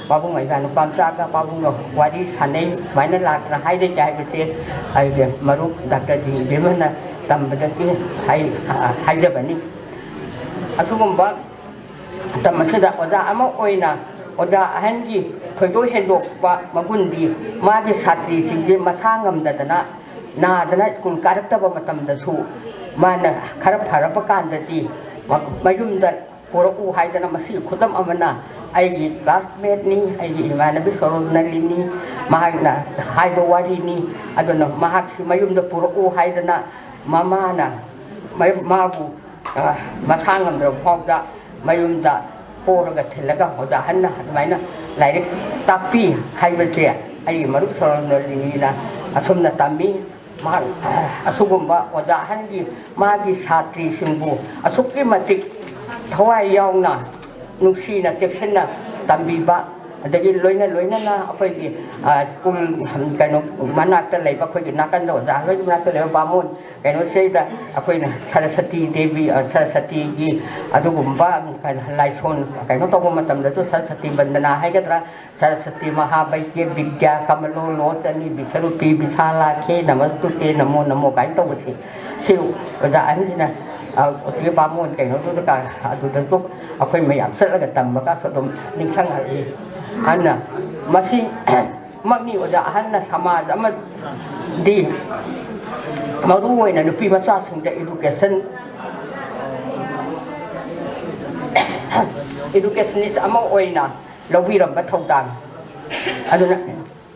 ꯄꯥꯕꯨꯡ ꯑꯩꯒꯥ ꯅꯨꯄꯥ ꯃꯆꯥꯒ ꯄꯥꯕꯨꯡꯒ ꯋꯥꯔꯤ ꯁꯥꯟꯅꯩ꯫ ꯁꯨꯃꯥꯏꯅ ꯂꯥꯛꯇꯅ ꯍꯥꯏꯔꯤꯁꯦ ꯍꯥꯏꯕꯁꯦ ꯑꯩꯒꯤ ꯃꯔꯨꯞ ꯗꯥꯛꯇꯔ ꯖꯤ ꯏꯕꯦꯝꯍꯜꯅ ꯇꯝꯕꯗꯒꯤ ꯍꯥꯏ-, ꯍꯥꯏꯖꯕꯅꯤ꯫ ꯑꯁꯤꯒꯨꯝꯕ ꯃꯇꯝ ꯑꯁꯤꯗ ꯑꯣꯖꯥ ꯑꯃ ꯑꯣꯏꯅ ꯑꯣꯖꯥ ꯑꯍꯟꯒꯤ ꯊꯣꯏꯗꯣꯛ ꯍꯦꯟꯗꯣꯛꯄ ꯃꯒꯨꯟꯗꯤ ꯃꯥꯒꯤ ꯁꯥꯇ꯭ꯔꯤꯁꯤꯡꯁꯦ ꯃꯁꯥ ꯉꯝꯗꯗꯅ, ꯅꯥꯗꯅ ꯁ꯭ꯀꯨꯜ ꯀꯥꯔꯛꯇꯕ ꯃꯇꯝꯗꯁꯨ ꯃꯥꯅ ꯈꯔ ꯐꯔꯛꯄ ꯀꯥꯟꯗꯗꯤ ꯃ-, ꯃꯌꯨꯝꯗ ꯄꯨꯔꯛꯎ ꯍꯥꯏꯗꯅ, ꯃꯁꯤꯒꯤ ꯈꯨꯗꯝ ꯑꯃꯅ ꯑꯩꯒꯤ ꯀ꯭ꯂꯥꯁꯃꯦꯠꯅꯤ, ꯑꯩꯒꯤ ꯏꯃꯥꯟꯅꯕꯤ ꯁꯣꯔꯣꯖꯅꯂꯤꯅꯤ, ꯃꯍꯥꯛꯅ ꯍꯥꯏꯕ ꯋꯥꯔꯤꯅꯤ꯫ ꯑꯗꯨꯅ ꯃꯍꯥꯛꯁꯤ ꯃꯌꯨꯝꯗ ꯄꯨꯔꯛꯎ ꯍꯥꯏꯗꯅ ꯃꯃꯥꯅ ꯃ-, ꯃꯥꯕꯨ, ꯑ, ꯃꯁꯥ ꯉꯝꯗ꯭ꯔꯕ ꯐꯥꯎꯗ ꯃꯌꯨꯝꯗ ꯄꯣꯔꯒ ꯊꯤꯜꯂꯒ ꯑꯣꯖꯥ ꯑꯍꯟꯅ ꯑꯗꯨꯃꯥꯏꯅ ꯂꯥꯏꯔꯤꯛ ꯇꯥꯛꯄꯤ ꯍꯥꯏꯕꯁꯦ ꯑꯩꯒꯤ ꯃꯔꯨꯞ ꯁꯣꯔꯣꯖꯅꯂꯤꯅꯤꯅ ꯑꯁꯨꯝꯅ ꯇꯝꯃꯤ꯫ ꯃꯍꯥꯛ ꯑꯁꯤꯒꯨꯝꯕ ꯑꯣꯖꯥ ꯑꯍꯟꯒꯤ ꯃꯥꯒꯤ ꯁꯥꯇ꯭ꯔꯤꯁꯤꯡꯕꯨ ꯑꯁꯨꯛꯀꯤ ꯃꯇꯤꯛ ꯊꯋꯥꯏ ꯌꯥꯎꯅ, ꯅꯨꯡꯁꯤꯅ, ꯆꯦꯛꯁꯤꯟꯅ ꯇꯝꯕꯤꯕ, ꯑꯗꯒꯤ ꯂꯣꯏꯅ ꯂꯣꯏꯅꯅ ꯑꯩꯈꯣꯏꯒꯤ, ꯑ, ꯁ꯭ꯀꯨꯜ, ꯀꯩꯅꯣ, ꯃꯅꯥꯛꯇ ꯂꯩꯕ, ꯑꯩꯈꯣꯏꯒꯤ ꯅꯥꯀꯟꯗ ꯑꯣꯖꯥ ꯍꯣꯏꯒꯤ ꯃꯅꯥꯛꯇ ꯂꯩꯕ ꯕꯥꯃꯣꯟ ꯀꯩꯅꯣꯁꯤꯗ ꯑꯩꯈꯣꯏꯅ ꯁꯔꯁꯇꯤ ꯗꯦꯕꯤ, ꯑ, ꯁꯔꯁꯇꯤꯒꯤ ꯑꯗꯨꯒꯨꯝꯕ, ꯀꯩꯅꯣ, ꯂꯥꯏꯁꯣꯟ ꯀꯩꯅꯣ ꯇꯧꯕ ꯃꯇꯝꯗꯁꯨ ꯁꯔꯁꯇꯤ ꯕꯟꯗꯅꯥ ꯍꯥꯏꯒꯗ꯭ꯔꯥ, ꯁꯔꯁꯇꯤ ꯃꯍꯥꯕꯩꯀ꯭ꯌ ꯕꯤꯗ꯭ꯌꯥ ꯀꯃꯂꯣ ꯂꯣꯆꯅꯤ ꯕꯤꯁꯔꯨꯄꯤ ꯕꯤꯁꯥꯂꯥꯈꯦ ꯅꯃꯁꯇꯨꯇꯦ ꯅꯃꯣ ꯅꯃꯣ ꯀꯥꯏꯅ ꯇꯧꯕꯁꯦ, ꯁꯤ ꯑꯣꯖꯥ ꯑꯍꯟꯁꯤꯅ, ꯑ, ꯑꯣꯖꯥ ꯕꯥꯃꯣꯟ ꯀꯩꯅꯣꯗꯨꯗ ꯀ-, ꯑꯗꯨꯗꯁꯨ ꯑꯩꯈꯣꯏ ꯃꯌꯥꯝ ꯆꯠꯂꯒ ꯇꯝꯕꯒꯁꯨ ꯑꯗꯨꯝ ꯅꯤꯡꯁꯤꯡꯍꯜꯂꯤ꯫ ꯑꯗꯨꯅ ꯃꯁꯤ ꯃꯛꯅꯤ ꯑꯣꯖꯥ ꯑꯍꯟꯅ ꯁꯃꯥꯖ ꯑꯃꯗꯤ ꯃꯔꯨ ꯑꯣꯏꯅ ꯅꯨꯄꯤ ꯃꯆꯥꯁꯤꯡꯗ education, educationist ꯑꯃ ꯑꯣꯏꯅ ꯂꯧꯕꯤꯔꯝꯕ ꯊꯧꯗꯥꯡ꯫ ꯑꯗꯨꯅ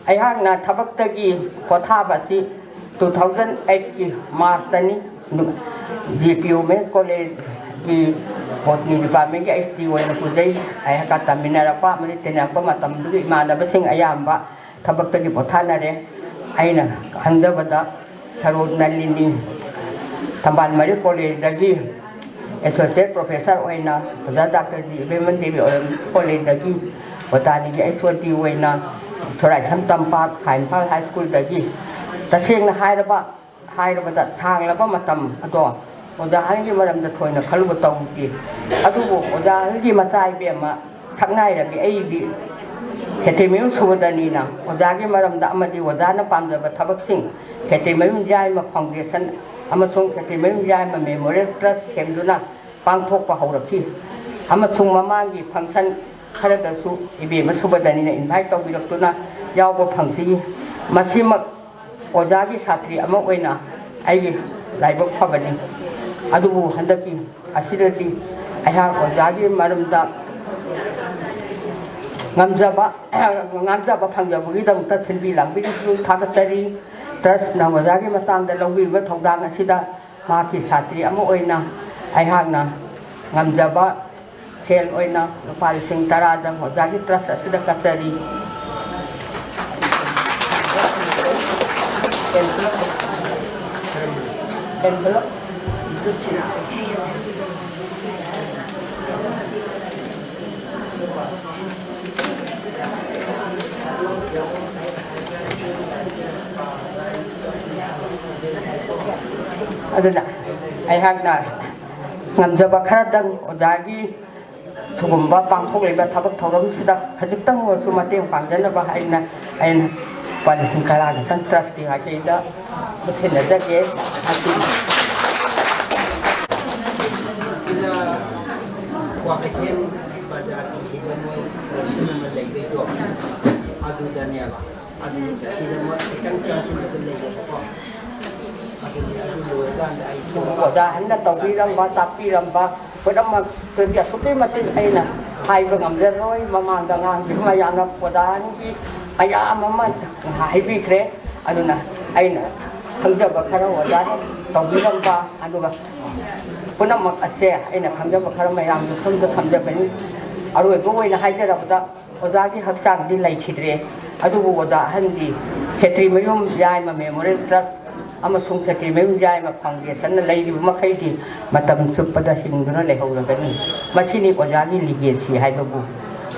ꯑꯩꯍꯥꯛꯅ ꯊꯕꯛꯇꯒꯤ ꯄꯣꯊꯥꯕ ꯑꯁꯤ two thousand eight ꯀꯤ March ꯇꯅꯤ꯫ ꯖꯦ ꯄꯤ Women's College ꯀꯤ Botany Department ꯀꯤ ꯑꯩꯆ ꯗꯤ ꯑꯣꯏꯅ ꯄꯨꯖꯩ꯫ ꯑꯩꯍꯥꯛꯀ ꯇꯝꯃꯤꯟꯅꯔꯛꯄ ꯑꯃꯗꯤ ꯇꯤꯟꯅꯔꯛꯄ ꯃꯇꯝꯗꯨꯒꯤ ꯏꯃꯥꯟꯅꯕꯁꯤꯡ ꯑꯌꯥꯝꯕ ꯊꯕꯛꯇꯒꯤ ꯄꯣꯊꯥꯅꯔꯦ꯫ ꯑꯩꯅ ꯈꯪꯖꯕꯗ ꯁꯔꯣꯖ ꯅꯂꯤꯅꯤ ꯊꯝꯕꯥꯜ ꯃꯔꯤ College ꯇꯒꯤ Associate Professor ꯑꯣꯏꯅ, ꯑꯣꯖꯥ ꯗꯥꯛꯇꯔ ꯖꯤ ꯏꯕꯦꯝꯃꯟ ꯗꯦꯕꯤ ꯑꯣꯏꯔꯝ College ꯇꯒꯤ Botany ꯒꯤ ꯑꯩꯆ ꯑꯣ ꯗꯤ ꯑꯣꯏꯅ ꯁꯣꯔꯥꯏꯁꯝ ꯇꯝꯄꯥꯛ ꯈꯥ ꯏꯝꯐꯥꯜ High School ꯗꯒꯤ꯫ ꯇꯁꯦꯡꯅ ꯍꯥꯏꯔꯕ, ꯍꯥꯏꯔꯕꯗ ꯁꯥꯡꯂꯕ ꯃꯇꯝ ꯑꯗꯣ ꯑꯣꯖꯥ ꯑꯍꯟꯒꯤ ꯃꯔꯝꯗ ꯊꯣꯏꯅ ꯈꯜꯂꯨꯕ ꯇꯧꯗꯦ꯫ ꯑꯗꯨꯕꯨ ꯑꯣꯖꯥ ꯑꯍꯟꯒꯤ ꯃꯆꯥ ꯏꯕꯦꯝꯃ ꯁꯛꯅꯥꯏꯔꯕꯤ ꯑꯩꯗꯤ ꯈꯦꯇ꯭ꯔꯤꯃꯌꯨꯝ ꯁꯨꯕꯗꯅꯤꯅ ꯑꯣꯖꯥꯒꯤ ꯃꯔꯝꯗ ꯑꯃꯗꯤ ꯑꯣꯖꯥꯅ ꯄꯥꯝꯖꯕ ꯊꯕꯛꯁꯤꯡ ꯈꯦꯇ꯭ꯔꯤꯃꯌꯨꯝ ꯌꯥꯏꯃ Foundation ꯑꯃꯁꯨꯡ ꯈꯦꯇ꯭ꯔꯤꯃꯌꯨꯝ ꯌꯥꯏꯃ Memorial Trust ꯁꯦꯝꯗꯨꯅ ꯄꯥꯡꯊꯣꯛꯄ ꯍꯧꯔꯛꯈꯤ꯫ ꯑꯃꯁꯨꯡ ꯃꯃꯥꯡꯒꯤ function ꯈꯔꯗꯁꯨ ꯏꯕꯦꯝꯃ ꯁꯨꯕꯗꯅꯤꯅ invite ꯇꯧꯕꯤꯔꯛꯇꯨꯅ ꯌꯥꯎꯕ ꯐꯪꯈꯤ꯫ ꯃꯁꯤꯃꯛ ꯑꯣꯖꯥꯒꯤ ꯁꯥꯇ꯭ꯔꯤ ꯑꯃ ꯑꯣꯏꯅ ꯑꯩꯒꯤ ꯂꯥꯏꯕꯛ ꯐꯕꯅꯤ꯫ ꯑꯗꯨꯕꯨ ꯍꯟꯗꯛꯀꯤ ꯑꯁꯤꯗꯗꯤ ꯑꯩꯍꯥꯛ ꯑꯣꯖꯥꯒꯤ ꯃꯔꯝꯗ ꯉꯝꯖꯕ, ꯉꯥꯡꯖꯕ ꯐꯪꯖꯕꯒꯤꯗꯃꯛꯇ ꯁꯤꯟꯕꯤ ꯂꯥꯡꯕꯤꯔꯤꯕꯁꯨ ꯊꯥꯒꯠꯆꯔꯤ꯫ Trust ꯅ ꯑꯣꯖꯥꯒꯤ ꯃꯇꯥꯡꯗ ꯂꯧꯕꯤꯔꯤꯕ ꯊꯧꯗꯥꯡ ꯑꯁꯤꯗ ꯃꯍꯥꯛꯀꯤ ꯁꯥꯇ꯭ꯔꯤ ꯑꯃ ꯑꯣꯏꯅ ꯑꯩꯍꯥꯛꯅ ꯉꯝꯖꯕ ꯁꯦꯜ ꯑꯣꯏꯅ ꯂꯨꯄꯥ ꯂꯤꯁꯤꯡ ꯇꯔꯥꯗꯪ ꯑꯣꯖꯥꯒꯤ trust ꯑꯁꯤꯗ ꯀꯠꯆꯔꯤ꯫ Envelope. Envelope. ꯑꯗꯨꯅ ꯑꯩꯍꯥꯛꯅ ꯉꯝꯖꯕ ꯈꯔꯗꯪ ꯑꯣꯖꯥꯒꯤ ꯁꯤꯒꯨꯝꯕ ꯄꯥꯡꯊꯣꯛꯂꯤꯕ ꯊꯕꯛ ꯊꯧꯔꯝꯁꯤꯗ ꯈꯖꯤꯛꯇꯪ ꯑꯣꯏꯔꯁꯨ ꯃꯇꯦꯡ ꯄꯥꯡꯖꯅꯕ ꯑꯩꯅ, ꯑꯩꯅ ꯂꯨꯄꯥ ꯂꯤꯁꯤꯡ ꯇꯔꯥ ꯈꯛꯇꯪ ꯇ꯭ꯔꯁꯀꯤ ꯃꯥꯏꯀꯩꯗ ꯈꯨꯠꯁꯤꯟꯅꯖꯒꯦ꯫ ꯃꯁꯤ ꯀ꯭ꯋꯥꯀꯩꯊꯦꯜ ꯕꯖꯥꯔꯒꯤ ꯁꯤꯗ ꯃꯣꯏ ꯂꯣꯏꯁꯤꯟ ꯑꯃ ꯂꯩꯕꯩꯗꯣ, ꯑꯗꯨꯗꯅꯦꯕ꯫ ꯑꯗꯨ ꯁꯤꯗ ꯃꯣꯏ ꯈꯤꯇꯪ ꯆꯪꯁꯤꯜꯂꯒ ꯂꯩꯌꯦꯕꯀꯣ꯫ ꯑꯗꯨꯅꯤ, ꯑꯗꯨ ꯂꯣꯏꯔꯀꯥꯟꯗ ꯑꯩ ꯑꯣꯖꯥ ꯑꯍꯟꯅ ꯇꯧꯕꯤꯔꯝꯕ, ꯇꯥꯛꯄꯤꯔꯝꯕ ꯄꯨꯝꯅꯃꯛꯇꯨꯗꯤ ꯑꯁꯨꯛꯀꯤ ꯃꯇꯤꯛ ꯑꯩꯅ ꯍꯥꯏꯕ ꯉꯝꯖꯔꯣꯏ꯫ ꯃꯃꯥꯡꯗ ꯑꯉꯥꯡꯁꯤꯡ ꯃꯌꯥꯝꯅ ꯑꯣꯖꯥ ꯑꯍꯟꯒꯤ ꯃꯌꯥꯝ ꯑꯃ ꯍꯥꯏꯕꯤꯈ꯭ꯔꯦ꯫ ꯑꯗꯨꯅ ꯑꯩꯅ ꯈꯪꯖꯕ ꯈꯔ ꯑꯣꯖꯥꯅ ꯇꯧꯕꯤꯔꯝꯕ, ꯑꯗꯨꯒ ꯄꯨꯝꯅꯃꯛ ꯑꯁꯦ ꯑꯩꯅ ꯈꯪꯖꯕ ꯈꯔ ꯃꯌꯥꯝꯗꯨ ꯁꯣꯝꯗ ꯊꯝꯖꯕꯅꯤ꯫ ꯑꯔꯣꯏꯕ ꯑꯣꯏꯅ ꯍꯥꯏꯖꯔꯕꯗ, ꯑꯣꯖꯥꯒꯤ ꯍꯛꯆꯥꯡꯗꯤ ꯂꯩꯈꯤꯗ꯭ꯔꯦ, ꯑꯗꯨꯕꯨ ꯑꯣꯖꯥ ꯑꯍꯟꯗꯤ ꯈꯦꯇ꯭ꯔꯤꯃꯌꯨꯝ ꯌꯥꯏꯃ ꯃꯦꯃꯣꯔꯤꯌꯦꯜ ꯇ꯭ꯔꯁ ꯑꯃꯁꯨꯡ ꯈꯦꯇ꯭ꯔꯤꯃꯌꯨꯝ ꯌꯥꯏꯃ ꯐꯥꯎꯟꯗꯦꯁꯟꯅ ꯂꯩꯔꯤꯕ ꯃꯈꯩꯗꯤ ꯃꯇꯝ ꯆꯨꯞꯄꯗ ꯍꯤꯡꯗꯨꯅ ꯂꯩꯍꯧꯔꯒꯅꯤ꯫ ꯃꯁꯤꯅꯤ ꯑꯣꯖꯥꯒꯤ ꯂꯤꯒꯦꯁꯤ ꯍꯥꯏꯕꯕꯨ꯫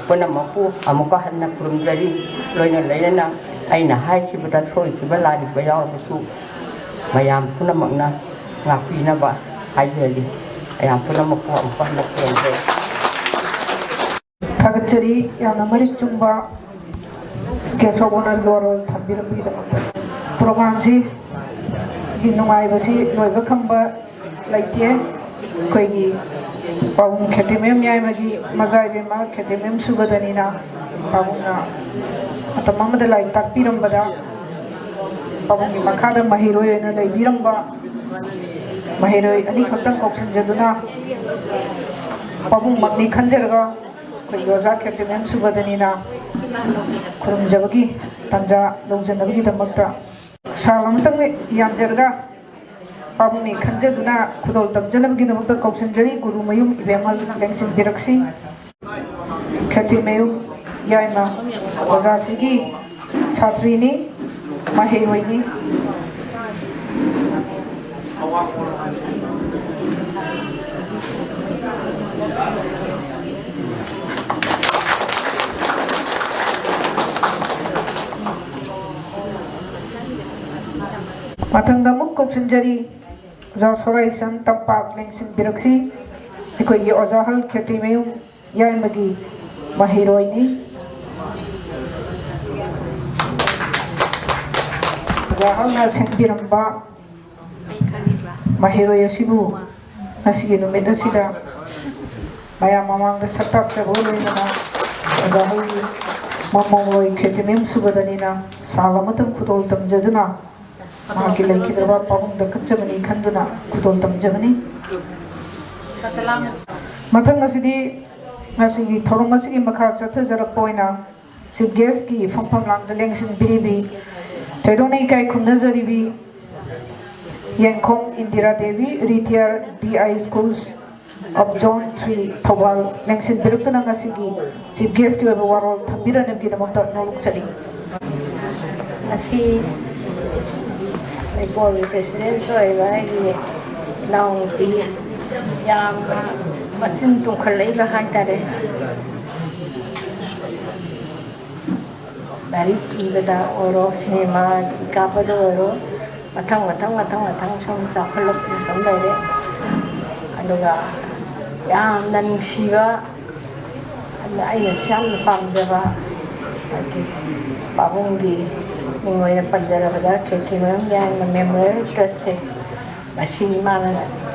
ꯄꯨꯝꯅꯃꯛꯄꯨ ꯑꯃꯨꯛꯀ ꯍꯟꯅ ꯈꯨꯔꯨꯝꯖꯔꯤ꯫ ꯂꯣꯏꯅ ꯂꯣꯏꯅꯅ ꯑꯩꯅ ꯍꯥꯏꯈꯤꯕꯗ ꯁꯣꯏꯈꯤꯕ ꯂꯥꯟꯈꯤꯕ ꯌꯥꯎꯔꯕꯁꯨ ꯃꯌꯥꯝ ꯄꯨꯝꯅꯃꯛꯅ ꯉꯥꯛꯄꯤꯅꯕ ꯍꯥꯏꯖꯔꯤ꯫ ꯃꯌꯥꯝ ꯄꯨꯝꯅꯃꯛꯄꯨ ꯑꯃꯨꯛꯀ ꯍꯟꯅ ꯈꯨꯔꯨꯝꯖꯔꯤ꯫ ꯊꯥꯒꯠꯆꯔꯤ꯫ ꯌꯥꯝꯅ ꯃꯔꯤꯛ ꯆꯨꯝꯕ ꯀꯦꯁꯣꯕꯅ ꯂꯣꯔꯣꯜ ꯊꯝꯕꯤꯔꯝꯕꯒꯤꯗꯃꯛꯇ꯫ ꯄ꯭ꯔꯣꯒ꯭ꯔꯥꯝꯁꯤ ꯒꯤ ꯅꯨꯡꯉꯥꯏꯕꯁꯤ ꯂꯣꯏꯕ ꯈꯝꯕ ꯂꯩꯇꯦ꯫ ꯑꯩꯈꯣꯏꯒꯤ ꯄꯥꯕꯨꯡ ꯈꯦꯇ꯭ꯔꯤꯃꯌꯨꯝ ꯌꯥꯏꯃꯒꯤ ꯃꯆꯥ ꯏꯕꯦꯝꯃ ꯈꯦꯇ꯭ꯔꯤꯃꯌꯨꯝ ꯁꯨꯒꯗꯅꯤꯅ ꯄꯥꯕꯨꯡꯅ ꯃꯇꯝ ꯑꯃꯗ ꯂꯥꯏꯔꯤꯛ ꯇꯥꯛꯄꯤꯔꯝꯕꯗ ꯄꯥꯕꯨꯡꯒꯤ ꯃꯈꯥꯗ ꯃꯍꯩꯔꯣꯏ ꯑꯣꯏꯅ ꯂꯩꯕꯤꯔꯝꯕ ꯃꯍꯩꯔꯣꯏ ꯑꯅꯤꯈꯛꯇꯪ ꯀꯧꯁꯤꯟꯖꯗꯨꯅ ꯄꯥꯕꯨꯡꯃꯛꯅꯤ ꯈꯟꯖꯔꯒ ꯑꯩꯈꯣꯏꯒꯤ ꯑꯣꯖꯥ ꯈꯦꯇ꯭ꯔꯤꯃꯌꯨꯝ ꯁꯨꯒꯗꯅꯤꯅ ꯈꯨꯔꯨꯝꯖꯕꯒꯤ ꯇꯥꯟꯖꯥ ꯂꯧꯖꯅꯕꯒꯤꯗꯃꯛꯇ ꯁꯥꯜ ꯑꯃꯇꯪ ꯌꯥꯟꯖꯔꯒ ꯄꯥꯕꯨꯡꯅꯤ ꯈꯟꯖꯗꯨꯅ ꯈꯨꯗꯣꯜ ꯇꯝꯖꯅꯕꯒꯤꯗꯃꯛꯇ ꯀꯧꯁꯤꯟꯖꯔꯤ꯫ ꯒꯨꯔꯨꯃꯌꯨꯝ ꯏꯕꯦꯝꯃ ꯂꯦꯡꯁꯤꯟꯕꯤꯔꯛꯁꯤ꯫ ꯈꯦꯇ꯭ꯔꯤꯃꯌꯨꯝ ꯌꯥꯏꯃ ꯑꯣꯖꯥꯁꯤꯒꯤ ꯁꯥꯇ꯭ꯔꯤꯅꯤ, ꯃꯍꯩꯔꯣꯏꯅꯤ꯫ ꯃꯊꯪꯗ ꯑꯃꯨꯛ ꯀꯧꯁꯤꯟꯖꯔꯤ꯫ ꯑꯣꯖꯥ ꯁꯣꯔꯥꯏꯁꯪ ꯇꯝꯄꯥꯛ ꯂꯦꯡꯁꯤꯟꯕꯤꯔꯛꯁꯤ꯫ ꯑꯩꯈꯣꯏꯒꯤ ꯑꯣꯖꯥ ꯍꯜ ꯈꯦꯇ꯭ꯔꯤꯃꯌꯨꯝ ꯌꯥꯏꯃꯒꯤ ꯃꯍꯩꯔꯣꯏꯅꯤ꯫ ꯑꯣꯖꯥ ꯍꯜꯅ ꯁꯤꯟꯕꯤꯔꯝꯕ ꯃꯍꯩꯔꯣꯏ ꯑꯁꯤꯕꯨ ꯉꯁꯤꯒꯤ ꯅꯨꯃꯤꯠ ꯑꯁꯤꯗ ꯃꯌꯥꯝ ꯃꯃꯥꯡꯗ ꯁꯛ ꯇꯥꯛꯆꯕꯒ ꯂꯣꯏꯅꯅ ꯑꯣꯖꯥ ꯍꯜꯒꯤ ꯃꯃꯣꯝꯂꯣꯏ ꯈꯦꯇ꯭ꯔꯤꯃꯌꯨꯝ ꯁꯨꯕꯗꯅꯤꯅ ꯁꯥꯜ ꯑꯃꯇꯪ ꯈꯨꯗꯣꯜ ꯇꯝꯖꯗꯨꯅ ꯃꯍꯥꯛꯀꯤ ꯂꯩꯈꯤꯗ꯭ꯔꯕ ꯄꯥꯕꯨꯡꯗ ꯀꯠꯆꯕꯅꯤ ꯈꯟꯗꯨꯅ ꯈꯨꯗꯣꯜ ꯇꯝꯖꯕꯅꯤ꯫ ꯃꯊꯪ ꯑꯁꯤꯗꯤ ꯉꯁꯤꯒꯤ ꯊꯧꯔꯝ ꯑꯁꯤꯒꯤ ꯃꯈꯥ ꯆꯠꯊꯖꯔꯛꯄ ꯑꯣꯏꯅ Chief Guestꯀꯤ ꯐꯝꯐꯝ ꯂꯥꯡꯗ ꯂꯦꯡꯁꯤꯟꯕꯤꯔꯤꯕꯤ, ꯊꯣꯏꯗꯣꯛꯅ ꯏꯀꯥꯏ ꯈꯨꯝꯅꯖꯔꯤꯕꯤ ꯌꯦꯡꯈꯣꯝ Indira Devi, Retired D I Schools of Zone three Thoubal ꯂꯦꯡꯁꯤꯟꯕꯤꯔꯛꯇꯨꯅ ꯉꯁꯤꯒꯤ Chief Guestꯀꯤ ꯑꯣꯏꯕ ꯋꯥꯔꯣꯜ ꯊꯝꯕꯤꯔꯅꯕꯒꯤꯗꯃꯛꯇ ꯅꯣꯂꯨꯛꯆꯔꯤ꯫ ꯉꯁꯤ ꯂꯩꯀꯣꯜꯒꯤ President ꯑꯣꯏꯕ ꯑꯩꯒꯤ ꯏꯅꯥꯎꯅꯨꯄꯤ ꯌꯥꯝꯅ ꯃꯆꯤꯟ ꯇꯨꯝꯈꯠꯂꯛꯏꯕ ꯍꯥꯏꯇꯥꯔꯦ꯫ ꯂꯥꯏꯔꯤꯛ ꯏꯕꯗ ꯑꯣꯏꯔꯣ, ꯁꯤꯅꯦꯃꯥ ꯀꯥꯞꯄꯗ ꯑꯣꯏꯔꯣ, ꯃꯊꯪ, ꯃꯊꯪ, ꯃꯊꯪ, ꯃꯊꯪ ꯁꯨꯝ ꯆꯥꯎꯈꯠꯂꯛꯇꯨꯅ ꯁꯨꯝ ꯂꯩꯔꯦ꯫ ꯑꯗꯨꯒ ꯌꯥꯝꯅ ꯅꯨꯡꯁꯤꯕ, ꯑꯗꯨꯅ ꯑꯩꯅꯁꯨ ꯌꯥꯝꯅ ꯄꯥꯝꯖꯕ, ꯍꯥꯏꯗꯤ, ꯄꯥꯕꯨꯡꯒꯤ ꯃꯤꯡ ꯑꯣꯏꯅ ꯄꯟꯖꯔꯕꯗ, ꯈꯦꯇ꯭ꯔꯤꯃꯌꯨꯝ ꯌꯥꯏꯃ Memorial Trustꯁꯦ, ꯃꯁꯤ ꯃꯥꯅ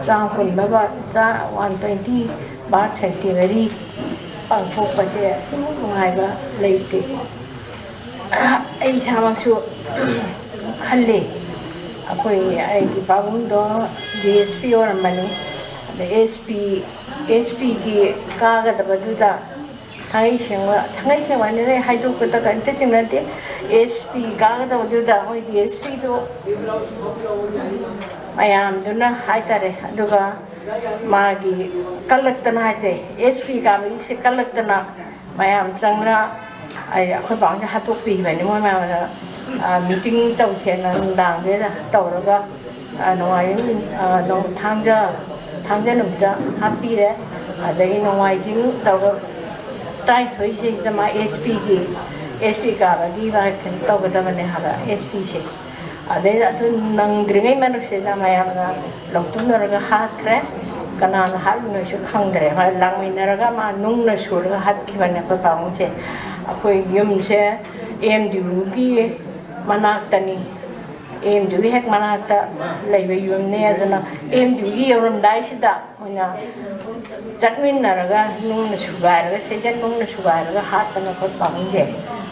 ꯆꯥ ꯀꯨꯟꯅꯕ, ꯆꯥ one twenty birth centenary ꯄꯥꯡꯊꯣꯛꯄꯁꯦ ꯑꯁꯤꯃꯨꯛ ꯅꯨꯡꯉꯥꯏꯕ ꯂꯩꯇꯦ꯫ ꯑꯩ ꯏꯁꯥꯃꯛꯁꯨ ꯈꯜꯂꯤ, ꯑꯩꯈꯣꯏ, ꯑꯩꯒꯤ ꯄꯥꯕꯨꯡꯗꯣ D S P ꯑꯣꯏꯔꯝꯕꯅꯤ꯫ ꯑꯗ S P, S Pꯒꯤ ꯀꯥꯒꯗꯕꯗꯨꯗ ꯊꯥꯡꯉꯩ ꯁꯦꯡꯕ, ꯊꯥꯡꯉꯩ ꯁꯦꯡꯕ ꯍꯥꯏꯅ ꯍꯥꯏꯗꯣꯛꯄꯗ ꯀꯔꯤꯝꯇ ꯆꯤꯡꯅꯗꯦ꯫ S P ꯀꯥꯒꯗꯕꯗꯨꯗ ꯃꯣꯏ D S Pꯗꯣ ꯃꯌꯥꯝꯗꯨꯅ ꯍꯥꯏꯇꯥꯔꯦ, ꯑꯗꯨꯒ ꯃꯥꯒꯤ ꯀꯜꯂꯛꯇꯅ ꯍꯥꯏꯁꯦ, S P ꯀꯥꯕꯒꯤꯁꯦ ꯀꯜꯂꯛꯇꯅ ꯃꯌꯥꯝ ꯆꯪꯅ ꯑꯩ, ꯑꯩꯈꯣꯏ ꯄꯥꯕꯨꯡꯁꯦ ꯍꯥꯠꯇꯣꯛꯄꯤꯈꯤꯕꯅꯤ꯫ ꯃꯣꯏ ꯃꯌꯥꯝꯅ, ꯑ, meeting ꯇꯧꯁꯦꯅ ꯅꯨꯡꯗꯥꯡꯁꯤꯗ ꯇꯧꯔꯒ, ꯑ, ꯅꯣꯡꯃꯥꯏꯖꯤꯡ, ꯑ, ꯅꯣꯡ-, ꯊꯥꯡꯖ, ꯊꯥꯡꯖ ꯅꯨꯃꯤꯠꯇ ꯍꯥꯠꯄꯤꯔꯦ꯫ ꯑꯗꯒꯤ ꯅꯣꯡꯃꯥꯏꯖꯤꯡ ꯇꯧꯔꯒ ꯇꯔꯥꯅꯤꯊꯣꯏꯁꯤꯗ ꯃꯥ S Pꯒꯤ, S P ꯀꯥꯕꯒꯤ ꯃꯥ ꯀꯩꯅꯣ ꯇꯧꯒꯗꯕꯅꯦ ꯍꯥꯏꯕ, S Pꯁꯦ꯫ ꯑꯗꯩ ꯑꯗꯨ ꯅꯪꯗ꯭ꯔꯤꯉꯩ ꯃꯔꯛꯁꯤꯗ ꯃꯌꯥꯝꯅ ꯂꯧꯊꯣꯛꯅꯔꯒ ꯍꯥꯠꯈ꯭ꯔꯦ꯫ ꯀꯅꯥꯅ ꯍꯥꯠꯂꯤꯅꯣꯁꯨ ꯈꯪꯗ꯭ꯔꯦ꯫ ꯃꯥ ꯂꯥꯡꯃꯤꯟꯅꯔꯒ ꯃꯥ ꯅꯨꯡꯅ ꯁꯨꯔꯒ ꯍꯥꯠꯈꯤꯕꯅꯦ ꯑꯩꯈꯣꯏ ꯄꯥꯕꯨꯡꯁꯦ꯫ ꯑꯩꯈꯣꯏ ꯌꯨꯝꯁꯦ ꯑꯦꯝ ꯗꯤ ꯌꯨꯒꯤ ꯃꯅꯥꯛꯇꯅꯤ꯫ ꯑꯦꯝ ꯗꯤ ꯌꯨꯒꯤ ꯍꯦꯛ ꯃꯅꯥꯛꯇ ꯂꯩꯕ ꯌꯨꯝꯅꯦ꯫ ꯑꯗꯨꯅ ꯑꯦꯝ ꯗꯤ ꯌꯨꯒꯤ ꯌꯧꯔꯝꯗꯥꯏꯁꯤꯗ ꯑꯩꯈꯣꯏꯅ ꯆꯠꯃꯤꯟꯅꯔꯒ ꯅꯨꯡꯅ ꯁꯨꯒꯥꯏꯔꯒ, ꯁꯤꯗ ꯅꯨꯡꯅ ꯁꯨꯒꯥꯏꯔꯒ ꯍꯥꯠꯇꯅ ꯑꯩꯈꯣꯏ ꯄꯥꯕꯨꯡꯁꯦ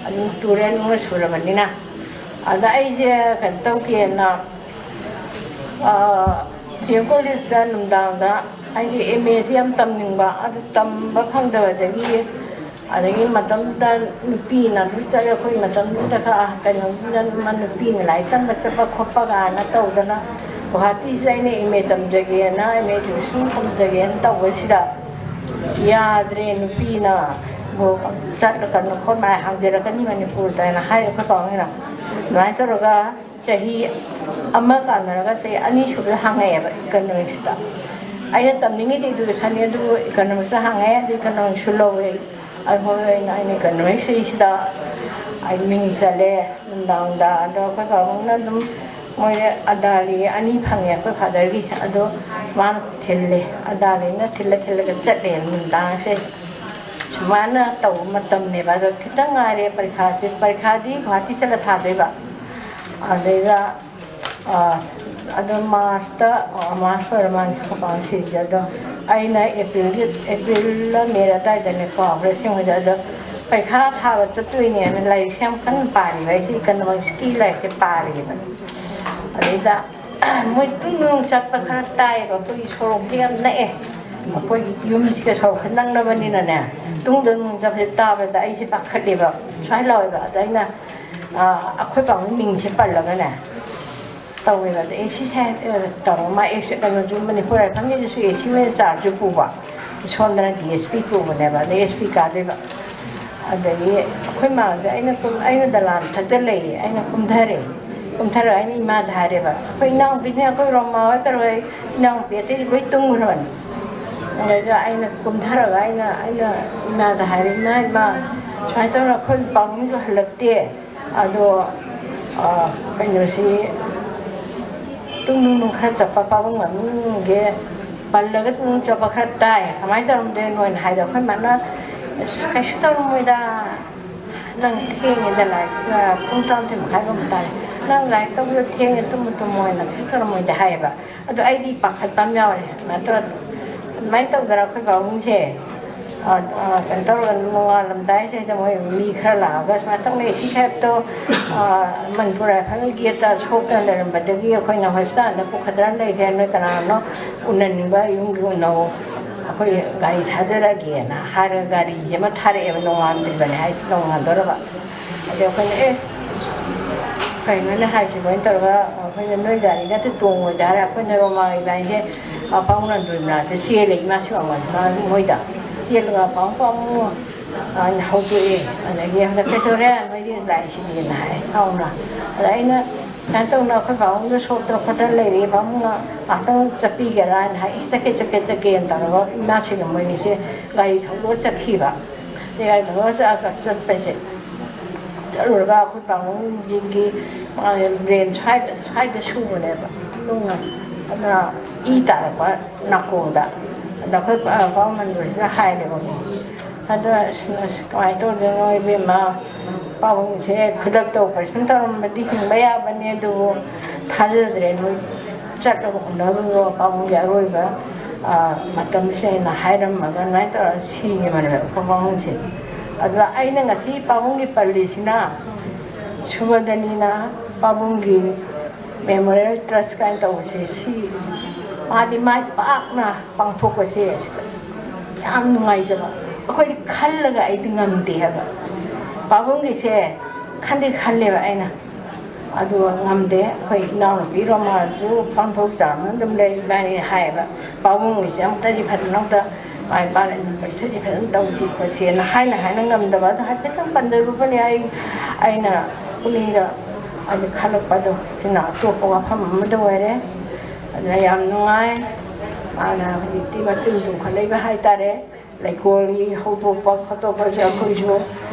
ꯑꯗꯨꯝ ꯇꯨꯔꯦ, ꯅꯨꯡꯅ ꯁꯨꯔꯕꯅꯤꯅ꯫ ꯑꯗ ꯑꯩꯁꯦ ꯀꯩꯅꯣ ꯇꯧꯒꯦꯅ, ꯑꯥ, ꯗꯤ ꯑꯦꯝ ꯀꯣꯂꯦꯖꯇ ꯅꯨꯡꯗꯥꯡꯗ ꯑꯩꯒꯤ ꯑꯦꯝ ꯑꯦꯁꯤ ꯌꯥꯝ ꯇꯝꯅꯤꯡꯕ, ꯑꯗꯨ ꯇꯝꯕ ꯐꯪꯗꯕꯗꯒꯤ, ꯑꯗꯒꯤ ꯃꯇꯝꯗꯨꯗ ꯅꯨꯄꯤꯅ ꯑꯗꯨꯝ ꯆꯠꯂꯦ꯫ ꯑꯩꯈꯣꯏ ꯃꯇꯝꯗꯨꯗ ꯈꯔ ꯀꯩꯅꯣꯗꯨꯗ ꯅꯨꯄꯤꯅ ꯂꯥꯏꯔꯤꯛ ꯇꯝꯕ ꯆꯠꯄ ꯈꯣꯠꯄ ꯀꯥꯏꯅ ꯇꯧꯗꯅ, ꯒꯨꯍꯥꯇꯤꯁꯤꯗ ꯑꯩꯅ ꯑꯦꯝ ꯑꯦ ꯇꯝꯖꯒꯦꯅ, ꯑꯦꯝ ꯑꯦ ꯏꯗꯨꯀꯦꯁꯟ ꯇꯝꯖꯒꯦꯅ ꯇꯧꯕꯁꯤꯗ, ꯌꯥꯗ꯭ꯔꯦ, ꯅꯨꯄꯤꯅ ꯆꯠꯂꯀꯅꯨ, ꯈꯣꯠꯅ ꯍꯥꯡꯖꯔꯛꯀꯅꯤ ꯃꯅꯤꯄꯨꯔꯗꯅ ꯍꯥꯏ ꯑꯩꯈꯣꯏ ꯄꯥꯕꯨꯡꯅ꯫ ꯑꯗꯨꯃꯥꯏꯅ ꯇꯧꯔꯒ ꯆꯍꯤ ꯑꯃ ꯀꯥꯟꯅꯔꯒ ꯆꯍꯤ ꯑꯅꯤ ꯁꯨꯕꯗ ꯍꯥꯡꯉꯛꯑꯦꯕ ꯏꯀꯅꯣꯃꯤꯛꯁꯇ꯫ ꯑꯩꯅ ꯇꯝꯅꯤꯡꯉꯤꯗꯤ ꯏꯗꯨꯀꯦꯁꯟꯅꯤ, ꯑꯗꯨꯕꯨ ꯏꯀꯅꯣꯃꯤꯛꯁꯇ ꯍꯥꯡꯉꯛꯑꯦ, ꯑꯗꯨ ꯏꯀꯅꯣꯃꯤꯛꯁꯁꯨ ꯂꯧꯔꯦ꯫ ꯑꯗꯨ ꯑꯩꯅ, ꯑꯩꯅ ꯏꯀꯅꯣꯃꯤꯛꯁꯁꯤꯗ ꯑꯩ ꯃꯤꯡ ꯆꯜꯂꯦ ꯅꯨꯡꯗꯥꯡꯗ꯫ ꯑꯗꯣ ꯑꯩꯈꯣꯏ ꯄꯥꯕꯨꯡꯅ ꯑꯗꯨꯝ ꯃꯣꯏ ꯑꯗꯥꯔꯤ ꯑꯅꯤ ꯐꯪꯉꯦ ꯑꯩꯈꯣꯏ ꯐꯥꯗꯔꯒꯤ꯫ ꯑꯗꯣ ꯃꯥꯅ ꯊꯤꯜꯂꯦ, ꯑꯗꯥꯔꯤꯅ ꯊꯤꯜꯂ ꯊꯤꯜꯂꯒ ꯆꯠꯂꯦ ꯅꯨꯡꯗꯥꯡꯁꯦ꯫ ꯁꯨꯃꯥꯏꯅ ꯇꯧꯕ ꯃꯇꯝꯅꯦꯕ꯫ ꯑꯗꯣ ꯈꯤꯇꯪ ꯉꯥꯏꯔꯦ ꯄꯔꯤꯈꯥꯁꯦ, ꯄꯔꯤꯈꯥꯗꯤ ꯒꯨꯍꯥꯇꯤ ꯆꯠꯂ ꯊꯥꯗꯣꯏꯕ꯫ ꯑꯗꯩꯗ, ꯑꯥ, ꯑꯗꯣ ꯃꯥꯔꯁꯇ, ꯑꯥ, ꯃꯥꯔꯁ ꯑꯣꯏꯔ ꯃꯥꯜꯂꯦ ꯈꯣꯏꯄꯥꯅ ꯁꯤꯔꯤꯁꯦ꯫ ꯑꯗꯣ ꯑꯩꯅ ꯑꯦꯄ꯭ꯔꯤꯜꯒꯤ, ꯑꯦꯄ꯭ꯔꯤꯜꯂ ꯃꯦꯔ ꯑꯗꯥꯏꯗꯅꯦ, ꯀꯥꯎꯈ꯭ꯔꯦ ꯑꯁꯦꯡꯕꯩꯗꯤ꯫ ꯑꯗꯣ ꯄꯩꯈꯥ ꯊꯥꯕ ꯆꯠꯇꯣꯏꯅꯦꯅ ꯂꯥꯏꯔꯤꯛꯁꯦ ꯌꯥꯝ ꯀꯟꯅ ꯄꯥꯔꯤꯕ ꯑꯩꯁꯦ, ꯏꯀꯅꯣꯃꯤꯛꯁꯀꯤ ꯂꯥꯏꯔꯤꯛꯁꯦ ꯄꯥꯔꯤꯕ꯫ ꯑꯗꯩꯗ ꯃꯣꯏ ꯇꯨꯡ ꯅꯨꯡ ꯆꯠꯄ ꯈꯔ ꯇꯥꯏꯌꯦꯕ, ꯑꯩꯈꯣꯏꯒꯤ ꯁꯣꯔꯣꯛꯁꯦ ꯌꯥꯝ ꯅꯛꯑꯦ꯫ ꯑꯩꯈꯣꯏꯒꯤ ꯌꯨꯝꯁꯤꯒ ꯁꯣꯔꯣꯛꯁꯦ ꯅꯛꯅꯕꯅꯤꯅꯅꯦ, ꯇꯨꯡꯗ ꯅꯨꯡ ꯆꯠꯄꯁꯦ ꯇꯥꯕꯗ ꯑꯩꯁꯦ ꯄꯥꯈꯠꯂꯦꯕ꯫ ꯁꯨꯃꯥꯏꯅ ꯂꯥꯎꯋꯦꯕ꯫ ꯑꯗ ꯑꯩꯅ, ꯑꯥ, ꯑꯩꯈꯣꯏ ꯄꯥꯕꯨꯡ ꯃꯤꯡꯁꯦ ꯄꯜꯂꯒꯅꯦ ꯇꯧꯋꯦꯕ꯫ ꯑꯗ ꯑꯦ ꯁꯤ ꯁꯥꯍꯦꯕ, ꯑ, ꯇꯧꯔꯒ ꯃꯥ ꯑꯦꯁ, ꯀꯩꯅꯣꯁꯨ ꯃꯅꯤꯄꯨꯔ ꯔꯥꯏꯐꯜꯒꯤꯗꯨꯁꯨ ꯑꯦ ꯁꯤ ꯑꯣꯏꯅ ꯆꯥꯔꯖꯁꯨ ꯄꯨꯕ, ꯁꯣꯝꯗꯅ ꯗꯤ ꯑꯦꯁ ꯄꯤ ꯄꯨꯕꯅꯦꯕ꯫ ꯑꯗ ꯑꯦꯁ ꯄꯤ ꯀꯥꯗꯣꯏꯕ꯫ ꯑꯗꯒꯤ ꯑꯩꯈꯣꯏ ꯃꯥꯁꯦ ꯑꯩꯅ ꯀꯨꯝ-, ꯑꯩꯅ ꯗꯂꯥꯟ ꯃꯊꯛꯇ ꯂꯩꯌꯦ, ꯑꯩꯅ ꯀꯨꯝꯊꯔꯦ꯫ ꯀꯨꯝꯊꯔꯒ ꯑꯩꯅ ꯏꯃꯥꯗ ꯍꯥꯏꯔꯦꯕ, ꯑꯩꯈꯣꯏ ꯏꯅꯥꯎꯄꯤꯅꯦ, ꯑꯩꯈꯣꯏ ꯔꯣꯃꯥ ꯍꯣꯏ ꯀꯩꯅꯣ ꯍꯣꯏ, ꯏꯅꯥꯎꯄꯤ ꯑꯇꯩꯗꯤ ꯂꯣꯏ ꯇꯨꯝꯈ꯭ꯔꯕꯅꯤ꯫ ꯑꯗꯨꯗ ꯑꯩꯅ ꯀꯨꯝꯊꯔꯒ ꯑꯩꯅ, ꯑꯩꯅ ꯏꯃꯥꯗ ꯍꯥꯏꯔꯦ, "ꯏꯃꯥ, ꯏꯃꯥ, ꯁꯨꯃꯥꯏꯅ ꯇꯧꯔ ꯑꯩꯈꯣꯏ ꯄꯥꯕꯨꯡꯁꯨ ꯍꯜꯂꯛꯇꯦ, ꯑꯗꯣ, ꯑ, ꯀꯩꯅꯣꯁꯤ ꯇꯨꯡ ꯅꯨꯡ ꯈꯔ ꯆꯠꯄ ꯄꯥꯕꯨꯡ ꯃꯃꯤꯡꯒꯤ ꯄꯜꯂꯒ ꯇꯨꯡ ꯆꯠꯄ ꯈꯔ ꯇꯥꯏ꯫ "ꯀꯃꯥꯏꯅ ꯇꯧꯔꯝꯗꯣꯏꯅꯣꯅ?" ꯍꯥꯏꯗꯣ ꯑꯩꯈꯣꯏ ꯃꯥꯅ, "ꯑꯁ, ꯀꯩꯁꯨ ꯇꯧꯔꯝꯃꯣꯏꯗ, ꯅꯪ ꯊꯦꯡꯉꯦꯗ, ꯂꯥꯏꯔꯤꯛ, ꯄꯨꯡ ꯇꯔꯥꯃꯥꯊꯣꯏ ꯃꯈꯥꯏꯒꯨꯝꯕ ꯇꯥꯔꯦ, ꯅꯪ ꯂꯥꯏꯔꯤꯛ ꯇꯧꯕꯗꯣ ꯊꯦꯡꯉꯦ, ꯇꯨꯝꯃꯨ ꯇꯨꯝꯃꯣꯅ, ꯀꯩꯁꯨ ꯇꯧꯔꯝꯃꯣꯏꯗ" ꯍꯥꯏꯌꯦꯕ꯫ ꯑꯗꯣ ꯑꯩꯗꯤ ꯄꯥꯈꯠꯄ ꯑꯃ ꯌꯥꯎꯔꯦ꯫ ꯁꯨꯃꯥꯏꯅ ꯇꯧꯔ, ꯑꯗꯨꯃꯥꯏꯅ ꯇꯧꯗꯅ ꯑꯩꯈꯣꯏ ꯄꯥꯕꯨꯡꯁꯦ, ꯑ, ꯑ, ꯀꯩꯅꯣ ꯇꯧꯔꯒ ꯅꯣꯡꯉꯥꯜꯂꯝꯗꯥꯏꯁꯤꯗ ꯃꯣꯏ ꯃꯤ ꯈꯔ ꯂꯥꯛꯑꯒ ꯁꯨꯃꯥꯏꯅ ꯇꯧꯅꯩ, "ꯁꯤ ꯁꯥꯍꯦꯕꯇꯣ, ꯑ, ꯃꯅꯤꯄꯨꯔ ꯔꯥꯏꯐꯜꯒꯤ ꯒꯦꯠꯇ ꯁꯣꯛꯇꯅ ꯂꯩꯔꯝꯕꯗꯒꯤ ꯑꯩꯈꯣꯏꯅ ꯍꯣꯁꯄꯤꯇꯥꯜꯗ ꯄꯨꯈꯠꯇꯅ ꯂꯩꯔꯦ, ꯅꯣꯏ ꯀꯅꯥꯅꯣ ꯎꯅꯅꯤꯡꯕ ꯌꯨꯝꯒꯤ ꯎꯅꯧ, ꯑꯩꯈꯣꯏ ꯒꯥꯔꯤ ꯊꯥꯖꯔꯛꯑꯒꯦꯅ" ꯍꯥꯏꯔꯒ ꯒꯥꯔꯤ ꯑꯃ ꯊꯥꯔꯛꯑꯦꯕ꯫ ꯅꯣꯡꯉꯥꯟꯗ꯭ꯔꯤꯕꯅꯦ ꯍꯥꯏ, ꯅꯣꯡꯉꯥꯟꯗꯣꯔꯕ꯫ ꯑꯗꯩ ꯑꯩꯈꯣꯏꯅ, "ꯑꯦ, ꯀꯩꯅꯣꯅꯦ ꯍꯥꯏꯁꯤꯕꯣ?" ꯍꯥꯏꯅ ꯇꯧꯔꯒ ꯑꯩꯈꯣꯏꯅ, "ꯅꯣꯏ ꯒꯥꯔꯤ ꯅꯠꯇꯦ, ꯇꯣꯡꯉꯣꯏꯗ" ꯍꯥꯏꯔꯦ꯫ ꯑꯩꯈꯣꯏꯅ ꯔꯣꯃꯥ ꯏꯕꯥꯅꯤꯁꯦ, ꯑ, ꯄꯥꯕꯨꯡ ꯅꯟꯗꯨꯒꯤ ꯃꯅꯥꯛꯇ ꯆꯦꯜꯂꯦ, ꯏꯃꯥ ꯁꯤꯋꯥꯡꯕꯟ ꯃꯥ ꯃꯣꯏꯗ꯫ ꯆꯦꯜꯂꯒ, "ꯄꯥꯕꯨꯡ, ꯄꯥꯕꯨꯡ" ꯍꯥꯏꯅ ꯍꯧꯗꯣꯛꯑꯦ꯫ ꯑꯗꯒꯤ ꯍꯟꯗꯛ, "ꯀꯩꯗꯧꯔꯦ ꯅꯣꯏꯗꯤ ꯂꯥꯛꯏꯁꯤꯗꯤꯅ" ꯍꯥꯏ ꯆꯥꯎꯅ꯫ ꯑꯗ ꯑꯩꯅ, "ꯁꯨꯃꯥꯏꯅ ꯇꯧꯅ ꯑꯩꯈꯣꯏ ꯄꯥꯕꯨꯡꯗꯣ ꯁꯣꯛꯇꯅ ꯈꯣꯠꯇꯅ ꯂꯩꯔꯦ, ꯄꯥꯕꯨꯡꯅ ꯉꯥꯏꯍꯥꯛꯇꯪ ꯆꯠꯄꯤꯒꯦꯔꯥ?" ꯍꯥꯏꯅ ꯍꯥꯏ꯫ "ꯑꯦ, ꯆꯠꯀꯦ, ꯆꯠꯀꯦ, ꯆꯠꯀꯦꯅ" ꯇꯧꯔꯒ ꯏꯃꯥꯁꯤꯒ ꯃꯣꯏꯅꯤꯁꯦ ꯒꯥꯔꯤ ꯊꯧꯗꯣꯛꯑ ꯆꯠꯈꯤꯕ꯫ ꯒꯥꯔꯤ ꯊꯧꯗꯣꯛꯑ ꯆꯠ-, ꯆꯠꯄꯁꯦ, ꯆꯠꯂꯨꯔꯒ ꯑꯩꯈꯣꯏ ꯄꯥꯕꯨꯡꯒꯤ, ꯃꯥꯒꯤ ꯕ꯭ꯔꯦꯟ ꯁ꯭ꯋꯥꯏꯗ, ꯁ꯭ꯋꯥꯏꯗ ꯁꯨꯕꯅꯦꯕ꯫ ꯑꯗꯨꯅ, ꯑꯗꯨꯅ ꯏ ꯇꯥꯔꯛꯄ ꯅꯥꯀꯣꯡꯗ꯫ ꯑꯗ ꯑꯩꯈꯣꯏ ꯄꯥ-, ꯄꯥꯕꯨꯡ ꯃꯟꯗꯨꯔꯁꯤꯅ ꯍꯥꯏꯔꯦꯕꯀꯣ꯫ ꯑꯗꯣ, "ꯑꯁ, ꯑꯁ, ꯀꯃꯥꯏꯅ ꯇꯧꯗꯣꯏꯅꯣ ꯏꯕꯦꯝꯃ? ꯄꯥꯕꯨꯡꯁꯦ ꯈꯨꯗꯛꯇ ꯑꯣꯄꯔꯦꯁꯟ ꯇꯧꯔꯝꯕꯗꯤ ꯍꯤꯡꯕ ꯌꯥꯕꯅꯦ, ꯑꯗꯨꯕꯨ ꯊꯥꯖꯗ꯭ꯔꯦ, ꯅꯣꯏ ꯆꯠꯂꯒ ꯎꯅꯔꯨꯔꯣ, ꯄꯥꯕꯨꯡꯒꯤ ꯑꯔꯣꯏꯕ, ꯑ, ꯃꯇꯝꯁꯦꯅ" ꯍꯥꯏꯔꯝꯃꯒ ꯑꯗꯨꯃꯥꯏꯅ ꯇꯧꯔꯒ ꯁꯤꯈꯤꯕꯅꯦꯕ ꯑꯩꯈꯣꯏ ꯄꯥꯕꯨꯡꯁꯦ꯫ ꯑꯗꯨꯗ ꯑꯩꯅ ꯉꯁꯤ ꯄꯥꯕꯨꯡꯒꯤ ꯄꯜꯂꯤꯁꯤꯅ, ꯁꯨꯕꯗꯅꯤꯅ ꯄꯥꯕꯨꯡꯒꯤ ꯃꯦꯃꯣꯔꯤꯌꯦꯜ ꯇ꯭ꯔꯁ ꯀꯥꯏꯅ ꯇꯧꯕꯁꯦ, ꯁꯤ ꯃꯥꯗꯤ ꯃꯥꯏ ꯄꯥꯛꯅ ꯄꯥꯡꯊꯣꯛꯄꯁꯦ ꯌꯥꯝ ꯅꯨꯡꯉꯥꯏꯖꯕ꯫ ꯑꯩꯈꯣꯏꯗꯤ ꯈꯜꯂꯒ ꯑꯩꯗꯤ ꯉꯝꯗꯦ ꯍꯥꯏꯕ꯫ ꯄꯥꯕꯨꯡꯒꯤꯁꯦ ꯈꯟꯗꯤ ꯈꯜꯂꯦꯕ ꯑꯩꯅ, ꯑꯗꯨꯒ ꯉꯝꯗꯦ꯫ ꯑꯩꯈꯣꯏ ꯏꯅꯥꯎꯅꯨꯄꯤ ꯔꯣꯃꯥꯁꯨ ꯄꯥꯡꯊꯣꯛ ꯆꯥꯎꯅ ꯑꯗꯨꯝ ꯂꯩ, ꯏꯕꯥꯅꯤ ꯍꯥꯏꯌꯦꯕ, "ꯄꯥꯕꯨꯡꯒꯤꯁꯦ ꯑꯃꯨꯛꯇꯗꯤ ꯐꯖꯅ ꯑꯝꯇ ꯃꯥꯏ ꯄꯥꯛꯅ ꯑꯦꯅꯤꯚꯔꯁꯔꯤ ꯐꯖꯅ ꯇꯧꯁꯤ ꯈꯣꯠꯁꯤꯅ" ꯍꯥꯏꯅ ꯍꯥꯏꯅ ꯉꯝꯗꯕ꯫ ꯑꯗꯣ ꯍꯥꯏꯐꯦꯠꯇꯪ ꯄꯟꯖꯔꯨꯕꯅꯦ꯫ ꯑꯩ, ꯑꯩꯅ ꯄꯨꯛꯅꯤꯡꯗ ꯍꯥꯏꯗꯤ ꯈꯜꯂꯛꯄꯗꯣ, ꯁꯤꯅ ꯑꯇꯣꯞꯄ ꯋꯥꯐꯝ ꯑꯃꯗ ꯑꯣꯏꯔꯦ꯫ ꯑꯗꯨꯅ ꯌꯥꯝ ꯅꯨꯡꯉꯥꯏ꯫ ꯃꯥꯅ ꯍꯧꯖꯤꯛꯇꯤ ꯃꯆꯤꯟ ꯇꯨꯝꯈꯠꯂꯛꯏꯕ ꯍꯥꯏꯇꯥꯔꯦ꯫ ꯂꯩꯀꯣꯜꯒꯤ ꯍꯧꯗꯣꯛꯄ ꯈꯣꯠꯇꯣꯛꯄꯁꯦ ꯑꯩꯈꯣꯏꯁꯨ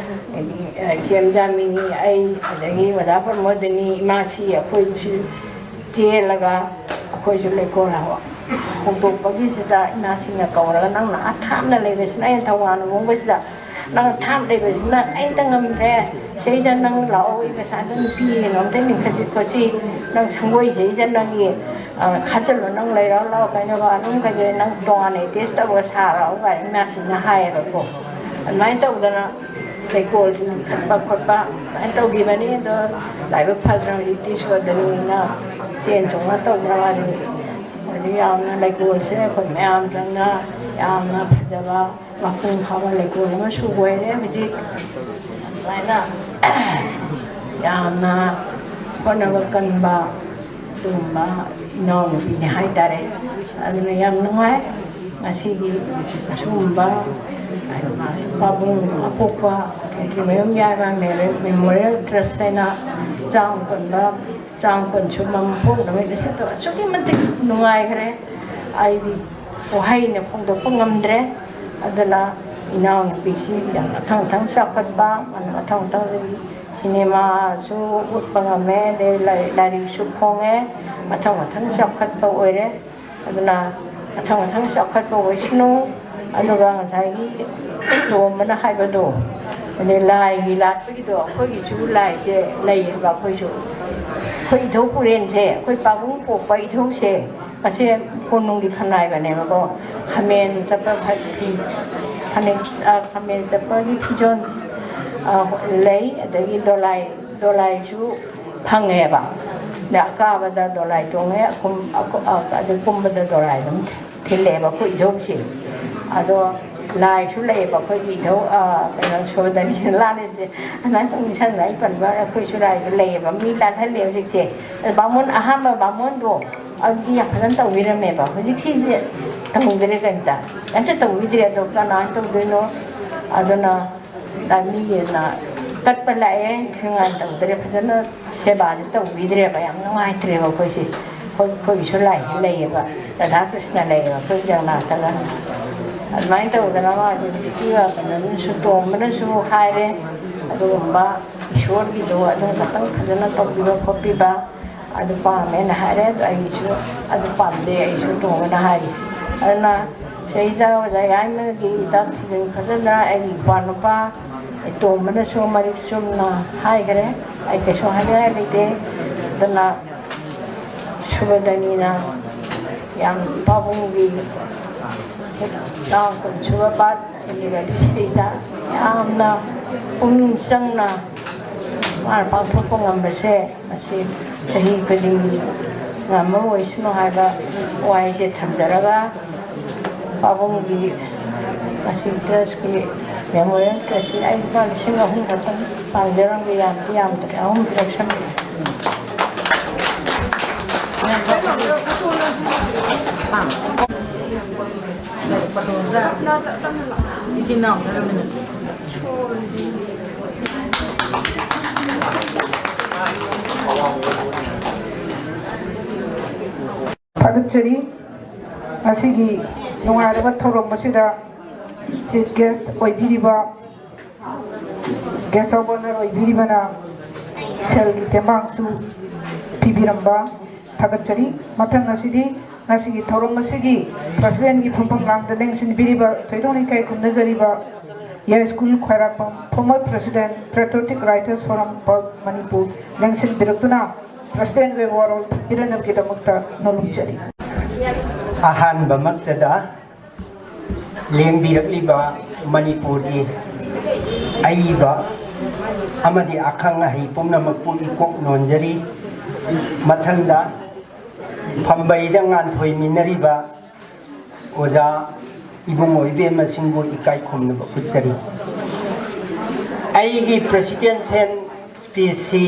ꯑꯗꯒꯤ, ꯑ, ꯏꯆꯦꯝꯆꯥ ꯃꯤꯅꯤ, ꯑꯩ, ꯑꯗꯒꯤ ꯑꯣꯖꯥ ꯄ꯭ꯔꯃꯣꯗꯅꯤ, ꯏꯃꯥꯁꯤ ꯑꯩꯈꯣꯏꯁꯨ ꯆꯦꯜꯂꯒ ꯑꯩꯈꯣꯏꯁꯨ ꯂꯩꯀꯣꯜ ꯍꯧ-, ꯍꯧꯗꯣꯛꯄꯒꯤꯁꯤꯗ ꯏꯃꯥꯁꯤꯅ ꯀꯧꯔꯒ, "ꯅꯪꯅ ꯑꯥ ꯊꯥꯞꯅ ꯂꯩꯕꯁꯤꯅ ꯑꯩꯅ ꯊꯧꯕꯥꯜ ꯍꯣꯡꯕꯁꯤꯗ ꯅꯪ ꯊꯥꯞꯅ ꯂꯩꯕꯁꯤꯅ ꯑꯩ ꯍꯦꯛꯇ ꯉꯝꯗ꯭ꯔꯦ, ꯁꯤꯗꯩꯗ ꯅꯪ ꯂꯥꯛꯑꯣ, ꯑꯩ ꯄꯩꯁꯥꯗꯣ ꯅꯨꯄꯤ ꯀꯩꯅꯣꯝꯇ ꯂꯤꯡꯈꯠꯁꯤ ꯈꯣꯠꯁꯤ, ꯅꯪ ꯁꯪꯒꯣꯏꯁꯤꯗꯩꯗ ꯅꯪꯒꯤ, ꯑ, ꯈꯥꯖꯤꯜꯂꯣ, ꯅꯪ ꯂꯩꯔꯣ ꯂꯥꯛꯑꯣ, ꯀꯩꯅꯣ ꯕꯥꯠꯔꯨꯝ ꯀꯩꯀꯩ ꯅꯪ ꯇꯣꯉꯥꯟꯅ ꯑꯦꯇꯦꯁ ꯇꯧꯔꯒ ꯁꯥꯔꯛꯑꯣ" ꯀꯥꯏꯅ ꯏꯃꯥꯁꯤꯅ ꯍꯥꯏꯌꯦꯕꯀꯣ꯫ ꯑꯗꯨꯃꯥꯏꯅ ꯇꯧꯗꯅ ꯂꯩꯀꯣꯜ ꯂꯤꯡꯈꯠꯄ ꯈꯣꯠꯄ ꯑꯗꯨꯃꯥꯏꯅ ꯇꯧꯈꯤꯕꯅꯤ꯫ ꯑꯗꯣ ꯂꯥꯏꯕꯛ ꯐꯗꯅ ꯍꯧꯖꯤꯛꯇꯤ ꯁꯣꯗꯅꯤꯅ ꯆꯦꯟ ꯆꯣꯡꯅ ꯇꯧꯗꯅ ꯑꯗꯨ ꯌꯥꯝꯅ ꯂꯩꯀꯣꯜꯁꯦ ꯑꯩꯈꯣꯏ ꯃꯌꯥꯝ ꯆꯪꯅ ꯌꯥꯝꯅ ꯐꯖꯕ ꯃꯄꯨꯡ ꯐꯥꯕ ꯂꯩꯀꯣꯜ ꯑꯃꯁꯨ ꯑꯣꯏꯔꯦ ꯍꯧꯖꯤꯛ꯫ ꯑꯗꯨꯃꯥꯏꯅ ꯌꯥꯝꯅ ꯍꯣꯠꯅꯕ ꯀꯟꯕ ꯑꯗꯨꯒꯨꯝꯕ ꯏꯅꯥꯎꯅꯨꯄꯤꯅꯤ ꯍꯥꯏꯇꯥꯔꯦ꯫ ꯑꯗꯨꯅ ꯌꯥꯝ ꯅꯨꯡꯉꯥꯏ꯫ ꯉꯁꯤꯒꯤ ꯑꯁꯤꯒꯨꯝꯕ ꯄꯥꯕꯨꯡ ꯑꯄꯣꯛꯄ ꯃꯌꯨꯝ ꯌꯥꯏꯃ ꯃꯦꯃꯣꯔꯤꯌꯦꯜ ꯇ꯭ꯔꯁ ꯍꯥꯏꯅ ꯆꯥꯝ ꯀꯨꯟꯕ, ꯆꯥꯝ ꯀꯨꯟ ꯁꯨꯕ ꯃꯄꯣꯛ ꯅꯨꯃꯤꯠ ꯑꯁꯤꯗ ꯑꯁꯨꯛꯀꯤ ꯃꯇꯤꯛ ꯅꯨꯡꯉꯥꯏꯈ꯭ꯔꯦ꯫ ꯑꯩꯗꯤ ꯋꯥꯍꯩꯅ ꯐꯣꯡꯗꯣꯛꯄ ꯉꯝꯗ꯭ꯔꯦ꯫ ꯑꯗꯨꯅ ꯏꯅꯥꯎꯅꯨꯄꯤꯁꯤ ꯌꯥꯝ ꯃꯊꯪ ꯃꯊꯪ ꯆꯥꯎꯈꯠꯄ, ꯃꯊꯪ ꯃꯊꯪꯗꯒꯤ ꯁꯤꯅꯦꯃꯥꯁꯨ ꯎꯠꯄ ꯉꯝꯃꯦ, ꯑꯗꯩ ꯂꯥꯏ-, ꯂꯥꯏꯔꯤꯛꯁꯨ ꯐꯣꯡꯉꯦ, ꯃꯊꯪ ꯃꯊꯪ ꯆꯥꯎꯈꯠꯄ ꯑꯣꯏꯔꯦ꯫ ꯑꯗꯨꯅ ꯃꯊꯪ ꯃꯊꯪ ꯆꯥꯎꯈꯠꯄ ꯑꯣꯏꯁꯅꯨ꯫ ꯑꯗꯨꯒ ꯉꯁꯥꯏꯒꯤ ꯇꯣꯝꯕꯅ ꯍꯥꯏꯕꯗꯣ, ꯑꯗꯩ ꯂꯥꯏꯒꯤ ꯂꯥꯠꯄꯒꯤꯗꯣ, ꯑꯩꯈꯣꯏꯒꯤꯁꯨ ꯂꯥꯏꯁꯦ ꯂꯩꯌꯦꯕ꯫ ꯑꯩꯈꯣꯏꯁꯨ, ꯑꯩꯈꯣꯏ ꯏꯙꯧ ꯄꯨꯔꯦꯟꯁꯦ, ꯑꯩꯈꯣꯏ ꯄꯥꯕꯨꯡ ꯄꯣꯛꯄ ꯏꯙꯧꯁꯦ, ꯃꯁꯦ ꯀꯣꯅꯨꯡꯒꯤ ꯈꯅꯥꯏꯕꯅꯦꯕꯀꯣ꯫ ꯈꯥꯃꯦꯟ ꯆꯠꯄ ꯐ-, ꯐꯤ-, ꯐꯅꯦꯛ, ꯑ, ꯈꯥꯃꯦꯟ ꯆꯠꯄꯒꯤ ꯐꯤꯖꯣꯜ, ꯑ, ꯂꯩ, ꯑꯗꯒꯤ ꯗꯣꯂꯥꯏ, ꯗꯣꯂꯥꯏꯁꯨ ꯐꯪꯉꯦꯕ꯫ ꯑꯗ ꯑꯀꯥꯕꯗ ꯗꯣꯂꯥꯏ ꯇꯣꯡꯉꯦ, ꯑꯀꯨꯝ-, ꯑꯀꯨ-, ꯑ, ꯑꯗꯨ ꯀꯨꯝꯕꯗ ꯗꯣꯂꯥꯏ ꯑꯗꯨꯝ ꯊꯤꯜꯂꯛꯑꯦꯕ ꯑꯩꯈꯣꯏ ꯏꯙꯧꯁꯦ꯫ ꯑꯗꯣ ꯂꯥꯏꯁꯨ ꯂꯩꯌꯦꯕ ꯑꯩꯈꯣꯏꯒꯤ ꯏꯙꯧ, ꯑ, ꯀꯩꯅꯣ, ꯁꯣꯗꯅꯤꯁꯨ ꯂꯥꯠꯂꯤꯁꯦ꯫ ꯑꯗꯨꯃꯥꯏꯅ ꯇꯧ ꯅꯤꯡꯁꯤꯡꯗꯅ ꯑꯩ ꯄꯟꯕ ꯋꯥꯅꯤ, ꯑꯩꯈꯣꯏꯁꯨ ꯂꯥꯏꯁꯨ ꯂꯩꯌꯦꯕ꯫ ꯃꯤ ꯂꯥꯠꯍꯜꯂꯦ ꯍꯧꯖꯤꯛꯁꯦ꯫ ꯑꯗ ꯕꯥꯃꯣꯟ, ꯑꯍꯥꯟꯕ ꯕꯥꯃꯣꯟꯗꯣ ꯑꯗꯨꯗꯤ ꯌꯥꯝ ꯐꯖꯅ ꯇꯧꯕꯤꯔꯝꯃꯦꯕ꯫ ꯍꯧꯖꯤꯛꯁꯤꯗꯤ ꯇꯧꯗ꯭ꯔꯦ ꯀꯩꯝꯇ꯫ ꯀꯩꯝꯇ ꯇꯧꯕꯤꯗ꯭ꯔꯦ꯫ ꯑꯗꯣ ꯀꯃꯥꯏꯅ ꯇꯧꯗꯣꯏꯅꯣ? ꯑꯗꯨꯅ ꯂꯥꯟꯃꯤꯒꯤꯅ ꯀꯠꯄ ꯂꯥꯛꯑꯦ, ꯁꯤ ꯉꯥꯏ ꯇꯧꯗ꯭ꯔꯦ, ꯐꯖꯅ ꯁꯦꯕꯥꯁꯦ ꯇꯧꯕꯤꯗ꯭ꯔꯦꯕ, ꯌꯥꯝ ꯅꯨꯡꯉꯥꯏꯇ꯭ꯔꯦꯕ ꯑꯩꯈꯣꯏꯁꯦ꯫ ꯑꯩꯈꯣꯏ, ꯑꯩꯈꯣꯏꯒꯤꯁꯨ ꯂꯥꯏꯁꯦ ꯂꯩꯌꯦꯕ, ꯔꯥꯙꯥ ꯀ꯭ꯔꯤꯁꯅ ꯂꯩꯌꯦꯕ ꯑꯩꯈꯣꯏ ꯖꯒꯅꯥꯊꯒ꯫ ꯑꯗꯨꯃꯥꯏꯅ ꯇꯧꯗꯅ ꯃꯥꯁꯦ ꯁꯤꯒꯤ ꯀꯩꯅꯣꯗꯨꯁꯨ ꯇꯣꯝꯕꯅꯁꯨ ꯍꯥꯏꯔꯦ꯫ ꯑꯗꯨꯒꯨꯝꯕ ꯏꯁꯣꯔꯒꯤꯗꯣ ꯑꯗꯨꯝ ꯈꯇꯪ ꯐꯖꯅ ꯇꯧꯕꯤꯕ ꯈꯣꯠꯄꯤꯕ ꯑꯗꯨ ꯄꯥꯝꯃꯦꯅ ꯍꯥꯏꯔꯦ꯫ ꯑꯗꯣ ꯑꯩꯒꯤꯁꯨ ꯑꯗꯨ ꯄꯥꯝꯖꯩ, ꯑꯩꯁꯨ ꯇꯣꯝꯕꯅ ꯍꯥꯏꯔꯤ꯫ ꯑꯗꯨꯅ ꯁꯤꯗꯩꯗ ꯑꯣꯖꯥ ꯌꯥꯏꯃꯒꯤ ꯍꯤꯗꯥꯛ ꯊꯤꯖꯤꯟ ꯐꯖꯅ ꯑꯩꯒꯤ ꯏꯄ꯭ꯋꯥ ꯅꯨꯄꯥ ꯇꯣꯝꯕꯅꯁꯨ ꯃꯔꯤꯛ ꯆꯨꯝꯅ ꯍꯥꯏꯈ꯭ꯔꯦ꯫ ꯑꯩ ꯀꯩꯁꯨ ꯍꯥꯏꯅꯤꯡꯉꯥꯏ ꯂꯩꯇꯦ꯫ ꯑꯗꯨꯅ ꯁꯨꯕꯗꯅꯤꯅ ꯌꯥꯝ ꯄꯥꯕꯨꯡꯒꯤ ꯇꯥꯡ ꯀꯨꯟ ꯁꯨꯕ ꯕꯥꯔꯠ ꯑꯦꯅꯤꯚꯔꯁꯔꯤꯗ ꯌꯥꯝꯅ ꯄꯨꯛꯅꯤꯡ ꯆꯪꯅ ꯃꯥꯅ ꯄꯥꯡꯊꯣꯛꯄ ꯉꯝꯕꯁꯦ, ꯃꯁꯤ ꯆꯍꯤ ꯈꯨꯗꯤꯡꯒꯤ ꯉꯝꯕ ꯑꯣꯏꯁꯅꯨ ꯍꯥꯏꯕ ꯋꯥꯍꯩꯁꯦ ꯊꯝꯖꯔꯒ, ꯄꯥꯕꯨꯡꯒꯤ ꯃꯁꯤ ꯇ꯭ꯔꯁꯀꯤ ꯃꯦꯃꯣꯔꯤꯌꯦꯜ ꯇ꯭ꯔꯁꯀꯤ ꯑꯩ ꯂꯨꯄꯥ ꯂꯤꯁꯤꯡ ꯑꯍꯨꯝ ꯈꯛꯇꯪ ꯄꯥꯡꯖꯔꯝꯒꯦ, ꯌꯥꯝꯗꯤ ꯌꯥꯝꯗ꯭ꯔꯦ, ꯑꯍꯨꯝ ꯄꯤꯔꯛꯁꯟꯕꯤꯔꯦ꯫ ꯏꯆꯤꯟ ꯏꯅꯥꯎ ꯈꯔ ꯃꯤꯅꯠ꯫ ꯊꯥꯒꯠꯆꯔꯤ꯫ ꯉꯁꯤꯒꯤ ꯅꯨꯡꯉꯥꯏꯔꯕ ꯊꯧꯔꯝ ꯑꯁꯤꯗ ꯆꯤꯐ ꯒꯦꯁ ꯑꯣꯏꯕꯤꯔꯤꯕ, ꯒꯦꯁ ꯑꯣꯐ ꯑꯣꯅꯔ ꯑꯣꯏꯕꯤꯔꯤꯕꯅ ꯁꯦꯜꯒꯤ ꯇꯦꯡꯕꯥꯡꯁꯨ ꯄꯤꯕꯤꯔꯝꯕ ꯊꯥꯒꯠꯆꯔꯤ꯫ ꯃꯊꯪ ꯑꯁꯤꯗꯤ ꯉꯁꯤꯒꯤ ꯊꯧꯔꯝ ꯑꯁꯤꯒꯤ ꯄ꯭ꯔꯁꯤꯗꯦꯟꯒꯤ ꯐꯝꯐꯝ ꯂꯥꯡꯗ ꯂꯦꯡꯁꯤꯟꯕꯤꯔꯤꯕ ꯊꯣꯏꯗꯣꯛꯅ ꯏꯀꯥꯏ ꯈꯨꯝꯅꯖꯔꯤꯕ ꯌꯥꯏꯁ꯭ꯀꯨꯜ ꯈ꯭ꯋꯥꯏꯔꯥꯛꯄꯝ, former president, Patriotic Writers Forum of Manipur, ꯂꯦꯡꯁꯤꯟꯕꯤꯔꯛꯇꯨꯅ ꯄ꯭ꯔꯁꯤꯗꯦꯟꯒꯤ ꯑꯣꯏꯕ ꯋꯥꯔꯣꯜ ꯄꯤꯔꯛꯅꯕꯒꯤꯗꯃꯛꯇ ꯅꯣꯂꯨꯛꯆꯔꯤ꯫ ꯑꯍꯥꯟꯕꯃꯛꯇꯗ ꯂꯦꯡꯕꯤꯔꯛꯂꯤꯕ ꯃꯅꯤꯄꯨꯔꯒꯤ ꯑꯏꯕ ꯑꯃꯗꯤ ꯑꯈꯪ ꯑꯍꯩ ꯄꯨꯝꯅꯃꯛꯄꯨ ꯏꯀꯣꯛ ꯅꯣꯟꯖꯔꯤ꯫ ꯃꯊꯪꯗ ꯐꯝꯕꯩꯗ ꯉꯥꯟꯊꯣꯏꯃꯤꯟꯅꯔꯤꯕ ꯑꯣꯖꯥ ꯏꯕꯨꯡꯉꯣ ꯏꯕꯦꯝꯃꯁꯤꯡꯕꯨ ꯏꯀꯥꯏ ꯈꯨꯝꯅꯕ ꯎꯠꯆꯔꯤ꯫ ꯑꯩꯒꯤ ꯄ꯭ꯔꯦꯁꯤꯗꯦꯟꯁꯤꯌꯦꯜ ꯁ꯭ꯄꯤꯆꯁꯤ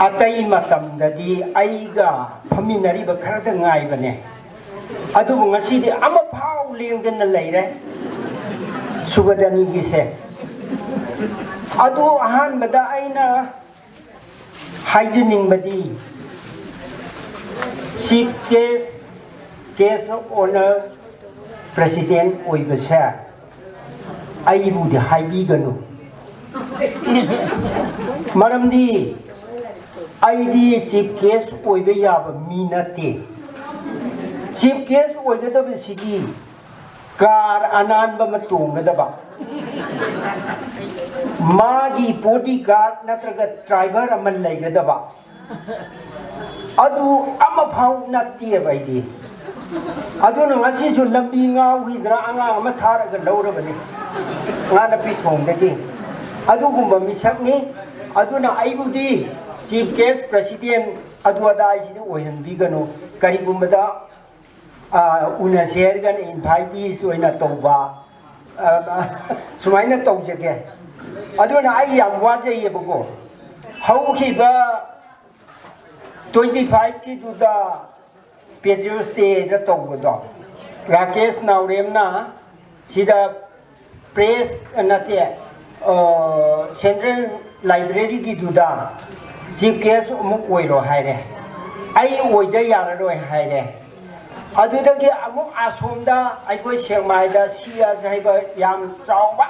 ꯑꯇꯩ ꯃꯇꯝꯗꯗꯤ ꯑꯩꯒ ꯐꯝꯃꯤꯟꯅꯔꯤꯕ ꯈꯔꯗ ꯉꯥꯏꯕꯅꯦ, ꯑꯗꯨꯕꯨ ꯉꯁꯤꯗꯤ ꯑꯃꯐꯥꯎ ꯂꯦꯡꯗꯅ ꯂꯩꯔꯦ ꯁꯨꯒꯗꯅꯤꯒꯤꯁꯦ꯫ ꯑꯗꯨ ꯑꯍꯥꯟꯕꯗ ꯑꯩꯅ ꯍꯥꯏꯖꯅꯤꯡꯕꯗꯤ, chief guest, guest of honour, president ꯑꯣꯏꯕꯁꯦ ꯑꯩꯕꯨꯗꯤ ꯍꯥꯏꯕꯤꯒꯅꯨ꯫ ꯃꯔꯝꯗꯤ ꯑꯩꯗꯤ ꯆꯤꯐ ꯒꯦꯁ ꯑꯣꯏꯕ ꯌꯥꯕ ꯃꯤ ꯅꯠꯇꯦ꯫ ꯆꯤꯐ ꯒꯦꯁ ꯑꯣꯏꯒꯗꯕꯁꯤꯗꯤ ꯀꯥꯔ ꯑꯅꯥꯟꯕ ꯑꯃ ꯇꯣꯡꯒꯗꯕ, ꯃꯥꯒꯤ ꯕꯣꯗꯤ ꯒꯥꯔꯗ ꯅꯠꯇ꯭ꯔꯒ ꯗ꯭ꯔꯥꯏꯚꯔ ꯑꯃ ꯂꯩꯒꯗꯕ, ꯑꯗꯨ ꯑꯃꯐꯥꯎ ꯅꯠꯇꯦꯕ ꯑꯩꯗꯤ꯫ ꯑꯗꯨꯅ ꯉꯁꯤꯁꯨ ꯂꯝꯕꯤ ꯉꯥꯎꯈꯤꯗꯅ ꯑꯉꯥꯡ ꯑꯃ ꯊꯥꯔꯒ ꯂꯧꯔꯕꯅꯤ ꯉꯥ ꯅꯄꯤ ꯊꯣꯡꯗꯒꯤ꯫ ꯑꯗꯨꯒꯨꯝꯕ ꯃꯤꯁꯛꯅꯤ꯫ ꯑꯗꯨꯅ ꯑꯩꯕꯨꯗꯤ ꯆꯤꯐ ꯒꯦꯁ, ꯄ꯭ꯔꯦꯁꯤꯗꯦꯟ, ꯑꯗꯨ ꯑꯗꯥ ꯍꯥꯏꯁꯤꯗꯤ ꯑꯣꯏꯍꯟꯕꯤꯒꯅꯨ꯫ ꯀꯔꯤꯒꯨꯝꯕꯗ, ꯑ, ꯎꯅꯁꯦ ꯍꯥꯏꯔꯒꯅ ꯏꯟꯚꯥꯏꯇꯤꯁ ꯑꯣꯏꯅ ꯇꯧꯕ, ꯑ, ꯁꯨꯃꯥꯏꯅ ꯇꯧꯖꯒꯦ꯫ ꯑꯗꯨꯅ ꯑꯩ ꯌꯥꯝ ꯋꯥꯖꯩꯌꯦꯕꯀꯣ꯫ ꯍꯧꯈꯤꯕ ꯇ꯭ꯋꯦꯟꯇꯤ ꯐꯥꯏꯚꯀꯤꯗꯨꯗ ꯄꯦꯇ꯭ꯔꯤꯌꯣꯠꯁ ꯗꯦꯗ ꯇꯧꯕꯗꯣ, ꯔꯥꯀꯦꯁ ꯅꯥꯎꯔꯦꯝꯅ ꯁꯤꯗ ꯄ꯭ꯔꯦꯁ ꯅꯠꯇꯦ, ꯁꯦꯟꯇ꯭ꯔꯦꯜ ꯂꯥꯏꯕ꯭ꯔꯦꯔꯤꯒꯤꯗꯨꯗ ꯆꯤꯐ ꯒꯦꯁ ꯑꯃꯨꯛ ꯑꯣꯏꯔꯣ ꯍꯥꯏꯔꯦ꯫ ꯑꯩ ꯑꯣꯏꯗ ꯌꯥꯔꯔꯣꯏ ꯍꯥꯏꯔꯦ꯫ ꯑꯗꯨꯗꯒꯤ ꯑꯃꯨꯛ ꯑꯁꯣꯝꯗ ꯑꯩꯈꯣꯏ ꯁꯦꯛꯃꯥꯏꯗ ꯁꯤ ꯑꯦꯁ ꯍꯥꯏꯕ ꯌꯥꯝ ꯆꯥꯎꯕ,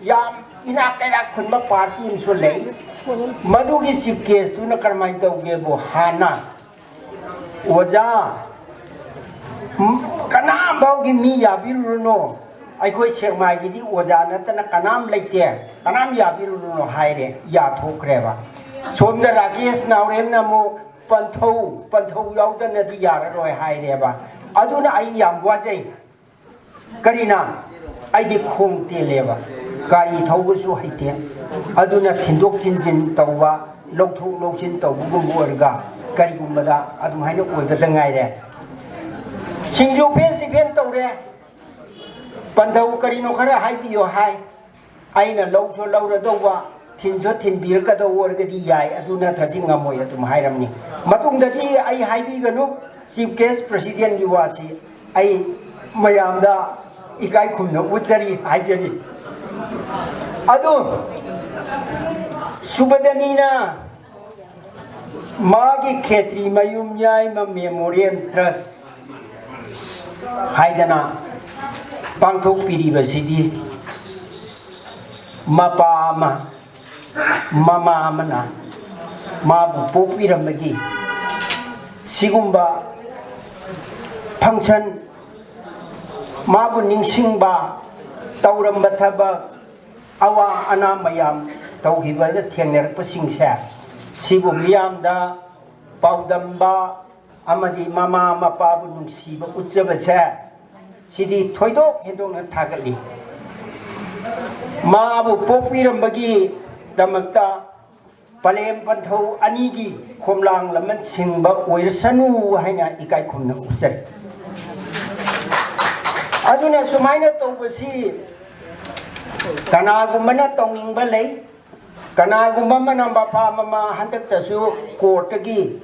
ꯌꯥꯝ ꯏꯅꯥꯛ ꯀꯩꯔꯥꯛ ꯈꯨꯟꯕ ꯄꯥꯔꯇꯤ ꯑꯃꯁꯨ ꯂꯩ꯫ ꯃꯗꯨꯒꯤ ꯆꯤꯐ ꯒꯦꯁꯇꯨꯅ ꯀꯔꯝꯍꯥꯏꯅ ꯇꯧꯒꯦꯕꯨ, ꯍꯥꯟꯅ ꯑꯣꯖꯥ, ꯎꯝ, ꯀꯅꯥꯝꯐꯥꯎꯒꯤ ꯃꯤ ꯌꯥꯕꯤꯔꯨꯔꯅꯨ, ꯑꯩꯈꯣꯏ ꯁꯦꯛꯃꯥꯏꯒꯤꯗꯤ ꯑꯣꯖꯥ ꯅꯠꯇꯅ ꯀꯅꯥꯝ ꯂꯩꯇꯦ, ꯀꯅꯥꯝ ꯌꯥꯕꯤꯔꯨꯔꯅꯨ ꯍꯥꯏꯔꯦ, ꯌꯥꯊꯣꯛꯈ꯭ꯔꯦꯕ꯫ ꯁꯣꯝꯗ ꯔꯥꯀꯦꯁ ꯅꯥꯎꯔꯦꯝꯅ ꯑꯃꯨꯛ ꯄꯟꯊꯧ, ꯄꯟꯊꯧ ꯌꯥꯎꯗꯅꯗꯤ ꯌꯥꯔꯔꯣꯏ ꯍꯥꯏꯔꯦꯕ꯫ ꯑꯗꯨꯅ ꯑꯩ ꯌꯥꯝ ꯋꯥꯖꯩ꯫ ꯀꯔꯤꯅ? ꯑꯩꯗꯤ ꯈꯣꯡ ꯇꯦꯜꯂꯦꯕ, ꯒꯥꯔꯤ ꯊꯧꯕꯁꯨ ꯍꯩꯇꯦ꯫ ꯑꯗꯨꯅ ꯊꯤꯟꯗꯣꯛ ꯊꯤꯟꯖꯤꯟ ꯇꯧꯕ, ꯂꯧꯊꯣꯛ ꯂꯧꯁꯤꯟ ꯇꯧꯕꯒꯨꯝꯕ ꯑꯣꯏꯔꯒ ꯀꯔꯤꯒꯨꯝꯕꯗ ꯑꯗꯨꯃꯥꯏꯅ ꯑꯣꯏꯕꯗ ꯉꯥꯏꯔꯦ꯫ ꯁꯤꯡꯖꯨ ꯐꯦꯁꯇꯤꯚꯦꯜ ꯇꯧꯔꯦ, ꯄꯟꯊꯧ ꯀꯔꯤꯅꯣ ꯈꯔ ꯍꯥꯏꯕꯤꯌꯣ ꯍꯥꯏ꯫ ꯑꯩꯅ ꯂꯧꯁꯨ ꯂꯧꯔꯗꯧꯕ, ꯊꯤꯟꯁꯨ ꯊꯤꯟꯕꯤꯔꯛꯀꯗꯧꯕ ꯑꯣꯏꯔꯒꯗꯤ ꯌꯥꯏ, ꯑꯗꯨ ꯅꯠꯇ꯭ꯔꯗꯤ ꯉꯝꯃꯣꯏ ꯑꯗꯨꯝ ꯍꯥꯏꯔꯝꯅꯤ꯫ ꯃꯇꯨꯡꯗꯗꯤ ꯑꯩ ꯍꯥꯏꯕꯤꯒꯅꯨ, ꯆꯤꯐ ꯒꯦꯁ ꯄ꯭ꯔꯦꯁꯤꯗꯦꯟꯒꯤ ꯋꯥꯁꯤ ꯑꯩ ꯃꯌꯥꯝꯗ ꯏꯀꯥꯏ ꯈꯨꯝꯅ ꯎꯠꯆꯔꯤ ꯍꯥꯏꯖꯔꯤ꯫ ꯑꯗꯨ ꯁꯨꯕꯗꯅꯤꯅ ꯃꯥꯒꯤ ꯈꯦꯇ꯭ꯔꯤ ꯃꯌꯨꯝ ꯌꯥꯏꯃ ꯃꯦꯃꯣꯔꯤꯌꯦꯜ ꯇ꯭ꯔꯁ ꯍꯥꯏꯗꯅ ꯄꯥꯡꯊꯣꯛꯄꯤꯔꯤꯕꯁꯤꯗꯤ ꯃꯄꯥ ꯑꯃ, ꯃꯃꯥ ꯑꯃꯅ ꯃꯥꯕꯨ ꯄꯣꯛꯄꯤꯔꯝꯕꯒꯤ ꯁꯤꯒꯨꯝꯕ function, ꯃꯥꯕꯨ ꯅꯤꯡꯁꯤꯡꯕ, ꯇꯧꯔꯝꯕ ꯊꯕꯛ, ꯑꯋꯥ ꯑꯅꯥ ꯃꯌꯥꯝ, ꯇꯧꯈꯤꯕꯗ ꯊꯦꯡꯅꯔꯛꯄꯁꯤꯡꯁꯦ, ꯁꯤꯕꯨ ꯃꯤꯌꯥꯝꯗ ꯄꯥꯎꯗꯝꯕ ꯑꯃꯗꯤ ꯃꯃꯥ ꯃꯄꯥꯕꯨ ꯅꯨꯡꯁꯤꯕ ꯎꯠꯆꯕꯁꯦ, ꯁꯤꯗꯤ ꯊꯣꯏꯗꯣꯛ ꯍꯦꯟꯗꯣꯛꯅ ꯊꯥꯒꯠꯂꯤ꯫ ꯃꯥꯕꯨ ꯄꯣꯛꯄꯤꯔꯝꯕꯒꯤꯗꯃꯛꯇ ꯄꯂꯦꯝ ꯄꯟꯊꯧ ꯑꯅꯤꯒꯤ ꯈꯣꯝꯂꯥꯡ ꯂꯃꯟ ꯁꯤꯡꯕ ꯑꯣꯏꯔꯁꯅꯨ ꯍꯥꯏꯅ ꯏꯀꯥꯏ ꯈꯨꯝꯅꯕ ꯎꯠꯆꯔꯤ꯫ ꯑꯗꯨꯅ ꯁꯨꯃꯥꯏꯅ ꯇꯧꯕꯁꯤ ꯀꯅꯥꯒꯨꯝꯕꯅ ꯇꯧꯅꯤꯡꯕ ꯂꯩ, ꯀꯅꯥꯒꯨꯝꯕ ꯑꯃꯅ ꯃꯄꯥ ꯃꯃꯥ ꯍꯟꯗꯛꯇꯁꯨ courtꯇꯒꯤ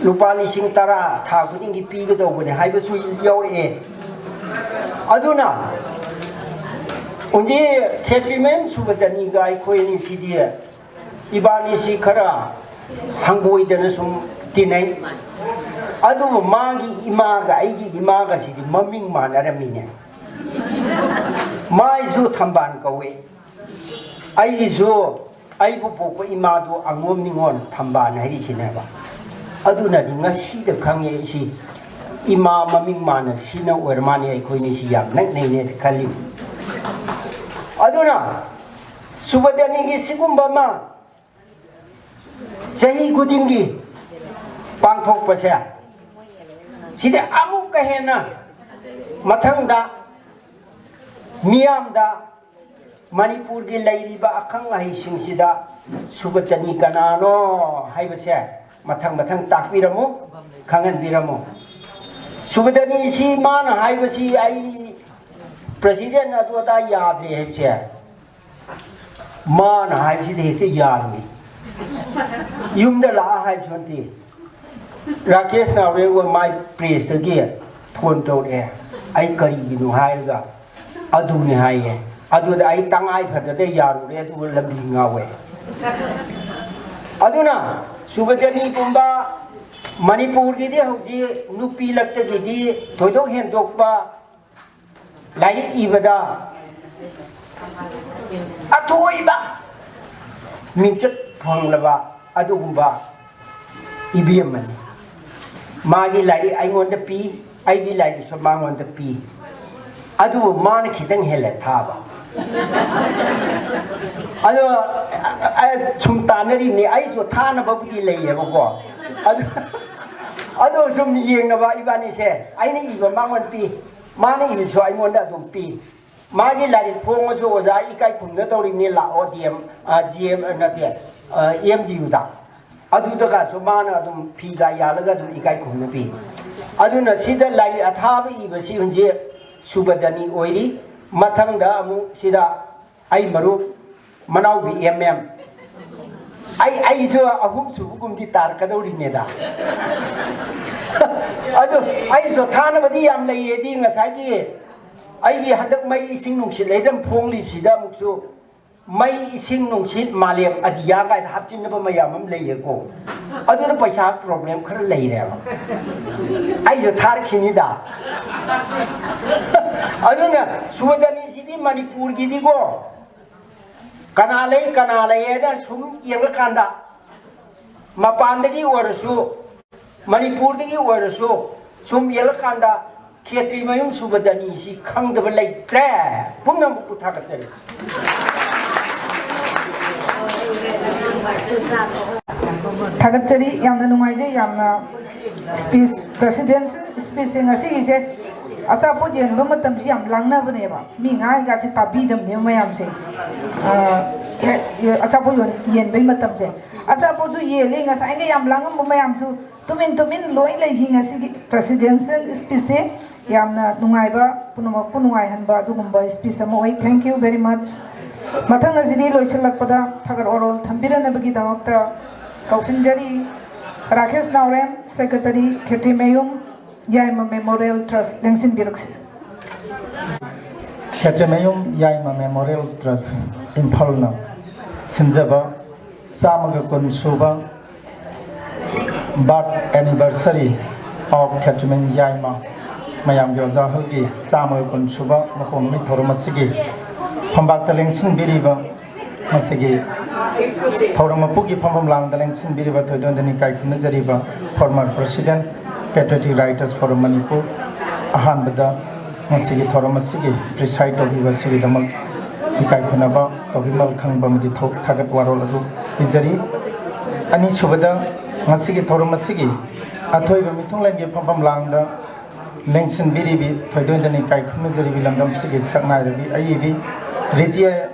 ꯂꯨꯄꯥ ꯂꯤꯁꯤꯡ ꯇꯔꯥ ꯊꯥ ꯈꯨꯗꯤꯡꯒꯤ ꯄꯤꯒꯗꯧꯕꯅꯦ ꯍꯥꯏꯕꯁꯨ ꯌꯥꯎꯔꯛꯑꯦ꯫ ꯑꯗꯨꯅ ꯍꯧꯖꯤꯛ ꯈꯦꯇ꯭ꯔꯤꯃꯌꯨꯝ ꯁꯨꯕꯗꯅꯤꯒ ꯑꯩꯈꯣꯏ ꯑꯅꯤꯁꯤꯗꯤ ꯏꯕꯥꯅꯤꯁꯤ ꯈꯔ ꯍꯪꯒꯣꯏꯗꯅ ꯁꯨꯝ ꯇꯤꯟꯅꯩ꯫ ꯑꯗꯨꯕꯨ ꯃꯥꯒꯤ ꯏꯃꯥꯒ ꯑꯩꯒꯤ ꯏꯃꯥꯒꯁꯤꯗꯤ ꯃꯃꯤꯡ ꯃꯥꯟꯅꯔꯝꯃꯤꯅꯦ꯫ ꯃꯥꯏꯁꯨ ꯊꯝꯕꯥꯜ ꯀꯧꯏ, ꯑꯩꯒꯤꯁꯨ ꯑꯩꯕꯨ ꯄꯣꯛꯄ ꯏꯃꯥꯗꯨ ꯑꯉꯣꯝ ꯅꯤꯉꯣꯜ ꯊꯝꯕꯥꯜ ꯍꯥꯏꯔꯤꯁꯤꯅꯦꯕ꯫ ꯑꯗꯨꯅꯗꯤ ꯉꯁꯤꯗ ꯈꯪꯉꯦ ꯑꯩꯁꯤ ꯏꯃꯥ ꯃꯃꯤꯡ ꯃꯥꯟꯅ ꯁꯤꯅ ꯑꯣꯏꯔ ꯃꯥꯅꯤ ꯑꯩꯈꯣꯏꯅꯤꯁꯤ ꯌꯥꯝ ꯅꯛꯅꯩꯅꯦ ꯈꯜꯂꯤ꯫ ꯑꯗꯨꯅ ꯁꯨꯕꯗꯅꯤꯒꯤ ꯁꯤꯒꯨꯝꯕ ꯑꯃ ꯆꯍꯤ ꯈꯨꯗꯤꯡꯒꯤ ꯄꯥꯡꯊꯣꯛꯄꯁꯦ, ꯁꯤꯗꯤ ꯑꯃꯨꯛꯀ ꯍꯦꯟꯅ ꯃꯊꯪꯗ ꯃꯤꯌꯥꯝꯗ ꯃꯅꯤꯄꯨꯔꯒꯤ ꯂꯩꯔꯤꯕ ꯑꯈꯪ ꯑꯍꯩꯁꯤꯡꯁꯤꯗ ꯁꯨꯕꯗꯅꯤ ꯀꯅꯥꯅꯣ ꯍꯥꯏꯕꯁꯦ ꯃꯊꯪ ꯃꯊꯪ ꯇꯥꯛꯄꯤꯔꯝꯃꯨ, ꯈꯪꯍꯟꯕꯤꯔꯝꯃꯨ꯫ ꯁꯨꯕꯗꯅꯤꯁꯤ ꯃꯥꯅ ꯍꯥꯏꯕꯁꯤ ꯑꯩ president ꯑꯗꯨ ꯑꯗꯥ ꯌꯥꯗ꯭ꯔꯦ ꯍꯥꯏꯕꯁꯦ ꯃꯥꯅ ꯍꯥꯏꯕꯁꯤꯗꯤ ꯍꯦꯛꯇ ꯌꯥꯔꯝꯃꯤ꯫ ꯌꯨꯝꯗ ꯂꯥꯛꯑ ꯍꯥꯏꯕꯁꯨ ꯅꯠꯇꯦ꯫ ꯔꯥꯀꯦꯁ ꯅꯥꯎꯔꯦꯝꯒ ꯃꯥꯏ pressꯇꯒꯤ phone ꯇꯧꯔꯛꯑꯦ꯫ ꯑꯩ ꯀꯔꯤꯒꯤꯅꯣ ꯍꯥꯏꯔꯒ ꯑꯗꯨꯅꯤ ꯍꯥꯏꯌꯦ꯫ ꯑꯗꯨꯗ ꯑꯩ ꯇꯉꯥꯏ ꯐꯗꯗ ꯌꯥꯔꯨꯔꯦ, ꯑꯗꯨꯒ ꯂꯝꯕꯤ ꯉꯥꯎꯋꯦ꯫ ꯑꯗꯨꯅ ꯁꯨꯕꯗꯅꯤꯒꯨꯝꯕ ꯃꯅꯤꯄꯨꯔꯒꯤꯗꯤ ꯍꯧꯖꯤꯛ ꯅꯨꯄꯤ ꯂꯛꯇꯒꯤꯗꯤ ꯊꯣꯏꯗꯣꯛ ꯍꯦꯟꯗꯣꯛꯄ ꯂꯥꯏꯔꯤꯛ ꯏꯕꯗ ꯑꯊꯣꯏꯕ ꯃꯤꯡꯆꯠ ꯐꯪꯂꯕ ꯑꯗꯨꯒꯨꯝꯕ ꯏꯕꯦꯝꯃꯅꯤ꯫ ꯃꯥꯒꯤ ꯂꯥꯏꯔꯤꯛ ꯑꯩꯉꯣꯟꯗ ꯄꯤ, ꯑꯩꯒꯤ ꯂꯥꯏꯔꯤꯛꯁꯨ ꯃꯉꯣꯟꯗ ꯄꯤ꯫ ꯑꯗꯨꯕꯨ ꯃꯥꯅ ꯈꯤꯇꯪ ꯍꯦꯜꯂꯦ ꯊꯥꯕ꯫ ꯑꯗꯣ ꯑ, ꯁꯨꯝ ꯇꯥꯟꯅꯔꯤꯕꯅꯤ꯫ ꯑꯩꯁꯨ ꯊꯥꯅꯕꯕꯨꯗꯤ ꯂꯩꯌꯦꯕꯀꯣ꯫ ꯑꯗꯨ ꯑꯗꯣ ꯁꯨꯝ ꯌꯦꯡꯅꯕ ꯏꯕꯥꯅꯤꯁꯦ, ꯑꯩꯅ ꯏꯕ ꯃꯉꯣꯟ ꯄꯤ, ꯃꯥꯅ ꯏꯕꯁꯨ ꯑꯩꯉꯣꯟꯗ ꯑꯗꯨꯝ ꯄꯤ꯫ ꯃꯥꯒꯤ ꯂꯥꯏꯔꯤꯛ ꯐꯣꯡꯉꯁꯨ ꯑꯣꯖꯥ ꯏꯀꯥꯏ ꯈꯨꯝꯅꯗꯧꯔꯤꯕꯅꯤ, ꯂꯥꯛꯑꯣ ꯗꯤ ꯑꯦꯝ, ꯑ, ꯖꯤ ꯑꯦꯝ, ꯑ, ꯅꯠꯇꯦ, ꯑ, ꯑꯦꯝ ꯗꯤ ꯌꯨꯗ꯫ ꯑꯗꯨꯗꯒꯁꯨ ꯃꯥꯅ ꯑꯗꯨꯝ ꯐꯤꯒ ꯌꯥꯜꯂꯒ ꯑꯗꯨꯝ ꯏꯀꯥꯏ ꯈꯨꯝꯅꯕꯤ꯫ ꯑꯗꯨꯅ ꯁꯤꯗ ꯂꯥꯏꯔꯤꯛ ꯑꯊꯥꯕ ꯏꯕꯁꯤ ꯍꯧꯖꯤꯛ ꯁꯨꯕꯗꯅꯤ ꯑꯣꯏꯔꯤ꯫ ꯃꯊꯪꯗ ꯑꯃꯨꯛ ꯁꯤꯗ ꯑꯩ ꯃꯔꯨꯞ ꯃꯅꯥꯎꯕꯤ ꯑꯦꯝ ꯑꯦꯝ, ꯑꯩ, ꯑꯩꯁꯨ ꯑꯍꯨꯝ ꯁꯨꯕꯒꯨꯝꯗꯤ ꯇꯥꯔꯛꯀꯗꯧꯔꯤꯅꯦꯗ꯫ ꯑꯗꯨ ꯑꯩꯁꯨ ꯊꯥꯅꯕꯗꯤ ꯌꯥꯝ ꯂꯩꯌꯦꯗꯤ, ꯉꯁꯥꯏꯒꯤ ꯑꯩꯒꯤ ꯍꯟꯗꯛ ꯃꯩ ꯏꯁꯤꯡ ꯅꯨꯡꯁꯤꯠ ꯂꯩꯗꯝ ꯐꯣꯡꯂꯤꯕꯁꯤꯗ ꯑꯃꯨꯛꯁꯨ ꯃꯩ ꯏꯁꯤꯡ ꯅꯨꯡꯁꯤꯠ ꯃꯥꯂꯦꯝ ꯑꯇꯤꯌꯥ ꯀꯥꯏꯗ ꯍꯥꯞꯆꯤꯟꯅꯕ ꯃꯌꯥꯝ ꯑꯃ ꯂꯩꯌꯦꯀꯣ꯫ ꯑꯗꯨꯗ ꯄꯩꯁꯥ ꯄ꯭ꯔꯣꯕ꯭ꯂꯦꯝ ꯈꯔ ꯂꯩꯔꯦꯕ꯫ ꯑꯩꯁꯨ ꯊꯥꯔꯛꯈꯤꯅꯤꯗ꯫ ꯑꯗꯨꯅ ꯁꯨꯕꯗꯅꯤꯁꯤꯗꯤ ꯃꯅꯤꯄꯨꯔꯒꯤꯗꯤꯀꯣ, ꯀꯅꯥ ꯂꯩ ꯀꯅꯥ ꯂꯩ ꯍꯥꯏꯅ ꯁꯨꯝ ꯌꯦꯡꯉꯀꯥꯟꯗ, ꯃꯄꯥꯟꯗꯒꯤ ꯑꯣꯏꯔꯁꯨ, ꯃꯅꯤꯄꯨꯔꯗꯒꯤ ꯑꯣꯏꯔꯁꯨ, ꯁꯨꯝ ꯌꯦꯡꯉꯀꯥꯟꯗ ꯈꯦꯇ꯭ꯔꯤ ꯃꯌꯨꯝ ꯁꯨꯕꯗꯅꯤꯁꯤ ꯈꯪꯗꯕ ꯂꯩꯇ꯭ꯔꯦ꯫ ꯄꯨꯝꯅꯃꯛꯄꯨ ꯊꯥꯒꯠꯆꯔꯤ꯫ ꯊꯥꯒꯠꯆꯔꯤ꯫ ꯌꯥꯝꯅ ꯅꯨꯡꯉꯥꯏꯖꯩ꯫ ꯌꯥꯝꯅ ꯁ꯭ꯄꯤꯁ, ꯄ꯭ꯔꯦꯁꯤꯗꯦꯟꯁꯤꯌꯦꯜ ꯁ꯭ꯄꯤꯁꯁꯦ ꯉꯁꯤꯒꯤꯁꯦ ꯑꯆꯥꯄꯣꯠ ꯌꯦꯟꯕ ꯃꯇꯝꯁꯤ ꯌꯥꯝ ꯂꯥꯡꯅꯕꯅꯦꯕ꯫ ꯃꯤ ꯉꯥꯡꯉꯤꯀꯥꯁꯦ ꯇꯥꯕꯤꯗꯕꯅꯦꯕ ꯃꯌꯥꯝꯁꯦ꯫ ꯑ, ꯑꯆꯥꯄꯣꯠ ꯌꯣꯟ-, ꯌꯦꯟꯕꯩ ꯃꯇꯝꯁꯦ꯫ ꯑꯆꯥꯄꯣꯠꯁꯨ ꯌꯦꯜꯂꯤ꯫ ꯉꯁꯥꯏꯅ ꯌꯥꯝ ꯂꯥꯡꯉꯝꯕ ꯃꯌꯥꯝꯁꯨ ꯇꯨꯃꯤꯟ ꯇꯨꯃꯤꯟ ꯂꯣꯏ ꯂꯩꯈꯤ ꯉꯁꯤꯒꯤ ꯄ꯭ꯔꯦꯁꯤꯗꯦꯟꯁꯤꯌꯦꯜ ꯁ꯭ꯄꯤꯁꯁꯦ꯫ ꯌꯥꯝꯅ ꯅꯨꯡꯉꯥꯏꯕ, ꯄꯨꯝꯅꯃꯛꯄꯨ ꯅꯨꯡꯉꯥꯏꯍꯟꯕ ꯑꯗꯨꯒꯨꯝꯕ ꯁ꯭ꯄꯤꯁ ꯑꯃ ꯑꯣꯏ꯫ Thank you very much꯫ ꯃꯊꯪ ꯑꯁꯤꯗꯤ ꯂꯣꯏꯁꯤꯜꯂꯛꯄꯗ ꯊꯥꯒꯠ ꯋꯥꯔꯣꯜ ꯊꯝꯕꯤꯔꯅꯕꯒꯤꯗꯃꯛꯇ ꯀꯧꯁꯤꯟꯖꯔꯤ꯫ ꯔꯥꯀꯦꯁ ꯅꯥꯎꯔꯦꯝ, ꯁꯦꯀ꯭ꯔꯦꯇꯔꯤ, ꯈꯦꯇ꯭ꯔꯤꯃꯌꯨꯝ ꯌꯥꯏꯃ ꯃꯦꯃꯣꯔꯤꯌꯦꯜ ꯇ꯭ꯔꯁ, ꯂꯦꯡꯁꯤꯟꯕꯤꯔꯛꯁꯤ꯫ ꯈꯦꯇ꯭ꯔꯤꯃꯌꯨꯝ ꯌꯥꯏꯃ ꯃꯦꯃꯣꯔꯤꯌꯦꯜ ꯇ꯭ꯔꯁ, ꯏꯝꯐꯥꯜꯅ ꯁꯤꯟꯖꯕ ꯆꯥꯝꯃꯒ ꯀꯨꯟ ꯁꯨꯕ Birth Anniversary of Khetrimayum Yaima ꯃꯌꯥꯝꯒꯤ ꯑꯣꯖꯥ ꯍꯜꯒꯤ ꯆꯥꯝꯃꯒ ꯀꯨꯟ ꯁꯨꯕ ꯃꯄꯣꯛ ꯅꯨꯃꯤꯠ ꯊꯧꯔꯝ ꯑꯁꯤꯒꯤ ꯐꯝꯕꯥꯛꯇ ꯂꯦꯡꯁꯤꯟꯕꯤꯔꯤꯕ, ꯃꯁꯤꯒꯤ ꯊꯧꯔꯝ ꯃꯄꯨꯒꯤ ꯐꯝꯐꯝ ꯂꯥꯡꯗ ꯂꯦꯡꯁꯤꯟꯕꯤꯔꯤꯕ, ꯊꯣꯏꯗꯣꯟꯗꯅ ꯏꯀꯥꯏ ꯈꯨꯝꯅꯖꯔꯤꯕ former president, Patriotic Writers Forum Manipur, ꯑꯍꯥꯟꯕꯗ ꯉꯁꯤꯒꯤ ꯊꯧꯔꯝ ꯑꯁꯤꯒꯤ preside ꯇꯧꯕꯤꯕ ꯑꯁꯤꯒꯤꯗꯃꯛ ꯏꯀꯥꯏ ꯈꯨꯝꯅꯕ ꯇꯧꯕꯤꯃꯜ ꯈꯪꯕ ꯑꯃꯗꯤ ꯊꯧ-, ꯊꯥꯒꯠ ꯋꯥꯔꯣꯜ ꯑꯗꯨ ꯄꯤꯖꯔꯤ꯫ ꯑꯅꯤꯁꯨꯕꯗ, ꯉꯁꯤꯒꯤ ꯊꯧꯔꯝ ꯑꯁꯤꯒꯤ ꯑꯊꯣꯏꯕ ꯃꯤꯊꯨꯡꯂꯦꯟꯒꯤ ꯐꯝꯐꯝ ꯂꯥꯡꯗ ꯂꯦꯡꯁꯤꯟꯕꯤꯔꯤꯕꯤ, ꯊꯣꯏꯗꯣꯟꯗꯅ ꯏꯀꯥꯏ ꯈꯨꯝꯅꯖꯔꯤꯕꯤ ꯂꯝꯗꯝꯁꯤꯒꯤ ꯁꯛꯅꯥꯏꯔꯕꯤ ꯑꯏꯕꯤ, ꯔꯤꯇꯤꯌꯥ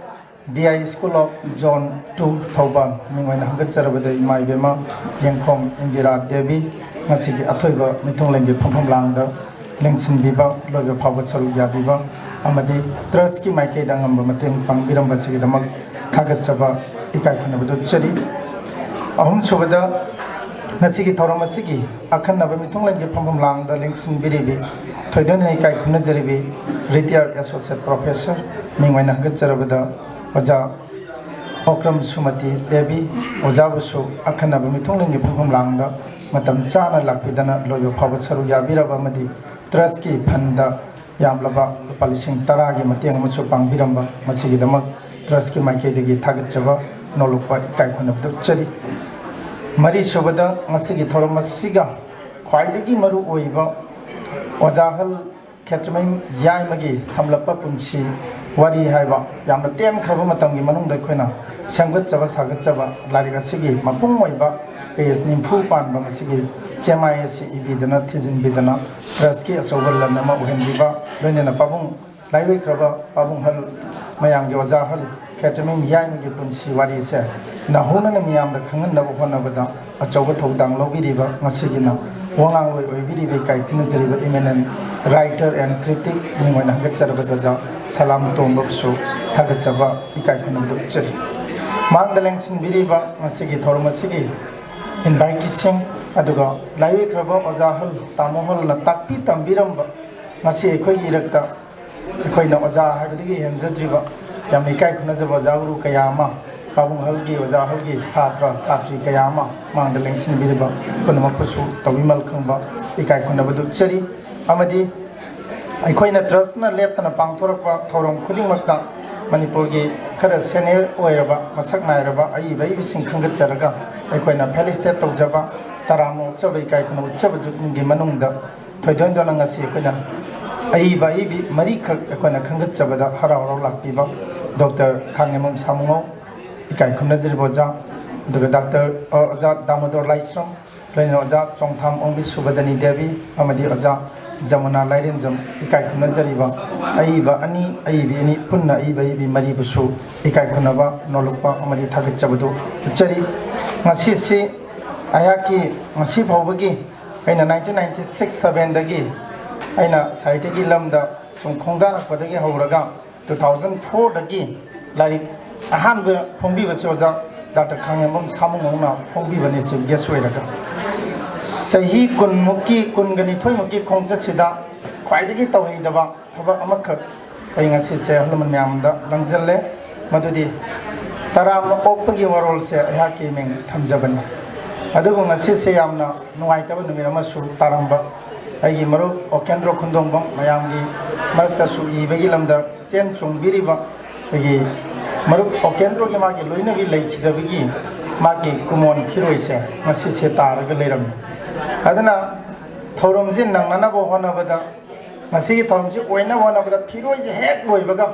D I School of Zone two Thoubal, ꯃꯤꯡ ꯑꯣꯏꯅ ꯍꯪꯒꯠꯆꯔꯕꯗ ꯏꯃꯥ ꯏꯕꯦꯝꯃ ꯌꯦꯡꯈꯣꯝ ꯏꯟꯗꯤꯔꯥ ꯗꯦꯕꯤ, ꯉꯁꯤꯒꯤ ꯑꯊꯣꯏꯕ ꯃꯤꯊꯨꯡꯂꯦꯟꯒꯤ ꯐꯝꯐꯝ ꯂꯥꯡꯗ ꯂꯦꯡꯁꯤꯟꯕꯤꯕ, ꯂꯣꯏꯕ ꯐꯥꯎꯕ ꯁꯔꯨꯛ ꯌꯥꯕꯤꯕ ꯑꯃꯗꯤ trustꯀꯤ ꯃꯥꯏꯀꯩꯗ ꯑꯉꯝꯕ ꯃꯇꯦꯡ ꯄꯥꯡꯕꯤꯔꯝꯕꯁꯤꯒꯤꯗꯃꯛ ꯊꯥꯒꯠꯆꯕ, ꯏꯀꯥꯏ ꯈꯨꯝꯅꯕ ꯎꯠꯆꯔꯤ꯫ ꯑꯍꯨꯝꯁꯨꯕꯗ, ꯉꯁꯤꯒꯤ ꯊꯧꯔꯝ ꯑꯁꯤꯒꯤ ꯑꯈꯟꯅꯕ ꯃꯤꯊꯨꯡꯂꯦꯟꯒꯤ ꯐꯝꯐꯝ ꯂꯥꯡꯗ ꯂꯦꯡꯁꯤꯟꯕꯤꯔꯤꯕꯤ, ꯊꯣꯏꯗꯣꯟꯗꯅ ꯏꯀꯥꯏ ꯈꯨꯝꯅꯖꯔꯤꯕꯤ, retired associate professor, ꯃꯤꯡ ꯑꯣꯏꯅ ꯍꯪꯒꯠꯆꯔꯕꯗ ꯑꯣꯖꯥ ꯑꯣꯀ꯭ꯔꯝ ꯁꯨꯃꯇꯤ ꯗꯦꯕꯤ, ꯑꯣꯖꯥꯕꯨꯁꯨ ꯑꯈꯟꯅꯕ ꯃꯤꯊꯨꯡꯂꯦꯟꯒꯤ ꯐꯝꯐꯝ ꯂꯥꯡꯗ ꯃꯇꯝ ꯆꯥꯅ ꯂꯥꯛꯄꯤꯗꯅ ꯂꯣꯏꯕ ꯐꯥꯎꯕ ꯁꯔꯨꯛ ꯌꯥꯕꯤꯔꯕ ꯑꯃꯗꯤ trustꯀꯤ fundꯗ ꯌꯥꯝꯂꯕ ꯂꯨꯄꯥ ꯂꯤꯁꯤꯡ ꯇꯔꯥꯒꯤ ꯃꯇꯦꯡ ꯑꯃꯁꯨ ꯄꯥꯡꯕꯤꯔꯝꯕ, ꯃꯁꯤꯒꯤꯗꯃꯛ trustꯀꯤ ꯃꯥꯏꯀꯩꯗꯒꯤ ꯊꯥꯒꯠꯆꯕ ꯅꯣꯂꯨꯛꯄ ꯏꯀꯥꯏ ꯈꯨꯝꯅꯕ ꯎꯠꯆꯔꯤ꯫ ꯃꯔꯤꯁꯨꯕꯗ, ꯉꯁꯤꯒꯤ ꯊꯧꯔꯝ ꯑꯁꯤꯒ ꯈ꯭ꯋꯥꯏꯗꯒꯤ ꯃꯔꯨ ꯑꯣꯏꯕ ꯑꯣꯖꯥ ꯍꯜ ꯈꯦꯇ꯭ꯔꯤꯃꯌꯨꯝ ꯌꯥꯏꯃꯒꯤ ꯁꯝꯂꯞꯄ ꯄꯨꯟꯁꯤ ꯋꯥꯔꯤ ꯍꯥꯏꯕ ꯌꯥꯝꯅ ꯇꯦꯟꯈ꯭ꯔꯕ ꯃꯇꯝꯒꯤ ꯃꯅꯨꯡꯗ ꯑꯩꯈꯣꯏꯅ ꯁꯦꯝꯒꯠꯆꯕ ꯁꯥꯒꯠꯆꯕ ꯂꯥꯏꯔꯤꯛ ꯑꯁꯤꯒꯤ ꯃꯄꯨꯡ ꯑꯣꯏꯕ page ꯅꯤꯐꯨ ꯄꯥꯟꯕ ꯃꯁꯤꯒꯤ ꯆꯦꯃꯥꯏ ꯑꯁꯤ ꯏꯕꯤꯗꯅ ꯊꯤꯖꯤꯟꯕꯤꯗꯅ trustꯀꯤ ꯑꯆꯧꯕ ꯂꯟ ꯑꯃ ꯑꯣꯏꯍꯟꯕꯤꯕ, ꯂꯣꯏꯅꯅ ꯄꯥꯕꯨꯡ ꯂꯥꯏꯑꯣꯏꯈ꯭ꯔꯕ ꯄꯥꯕꯨꯡ ꯍꯜ, ꯃꯌꯥꯝꯒꯤ ꯑꯣꯖꯥ ꯍꯜ ꯈꯦꯇ꯭ꯔꯤꯃꯌꯨꯝ ꯌꯥꯏꯃꯒꯤ ꯄꯨꯟꯁꯤ ꯋꯥꯔꯤꯁꯦ ꯅꯧꯍꯧꯅꯅ ꯃꯤꯌꯥꯝꯗ ꯈꯪꯍꯟꯅꯕ ꯍꯣꯠꯅꯕꯗ ꯑꯆꯧꯕ ꯊꯧꯗꯥꯡ ꯂꯧꯕꯤꯔꯤꯕ ꯉꯁꯤꯒꯤꯅ ꯋꯥꯉꯥꯡꯂꯣꯏ ꯑꯣꯏꯕꯤꯔꯤꯕ ꯏꯀꯥꯏ ꯈꯨꯝꯅꯖꯔꯤꯕ eminent writer and critic ꯃꯤꯡ ꯑꯣꯏꯅ ꯍꯪꯒꯠꯆꯔꯕ ꯑꯣꯖꯥ ꯁꯂꯥꯝ ꯇꯣꯝꯕꯕꯨꯁꯨ ꯊꯥꯒꯠꯆꯕ ꯏꯀꯥꯏ ꯈꯨꯝꯅꯕ ꯎꯠꯆꯔꯤ꯫ ꯃꯥꯡꯗ ꯂꯦꯡꯁꯤꯟꯕꯤꯔꯤꯕ ꯉꯁꯤꯒꯤ ꯊꯧꯔꯝ ꯑꯁꯤꯒꯤ inviteeꯁꯤꯡ, ꯑꯗꯨꯒ ꯂꯥꯏꯑꯣꯏꯈ꯭ꯔꯕ ꯑꯣꯖꯥ ꯍꯜ, ꯇꯥꯃꯣ ꯍꯜꯅ ꯇꯥꯛꯄꯤ ꯇꯝꯕꯤꯔꯝꯕ ꯉꯁꯤ ꯑꯩꯈꯣꯏꯒꯤ ꯏꯔꯛꯇ ꯑꯩꯈꯣꯏꯅ ꯑꯣꯖꯥ ꯍꯥꯏꯕꯗꯒꯤ ꯍꯦꯟꯖꯗ꯭ꯔꯤꯕ ꯌꯥꯝꯅ ꯏꯀꯥꯏ ꯈꯨꯝꯅꯖꯕ ꯑꯣꯖꯥ ꯒꯨꯔꯨ ꯀꯌꯥ ꯑꯃ, ꯄꯥꯕꯨꯡ ꯍꯜꯒꯤ ꯑꯣꯖꯥ ꯍꯜꯒꯤ ꯁꯥꯇ꯭ꯔ ꯁꯥꯇ꯭ꯔꯤ ꯀꯌꯥ ꯑꯃ ꯃꯥꯡꯗ ꯂꯦꯡꯁꯤꯟꯕꯤꯔꯤꯕ ꯄꯨꯝꯅꯃꯛꯄꯨꯁꯨ ꯇꯧꯕꯤꯃꯜ ꯈꯪꯕ ꯏꯀꯥꯏ ꯈꯨꯝꯅꯕꯗꯨ ꯎꯠꯆꯔꯤ꯫ ꯑꯃꯗꯤ ꯑꯩꯈꯣꯏꯅ ꯇ꯭ꯔꯁꯅ ꯂꯦꯞꯇꯅ ꯄꯥꯡꯊꯣꯔꯛꯄ ꯊꯧꯔꯝ ꯈꯨꯗꯤꯡꯃꯛꯇ ꯃꯅꯤꯄꯨꯔꯒꯤ ꯈꯔ ꯁꯦꯅꯤꯌꯔ ꯑꯣꯏꯔꯕ, ꯃꯁꯛ ꯅꯥꯏꯔꯕ ꯑꯏꯕ ꯑꯏꯕꯤꯁꯤꯡ ꯈꯟꯒꯠꯆꯔꯒ ꯑꯩꯈꯣꯏꯅ ꯐꯦꯂꯤꯁꯤꯇꯦꯠ ꯇꯧꯖꯕ, ꯇꯔꯥꯝꯅ ꯑꯣꯛꯆꯕ, ꯏꯀꯥꯏ ꯈꯨꯝꯅ ꯎꯠꯆꯕꯗꯨꯒꯤ ꯃꯅꯨꯡꯗ ꯊꯣꯏꯗꯣꯛ ꯍꯦꯟꯗꯣꯛꯅ ꯉꯁꯤ ꯑꯩꯈꯣꯏꯅ ꯑꯏꯕ ꯑꯏꯕꯤ ꯃꯔꯤꯈꯛ ꯑꯩꯈꯣꯏꯅ ꯈꯟꯒꯠꯆꯕꯗ ꯍꯔꯥꯎ ꯍꯔꯥꯎ ꯂꯥꯛꯄꯤꯕ ꯗꯣꯛꯇꯔ ꯈꯥꯉꯦꯝꯕꯝ ꯁꯥꯃꯨꯉꯧ, ꯏꯀꯥꯏ ꯈꯨꯝꯅꯖꯔꯤꯕ ꯑꯣꯖꯥ, ꯑꯗꯨꯒ ꯗꯥꯛꯇꯔ ꯑꯣꯖꯥ ꯗꯥꯃꯣꯗꯣꯔ ꯂꯥꯏꯁ꯭ꯔꯝ, ꯂꯣꯏꯅꯅ ꯑꯣꯖꯥ ꯆꯣꯡꯊꯥꯝ ꯑꯣꯡꯕꯤ ꯁꯨꯕꯗꯅꯤ ꯗꯦꯕꯤ ꯑꯃꯗꯤ ꯑꯣꯖꯥ ꯖꯃꯨꯅꯥ ꯂꯥꯏꯔꯦꯟꯖꯝ, ꯏꯀꯥꯏ ꯈꯨꯝꯅꯖꯔꯤꯕ ꯑꯏꯕ ꯑꯅꯤ, ꯑꯏꯕꯤ ꯑꯅꯤ, ꯄꯨꯟꯅ ꯑꯏꯕ ꯑꯏꯕꯤ ꯃꯔꯤꯕꯨꯁꯨ ꯏꯀꯥꯏ ꯈꯨꯝꯅꯕ ꯅꯣꯜꯂꯨꯛꯄ ꯑꯃꯗꯤ ꯊꯥꯒꯠꯆꯕꯗꯨ ꯎꯠꯆꯔꯤ꯫ ꯉꯁꯤꯁꯤ ꯑꯩꯍꯥꯛꯀꯤ ꯉꯁꯤ ꯐꯥꯎꯕꯒꯤ, ꯑꯩꯅ ꯅꯥꯏꯟꯇꯤꯟ ꯅꯥꯏꯟꯇꯤ ꯁꯤꯛꯁ ꯁꯕꯦꯟꯗꯒꯤ ꯑꯩꯅ ꯁꯥꯍꯤꯇ꯭ꯌꯒꯤ ꯂꯝꯗ ꯁꯨꯝ ꯈꯣꯡꯗꯥꯔꯛꯄꯗꯒꯤ ꯍꯧꯔꯒ ꯇꯨ ꯊꯥꯎꯖꯟ ꯐꯣꯔꯗꯒꯤ ꯂꯥꯏꯔꯤꯛ ꯑꯍꯥꯟꯕ ꯐꯣꯡꯕꯤꯕꯁꯤ ꯑꯣꯖꯥ ꯗꯥꯛꯇꯔ ꯈꯥꯉꯦꯝꯕꯝ ꯁꯥꯃꯨꯉꯧꯅ ꯐꯣꯡꯕꯤꯕꯅꯤ, ꯆꯤꯐ ꯒꯦꯁ ꯑꯣꯏꯔꯒ꯫ ꯆꯍꯤ ꯀꯨꯟꯃꯨꯛꯀꯤ, ꯀꯨꯟꯒ ꯅꯤꯊꯣꯏꯃꯨꯛꯀꯤ ꯈꯣꯡꯆꯠꯁꯤꯗ ꯈ꯭ꯋꯥꯏꯗꯒꯤ ꯇꯧꯍꯩꯗꯕ ꯊꯕꯛ ꯑꯃꯈꯛ ꯑꯩ ꯉꯁꯤꯁꯦ ꯑꯍꯜ ꯂꯃꯟ ꯃꯌꯥꯝꯗ ꯂꯪꯖꯜꯂꯦ, ꯃꯗꯨꯗꯤ ꯇꯔꯥꯝꯅ ꯑꯣꯛꯄꯒꯤ ꯋꯥꯔꯣꯜꯁꯦ ꯑꯩꯍꯥꯛꯀꯤ ꯃꯤꯡ ꯊꯝꯖꯕꯅꯤ꯫ ꯑꯗꯨꯕꯨ ꯉꯁꯤꯁꯦ ꯌꯥꯝꯅ ꯅꯨꯡꯉꯥꯏꯇꯕ ꯅꯨꯃꯤꯠ ꯑꯃꯁꯨ ꯇꯥꯔꯝꯕ, ꯑꯩꯒꯤ ꯃꯔꯨꯞ ꯑꯣꯀꯦꯟꯗ꯭ꯔꯣ ꯈꯨꯟꯗꯣꯡꯕꯝ, ꯃꯌꯥꯝꯒꯤ ꯃꯔꯛꯇꯁꯨ ꯏꯕꯒꯤ ꯂꯝꯗ ꯆꯦꯟ ꯆꯣꯡꯕꯤꯔꯤꯕ ꯑꯩꯈꯣꯏꯒꯤ ꯃꯔꯨꯞ ꯑꯣꯀꯦꯟꯗ꯭ꯔꯣꯒꯤ ꯃꯥꯒꯤ ꯂꯣꯏꯅꯕꯤ ꯂꯩꯈꯤꯗꯕꯒꯤ ꯃꯥꯒꯤ ꯀꯨꯃꯣꯟ ꯐꯤꯔꯣꯏꯁꯦ ꯉꯁꯤꯁꯦ ꯇꯥꯔꯒ ꯂꯩꯔꯝꯃꯤ꯫ ꯑꯗꯨꯅ ꯊꯧꯔꯝꯁꯤ ꯅꯪꯅꯅꯕ ꯍꯣꯠꯅꯕꯗ ꯉꯁꯤꯒꯤ ꯊꯧꯔꯝꯁꯤ ꯑꯣꯏꯅꯕ ꯍꯣꯠꯅꯕꯗ ꯐꯤꯔꯣꯏꯁꯦ ꯍꯦꯛ ꯂꯣꯏꯕꯒ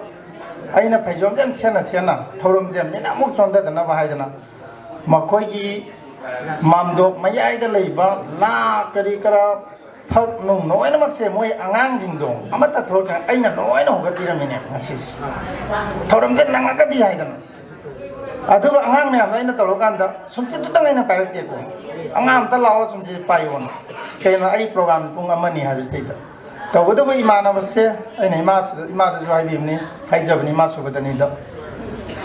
ꯑꯩꯅ ꯐꯩꯖꯣꯝꯁꯦ ꯌꯥꯝ ꯁꯦꯠꯅ ꯁꯦꯠꯅ ꯊꯧꯔꯝꯁꯦ ꯃꯤꯅ ꯑꯃꯨꯛ ꯆꯣꯟꯊꯗꯅꯕ ꯍꯥꯏꯗꯅ ꯃꯈꯣꯏꯒꯤ ꯃꯥꯝꯗꯣꯞ ꯃꯌꯥꯏꯗ ꯂꯩꯕ ꯂꯥ ꯀꯔꯤ ꯀꯔꯥ ꯐꯛ ꯅꯨꯡ ꯂꯣꯏꯅꯃꯛꯁꯦ ꯃꯣꯏ ꯑꯉꯥꯡꯁꯤꯡꯗꯣ ꯑꯃꯠꯇ ꯊꯣꯛꯇꯅ ꯑꯩꯅ ꯂꯣꯏꯅ ꯍꯧꯒꯠꯄꯤꯔꯝꯃꯤꯅꯦ ꯉꯁꯤꯁꯦ꯫ ꯊꯧꯔꯝꯁꯦ ꯅꯪꯉꯒꯗꯤ ꯍꯥꯏꯗꯅ꯫ ꯑꯗꯨꯒ ꯑꯉꯥꯡ ꯃꯌꯥꯝꯗꯣ ꯑꯩꯅ ꯇꯧꯔꯀꯥꯟꯗ ꯁꯨꯝꯆꯤꯠꯇꯨꯇꯪ ꯑꯩꯅ ꯄꯥꯏꯔꯛꯇꯦꯀꯣ꯫ "ꯑꯉꯥꯡ ꯑꯝꯇ ꯂꯥꯛꯑꯣ, ꯁꯨꯝꯆꯤꯠ ꯄꯥꯏꯌꯣꯅ"꯫ ꯀꯩꯅꯣ, ꯑꯩ ꯄ꯭ꯔꯣꯒꯥꯝ ꯄꯨꯡ ꯑꯃꯅꯤ ꯍꯥꯏꯕꯁꯤꯗꯩꯗ꯫ ꯇꯧꯕꯇꯕꯨ ꯏꯃꯥꯟꯅꯕꯁꯦ ꯑꯩꯅ ꯏꯃꯥꯁꯤꯗ, ꯏꯃꯥꯗꯁꯨ ꯍꯥꯏꯕꯤꯕꯅꯤ, ꯍꯥꯏꯖꯕꯅꯤ ꯏꯃꯥ ꯁꯨꯕꯗꯅꯤꯗ꯫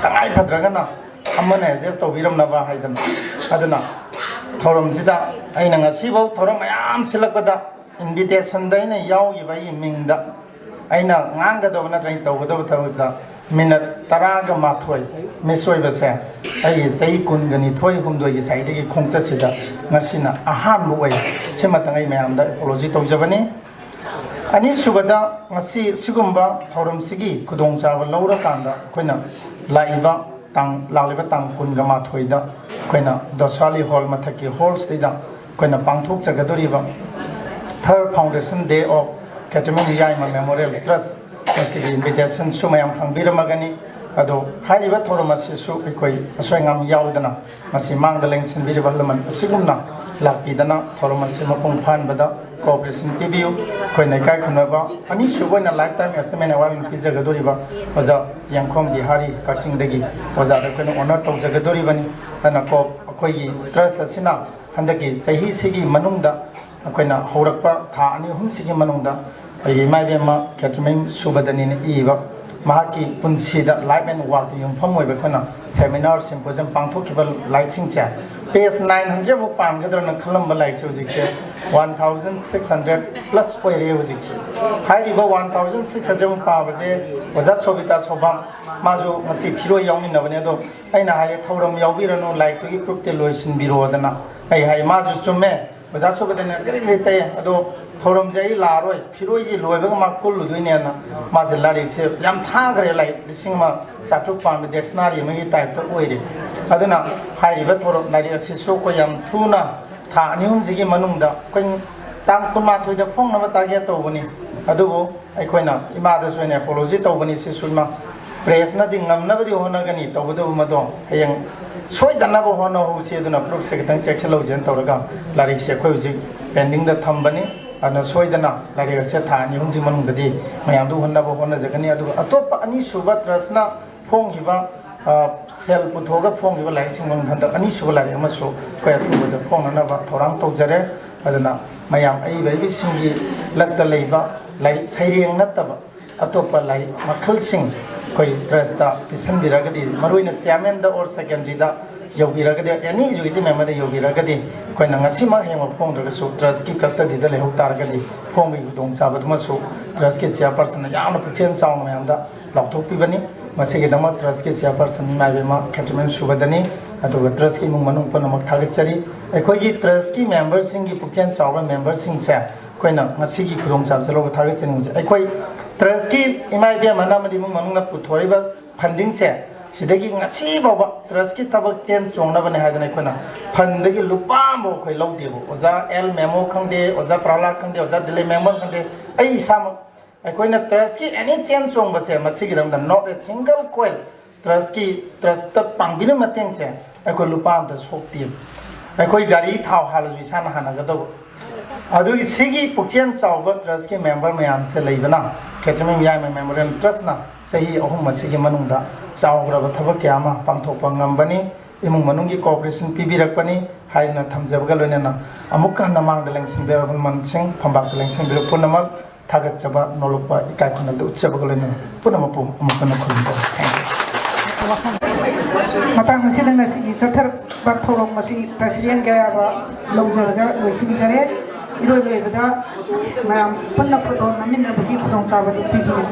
ꯇꯉꯥꯏ ꯐꯗ꯭ꯔꯒꯅ ꯑꯃꯅ ꯑꯦꯗꯖꯁ ꯇꯧꯕꯤꯔꯝꯅꯕ ꯍꯥꯏꯗꯅ꯫ ꯑꯗꯨꯅ ꯊꯧꯔꯝꯁꯤꯗ ꯑꯩꯅ ꯉꯁꯤꯐꯥꯎ ꯊꯧꯔꯝ ꯃꯌꯥꯝ ꯁꯤꯜꯂꯛꯄꯗ ꯏꯟꯚꯤꯇꯦꯁꯟꯗ ꯑꯩꯅ ꯌꯥꯎꯈꯤꯕ ꯑꯩꯒꯤ ꯃꯤꯡꯗ ꯑꯩꯅ ꯉꯥꯡꯒꯗꯕ ꯅꯠꯇ꯭ꯔꯒ ꯑꯩꯅ ꯇꯧꯒꯗꯕ ꯊꯕꯛꯇ ꯃꯤꯅꯠ ꯇꯔꯥꯒ ꯃꯥꯊꯣꯏ ꯃꯤꯁ ꯑꯣꯏꯕꯁꯦ ꯑꯩꯒꯤ ꯆꯍꯤ ꯀꯨꯟꯒ ꯅꯤꯊꯣꯏ ꯍꯨꯝꯗꯣꯏꯒꯤ ꯁꯥꯏꯗꯒꯤ ꯈꯣꯡꯆꯠꯁꯤꯗ ꯉꯁꯤꯅ ꯑꯍꯥꯟꯕ ꯑꯣꯏ꯫ ꯁꯤꯃꯇꯪ ꯑꯩ ꯃꯌꯥꯝꯗ ꯑꯦꯄꯣꯂꯣꯖꯤ ꯇꯧꯖꯕꯅꯤ꯫ ꯑꯅꯤꯁꯨꯕꯗ, ꯉꯁꯤ ꯁꯤꯒꯨꯝꯕ ꯊꯧꯔꯝꯁꯤꯒꯤ ꯈꯨꯗꯣꯡꯆꯥꯕ ꯂꯧꯔꯀꯥꯟꯗ ꯑꯩꯈꯣꯏꯅ ꯂꯥꯛꯏꯕ ꯇꯥꯡ, ꯂꯥꯛꯂꯤꯕ ꯇꯥꯡ ꯀꯨꯟꯒ ꯃꯥꯊꯣꯏꯗ ꯑꯩꯈꯣꯏꯅ ꯗꯣꯁꯥꯂꯤ ꯍꯣꯜ ꯃꯊꯛꯀꯤ ꯍꯣꯜꯁꯤꯗ ꯑꯩꯈꯣꯏꯅ ꯄꯥꯡꯊꯣꯛꯆꯒꯗꯧꯔꯤꯕ Third Foundation Day of Catherine Yaima Memorial Trust, ꯃꯁꯤꯒꯤ invitation ꯁꯨ ꯃꯌꯥꯝ ꯈꯪꯕꯤꯔꯝꯃꯒꯅꯤ꯫ ꯑꯗꯣ ꯍꯥꯏꯔꯤꯕ ꯊꯧꯔꯝ ꯑꯁꯤꯁꯨ ꯑꯩꯈꯣꯏ ꯑꯁꯣꯏ ꯑꯉꯥꯝ ꯌꯥꯎꯗꯅ ꯃꯁꯤ ꯃꯥꯡꯗ ꯂꯦꯡꯁꯤꯟꯕꯤꯔꯤꯕ ꯑꯍꯜ ꯂꯃꯟ ꯑꯁꯤꯒꯨꯝꯅ ꯂꯥꯛꯄꯤꯗꯅ ꯊꯧꯔꯝ ꯑꯁꯤ ꯃꯄꯨꯡ ꯐꯥꯍꯟꯕꯗ cooperation ꯄꯤꯕꯤꯌꯨ꯫ ꯑꯩꯈꯣꯏꯅ ꯏꯀꯥꯏ ꯈꯨꯝꯅꯕ ꯑꯅꯤꯁꯨꯕ ꯑꯣꯏꯅ Lifetime Achievement Award ꯄꯤꯖꯒꯗꯧꯔꯤꯕ ꯑꯣꯖꯥ ꯌꯥꯡꯈꯣꯡ ꯕꯤꯍꯥꯔꯤ ꯀꯛꯆꯤꯡꯗꯒꯤ ꯑꯣꯖꯥꯗ ꯑꯩꯈꯣꯏꯅ honor ꯇꯧꯖꯒꯗꯧꯔꯤꯕꯅꯤ꯫ ꯑꯗꯨꯅ ꯀꯣ ꯑꯩꯈꯣꯏꯒꯤ trust ꯑꯁꯤꯅ ꯍꯟꯗꯛꯀꯤ ꯆꯍꯤꯁꯤꯒꯤ ꯃꯅꯨꯡꯗ ꯑꯩꯈꯣꯏꯅ ꯍꯧꯔꯛꯄ ꯊꯥ ꯑꯅꯤ ꯑꯍꯨꯝꯁꯤꯒꯤ ꯃꯅꯨꯡꯗ ꯑꯩꯒꯤ ꯏꯃꯥ ꯏꯕꯦꯝꯃ ꯀꯦꯇ꯭ꯔꯤꯃꯌꯨꯝ ꯁꯨꯕꯗꯅꯤꯅ ꯏꯕ ꯃꯍꯥꯛꯀꯤ ꯄꯨꯟꯁꯤꯗ life and work ꯇ ꯌꯨꯝꯐꯝ ꯑꯣꯏꯕ ꯑꯩꯈꯣꯏꯅ seminar symposium ꯄꯥꯡꯊꯣꯛꯈꯤꯕ ꯂꯥꯏꯔꯤꯛꯁꯤꯡꯁꯦ page nine hundred ꯃꯨꯛ ꯄꯥꯟꯒꯗ꯭ꯔꯅ ꯈꯜꯂꯝꯕ ꯂꯥꯏꯔꯤꯛꯁꯦ ꯍꯧꯖꯤꯛꯁꯦ one thousand six hundred plus ꯑꯣꯏꯔꯦ ꯍꯧꯖꯤꯛꯁꯦ꯫ ꯍꯥꯏꯔꯤꯕ one thousand six hundred ꯃꯨꯛ ꯄꯥꯕꯁꯦ ꯑꯣꯖꯥ ꯁꯣꯕꯤꯇꯥ ꯁꯣꯕꯥꯝ, ꯃꯥꯁꯨ ꯉꯁꯤ ꯐꯤꯔꯣꯏ ꯌꯥꯎꯃꯤꯟꯅꯕꯅꯦ꯫ ꯑꯗꯣ ꯑꯩꯅ ꯍꯥꯏꯌꯦ, ꯊꯧꯔꯝ ꯌꯥꯎꯕꯤꯔꯅꯨ, ꯂꯥꯏꯔꯤꯛꯇꯨꯒꯤ proof ꯇꯤ ꯂꯣꯏꯁꯤꯟꯕꯤꯔꯣꯗꯅ ꯑꯩ ꯍꯥꯏ꯫ ꯃꯥꯁꯨ ꯆꯨꯝꯃꯦ, ꯑꯣꯖꯥ ꯁꯨꯕꯗꯅ ꯀꯔꯤ ꯀꯔꯤ ꯇꯩ, ꯑꯗꯣ ꯊꯧꯔꯝꯁꯦ ꯑꯩ ꯂꯥꯛꯑꯔꯣꯏ, ꯐꯤꯔꯣꯏꯁꯤ ꯂꯣꯏꯕꯒ ꯃꯥ ꯀꯨꯜꯂꯨꯗꯣꯏꯅꯦꯅ ꯃꯥꯁꯦ ꯂꯥꯏꯔꯤꯛꯁꯦ ꯌꯥꯝ ꯊꯥꯈ꯭ꯔꯦ꯫ ꯂꯥꯏꯔꯤꯛ ꯂꯤꯁꯤꯡ ꯑꯃ ꯆꯥꯇ꯭ꯔꯨꯛ ꯄꯥꯟꯕ dictionary ꯑꯃꯒꯤ type ꯇ ꯑꯣꯏꯔꯦ꯫ ꯑꯗꯨꯅ ꯍꯥꯏꯔꯤꯕ ꯊꯧꯔꯝ ꯂꯥꯏꯔꯤꯛ ꯑꯁꯤꯁꯨ ꯑꯩꯈꯣꯏ ꯌꯥꯝ ꯊꯨꯅ ꯊꯥ ꯑꯅꯤ ꯑꯍꯨꯝꯁꯤꯒꯤ ꯃꯅꯨꯡꯗ ꯑꯩꯈꯣꯏ ꯇꯥꯡ ꯀꯨꯟꯃꯥꯊꯣꯏꯗ ꯐꯣꯡꯅꯕ target ꯇꯧꯕꯅꯤ꯫ ꯑꯗꯨꯕꯨ ꯑꯩꯈꯣꯏꯅ ꯏꯃꯥꯗꯁꯨ ꯑꯩꯅ apology ꯇꯧꯕꯅꯤ꯫ ꯁꯤꯁꯨ ꯏꯃꯥ, press ꯅꯗꯤ ꯉꯝꯅꯕꯗꯤ ꯍꯣꯠꯅꯒꯅꯤ, ꯇꯧꯕꯇꯕꯨ ꯃꯗꯣ ꯍꯌꯦꯡ ꯁꯣꯏꯗꯅꯕ ꯍꯣꯠꯅꯍꯧꯁꯤ꯫ ꯑꯗꯨꯅ proof ꯁꯦ ꯈꯤꯇꯪ ꯆꯦꯛꯁꯤꯜꯍꯧꯁꯦꯅ ꯇꯧꯔꯒ ꯂꯥꯏꯔꯤꯛꯁꯦ ꯑꯩꯈꯣꯏ ꯍꯧꯖꯤꯛ pending ꯗ ꯊꯝꯕꯅꯤ꯫ ꯑꯗꯨꯅ ꯁꯣꯏꯗꯅ ꯂꯥꯏꯔꯤꯛ ꯑꯁꯦ ꯊꯥ ꯑꯅꯤ ꯑꯍꯨꯝꯒꯤ ꯃꯅꯨꯡꯗꯗꯤ ꯃꯌꯥꯝꯗꯨ ꯎꯍꯟꯅꯕ ꯍꯣꯠꯅꯖꯒꯅꯤ꯫ ꯑꯗꯨꯒ ꯑꯇꯣꯞꯄ ꯑꯅꯤꯁꯨꯕ trust ꯅ ꯐꯣꯡꯈꯤꯕ, ꯑ, ꯁꯦꯜ ꯄꯨꯊꯣꯛꯑꯒ ꯐꯣꯡꯈꯤꯕ ꯂꯥꯏꯔꯤꯛꯁꯤꯡ ꯃꯅꯨꯡꯗ ꯍꯟꯗꯛ ꯑꯅꯤꯁꯨꯕ ꯂꯥꯏꯔꯤꯛ ꯑꯃꯁꯨ ꯑꯩꯈꯣꯏ ꯑꯊꯨꯕꯗ ꯐꯣꯡꯅꯅꯕ ꯊꯧꯔꯥꯡ ꯇꯧꯖꯔꯦ꯫ ꯑꯗꯨꯅ ꯃꯌꯥꯝ ꯑꯏꯕ ꯑꯏꯕꯤꯁꯤꯡꯒꯤ ꯂꯛꯇ ꯂꯩꯕ ꯂꯥꯏꯔꯤꯛ ꯁꯩꯔꯦꯡ ꯅꯠꯇꯕ ꯑꯇꯣꯞꯄ ꯂꯥꯏꯔꯤꯛ ꯃꯈꯜꯁꯤꯡ ꯑꯩꯈꯣꯏ trust ꯇ ꯄꯤꯁꯤꯟꯕꯤꯔꯒꯗꯤ, ꯃꯔꯨꯑꯣꯏꯅ chairman the or secretary the ꯌꯧꯕꯤꯔꯒꯗꯤ, any executive member ꯗ ꯌꯧꯕꯤꯔꯒꯗꯤ, ꯑꯩꯈꯣꯏꯅ ꯉꯁꯤꯃꯛ ꯍꯌꯦꯡꯃꯛ ꯐꯣꯡꯗ꯭ꯔꯒꯁꯨ trust ꯀꯤ custody ꯗ ꯂꯩꯍꯧ ꯇꯥꯔꯒꯗꯤ ꯐꯣꯡꯕꯒꯤ ꯈꯨꯗꯣꯡꯆꯥꯕꯗꯨꯃꯁꯨ trust ꯀꯤ chairperson ꯅ ꯌꯥꯝꯅ ꯄꯨꯛꯆꯦꯜ ꯆꯥꯎꯅ ꯃꯌꯥꯝꯗ ꯂꯥꯎꯊꯣꯛꯄꯤꯕꯅꯤ꯫ ꯃꯁꯤꯒꯤꯗꯃꯛ trust ꯀꯤ chairperson ꯏꯃꯥ ꯏꯕꯦꯝꯃ ꯈꯦꯇ꯭ꯔꯤꯃꯌꯨꯝ ꯁꯨꯕꯗꯅꯤ꯫ ꯑꯗꯨꯒ ꯇ꯭ꯔꯁꯀꯤ ꯏꯃꯨꯡ ꯃꯅꯨꯡ ꯄꯨꯝꯅꯃꯛ ꯊꯥꯒꯠꯆꯔꯤ꯫ ꯑꯩꯈꯣꯏꯒꯤ ꯇ꯭ꯔꯁꯀꯤ ꯃꯦꯝꯕꯔꯁꯤꯡꯒꯤ, ꯄꯨꯛꯆꯦꯜ ꯆꯥꯎꯕ ꯃꯦꯝꯕꯔꯁꯤꯡꯁꯦ, ꯑꯩꯈꯣꯏꯅ ꯉꯁꯤꯒꯤ ꯈꯨꯗꯣꯡꯆꯥꯕꯁꯦ ꯂꯧꯕ ꯊꯥꯒꯠꯆꯅꯤꯡꯕꯁꯦ, ꯑꯩꯈꯣꯏ ꯇ꯭ꯔꯁꯀꯤ ꯏꯃꯥ ꯏꯕꯦꯝ ꯑꯃꯗꯤ ꯏꯃꯨꯡ ꯃꯅꯨꯡꯅ ꯄꯨꯊꯣꯔꯛꯏꯕ ꯐꯟꯗꯤꯡꯁꯦ, ꯁꯤꯗꯒꯤ ꯉꯁꯤ ꯐꯥꯎꯕ ꯇ꯭ꯔꯁꯀꯤ ꯊꯕꯛ ꯆꯦꯟ ꯆꯣꯡꯅꯕꯅꯦ ꯍꯥꯏꯗꯅ ꯑꯩꯈꯣꯏꯅ ꯐꯟꯗꯒꯤ ꯂꯨꯄꯥ ꯑꯃꯐꯥꯎ ꯑꯩꯈꯣꯏ ꯂꯧꯗꯦꯕ꯫ ꯑꯣꯖꯥ ꯑꯦꯜ ꯃꯦꯃꯣ ꯈꯪꯗꯦ, ꯑꯣꯖꯥ ꯄ꯭ꯔꯍꯂꯥꯗ ꯈꯪꯗꯦ, ꯑꯣꯖꯥ ꯗꯤꯂꯦ ꯃꯦꯝꯕꯔ ꯈꯪꯗꯦ, ꯑꯩ ꯏꯁꯥꯃꯛ, ꯑꯩꯈꯣꯏꯅ ꯇ꯭ꯔꯁꯀꯤ ꯑꯦꯅꯤ ꯆꯦꯟ ꯆꯣꯡꯕꯁꯦ, ꯃꯁꯤꯒꯤꯗꯃꯛꯇ not a single coin, ꯇ꯭ꯔꯁꯀꯤ, trust ꯄꯥꯡꯕꯤꯅꯕ ꯃꯇꯦꯡꯁꯦ ꯑꯩꯈꯣꯏ ꯂꯨꯄꯥ ꯑꯝꯇ ꯁꯣꯛꯇꯦꯕ꯫ ꯑꯩꯈꯣꯏ ꯒꯥꯔꯤ ꯊꯥꯎ ꯍꯥꯜꯂꯁꯨ ꯏꯁꯥꯅ ꯍꯥꯟꯅꯒꯗꯧꯕ꯫ ꯑꯗꯨꯒꯤ ꯁꯤꯒꯤ ꯄꯨꯛꯆꯦꯜ ꯆꯥꯎꯕ ꯇ꯭ꯔꯁꯀꯤ ꯃꯦꯝꯕꯔ ꯃꯌꯥꯝꯁꯦ ꯂꯩꯕꯅ, ꯈꯦꯇ꯭ꯔꯤꯃꯌꯨꯝ ꯌꯥꯏꯃ ꯃꯦꯃꯣꯔꯤꯌꯦꯜ ꯇ꯭ꯔꯁꯅ ꯆꯍꯤ ꯑꯍꯨꯝ ꯑꯁꯤꯒꯤ ꯃꯅꯨꯡꯗ ꯆꯥꯎꯈ꯭ꯔꯕ ꯊꯕꯛ ꯀꯌꯥ ꯑꯃ ꯄꯥꯡꯊꯣꯛꯄ ꯉꯝꯕꯅꯤ꯫ ꯏꯃꯨꯡ ꯃꯅꯨꯡꯒꯤ ꯀꯣꯑꯣꯄꯔꯦꯁꯟ ꯄꯤꯕꯤꯔꯛꯄꯅꯤ ꯍꯥꯏꯗꯅ ꯊꯝꯖꯕꯒ ꯂꯣꯏꯅꯅ, ꯑꯃꯨꯛꯀ ꯍꯟꯅ ꯃꯥꯡꯗ ꯂꯦꯡꯁꯤꯟꯕꯤꯔꯕ ꯑꯍꯜ ꯂꯃꯟꯁꯤꯡ, ꯐꯝꯕꯥꯛꯇ ꯂꯦꯡꯁꯤꯟꯕꯤꯔꯕ ꯄꯨꯝꯅꯃꯛ ꯊꯥꯒꯠꯆꯕ, ꯅꯣꯂꯨꯛꯄ, ꯏꯀꯥꯏ ꯈꯨꯝꯅꯕꯗ ꯎꯠꯆꯕꯒ ꯂꯣꯏꯅꯅ ꯄꯨꯝꯅꯃꯛꯄꯨ ꯑꯃꯨꯛ ꯍꯟꯅ ꯈꯨꯔꯨꯝꯖꯔꯤ꯫ Thank you. ꯃꯇꯥꯡ ꯑꯁꯤꯗ ꯉꯁꯤꯒꯤ ꯆꯠꯊꯔꯛꯄ ꯊꯧꯔꯝ ꯑꯁꯤ ꯄ꯭ꯔꯁꯤꯗꯦꯟꯒꯤ ꯑꯌꯥꯕ ꯂꯧꯖꯔꯒ ꯂꯣꯏꯁꯤꯟꯖꯔꯦ꯫ ꯏꯔꯣꯏ ꯂꯣꯏꯕꯗ ꯃꯌꯥꯝ ꯄꯨꯟꯅ ꯐꯣꯇꯣ ꯅꯝꯃꯤꯟꯅꯕꯒꯤ ꯈꯨꯗꯣꯡꯆꯥꯕ ꯑꯗꯨ ꯄꯤꯕꯤꯌꯨ꯫